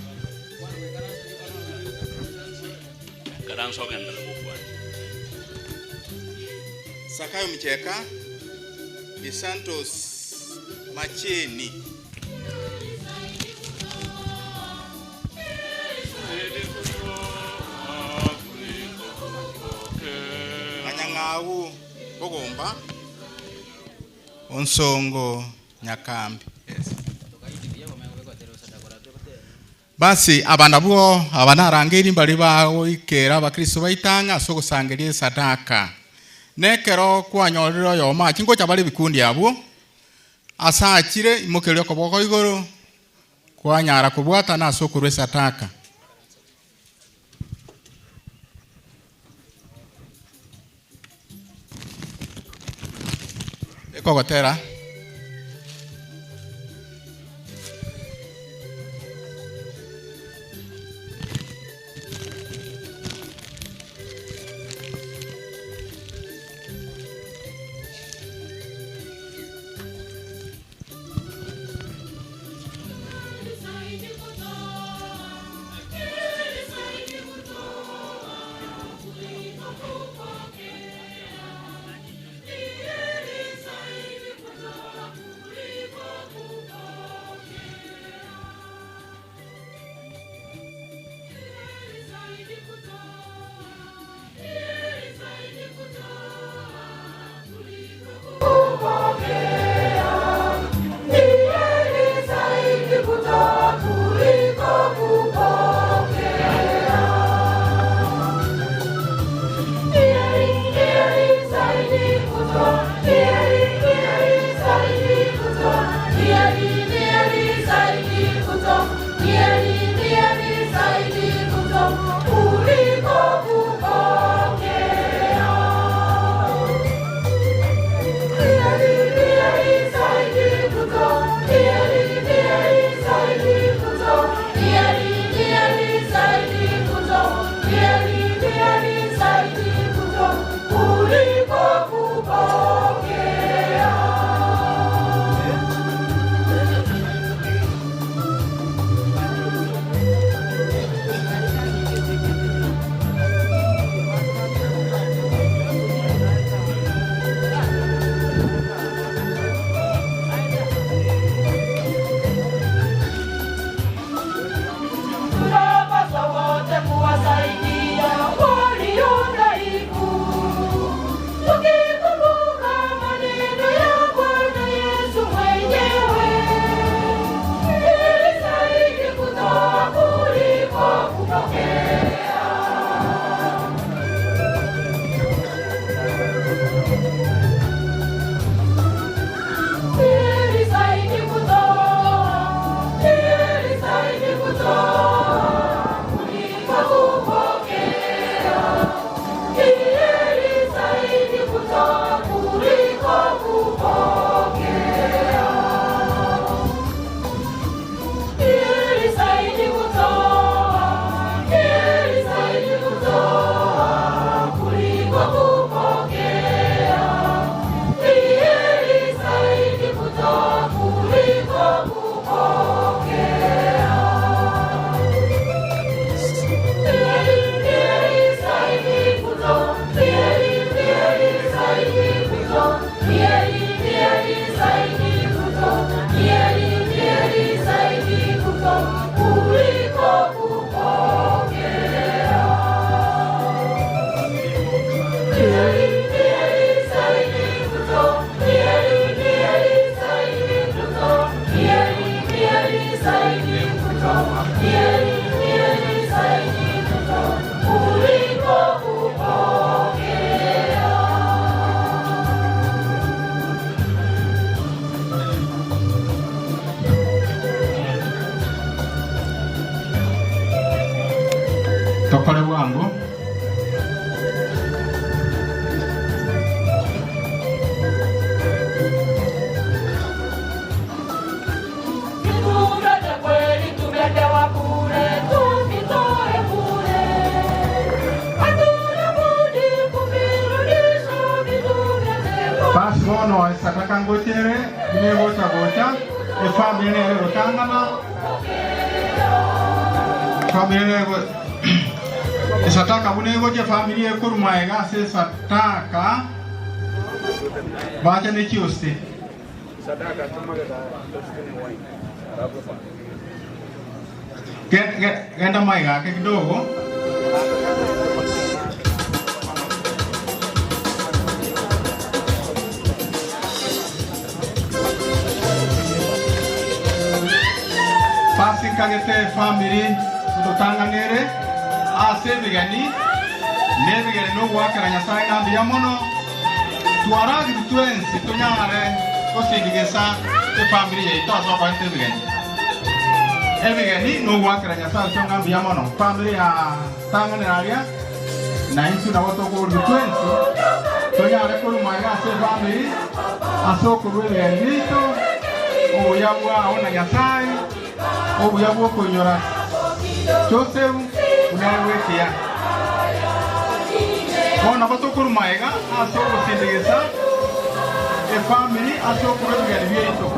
Sakayo Micheka, Santos Macheni. Manyang'au Bogomba, Onsongo Nyakambi. Yes. Basi abana bwo abanarangeri mbari bagoikera abakristo baitang'a ase ogosangeria esadaka nekero kwanyorire oyomo achi ngocha bare ebikundi abwo ase achire imokeria okoboko igoro kwanyara kobwatana ase okorwa esadaka. Ekogotera Tokore bwango. Basi bono esadaka ngocha ere, buna egocha gocha, efamiri nere egotang'ana, efamiri nere ego esadaka buna egocha efamiri ekorwa magega ase esadaka, bacha ne chiosi. Genda magega ake kidogo. Basi nkagete efamiri ntotang'anere ase ebigeni na ebigeni na ogoakera Nyasae ng'a mbuya mono. Twaragirwe twensi tonyare gosindigisa efamiri yaito ase okoreta ebigeni. Ebigeni nogoakera Nyasae oito ng'a mbuya mono. Famiri ya tang'anera aria, na intwe nabo tokoborigwa twensi tonyare korwa magega ase efamiri ase okorua ebigeni biaito, obuya bwao na Nyasae, obuya bw'okoinyora Joseph buna egwekia. Bono nabo tokorwa magega ase ogosindigisa efamiri ase okorua ebigeni biaito.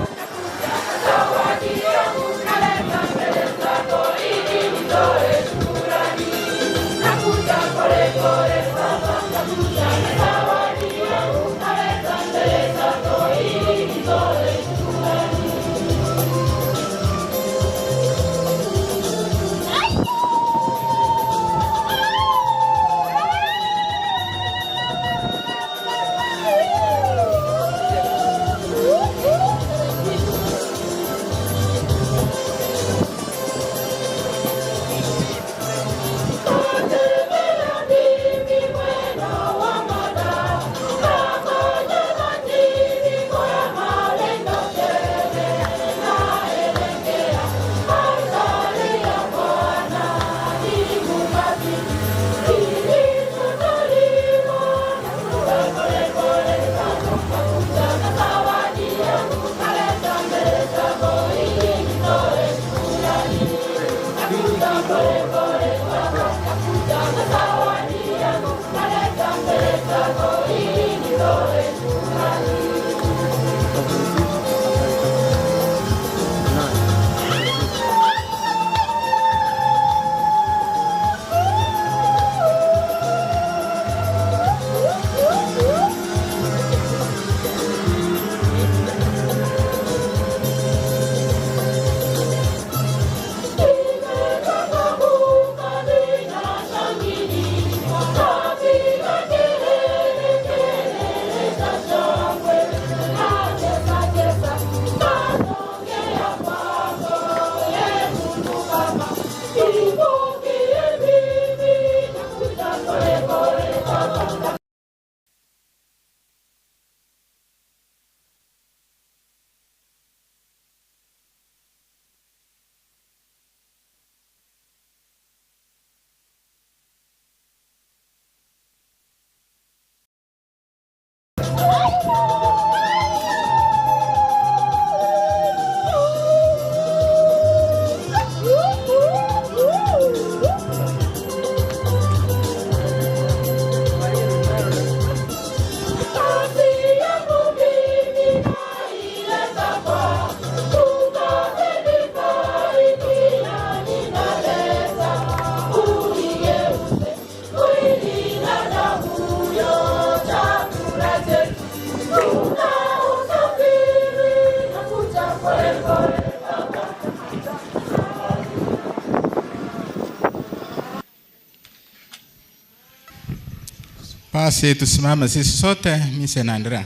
Basi tusimame sisi sote, misa inaendelea.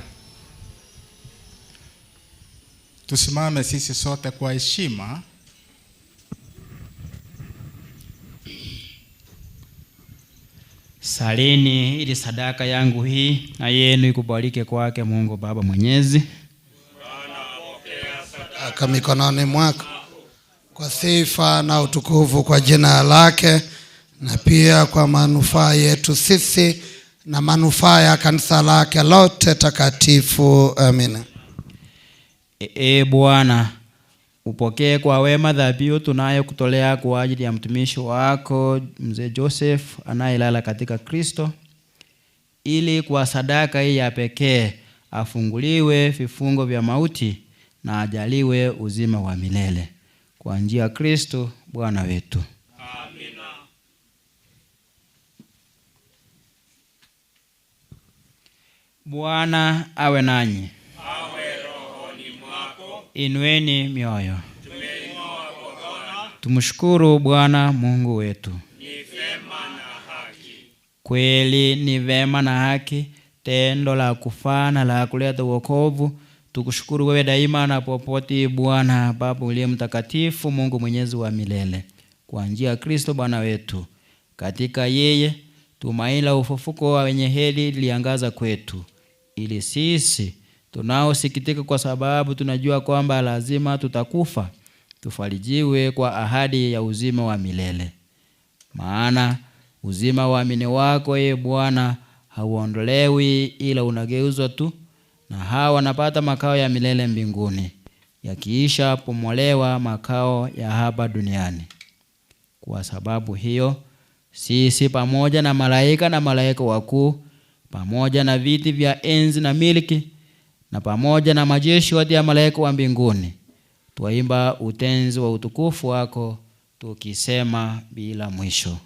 Tusimame sisi sote kwa heshima. Salini ili sadaka yangu hii na yenu ikubalike kwake Mungu Baba Mwenyezi. Aka mikononi mwako kwa sifa na utukufu kwa jina lake na pia kwa manufaa yetu sisi na manufaa ya kanisa lake lote takatifu. Amina. Ee Bwana, upokee kwa wema dhabihu tunayokutolea kwa ajili ya mtumishi wako mzee Joseph anayelala katika Kristo, ili kwa sadaka hii ya pekee afunguliwe vifungo vya mauti na ajaliwe uzima wa milele kwa njia ya Kristo Bwana wetu. Bwana awe nanyi. Inueni mioyo. Tumshukuru Bwana Mungu wetu. Kweli ni vema na haki, tendo la kufaa na la kuleta wokovu. Tukushukuru wewe daima na popote, Bwana Baba uliye mtakatifu, Mungu mwenyezi wa milele, kwa njia ya Kristo Bwana wetu. Katika yeye tumaini la ufufuko wa wenye heri liliangaza kwetu, ili sisi tunaosikitika kwa sababu tunajua kwamba lazima tutakufa, tufarijiwe kwa ahadi ya uzima wa milele. Maana uzima wa waamini wako, ee Bwana, hauondolewi ila unageuzwa tu, na hawa wanapata makao ya milele mbinguni, yakiisha pomolewa makao ya hapa duniani. Kwa sababu hiyo sisi pamoja na malaika na malaika wakuu, pamoja na viti vya enzi na miliki, na pamoja na majeshi yote ya malaika wa mbinguni, twaimba utenzi wa utukufu wako tukisema bila mwisho.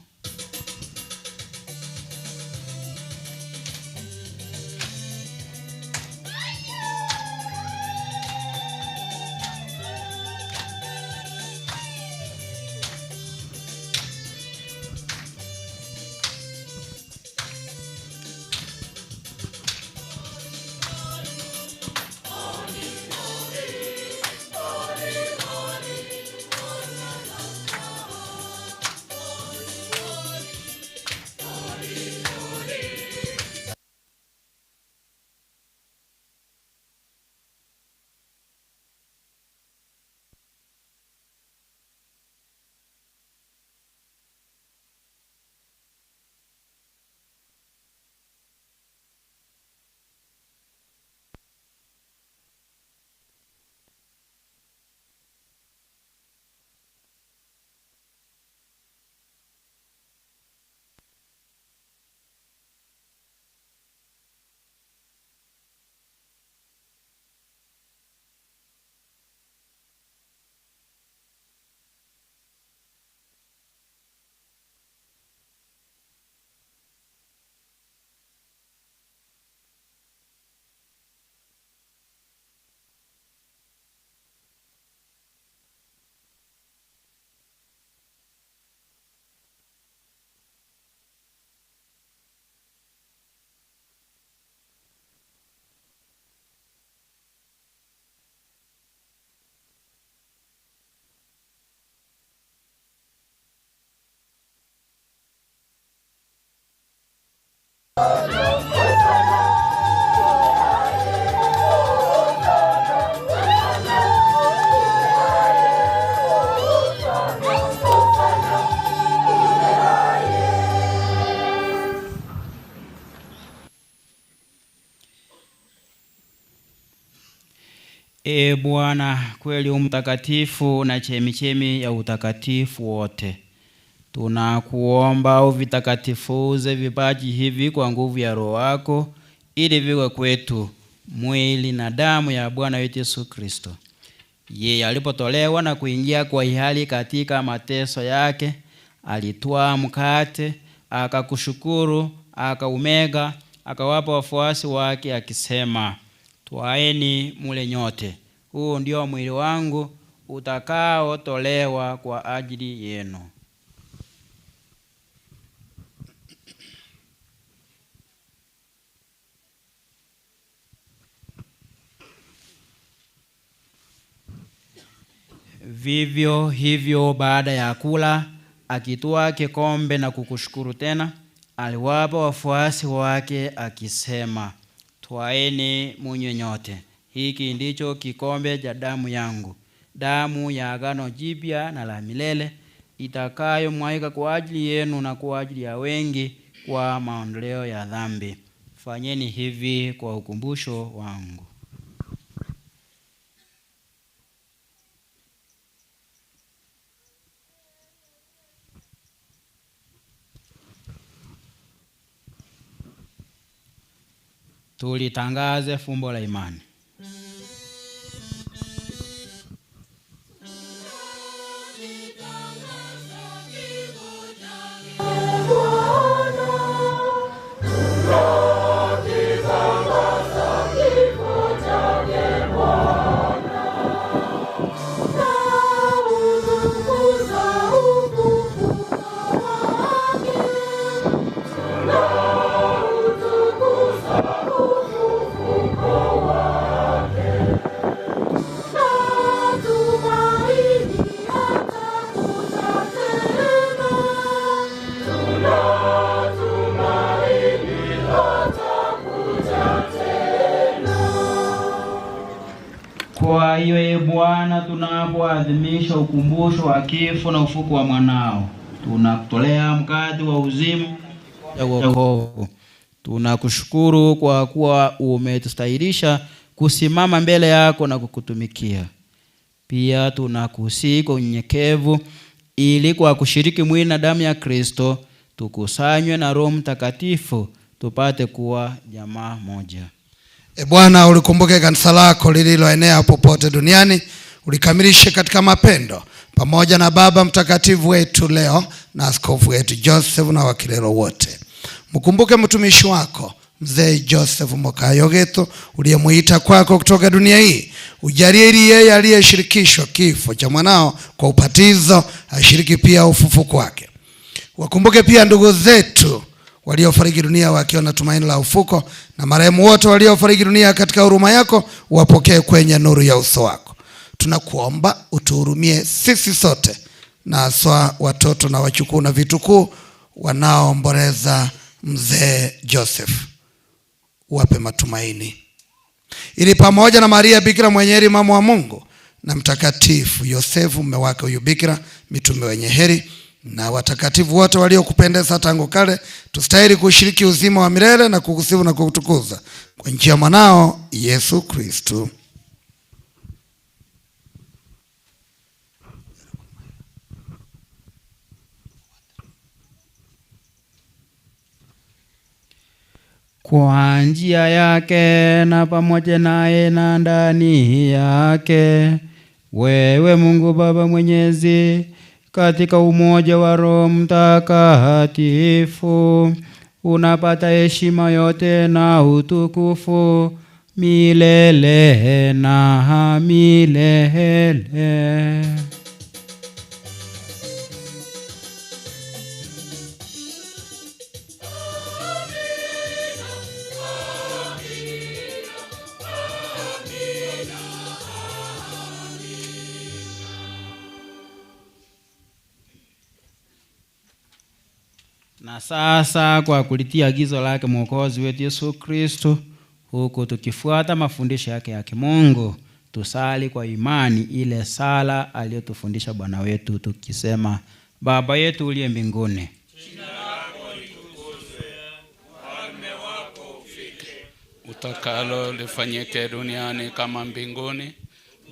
Ee Bwana, kweli u mtakatifu na chemichemi ya utakatifu wote. Tunakuomba uvitakatifuze vipaji hivi kwa nguvu ya Roho wako, ili viwe kwetu mwili na damu ya Bwana wetu Yesu Kristo. Yeye alipotolewa na kuingia kwa hiari katika mateso yake, alitwaa mkate, akakushukuru, akaumega, akawapa wafuasi wake akisema, Twaeni mule nyote, huu ndio mwili wangu utakaotolewa kwa ajili yenu. Vivyo hivyo baada ya kula, akitwaa kikombe na kukushukuru tena, aliwapa wafuasi wake akisema, Twaeni munywe nyote, hiki ndicho kikombe cha damu yangu, damu ya agano jipya na la milele, itakayomwagika kwa ajili yenu na kwa ajili ya wengi kwa maondoleo ya dhambi. Fanyeni hivi kwa ukumbusho wangu. Tulitangaze fumbo la imani. Kwa hiyo ee Bwana, tunapoadhimisha ukumbusho wa kifo na ufufuko wa mwanao, tunakutolea mkate wa uzima ya wokovu. Tunakushukuru kwa kuwa umetustahilisha kusimama mbele yako na kukutumikia. Pia tunakusihi kwa unyenyekevu, ili kwa kushiriki mwili na damu ya Kristo tukusanywe na Roho Mtakatifu tupate kuwa jamaa moja. E Bwana, ulikumbuke kanisa lako lililoenea popote duniani, ulikamilishe katika mapendo, pamoja na Baba Mtakatifu wetu leo na askofu wetu Joseph na wakilelo wote. Mkumbuke mtumishi wako mzee Joseph Mokayogeto uliyemuita kwako kutoka dunia hii, ujalie ili yeye aliyeshirikishwa kifo cha mwanao kwa ubatizo ashiriki pia ufufuko wake. Wakumbuke pia ndugu zetu waliofariki dunia wakiwa na tumaini la ufuko, na marehemu wote waliofariki dunia katika huruma yako wapokee kwenye nuru ya uso wako. Tunakuomba utuhurumie sisi sote, na haswa watoto na wachukuu na vitukuu wanaoomboleza mzee Joseph, wape matumaini, ili pamoja na Maria Bikira mwenye heri, mama wa Mungu, na Mtakatifu Yosefu mume wake huyu Bikira, mitume wenye heri na watakatifu wote waliokupendeza tangu kale, tustahili kushiriki uzima wa milele na kukusifu na kukutukuza kwa njia ya mwanao Yesu Kristo. Kwa njia yake na pamoja naye na ndani yake, wewe Mungu Baba Mwenyezi, katika umoja wa Roho Mtakatifu, unapata heshima yote na utukufu milele na milele. Na sasa kwa kulitia agizo lake Mwokozi wetu Yesu Kristo, huku tukifuata mafundisho yake ya kimungu, tusali kwa imani ile sala aliyotufundisha Bwana wetu tukisema: Baba yetu uliye mbinguni, utakalo lifanyike duniani kama mbinguni.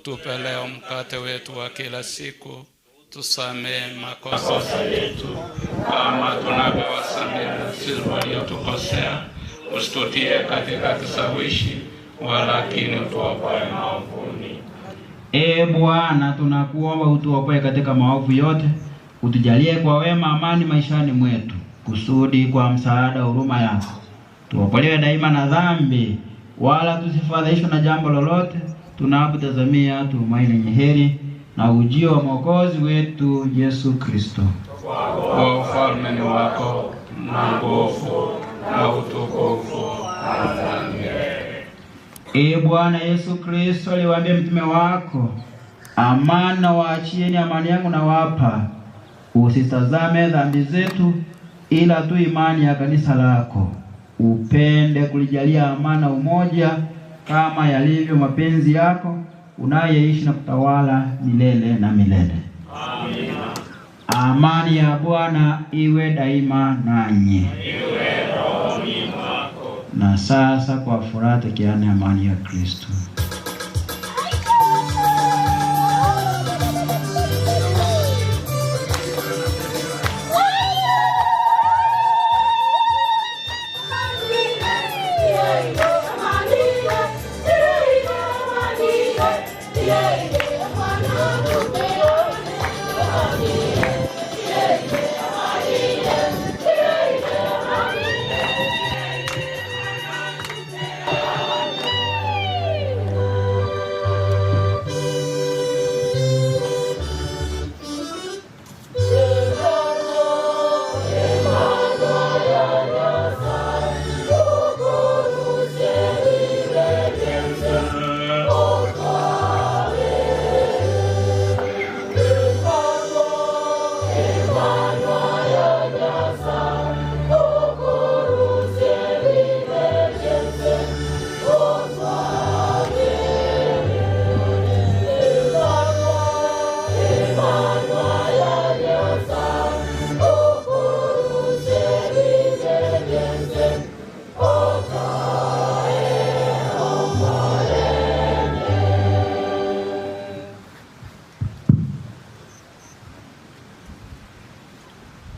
Tupe leo mkate wetu wa kila siku, tusamehe makosa yetu kama tunavyowasamehe sisi waliotukosea, usitutie katika kishawishi, walakini utuokoe maovuni. Ee Bwana, tunakuomba utuokoe katika maovu yote, utujalie kwa wema amani maishani mwetu, kusudi kwa msaada wa huruma yako tuokolewe daima na dhambi, wala tusifadhaishwe na jambo lolote, tunapotazamia tumaini lenye heri na ujio wa Mwokozi wetu Yesu Kristo. Kwa ufalme ni wako na nguvu na utukufu hata milele. Ee Bwana Yesu Kristo, aliwaambia mtume wako, amani na waachieni, amani yangu nawapa, usitazame dhambi zetu, ila tu imani ya kanisa lako. Upende kulijalia amani na umoja kama yalivyo mapenzi yako, unayeishi na kutawala milele na milele. Amina. Amani ya Bwana iwe daima nanyi. Na sasa kwa furaha tukiane amani ya Kristo.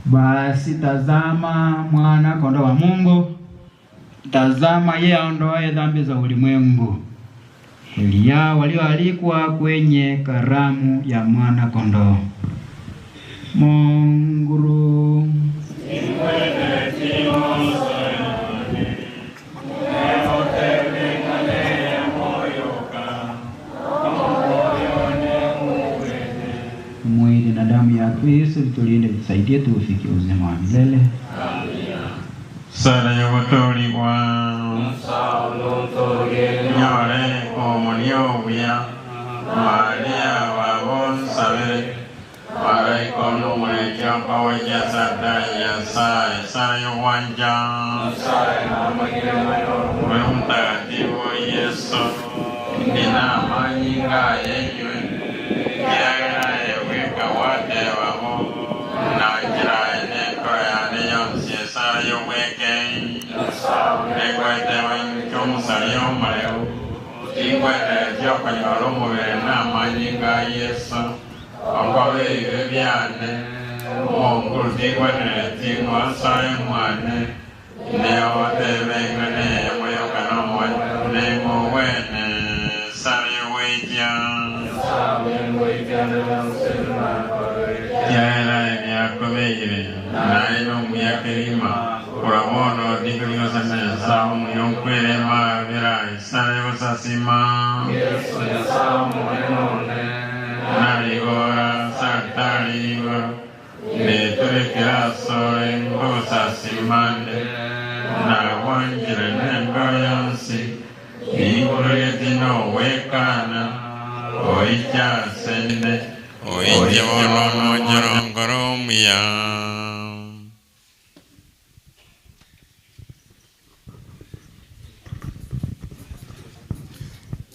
Basi tazama mwana kondoo wa Mungu, tazama yeye aondoaye dhambi za ulimwengu. Heri yao walioalikwa kwenye karamu ya mwana kondoo. Monguru mwili na damu ya Kristo vitulinde, vitusaidie tuufikie uzima wa milele. Sala y'obutoolibwa nyole omulyobya Maria wabonsabire malaika onumulekya mpaweja sadda Nyasaye. Sala y'obwanja bwe mutagatifu Yesu nina amaanyi ng'ayenywe kiragana ebweka wateebabo nangira enenkola yange yonsi esala y'obweke nekwetebwa ky'omusali omuleu tinkwetera kyokonyola omubiri n'amaanyi ga Yesu onkoba ebibe byane omukulu tinkwetera tingosole mwane neotebenga neyemweyoka nemowene sala y'obweja yaela ebyakobeire naye n'omuyakirima kurabona odikuligosanesa omuyonkwirema bira esala y'obusasima naligora sartaligoro neturekera sore nkobusasimande nawangire n'embeo yonsi ninkululyetina owekana oikyasende oijebolonojorongoro omuya.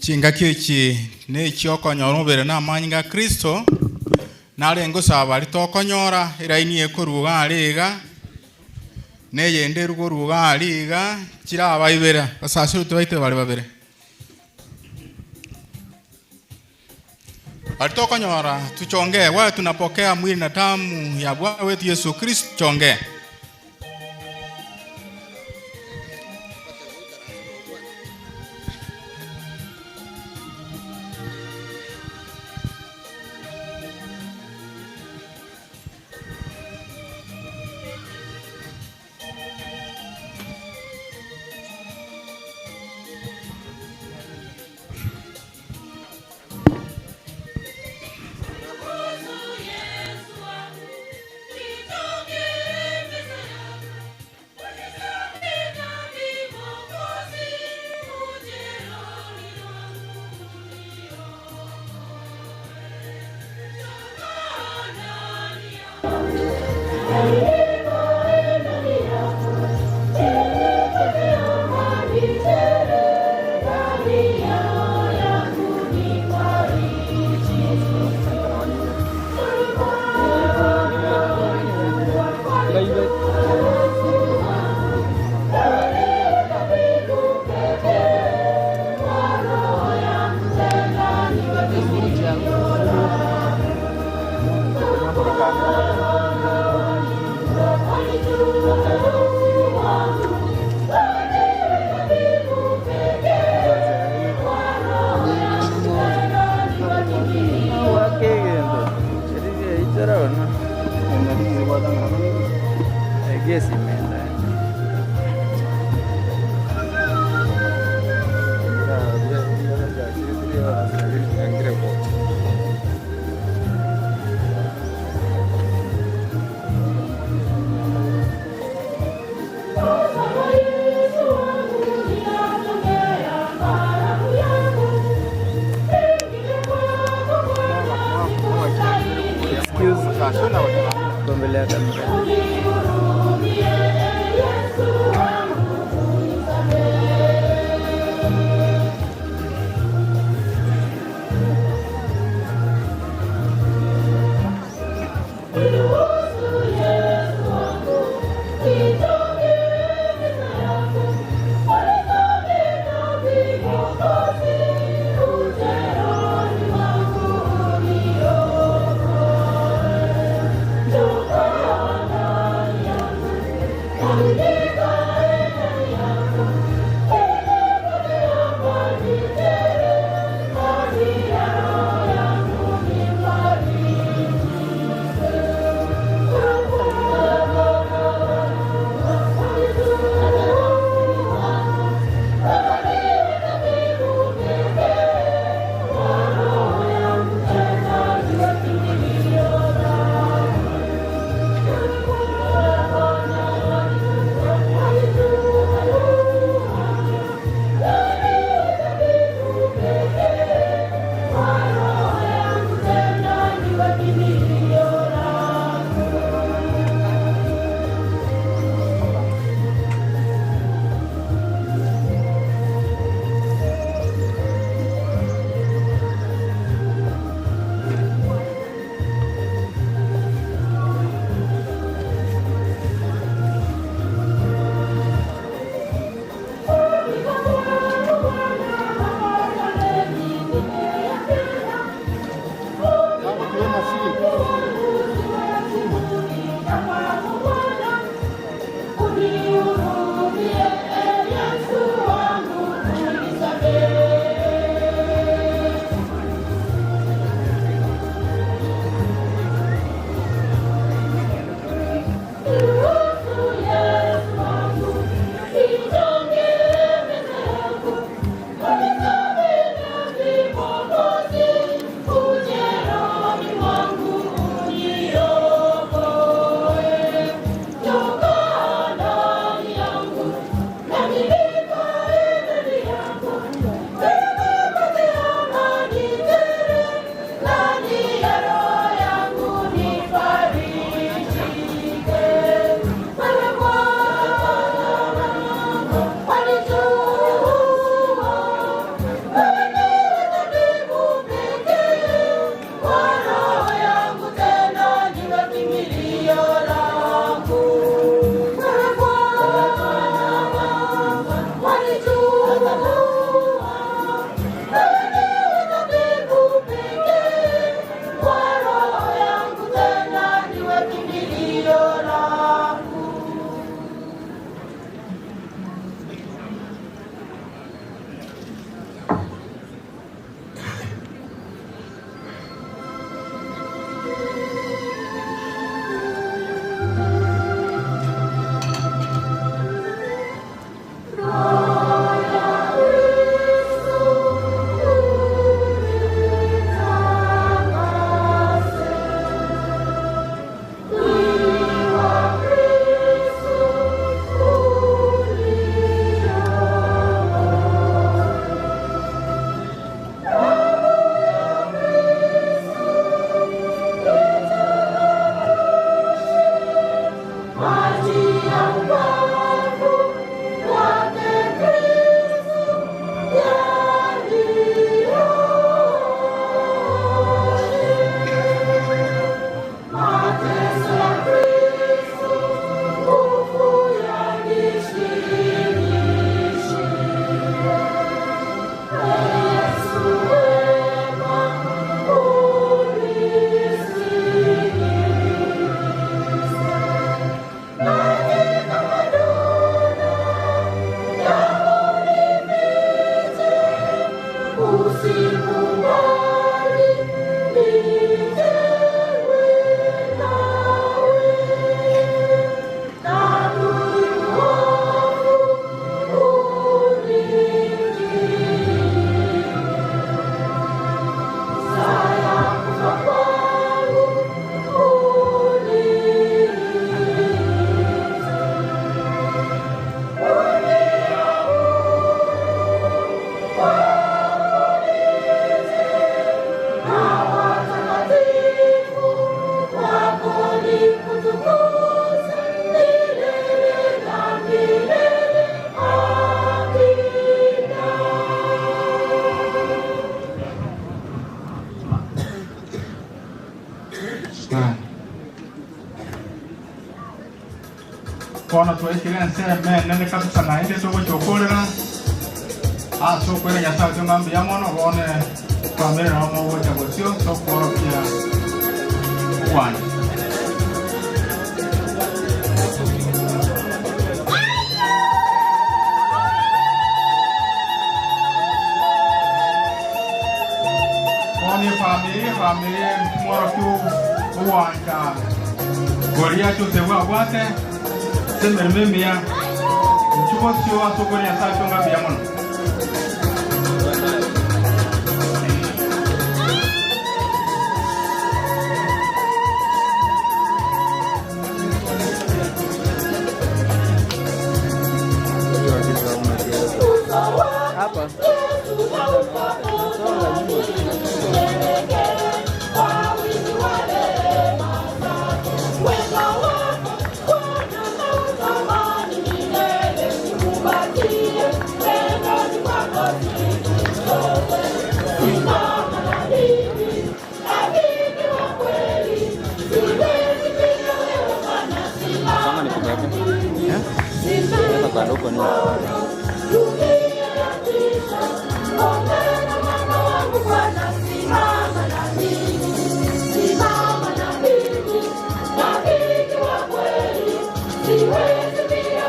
Chingaki echi nechiokonyora omobere na amaanyi ga Kristo nare ngosaba ritokonyora eraini ekoruga ariga neyende erugoruga ariga chirabaibera basasire tubaite bari babere Alitokonyora tuchongee wale tunapokea mwili na damu ya Bwana wetu Yesu Kristo, chongee. Yesu, Unihurumie, e Yesu wangu, unisamehe. Niruhusu Yesu wangu, nijonge meza yako, unisamehe dhambi Mwokozi, uje rohoni mwangu uniokoe. Toka ndani yangu, na nilikae ndani yako, ili nipate amani tele, ndani ya roho yangu nifarijike. Wewe Bwana wanijua, wewe ndiwe tabibu pekee wa roho yangu, tena ndiwe kimbilio langu. Wewe Bwana wanijua, wewe ndiwe tabibu pekee wa roho yangu, tena ndiwe kimbilio langu. Maji ya ubavu wake Kristo yalioshe. Mateso ya Kristo nguvu yanishirikishe. Yesu wema unisikilize. Katika madonda yako nifiche, usikubali nitengwe nawe. Na adui mwovu unikinge. Saa ya kufa kwangu uniite. Bono twaikire ensemo enene kabisa naende togochokorera ase okwera Nyasaye oito ng'a mbuya mono bono family nabo mogocha bosio tokworokia ogwancha. Bono efamiri efamiri mworokia ogwancha goria chose bwabwate ase emeremo emiya inchu bosio ase okwera Nyasaye oito ng'a mbuya mono. Hapa. Kama nikubebe. Naweza kwenda huko nyuma. Siwezi bila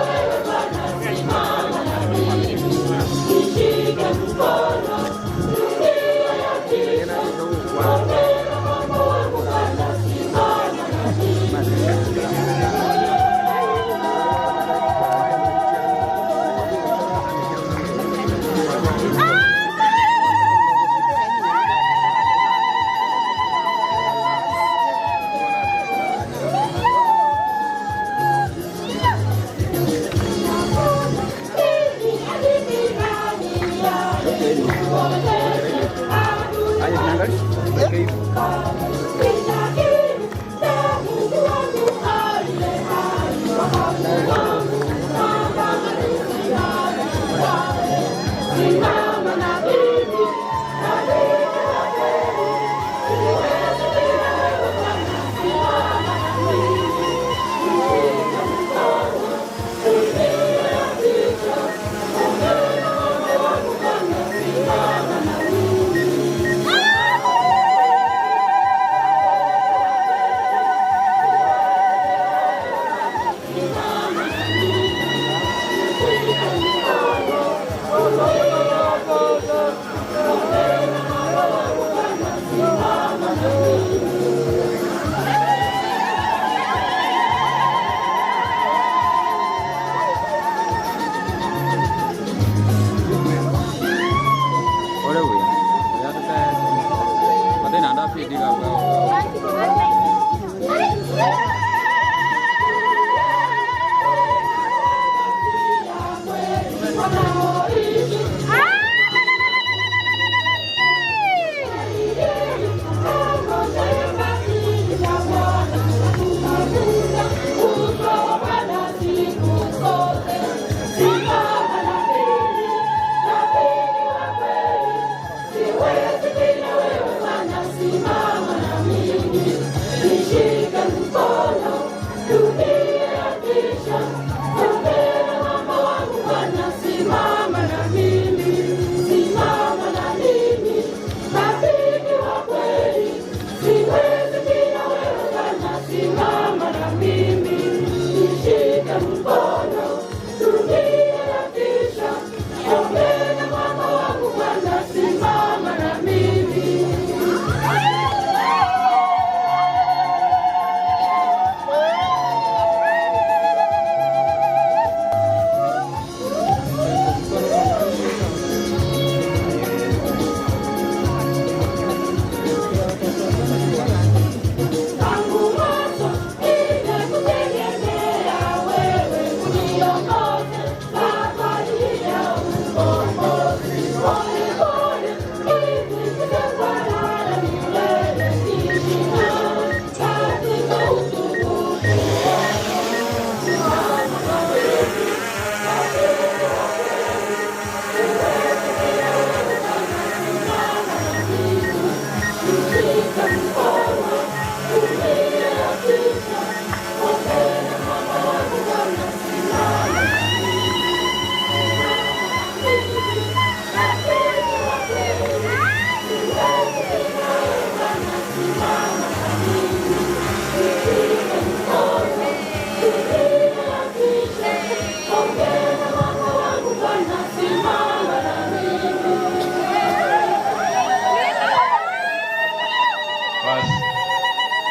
Basi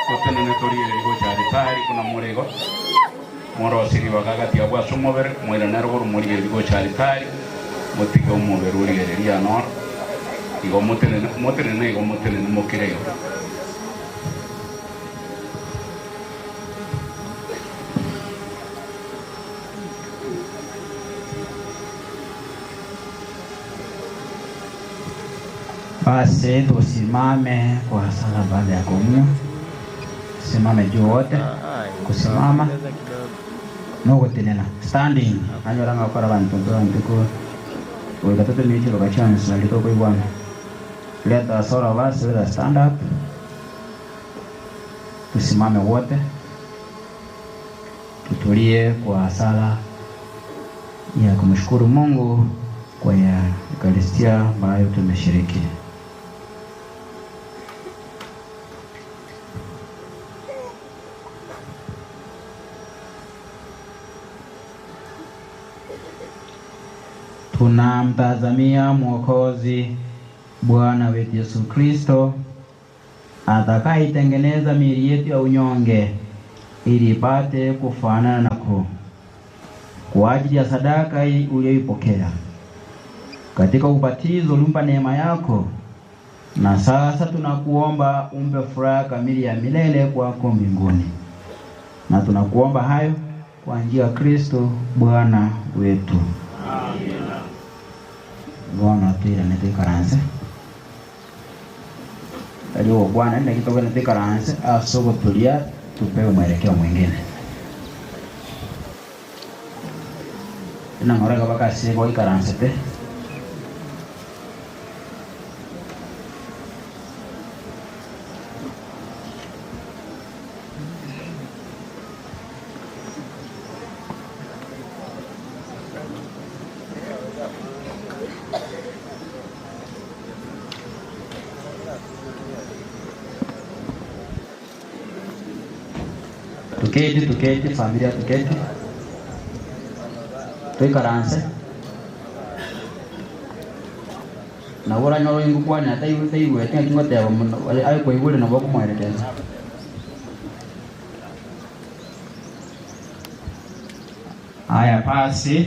totenene torigereria gocha alitari buna more igo, morosirie bagagatia bwase omobere, moirane rogoro morigererie gocha alitari, motige omobere origereria noro, igo motenene motenene igo motenene mokire igo. Basi tusimame kwa sala baada ya komunyo. Simame juu wote, kusimama nogotenena standing anyoranga gokora bantu bantu goika totumie chiroka chionsi nari tokoigwana. Let us all of us, let us stand up, tusimame wote, tutulie kwa sala ya kumshukuru Mungu kwa ya Eucharistia ambayo tumeshiriki. Tunamtazamia Mwokozi Bwana wetu Yesu Kristo atakayeitengeneza miili yetu ya unyonge ili ipate kufanana nako kwa ajili ya sadaka hii uliyoipokea katika ubatizo ulimpa neema yako, na sasa tunakuomba umpe furaha kamili ya milele kwako mbinguni, na tunakuomba hayo kwa njia ya Kristo Bwana wetu. Bwana twirane twikaranse tari Bwana ndagitogene twikaranse ase ogoturia tupewe mwelekeo mwingine inang'oraga bakase goikaransete. Tuketi, tuketi, familia tuketi, twikaranse na uranyora ingukwana taigwete ng'aki ngoteba mono aikwaigure nabo okomwerekeza. Haya basi,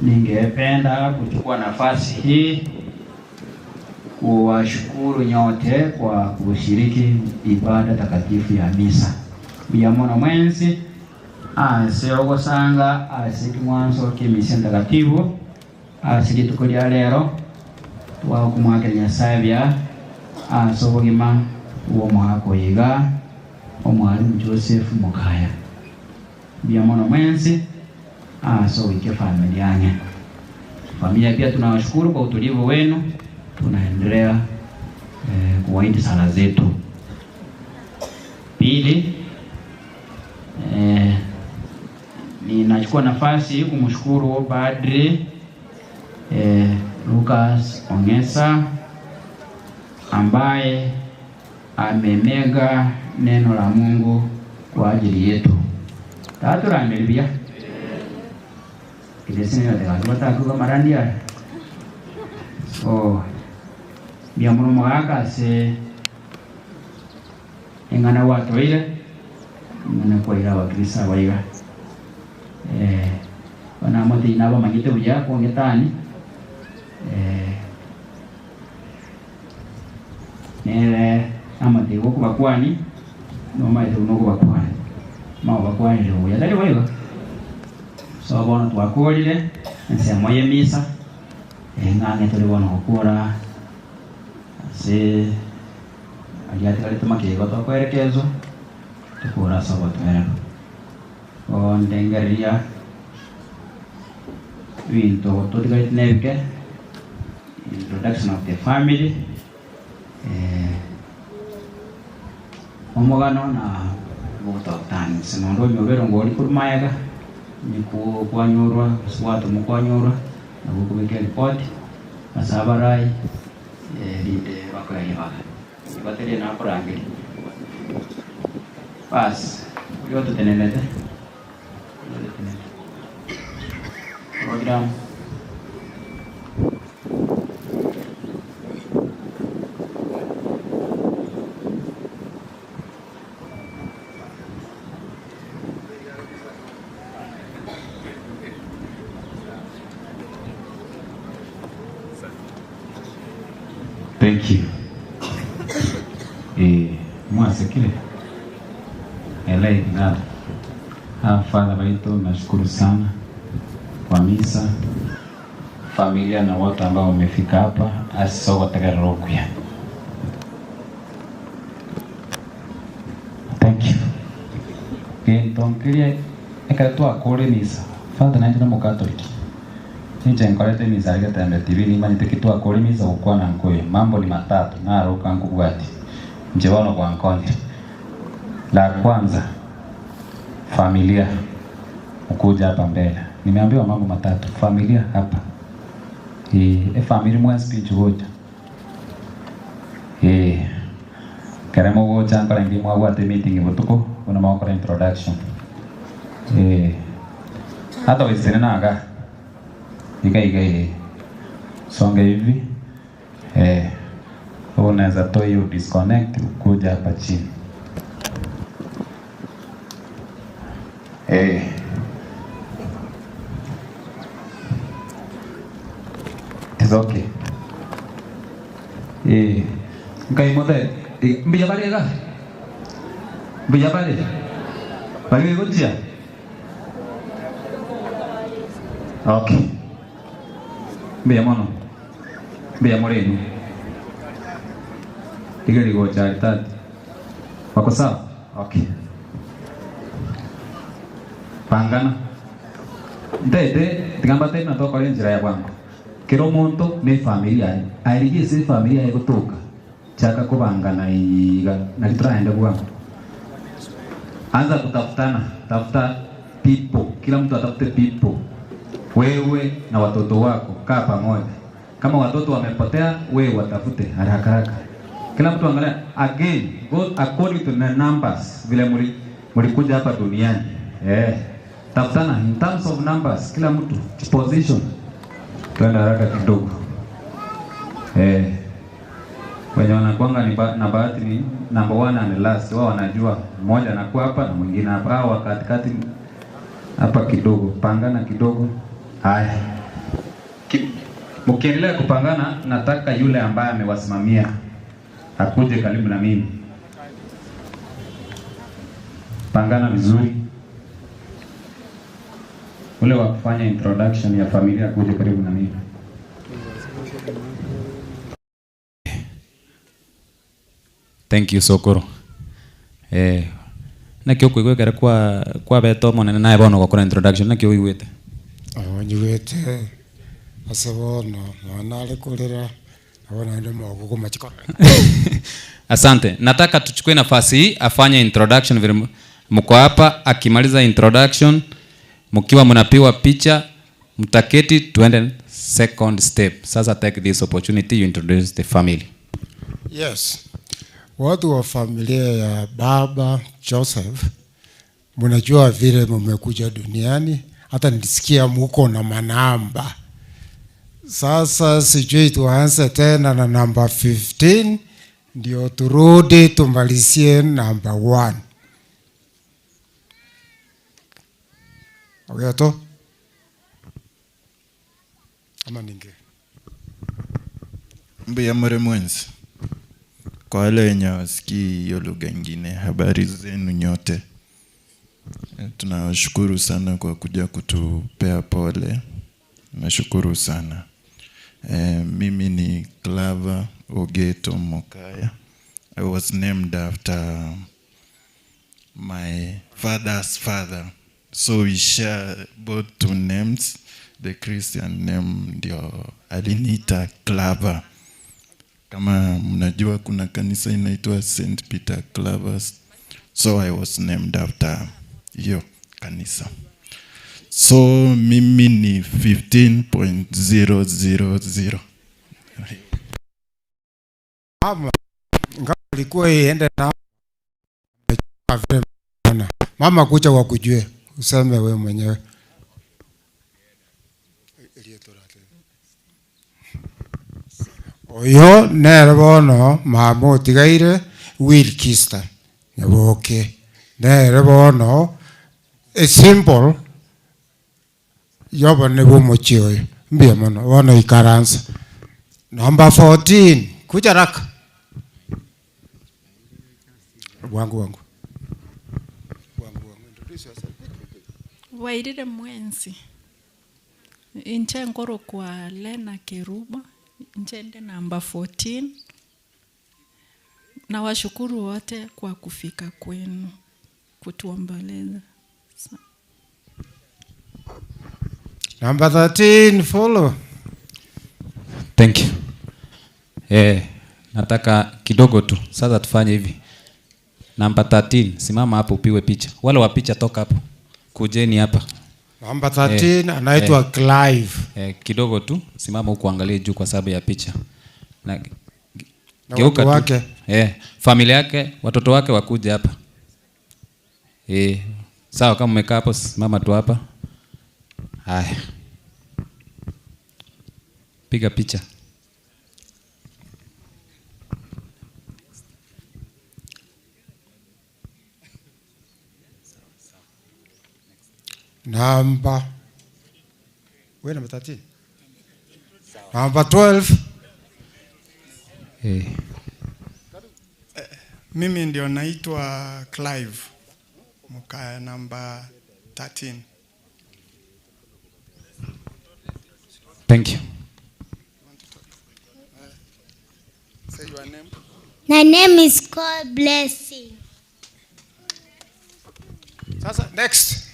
ningependa kuchukua nafasi hii kuwashukuru nyote kwa kushiriki ibada takatifu ya misa. Mbuya mono mwensi Ase ogosanga ase ekeng'wanso ki'emisa entakatifu ase rituko ria rero, twagokomoakera Nyasae buya ase obogima bw'omogaka oyo iga, Omwalimu Joseph Mokaya. Mbuya mono mwensi ase ogoika efamiri ang'e. Familia pia tunawashukuru kwa utulivu wenu, tunaendelea kuwaahidi sala zetu. Pili, ninachukua nafasi kumshukuru Padri Lucas Ongesa ambaye amemega neno la Mungu kwa ajili yetu. Taturamiriria kidesinyotekakibatakuga marandia so mbuya mono omogaka ase eng'ana gwatoire ng'ana kwaira abakristo abaiga bono amotebia nabamanyete buya kongetani nere namotebia gokobakwani nomaete buna okobakwani mabakwanire buya tari boigo so bono twakorire ensemo ya emisa eng'ang'e tore bono gokora ase aria atigarete makeigo tokoerekezwa tokore ase obotoereru. Bono ndengereria ebinto totigarete na ebike introduction of the family omogano na gototang'isa nonya onyorere ngori korwa maega niko kwanyorwa gose gwatomwa kwanyorwa nabo okobeka eripoti ase abarai rinde bakoeria baga. Baterie nakorangeria bas oria ototenenete oria ototenenete program. Thank you. Mwasekire Elei nada. Father wetu, nashukuru sana kwa misa, familia na wote ambao wamefika hapa asogotegerera okuya. Thank you. Ginto nkiria ekero twakore misa, Father nainche na omokatoliki. Ninche nkorete misa aria Getembe TV nimanyete ki twakore misa gokwana nkoyo. Mambo ni matatu naroka nkobwati. Inche bono gwankonyire. La kwanza, familia ukuja hapa mbele. Nimeambiwa mambo matatu. Familia hapa. Efamily mwensi pinchu gocha. Kere mogocha nkore nki mwabwate meeting botuko buna mogokora introduction. Hata wesene naga. Iga iga Songe hivi. Unaweza toa hiyo disconnect ukuja hapa chini. It's okay. Ngai mothe, mbuya bare ga? Mbuya bare? Bari gochia? Okay. Mbuya mono. Mbuya morenu. Tiga gocha alitati. Wako sawa? Okay. Pangana. Ntete tigamba tena tokore njira ya bwango. Kero omonto ne efamiri yaye aerigie ase efamiri yaye gotoka chaka kobangana iga nari toraende bwango. Anza kutafutana, tafuta people, kila mtu atafute people. Wewe na watoto wako kaa pamoja. Kama watoto wamepotea, wewe watafute haraka haraka. Kila mtu angalia again, go according to the numbers vile mulikuja hapa duniani. Tafutana in terms of numbers, kila mtu position. Twende haraka kidogo. Wenye wanakuanga ni na bahati ni number 1 and last, wao wanajua mmoja anakuwa hapa na mwingine hapa, hao katikati hapa kidogo, pangana kidogo. Haya. Mkiendelea kupangana, nataka yule ambaye amewasimamia akuje karibu na mimi. Pangana vizuri. Ule wa kufanya introduction ya familia kuja karibu na mimi. Thank you Sokoro. Eh, naki okoigwa ekere kwa kwabete omonene naye bono ogokora introduction naki oigwete? Abo nyigwete ase bono mwana are korera nabo naende omogoko komachi korora. Asante. Nataka tuchukue nafasi hii afanye introduction vile mko hapa. Akimaliza introduction, mkiwa mnapiwa picha, mtaketi tuende second step. Sasa take this opportunity you introduce the family. Yes, watu wa familia ya baba Joseph, mnajua vile mmekuja duniani, hata nilisikia muko na manamba. Sasa sijui tuanze tena na namba 15 ndio turudi tumalizie namba 1. Ogeto ama ninge Mbuya more mwenzi. Kwa wale wenye hawasikii hiyo lugha ingine, habari zenu nyote. Tunawashukuru sana kwa kuja kutupea pole. Nashukuru sana. Mimi ni Claver Ogeto Mokaya. I was named after my father's father. So we share both two names. The Christian name ndio aliniita Claver. Kama mnajua kuna kanisa inaitwa St. Peter Clavers. So I was named after hiyo kanisa. So mimi ni 15.000. Mama ingawa ilikuwa iende na vile mnaona. Mama kuja wakujue, useme we mwenyewe. Oyo nere bono mama otigaire Wilkista Nyaboke nere bono a simple yobo ne bomochi oyo mbuya mono bono ikaransa number 14 kuja raka wangu wangu Wairire mwensi inche nkoro kwa Lena Kerubo inche ndi namba 14. Nawashukuru wote kwa kufika kwenu kutuomboleza. Number 13 follow. Thank you. Nataka kidogo tu. Sasa tufanye hivi. Number 13, simama hapo upigwe picha. Wale wa picha toka hapo. Kujeni hapa. Number 13 anaitwa Clive. Kidogo tu, simama huku angalie juu kwa sababu ya picha. Na, Na geuka watu tu. wake. Familia yake, watoto wake wakuje hapa. Sawa, kama umekaa hapo simama tu hapa. Haya. Piga picha. Number, wait, number 13. Number 12. Mimi ndio naitwa Clive Mukaya, number 13. Thank you. Say your name. My name is called Blessing. Sasa, next.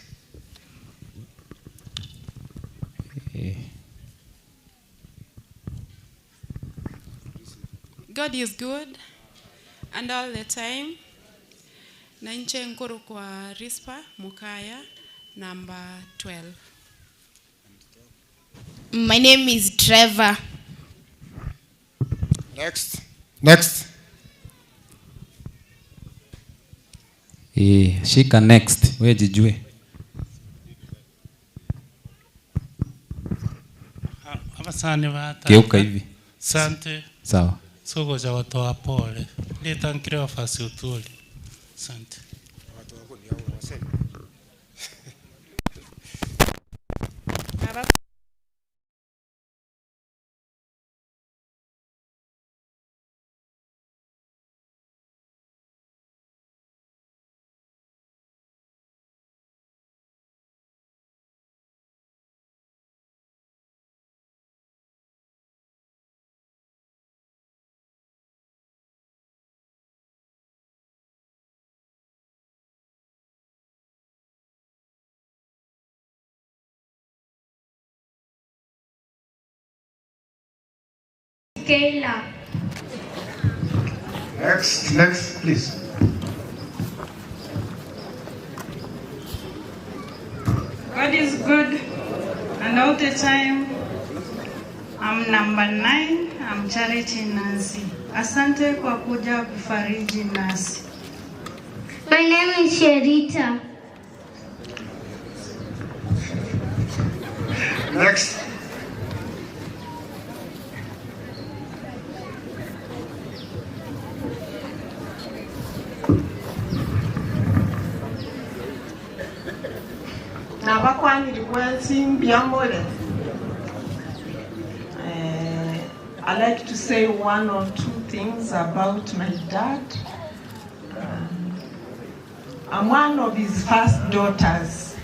God is good and all the time. Na nche nkuru kwa Rispa Mukaya number 12. My name is Trevor. Next. Next. Shika next, wewe jijue. Abasani ba tata. Geuka hivi. Sante. Sawa. Sogoja watu wa pole. Leta wafasi utuli. Sante. Watu wako ni hao waseme. Kayla. Next, next, please. God is good, and all the time. I'm number 9. I'm Charity Nancy. Asante kwa kuja kufariji nasi. My name is Sherita. Next. Nabakwanire bwensi mbyamole. I like to say one or two things about my dad. I'm one of his first daughters.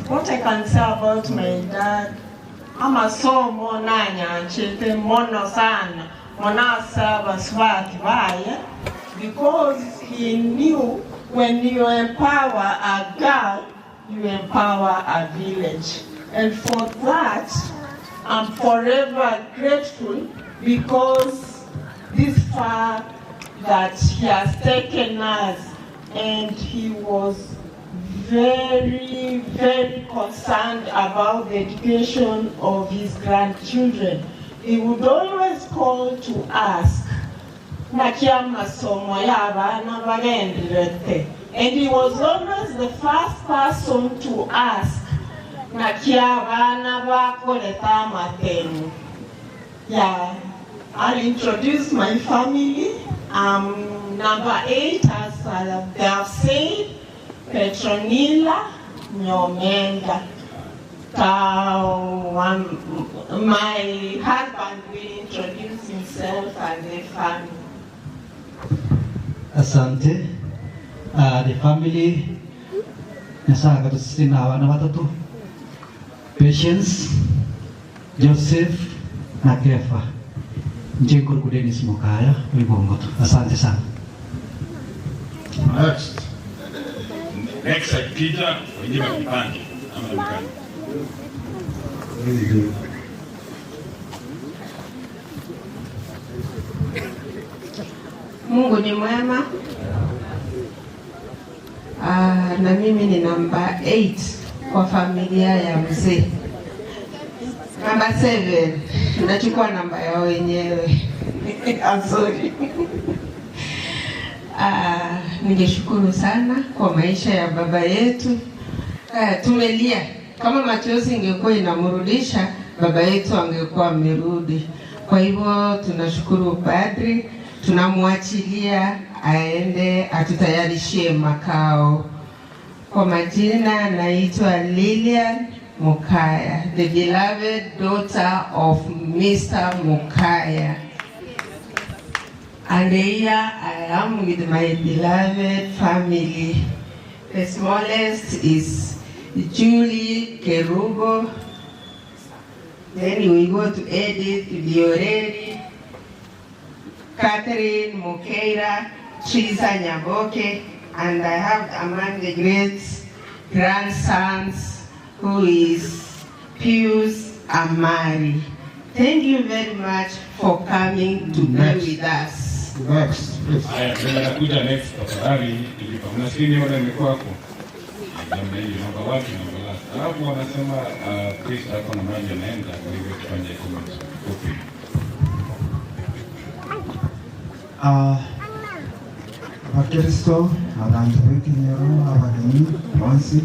What I can say about my dad, amasomo nanyanchete mono sana monasa baswati baye, because he knew when you empower a girl, you empower a village. And for that, I'm forever grateful, because this far that he has taken us, and he was very, very concerned about the education of his grandchildren. He would always call to ask, "Nakia masomo ya abana bagenderete?" And he was always the first person to ask, "Nakia abana bakoreta amatemu?" Yeah, I'll introduce my family. I'm number 8, as they have said, Petronila Nyomenda. My husband will introduce himself and the family. Asante. The family, Nyasaye akatusisi na abana batatu, Patience, Joseph na Kefa. Njengo Dennis Mokaya, Wigongoto. Asante sana. Next. Next akija wengine wajipange ama mkani. Mungu ni mwema. Na mimi ni namba 8 kwa familia ya mzee. Namba 7 nachukua namba yao wenyewe. I'm sorry. Ningeshukuru sana kwa maisha ya baba yetu. Tumelia kama machozi ingekuwa inamrudisha baba yetu angekuwa amerudi. Kwa hivyo tunashukuru padri, tunamwachilia aende atutayarishie makao. Kwa majina naitwa Lilian Mukaya, the beloved daughter of Mr. Mukaya. And here I am with my beloved family. The smallest is Julie Kerubo. Then we go to Edith Lioreri, Catherine Mokeira, Teresa Nyaboke, and I have among the great grandsons who is Pius Amari. Thank you very much for coming to be with us. Next, please. Haya, mimi nakuja next tafadhali, ilipa. Unasikia niona nimekuwa hapo. Namna hiyo namba 1 namba last. Alafu wanasema priest hapo na maji anaenda, kwa hivyo tufanye comments fupi. Abakristo abantu b'ekinyoro abagenyi bonsi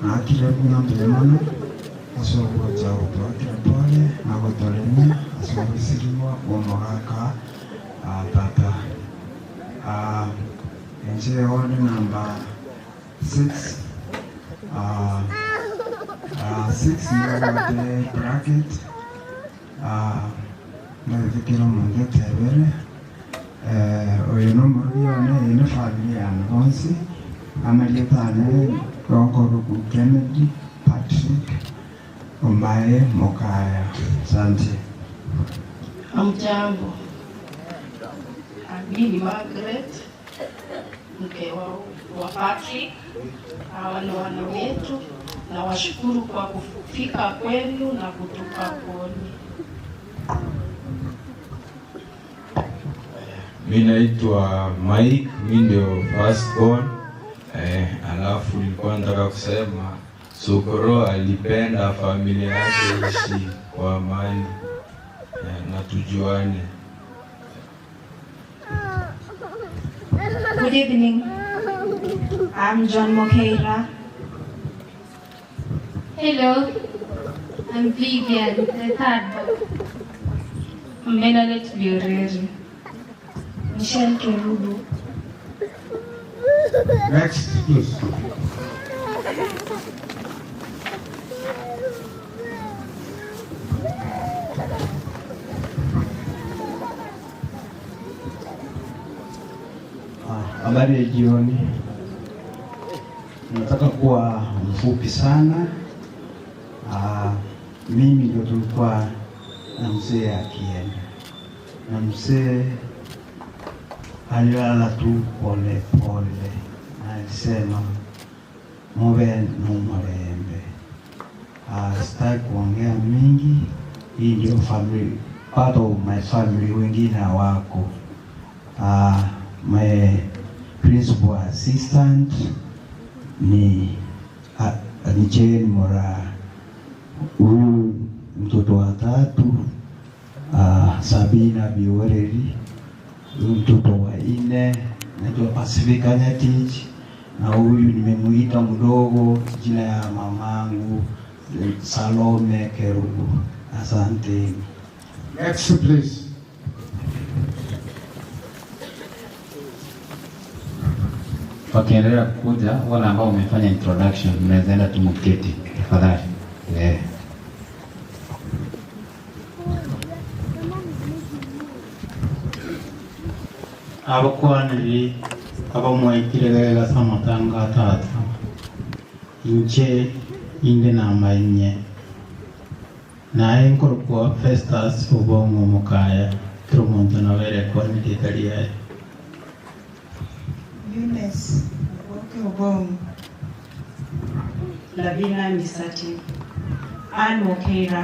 nakire buna mbuya ase ogocha gotwakira pole na gotoremia ase obosiriwa bwa omogaka tata. Enche one namba 6 6 niwate bracket nathikira omonto etebere. Oyo nomorugi one, eye ne family yane bonsi amarietane gokoruku Kennedy Patrick Omae Mokaya. Asante. Hamjambo. Mimi ni Margaret, mke wa Patrick. Hawa ni wana wetu. Nawashukuru kwa kufika kwenu na kutupa pole. Mi naitwa Mike, mi ndio first born. Eh, alafu nilikuwa nataka kusema Sokoro alipenda familia yake ishi kwa amani eh, na tujuane. Good evening. I'm John Mokeira. Hello, I'm Vivian, the third born. I'm Bernadette Bioreri. Michelle Kerubo. Next, please. Habari ya jioni. Nataka kuwa mfupi sana. Aa, mimi ndio tulikuwa na mzee akienda, na mzee alilala tu pole pole, na alisema muwe na murembe. Sitaki kuongea mingi. Hii ndio family, part of my family, wengine hawako. My principal assistant ni ni Jane Moraa. Huyu mtoto wa tatu Sabina Bioreri, huyu mtoto wa nne naitwa Pacifica Nyatich, na huyu nimemuita mdogo jina ya mamangu Salome Kerubo. Asanteni. Next, please. Wakiendelea kukuja, wale ambao wamefanya introduction, mnaweza enda tu mketi tafadhali. Eh. Abakwaniri abamwaikire gagasa amatanga atatu inche inde namainyie naye nkorokwa Festus Obong'o Mokaya kero omonto nabere kwanire etari yaye. Eunice Oboke Obong. Lavina Misati. Ann Mokeira.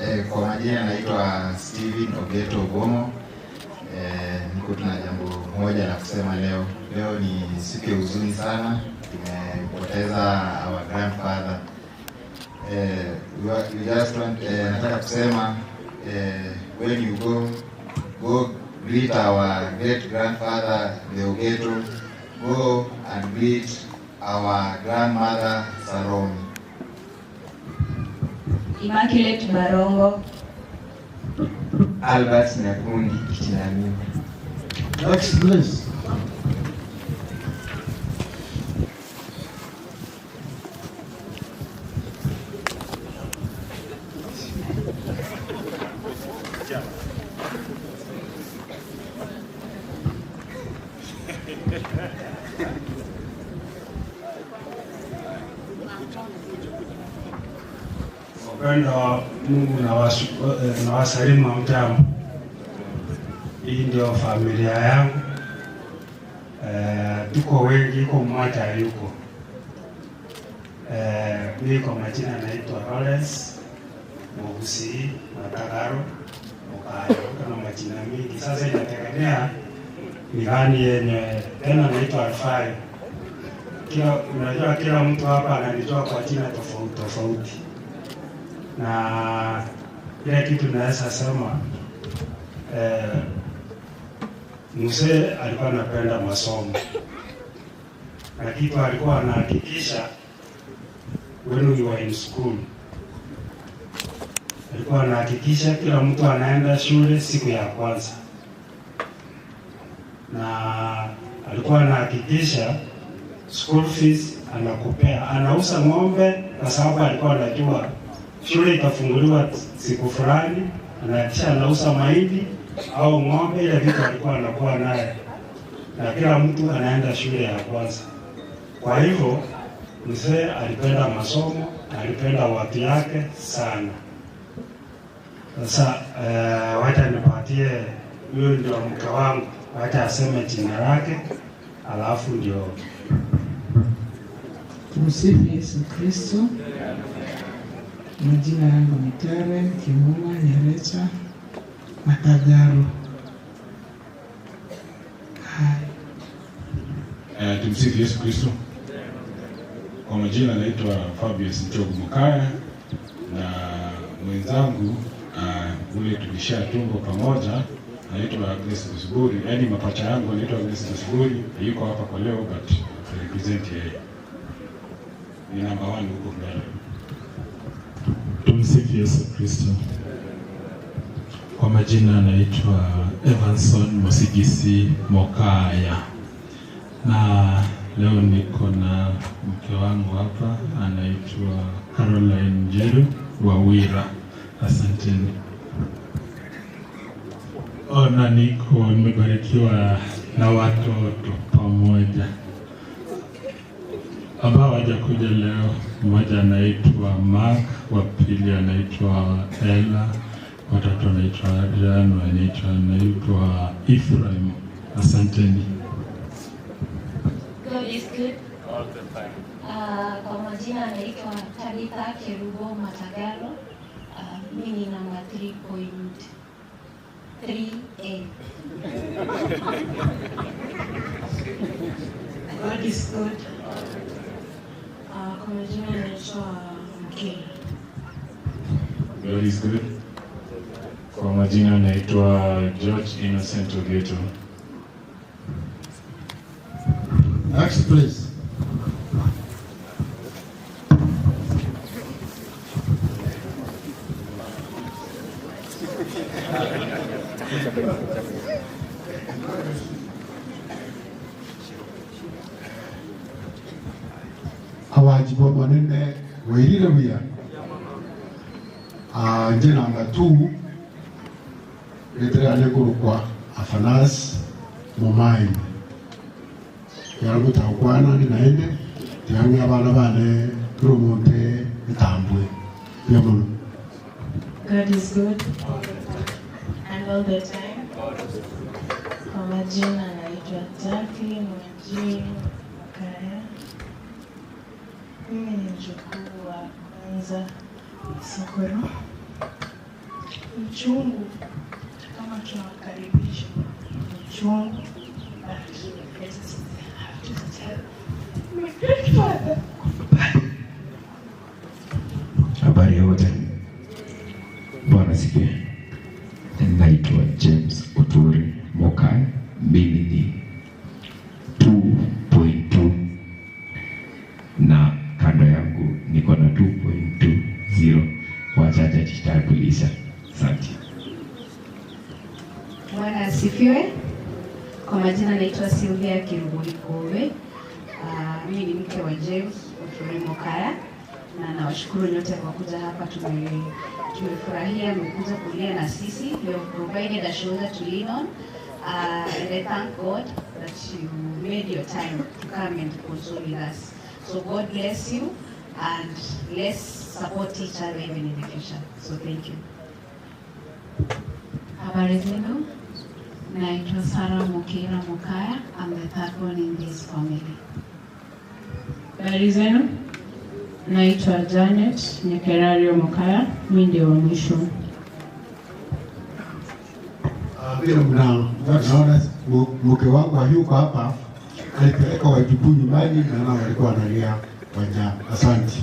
Eh, kwa majina naitwa Steven Ogeto Ogomo. Eh, niko tuna jambo moja la kusema leo. Leo ni siku ya huzuni sana, tumempoteza our grandfather. Eh, we just want, nataka kusema when you go, go greet our great grandfather the Ogeto, go and greet our grandmother Salome. Immaculate Barongo. Albert Nyakundi Kitinamima. Next, please. Wapendwa wa Mungu na wasalimu hamjambo. Hii ndio familia yangu. Tuko wengi, iko mmoja yuko. Mimi kwa majina naitwa Lawrence Mogusi Matagaro Mukayo, kuna majina mingi. Sasa inategemea ni gani yenye. Tena naitwa Alfayo. Kila unajua, kila mtu hapa ananijua kwa jina tofauti tofauti, na ile kitu naweza sema mzee alikuwa anapenda masomo na kitu alikuwa anahakikisha when we were in school, alikuwa anahakikisha kila mtu anaenda shule siku ya kwanza, na alikuwa anahakikisha school fees anakupea, anauza ng'ombe kwa sababu alikuwa anajua shule itafunguliwa siku fulani, anahakikisha anauza mahindi au ng'ombe, ile vitu alikuwa anakuwa naye, na kila mtu anaenda shule ya kwanza. Kwa hivyo mzee alipenda masomo, alipenda watu yake sana. Sasa wacha nipatie huyu ndio mke wangu, wacha aseme jina lake, alafu ndio Tumsifu Yesu Kristo. Majina yangu ni Karen Kimuma Nyerecha Matagaru. Tumsifu Yesu Kristo. Kwa majina naitwa Fabius Nchogu Mukaya na mwenzangu ule tulishatungwa pamoja naitwa Agnes Bosibori, yaani mapacha yangu anaitwa Agnes Bosibori, yuko hapa kwa leo but represent yeye. Ni namba 1 huko mbele. Tumsifu Yesu Kristo. Kwa majina anaitwa Evanson Mosigisi Mokaya, na leo niko na mke wangu hapa anaitwa Caroline Njeru Wawira. Asanteni. Ona, niko nimebarikiwa na watoto pamoja ambao hawajakuja leo. Mmoja anaitwa Mark, wa pili anaitwa Ella, watatu anaitwa Adrian, anaitwa Ephraim. Asanteni. God is good. All the time. Kwa majina anaitwa Tabitha Kerubo Matagalo. Mimi ni namba 3.3A. God is good. Kwa majina naitwa Mkela. God is good. Kwa majina naitwa George Innocent Ogeto. Next, please. Awajibu manene wairire buya. Nje namba 2 letere ane kurukwa Afanas Momaini. Yaragutakwana ni naende tianga abana bane turumonte etambwe. Buya mono. God is good and all the time. Kwa majina naitwa Jacqueline Wanjiru Mokaya. Mimi ni mjukuu wa kwanza Sokoro. Mchungu kama tunawakaribisha mchungu, but I just have to tell my grandfather. Habari ya wote. Bwana asifiwe. Naitwa James Oturi Mokaya. Mimi ni 2.2 na kando yangu niko na 2.20. Wachache jitambulisha. Asante. Bwana asifiwe. Kwa majina naitwa Sylvia Kerubo Ikove. Mimi ni mke wa James Oturi Mokaya na nawashukuru nyote kwa kuja hapa. Tumefurahia mmekuja kulia na sisi. You have provided a shoulder to lean on. And I thank God that you made your time to come and console with us. So God bless you and let's support each other even in the future. So thank you. Habari zenu. Naitwa Sarah Mokera Mokaya. I'm the third one in this family. Habari zenu. Naitwa Janet Nyakerario Mokaya. Mimi ndio wa mwisho. Vile mnaona mke wangu hayuko hapa, alipeleka wajukuu nyumbani na nao walikuwa wanalia kwa njaa. Asante.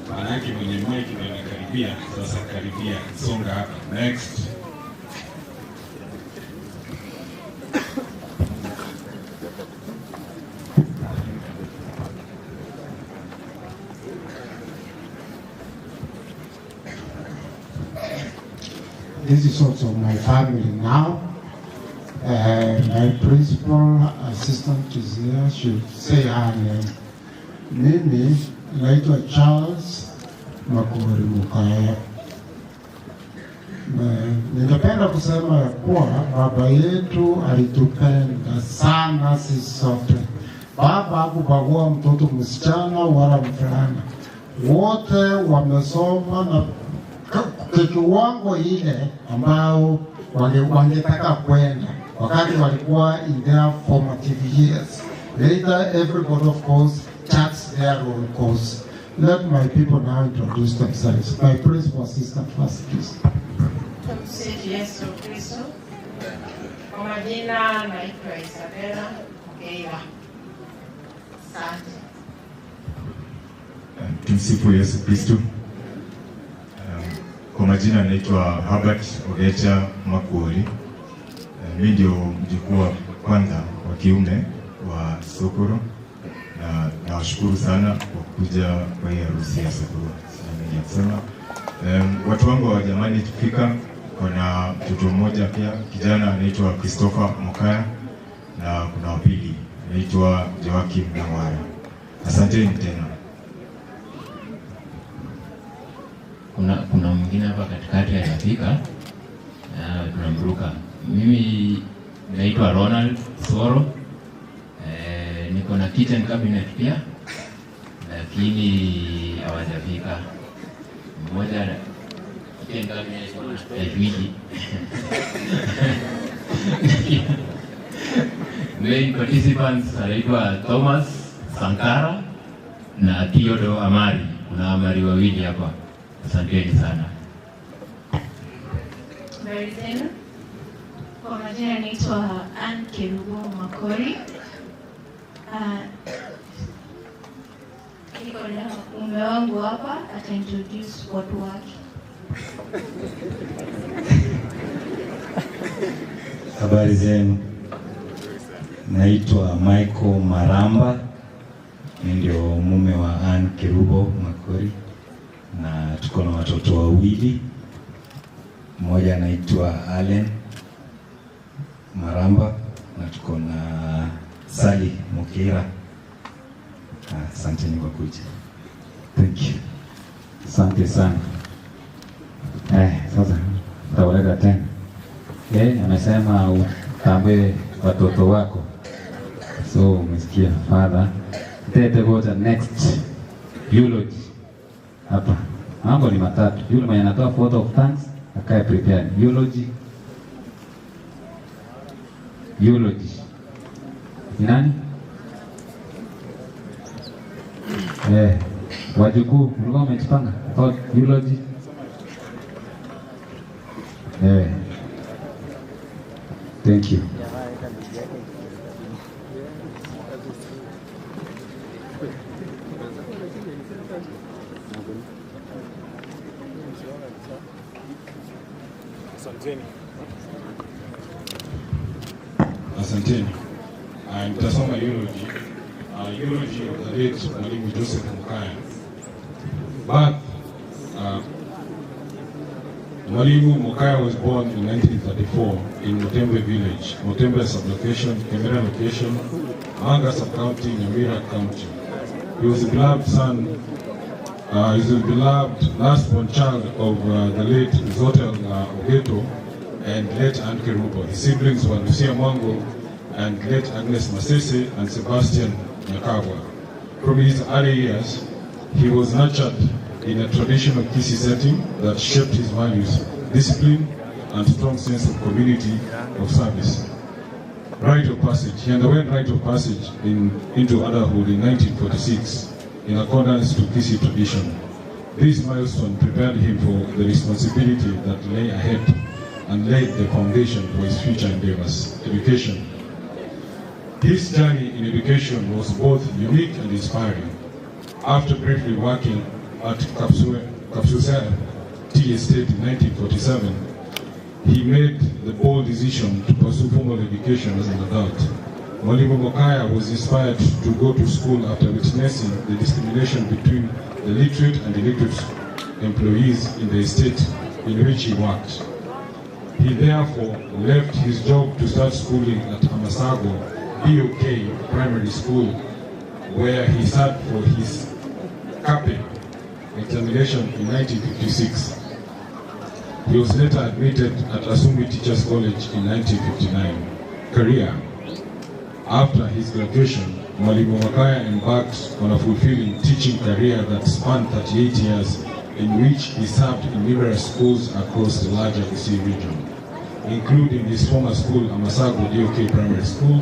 Maana yake mwenye mic ndio anakaribia. Sasa karibia, songa hapa. Next. This is also my family now. My principal assistant is here. She'll say her name. Mimi naitwa Charles Makori Mokaya. Ningependa kusema ya kuwa baba yetu alitupenda sana sisi sote. Baba hakubagua mtoto msichana wala mvulana, wote wamesoma na kiwango ile ambao wangetaka kwenda wakati walikuwa in their formative years. Later everybody of course charts their own course. Let my people now introduce themselves. My principal assistant first, please. Tumsifu Yesu Kristo. Kwa majina naitwa Isabella Mokeira. Asante. Tumsifu Yesu Kristo. Kwa majina naitwa Herbert Ogecha Makuori. Mi ndio mjukuu wa kwanza wa kiume wa Sokoro na nawashukuru sana kwa kuja kwa hii harusi ya Sokoro. Sina mengi ya kusema. Watu wangu hawajamani kufika. Kuna mtoto mmoja pia kijana anaitwa Christopher Mokaya na kuna wa pili anaitwa Joakim Nawara. Asanteni tena. Kuna mwingine hapa katikati hajafika, tunamruka. Mimi naitwa Ronald Soro. Niko na kitchen cabinet pia, lakini hawajafika. Mmoja kitchen cabinet haifiki. Main participants anaitwa Thomas Sankara na Theodore Amari. Kuna Amari wawili hapa. Asanteni sana. Habari zenu. Kwa majina naitwa Ann Kerubo Makori. Niko na mume wangu hapa, ata introduce watu wake. Habari zenu. Naitwa Michael Maramba, ni ndio mume wa Ann Kerubo Makori, na tuko na watoto wawili. Mmoja anaitwa Allen Maramba na tuko na Sally Mukira. Asanteni kwa kuja. Thank you. Asante sana. Sasa tutawaleta tena. Amesema utambue watoto wako. So umesikia father. Tete goja next eulogy. Hapa. Mambo ni matatu. Yule mwenye anatoa vote of thanks akae prepared. Eulogy. Eulogy. Ni nani? Wajukuu mlikuwa mmejipanga about eulogy? Thank you. Asanteni. Asanteni. Nitasoma eulogy. Eulogy of the late Mwalimu Joseph Mokaya. Birth, Mwalimu Mokaya was born in 1934 in Motembe village, Motembe sublocation, Kemera location, Manga sub-county, Nyamira County. He was the beloved son, he's the beloved last-born child of the late Zotel Ogeto and late Ann Kerubo. His siblings were Lucia Mwango and late Agnes Masese and Sebastian Nyakagwa. From his early years, he was nurtured in a traditional Kisii setting that shaped his values, discipline, and strong sense of community of service. Rite of passage. He underwent rite of passage into adulthood in 1946 in accordance to Kisii tradition. This milestone prepared him for the responsibility that lay ahead and laid the foundation for his future endeavors, education. His journey in education was both unique and inspiring. After briefly working at Kapsusea Tea Estate in 1947, he made the bold decision to pursue formal education as an adult. Mwalimu Mokaya was inspired to go to school after witnessing the discrimination between the literate and illiterate employees in the estate in which he worked. He therefore left his job to start schooling at Amasago BOK Primary School, where he sat for his CAPE examination in 1956. He was later admitted at Asumbi Teachers College in 1959. Career. After his graduation, Mwalimu Mokaya embarked on a fulfilling teaching career that spanned 38 years, in which he served in numerous schools across the larger Kisii region, including his former school, Amasago DOK Primary School,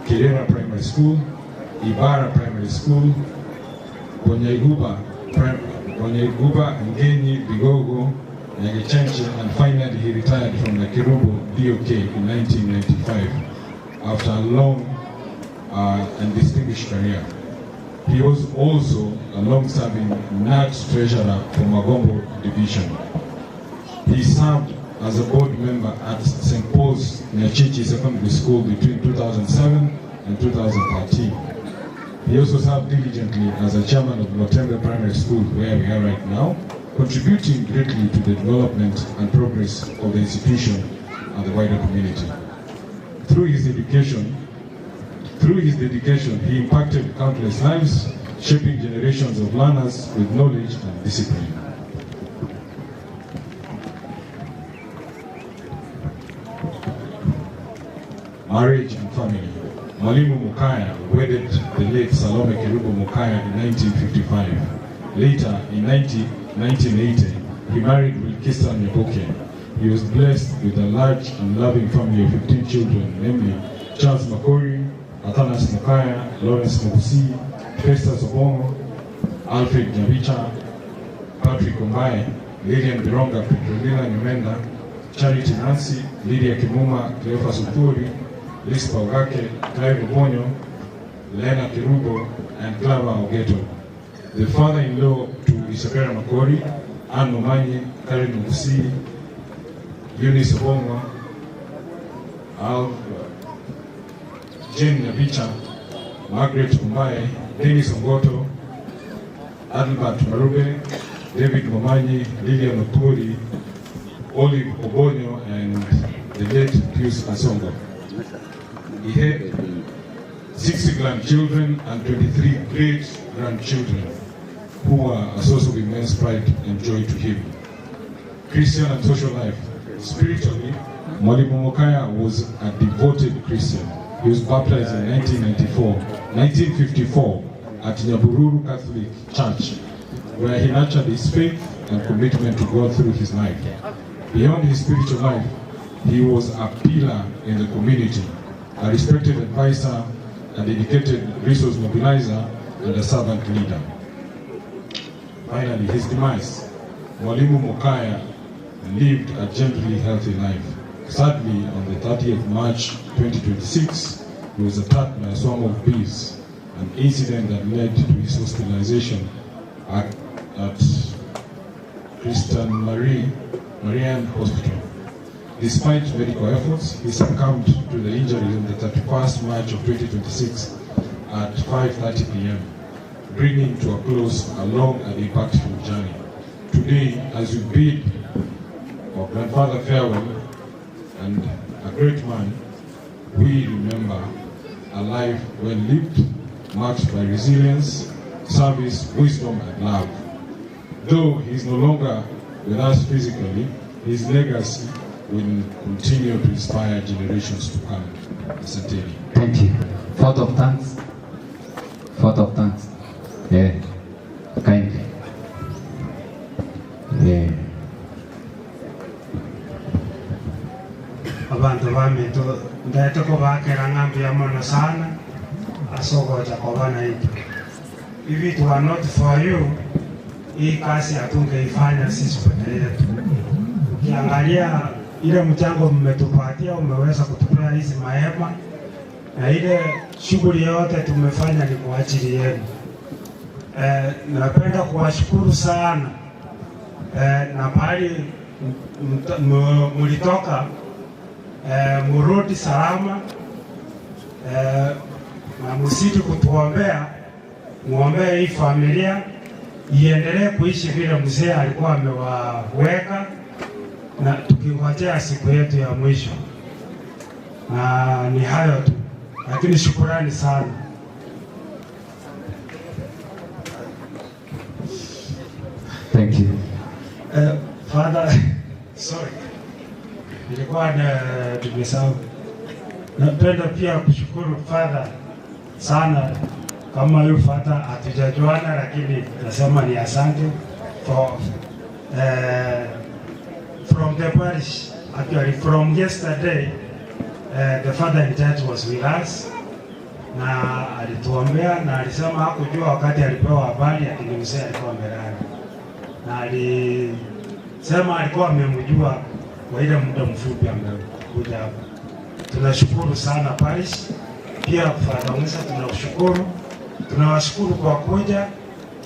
Kerera Primary School, Ibara Primary School, Bonyaiguba, Ngenyi, Bigogo, Nyagechenche, and finally he retired from the Kerubo DOK in 1995 after a long and distinguished career. He was also a long-serving KNUT treasurer for Magombo Division. He served as a board member at St. Paul's Nyachichi Secondary School between 2007 and 2013. He also served diligently as a chairman of Motembe Primary School, where we are right now, contributing greatly to the development and progress of the institution and the wider community. Through his education, through his dedication, he impacted countless lives, shaping generations of learners with knowledge and discipline. Marriage and family. Mwalimu Mokaya wedded the late Salome Kerubo Mokaya in 1955. Later, in 19, 1980, he married Wilkisa Nyaboke. He was blessed with a large and loving family of 15 children, namely Charles Makori, Athanas Mokaya, Lawrence Mokusi, Festus Obongo, Alfred Nyabicha, Patrick Ombaye, Lilian Bironga, Petronila Nyumenda, Charity Nancy, Lydia Kimuma, Cleophas Uturi, Lispa Ogake, Clive Obonyo, Lena Kerubo, and Clava Ogeto. The father-in-law to Isabella Makori, Anne Momanyi, Karen Mugusi, Eunice Obongo, Al, Jane Nyabicha, Margaret Ombaye, Dennis Ongoto, Adalbert Marube, David Momanyi, Lilian Okori, Olive Obonyo, and the late Pius Asongo. He had 60 grandchildren and 23 great grandchildren who were a source of immense pride and joy to him. Christian and social life. Spiritually, Mwalimu Mokaya was a devoted Christian. He was baptized in 1994, 1954 at Nyabururu Catholic Church, where he nurtured his faith and commitment to God through his life. Beyond his spiritual life, he was a pillar in the community, a respected advisor, a dedicated resource mobilizer, and a servant leader. Finally, his demise. Mwalimu Mokaya lived a generally healthy life. Sadly, on the 30th March 2026, he was attacked by a swarm of bees, an incident that led to his hospitalization at, at Christian Marie Marianne Hospital. Despite medical efforts, he succumbed to the injuries on the 31st March of 2026 at 5:30 p.m., bringing to a close a long and impactful journey. Today, as we bid our grandfather farewell and a great man, we remember a life well lived, marked by resilience, service, wisdom, and love. Though he is no longer with us physically, his legacy will continue to inspire generations to come. Asanteni. Thank you. Vote of thanks. Vote of thanks. Yeah. Kindly. Yeah. Abanto baminto, ndete kobakera ng'a mbuya mono sana ase ogocha koba naintwe. If it were not for you, hii kazi hatungeifanya sisi peke yetu. Ukiangalia ile mchango mmetupatia, umeweza kutupea hizi mahema na ile shughuli yote tumefanya ni kwa ajili yenu. Eh, napenda kuwashukuru sana eh, na pahali mlitoka eh, murudi salama eh, na msidi kutuombea, muombee hii familia iendelee kuishi vile mzee alikuwa amewaweka, na tukingojea siku yetu ya mwisho. Na ni hayo tu, lakini shukurani sana. Thank you. Father, sorry. Nilikuwa na tumesahau. Napenda pia kushukuru Father sana kama huyu Father hatujajuana, lakini nasema ni asante for from the parish actually from yesterday the father in church was with us na alituombea na alisema hakujua wakati alipewa habari, lakini mzee alikuwa amelala na alisema alikuwa amemjua kwa ile muda mfupi amekuja hapa. Tunashukuru sana parish. Pia Father Musa tunakushukuru, tunawashukuru kwa kuja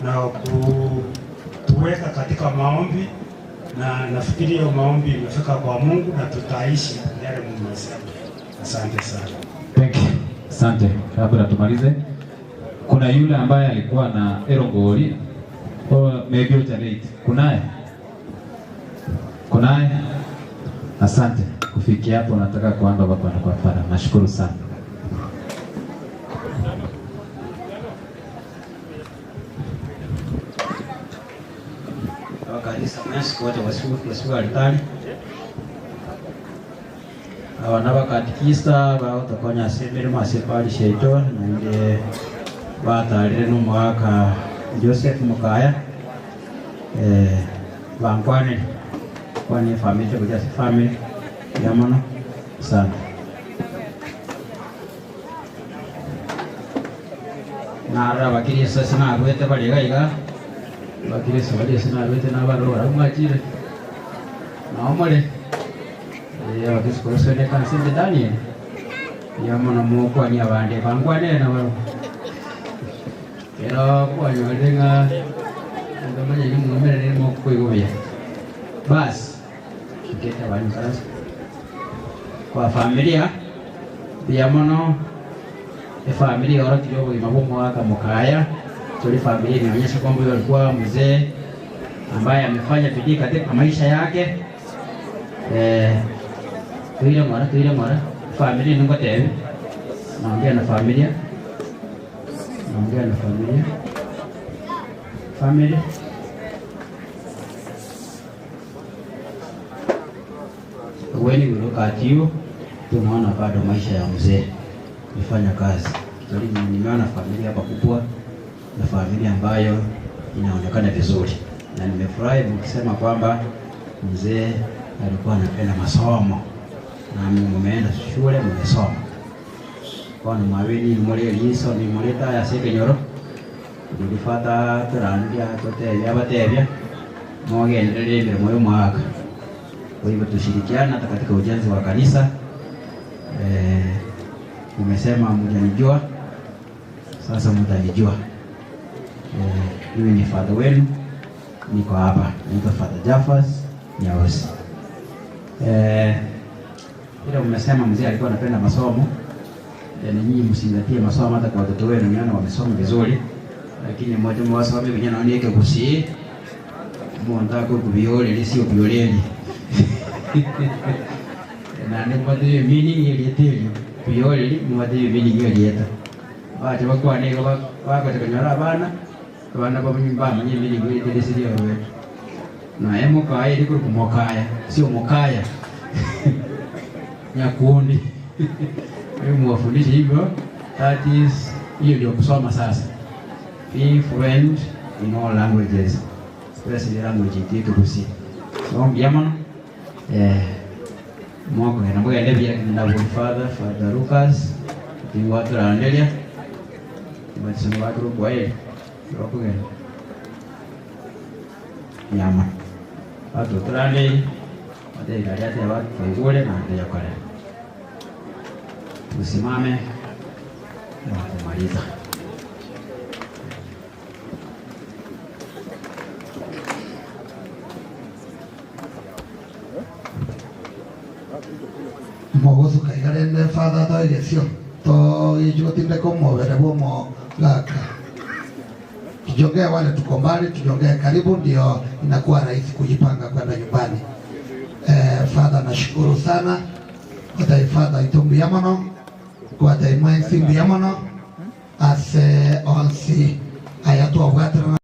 na kutuweka katika maombi, na nafikiri hiyo maombi imefika kwa Mungu na tutaishi yale mmesema. Asante sana. Thank you. Asante. Kabla tumalize, kuna yule ambaye alikuwa na erongori or maybe uja late. Kunaye? Kunaye? Asante. Kufikia hapo nataka kuanda kwa kwa Father. Nashukuru sana. Abakanisa mwesi wote wasiwe alitari abana bakatikisa bagotokonya ase emirimo ase eparish yaito naende batarire na omogaka Joseph Mukaya eh, bankwanire kwana efamily gocha ase efamily mbuya mono asante. Narora abakiristo ase narwete bare iga iga, abakiristo baria ase narwete nabarora barabwo mwachire, nao more, eh, abakristo korwa ase ekanisa ende Daniel, mbuya mono mokwania abande, bankwanere nabarabwo. Ekero kwanyorire ng'a onde omanye nimwomerere mokoigwa buya, basi nkete abande nkaranse kwa familia, mbuya mono. Efamiri yorokirie obogima bw'omogaka Mokaya, tuli familia inaonyesha kwamba huyo alikuwa mzee ambaye amefanya bidii katika maisha yake. Eh, tuile mwana, tuile mwana. Familia ni ngotebi. Naongea na familia. Naongea na familia. Family. When we look at you, tunaona bado maisha ya mzee nifanya kazi. Kweli nimeona familia hapa kubwa na familia ambayo inaonekana vizuri, na nimefurahi mkisema kwamba mzee alikuwa anapenda masomo na mumeenda shule mmesoma. Kono mwabini muri liso ni muri taya sekenyoro tulifata turandia tutebya batebya mogendererie emirimo y'omwaka. Kwa hivyo tushirikiana hata katika ujenzi wa kanisa. Umesema mjanijua, sasa mtanijua. Mimi ni father wenu, niko hapa, naitwa Father Japhas Nyausi. Ile umesema mzee alikuwa anapenda masomo, na nyinyi msingatie masomo hata kwa watoto wenu, niona wamesoma vizuri, lakini mmoja mwasome vijana wanieke kusi mondako kubioleli sio bioleli na nimwathirie meaning yelietĩrio bioleli nimwathirie meaning yelieta bache bakwane igo bagocha konyora abana abana bamanye meaning yelietĩrio sirio wetu na emokaya eri korokwa mokaya sio mokaya nyakundi. Hebu muwafundishe hivyo, that is hiyo ndio kusoma sasa. Be fluent in all languages, especially language ititu Gusii. So mbiamano moko na mugende bia na good father Father Lucas tingwaturanderia batisano bakuru kwaeli bakugenda nyama batuturandeire bateikaria ate batwaigure na ndeyakore. Tusimame na kumaliza. Mogosuka igarende father toigesio toichutinde komobere bwomogaka tujongee wale tuko mbali, tujongee karibu, ndio inakuwa rahisi kujipanga kwenda nyumbani. Father nashukuru sana kwatai father itumbi mono kwatai mwensi mbuya mono ase onsi aya twabwaterana.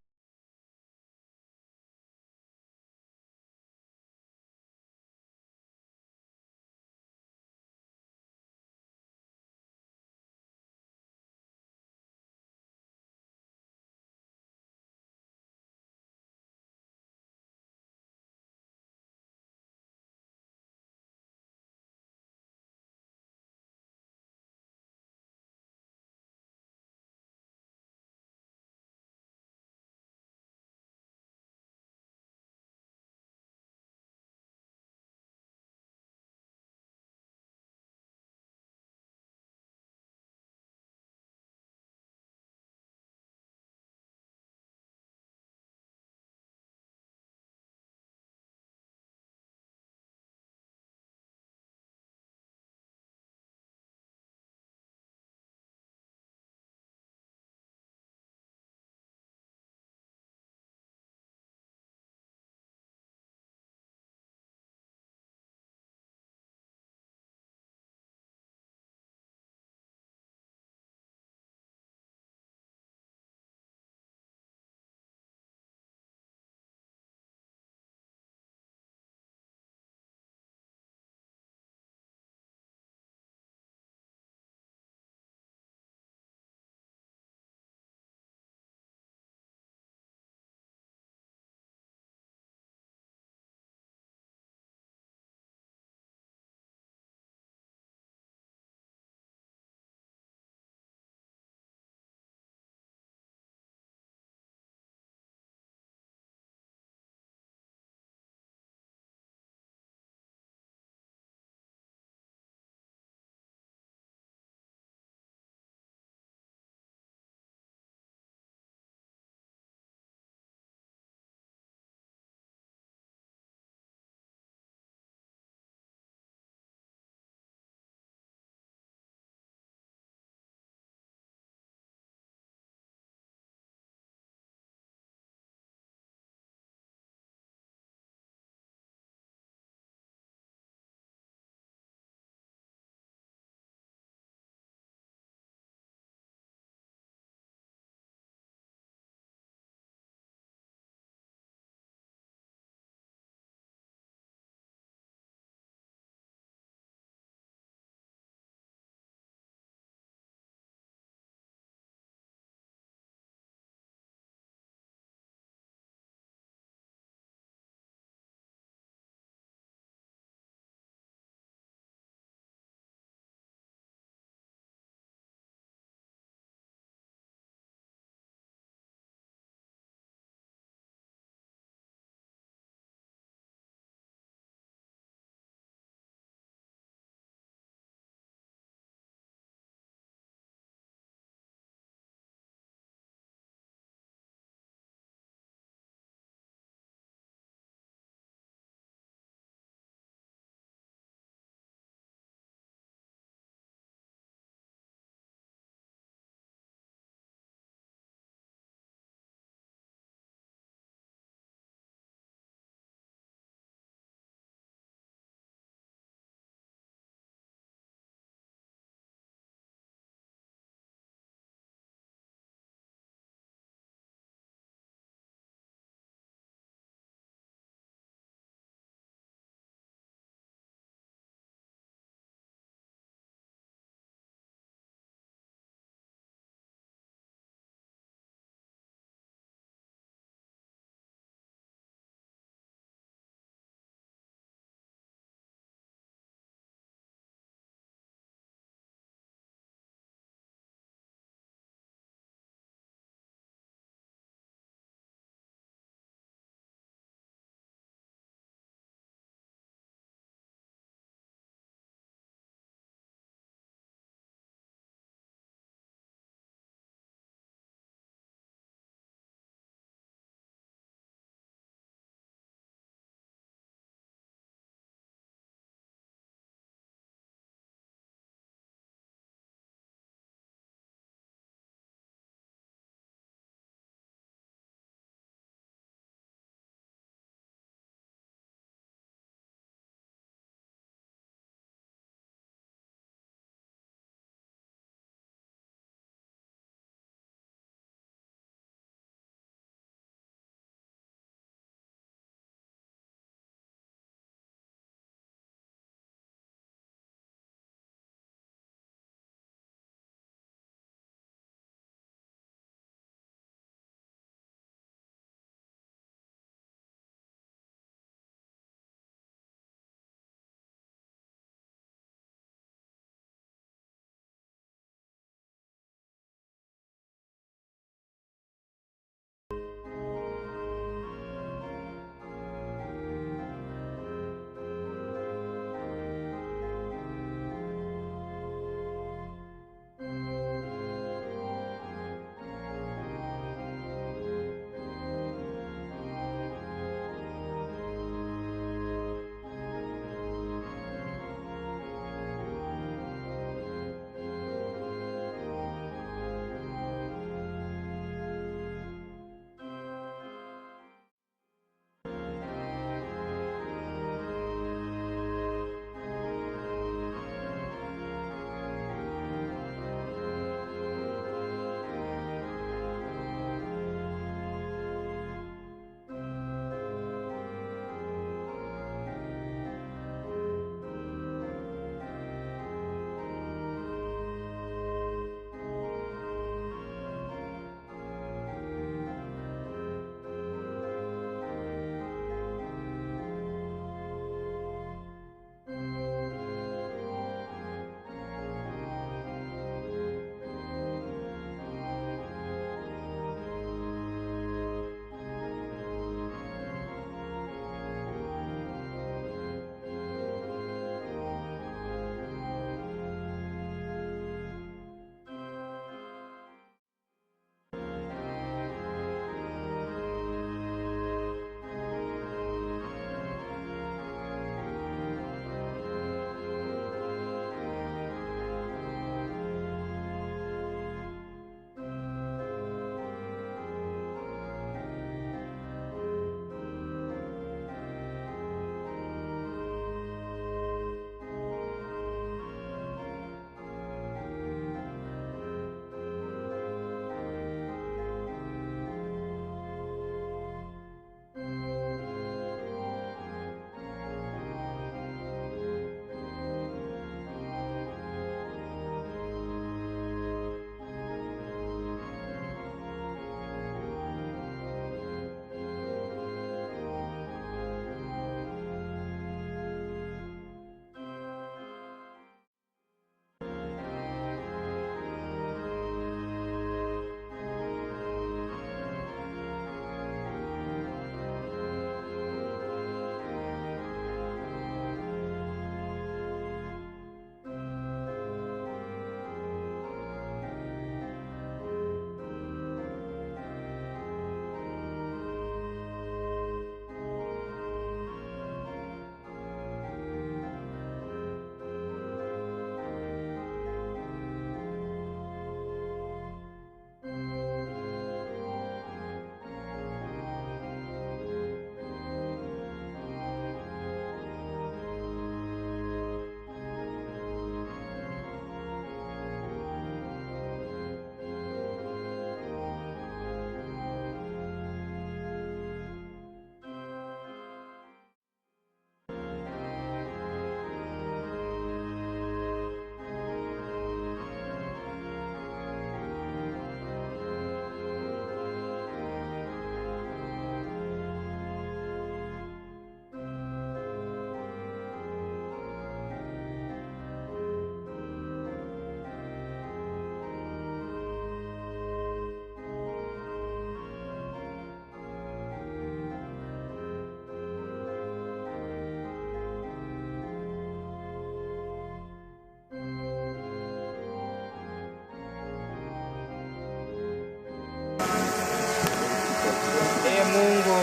Ee Mungu,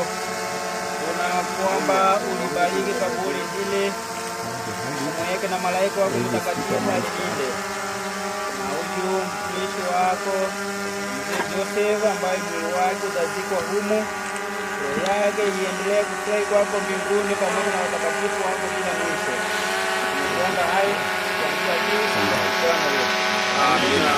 tunakuomba ulibariki kaburi hili, umweke na malaika wako mtakatifu alilinde, na huyu mtumishi wako mzee Joseph ambaye mwili wake utazikwa humu, roho yake iendelee kufurahi kwako mbinguni pamoja na watakatifu wako bila mwisho. Tunakuomba hayo kwa njia ya Kristo Bwana wetu. Amina.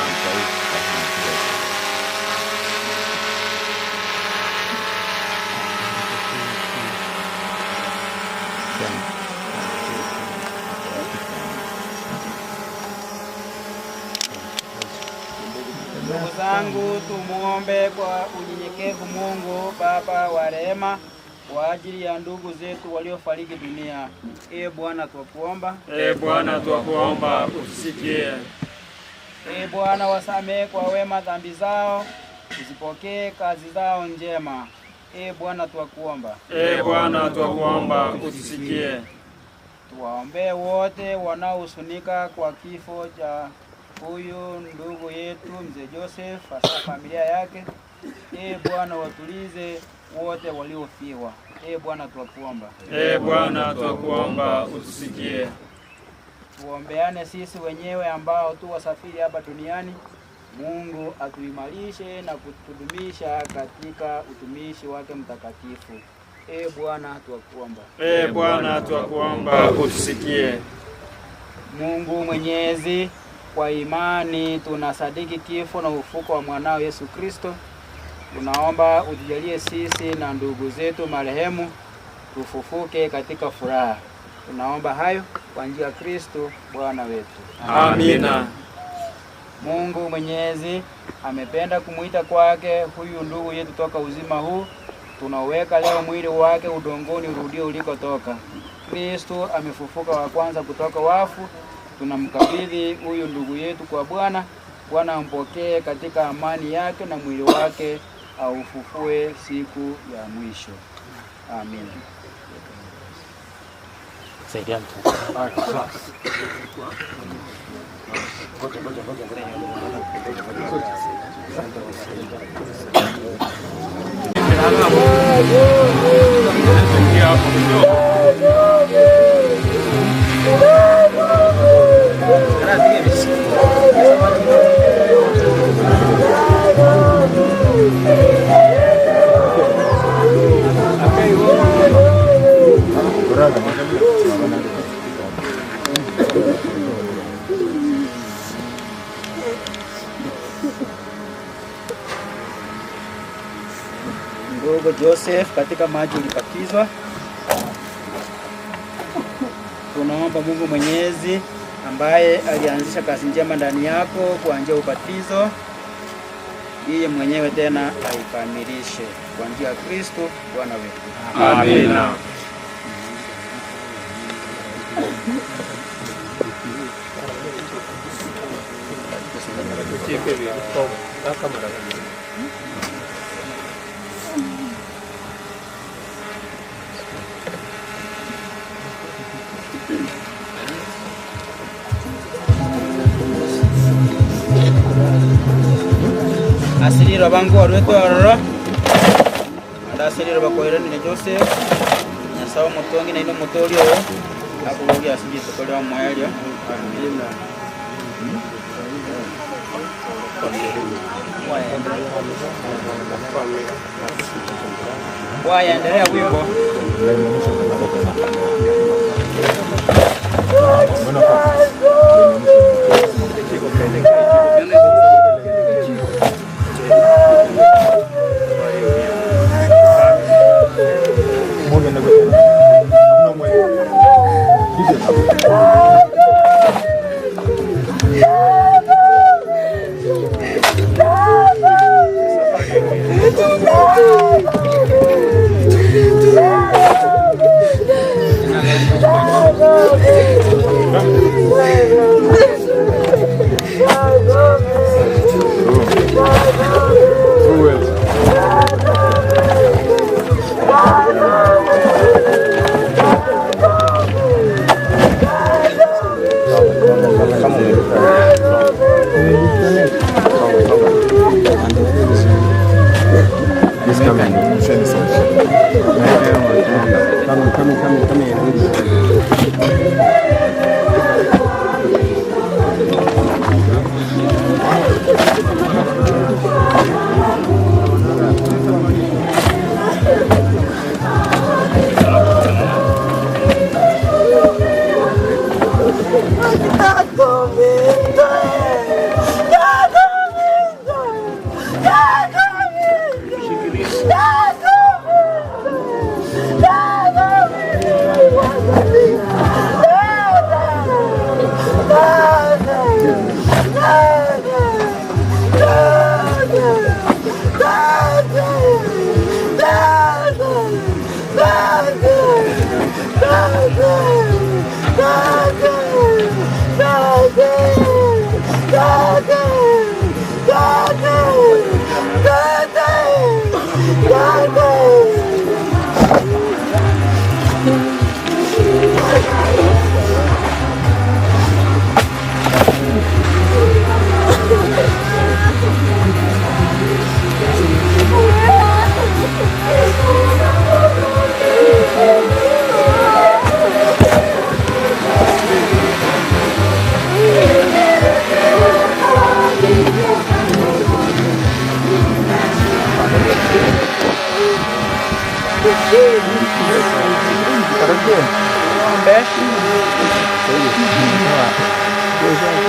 Ndugu zangu, tumuombe kwa unyenyekevu Mungu Baba wa rehema kwa ajili ya ndugu zetu waliofariki dunia. Ee Bwana, twakuomba. Ee Bwana, twakuomba utusikie. Ee Bwana, wasamehe kwa wema dhambi zao Uzipokee kazi zao njema. Ee Bwana twakuomba. Ee Bwana twakuomba utusikie. Tuwaombee wote wanaohuzunika kwa kifo cha huyu ndugu yetu mzee Joseph, hasa familia yake. Ee Bwana, watulize wote waliofiwa. Ee Bwana twakuomba. Ee Bwana twakuomba utusikie. Tuombeane sisi wenyewe ambao tu wasafiri hapa duniani. Mungu atuimarishe na kutudumisha katika utumishi wake mtakatifu. Ee Bwana twakuomba. Ee Bwana twakuomba utusikie. Mungu Mwenyezi, kwa imani tunasadiki kifo na ufufuko wa mwanao Yesu Kristo. Tunaomba utujalie sisi na ndugu zetu marehemu tufufuke katika furaha. Tunaomba hayo kwa njia ya Kristo Bwana wetu. Amina. Mungu Mwenyezi amependa kumwita kwake huyu ndugu yetu toka uzima huu, tunaweka leo mwili wake udongoni urudie ulikotoka. Kristo amefufuka wa kwanza kutoka wafu, tunamkabidhi huyu ndugu yetu kwa Bwana. Bwana ampokee katika amani yake na mwili wake aufufue siku ya mwisho. Amina. Saidia mtu. Ndugu Joseph, katika maji ulibatizwa. Tunaomba Mungu Mwenyezi ambaye alianzisha kazi njema ndani yako kwa njia ya ubatizo, yeye mwenyewe tena aikamilishe kwa njia ya Kristo Bwana wetu. Amina. Asiriro bangu orwete ororo ande asiriro bakoiranire Joseph Nyasaye omotongi naende omotori oyo akoboria ase rituko ria omoerio. Amina. Waendelea wimbo. Tata! Tata!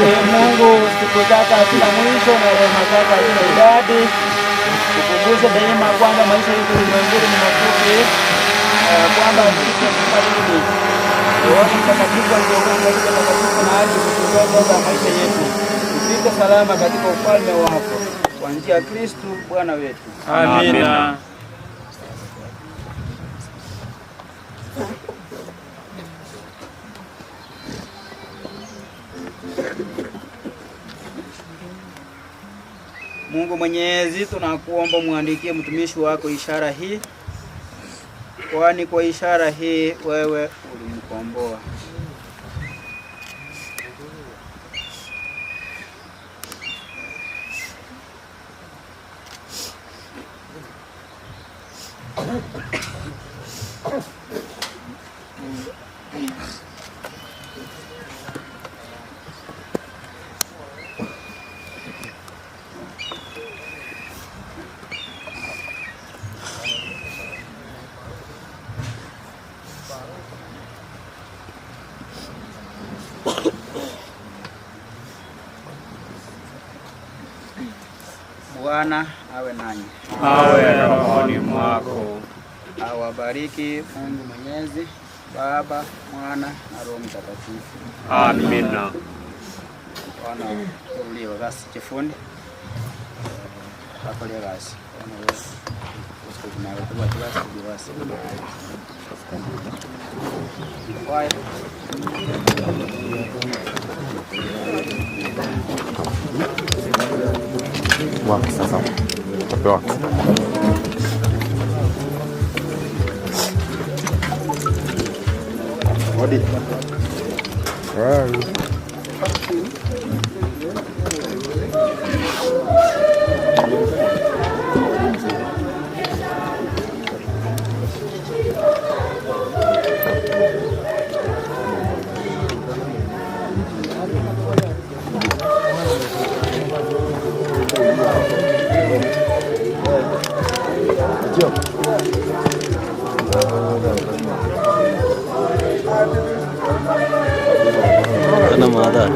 Ee Mungu, siku zako hazina mwisho na rehema zako hazina idadi. Tukumbushe daima kwamba maisha yetu ulimwenguni ni mafupi, kwamba sisi tufariki. Roho Mtakatifu aliongoza katika takatifu na hadi kutuongoza maisha yetu, tufike salama katika ufalme wako kwa njia ya Kristu Bwana wetu. Amina. Mungu Mwenyezi, tunakuomba mwandikie mtumishi wako ishara hii, kwani kwa ishara hii wewe ulimkomboa. Bwana awe nanyi. Awe rohoni mwako. Awabariki Mungu Mwenyezi, Baba, Mwana na Roho Mtakatifu. Amina. Bwana uliwe gasi chifundi bakoria gasi Wapi sasa? Utapewa. Hodi. Wow. Ana madhara.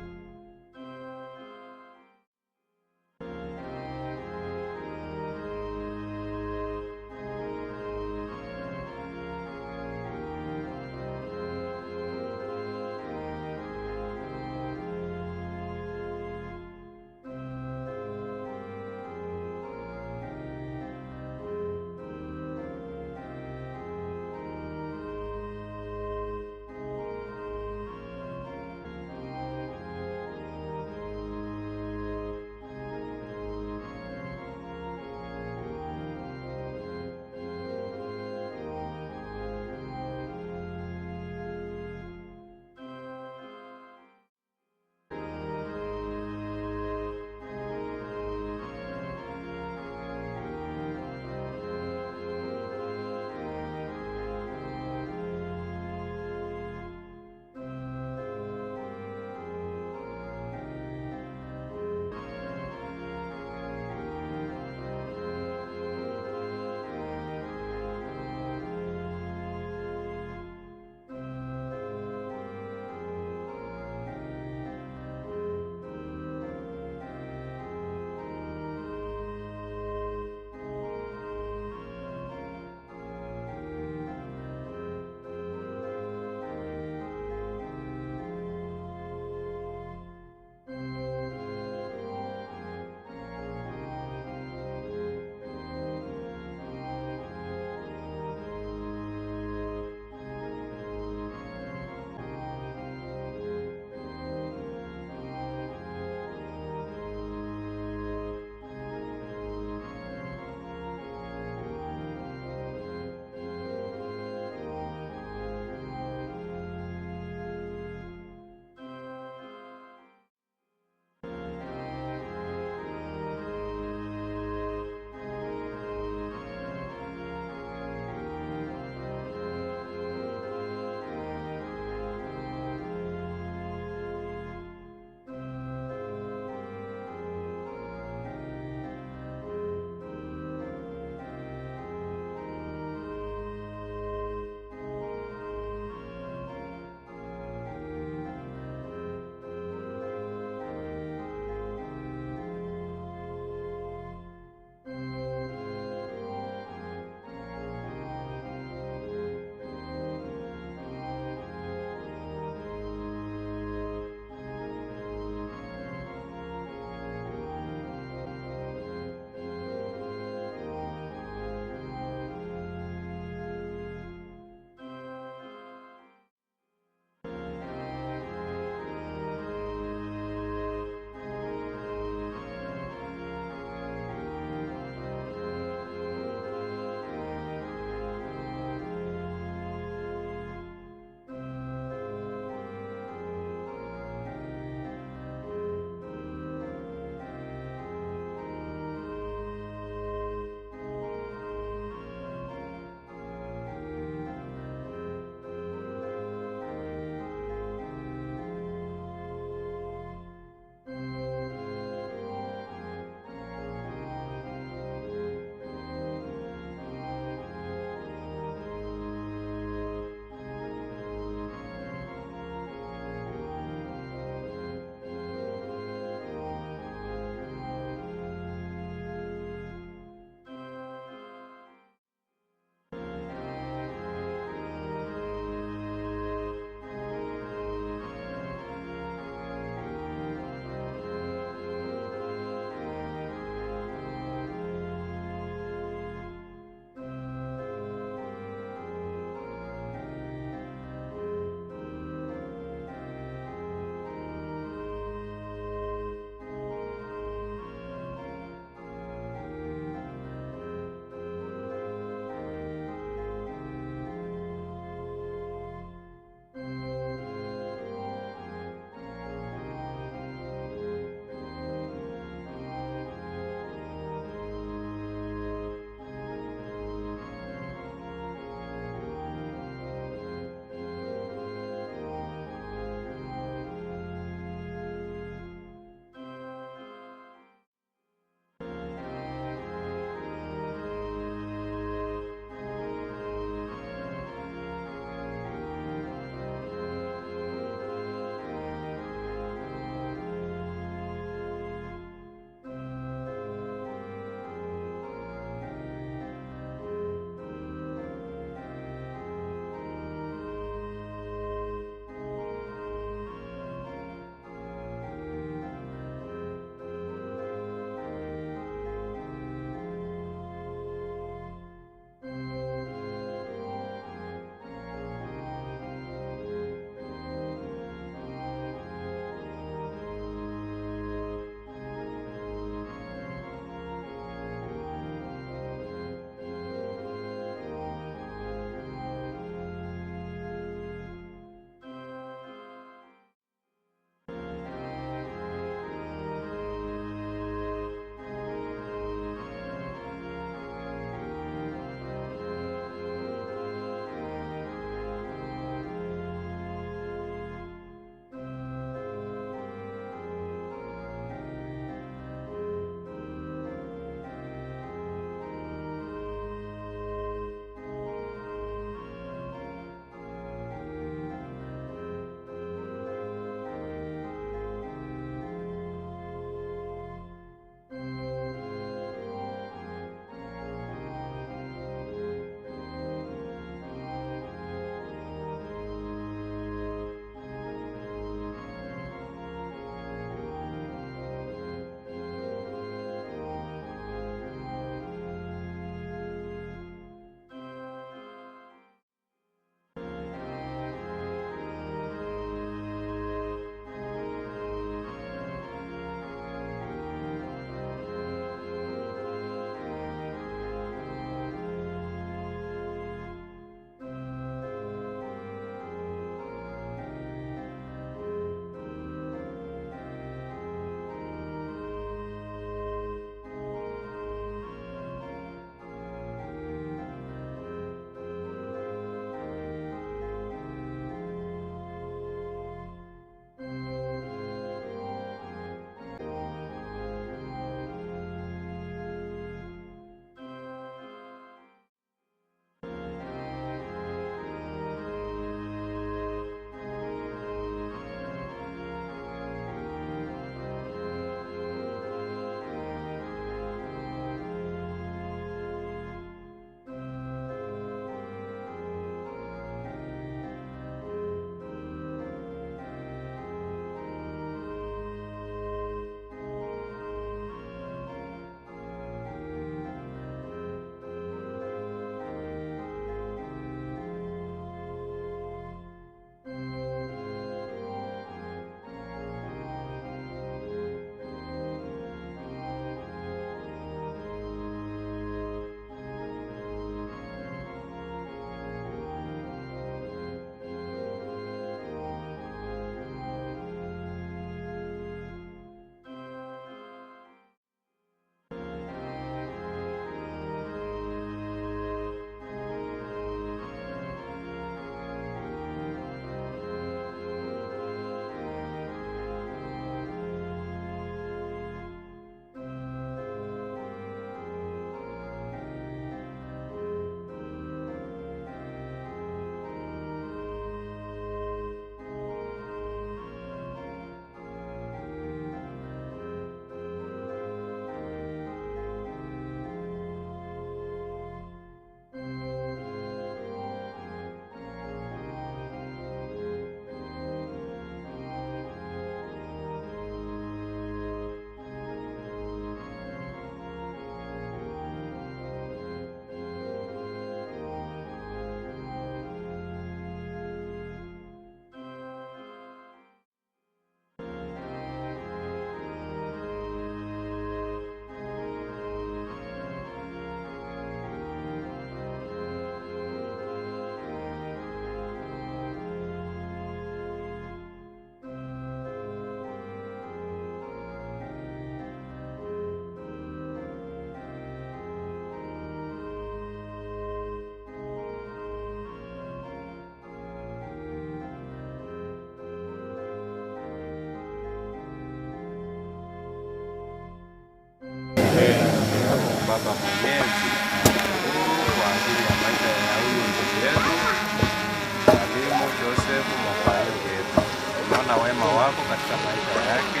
wako katika maisha yake.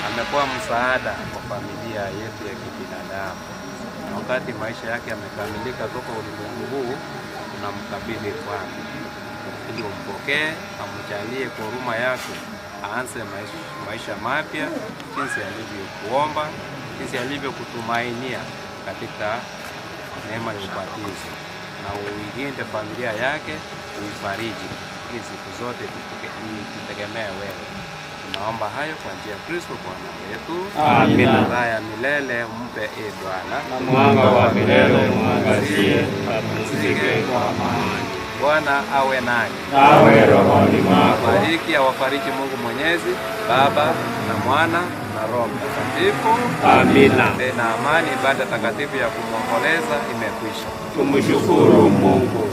Amekuwa msaada kwa familia yetu ya kibinadamu. Na wakati maisha yake yamekamilika toka ulimwengu huu, tunamkabidhi Bwana ili umpokee, amjalie kwa huruma yako, aanze maisha, maisha mapya jinsi alivyokuomba, jinsi alivyokutumainia katika neema ya ubatizo, na uilinde familia yake, uifariji ili siku zote tutegemee wewe. Tunaomba hayo kwa njia ya Kristo Bwana wetu. Amina. Raha ya milele mpe e Bwana, Na mwanga wa milele umwangazie, apumzike kwa amani. Bwana awe nanyi. Awe rohoni mwako. Bariki awafariji Mungu Mwenyezi, Baba na Mwana na Roho Mtakatifu. Amina. Na amani, ibada takatifu ya kumwomboleza imekwisha. Tumshukuru Mungu.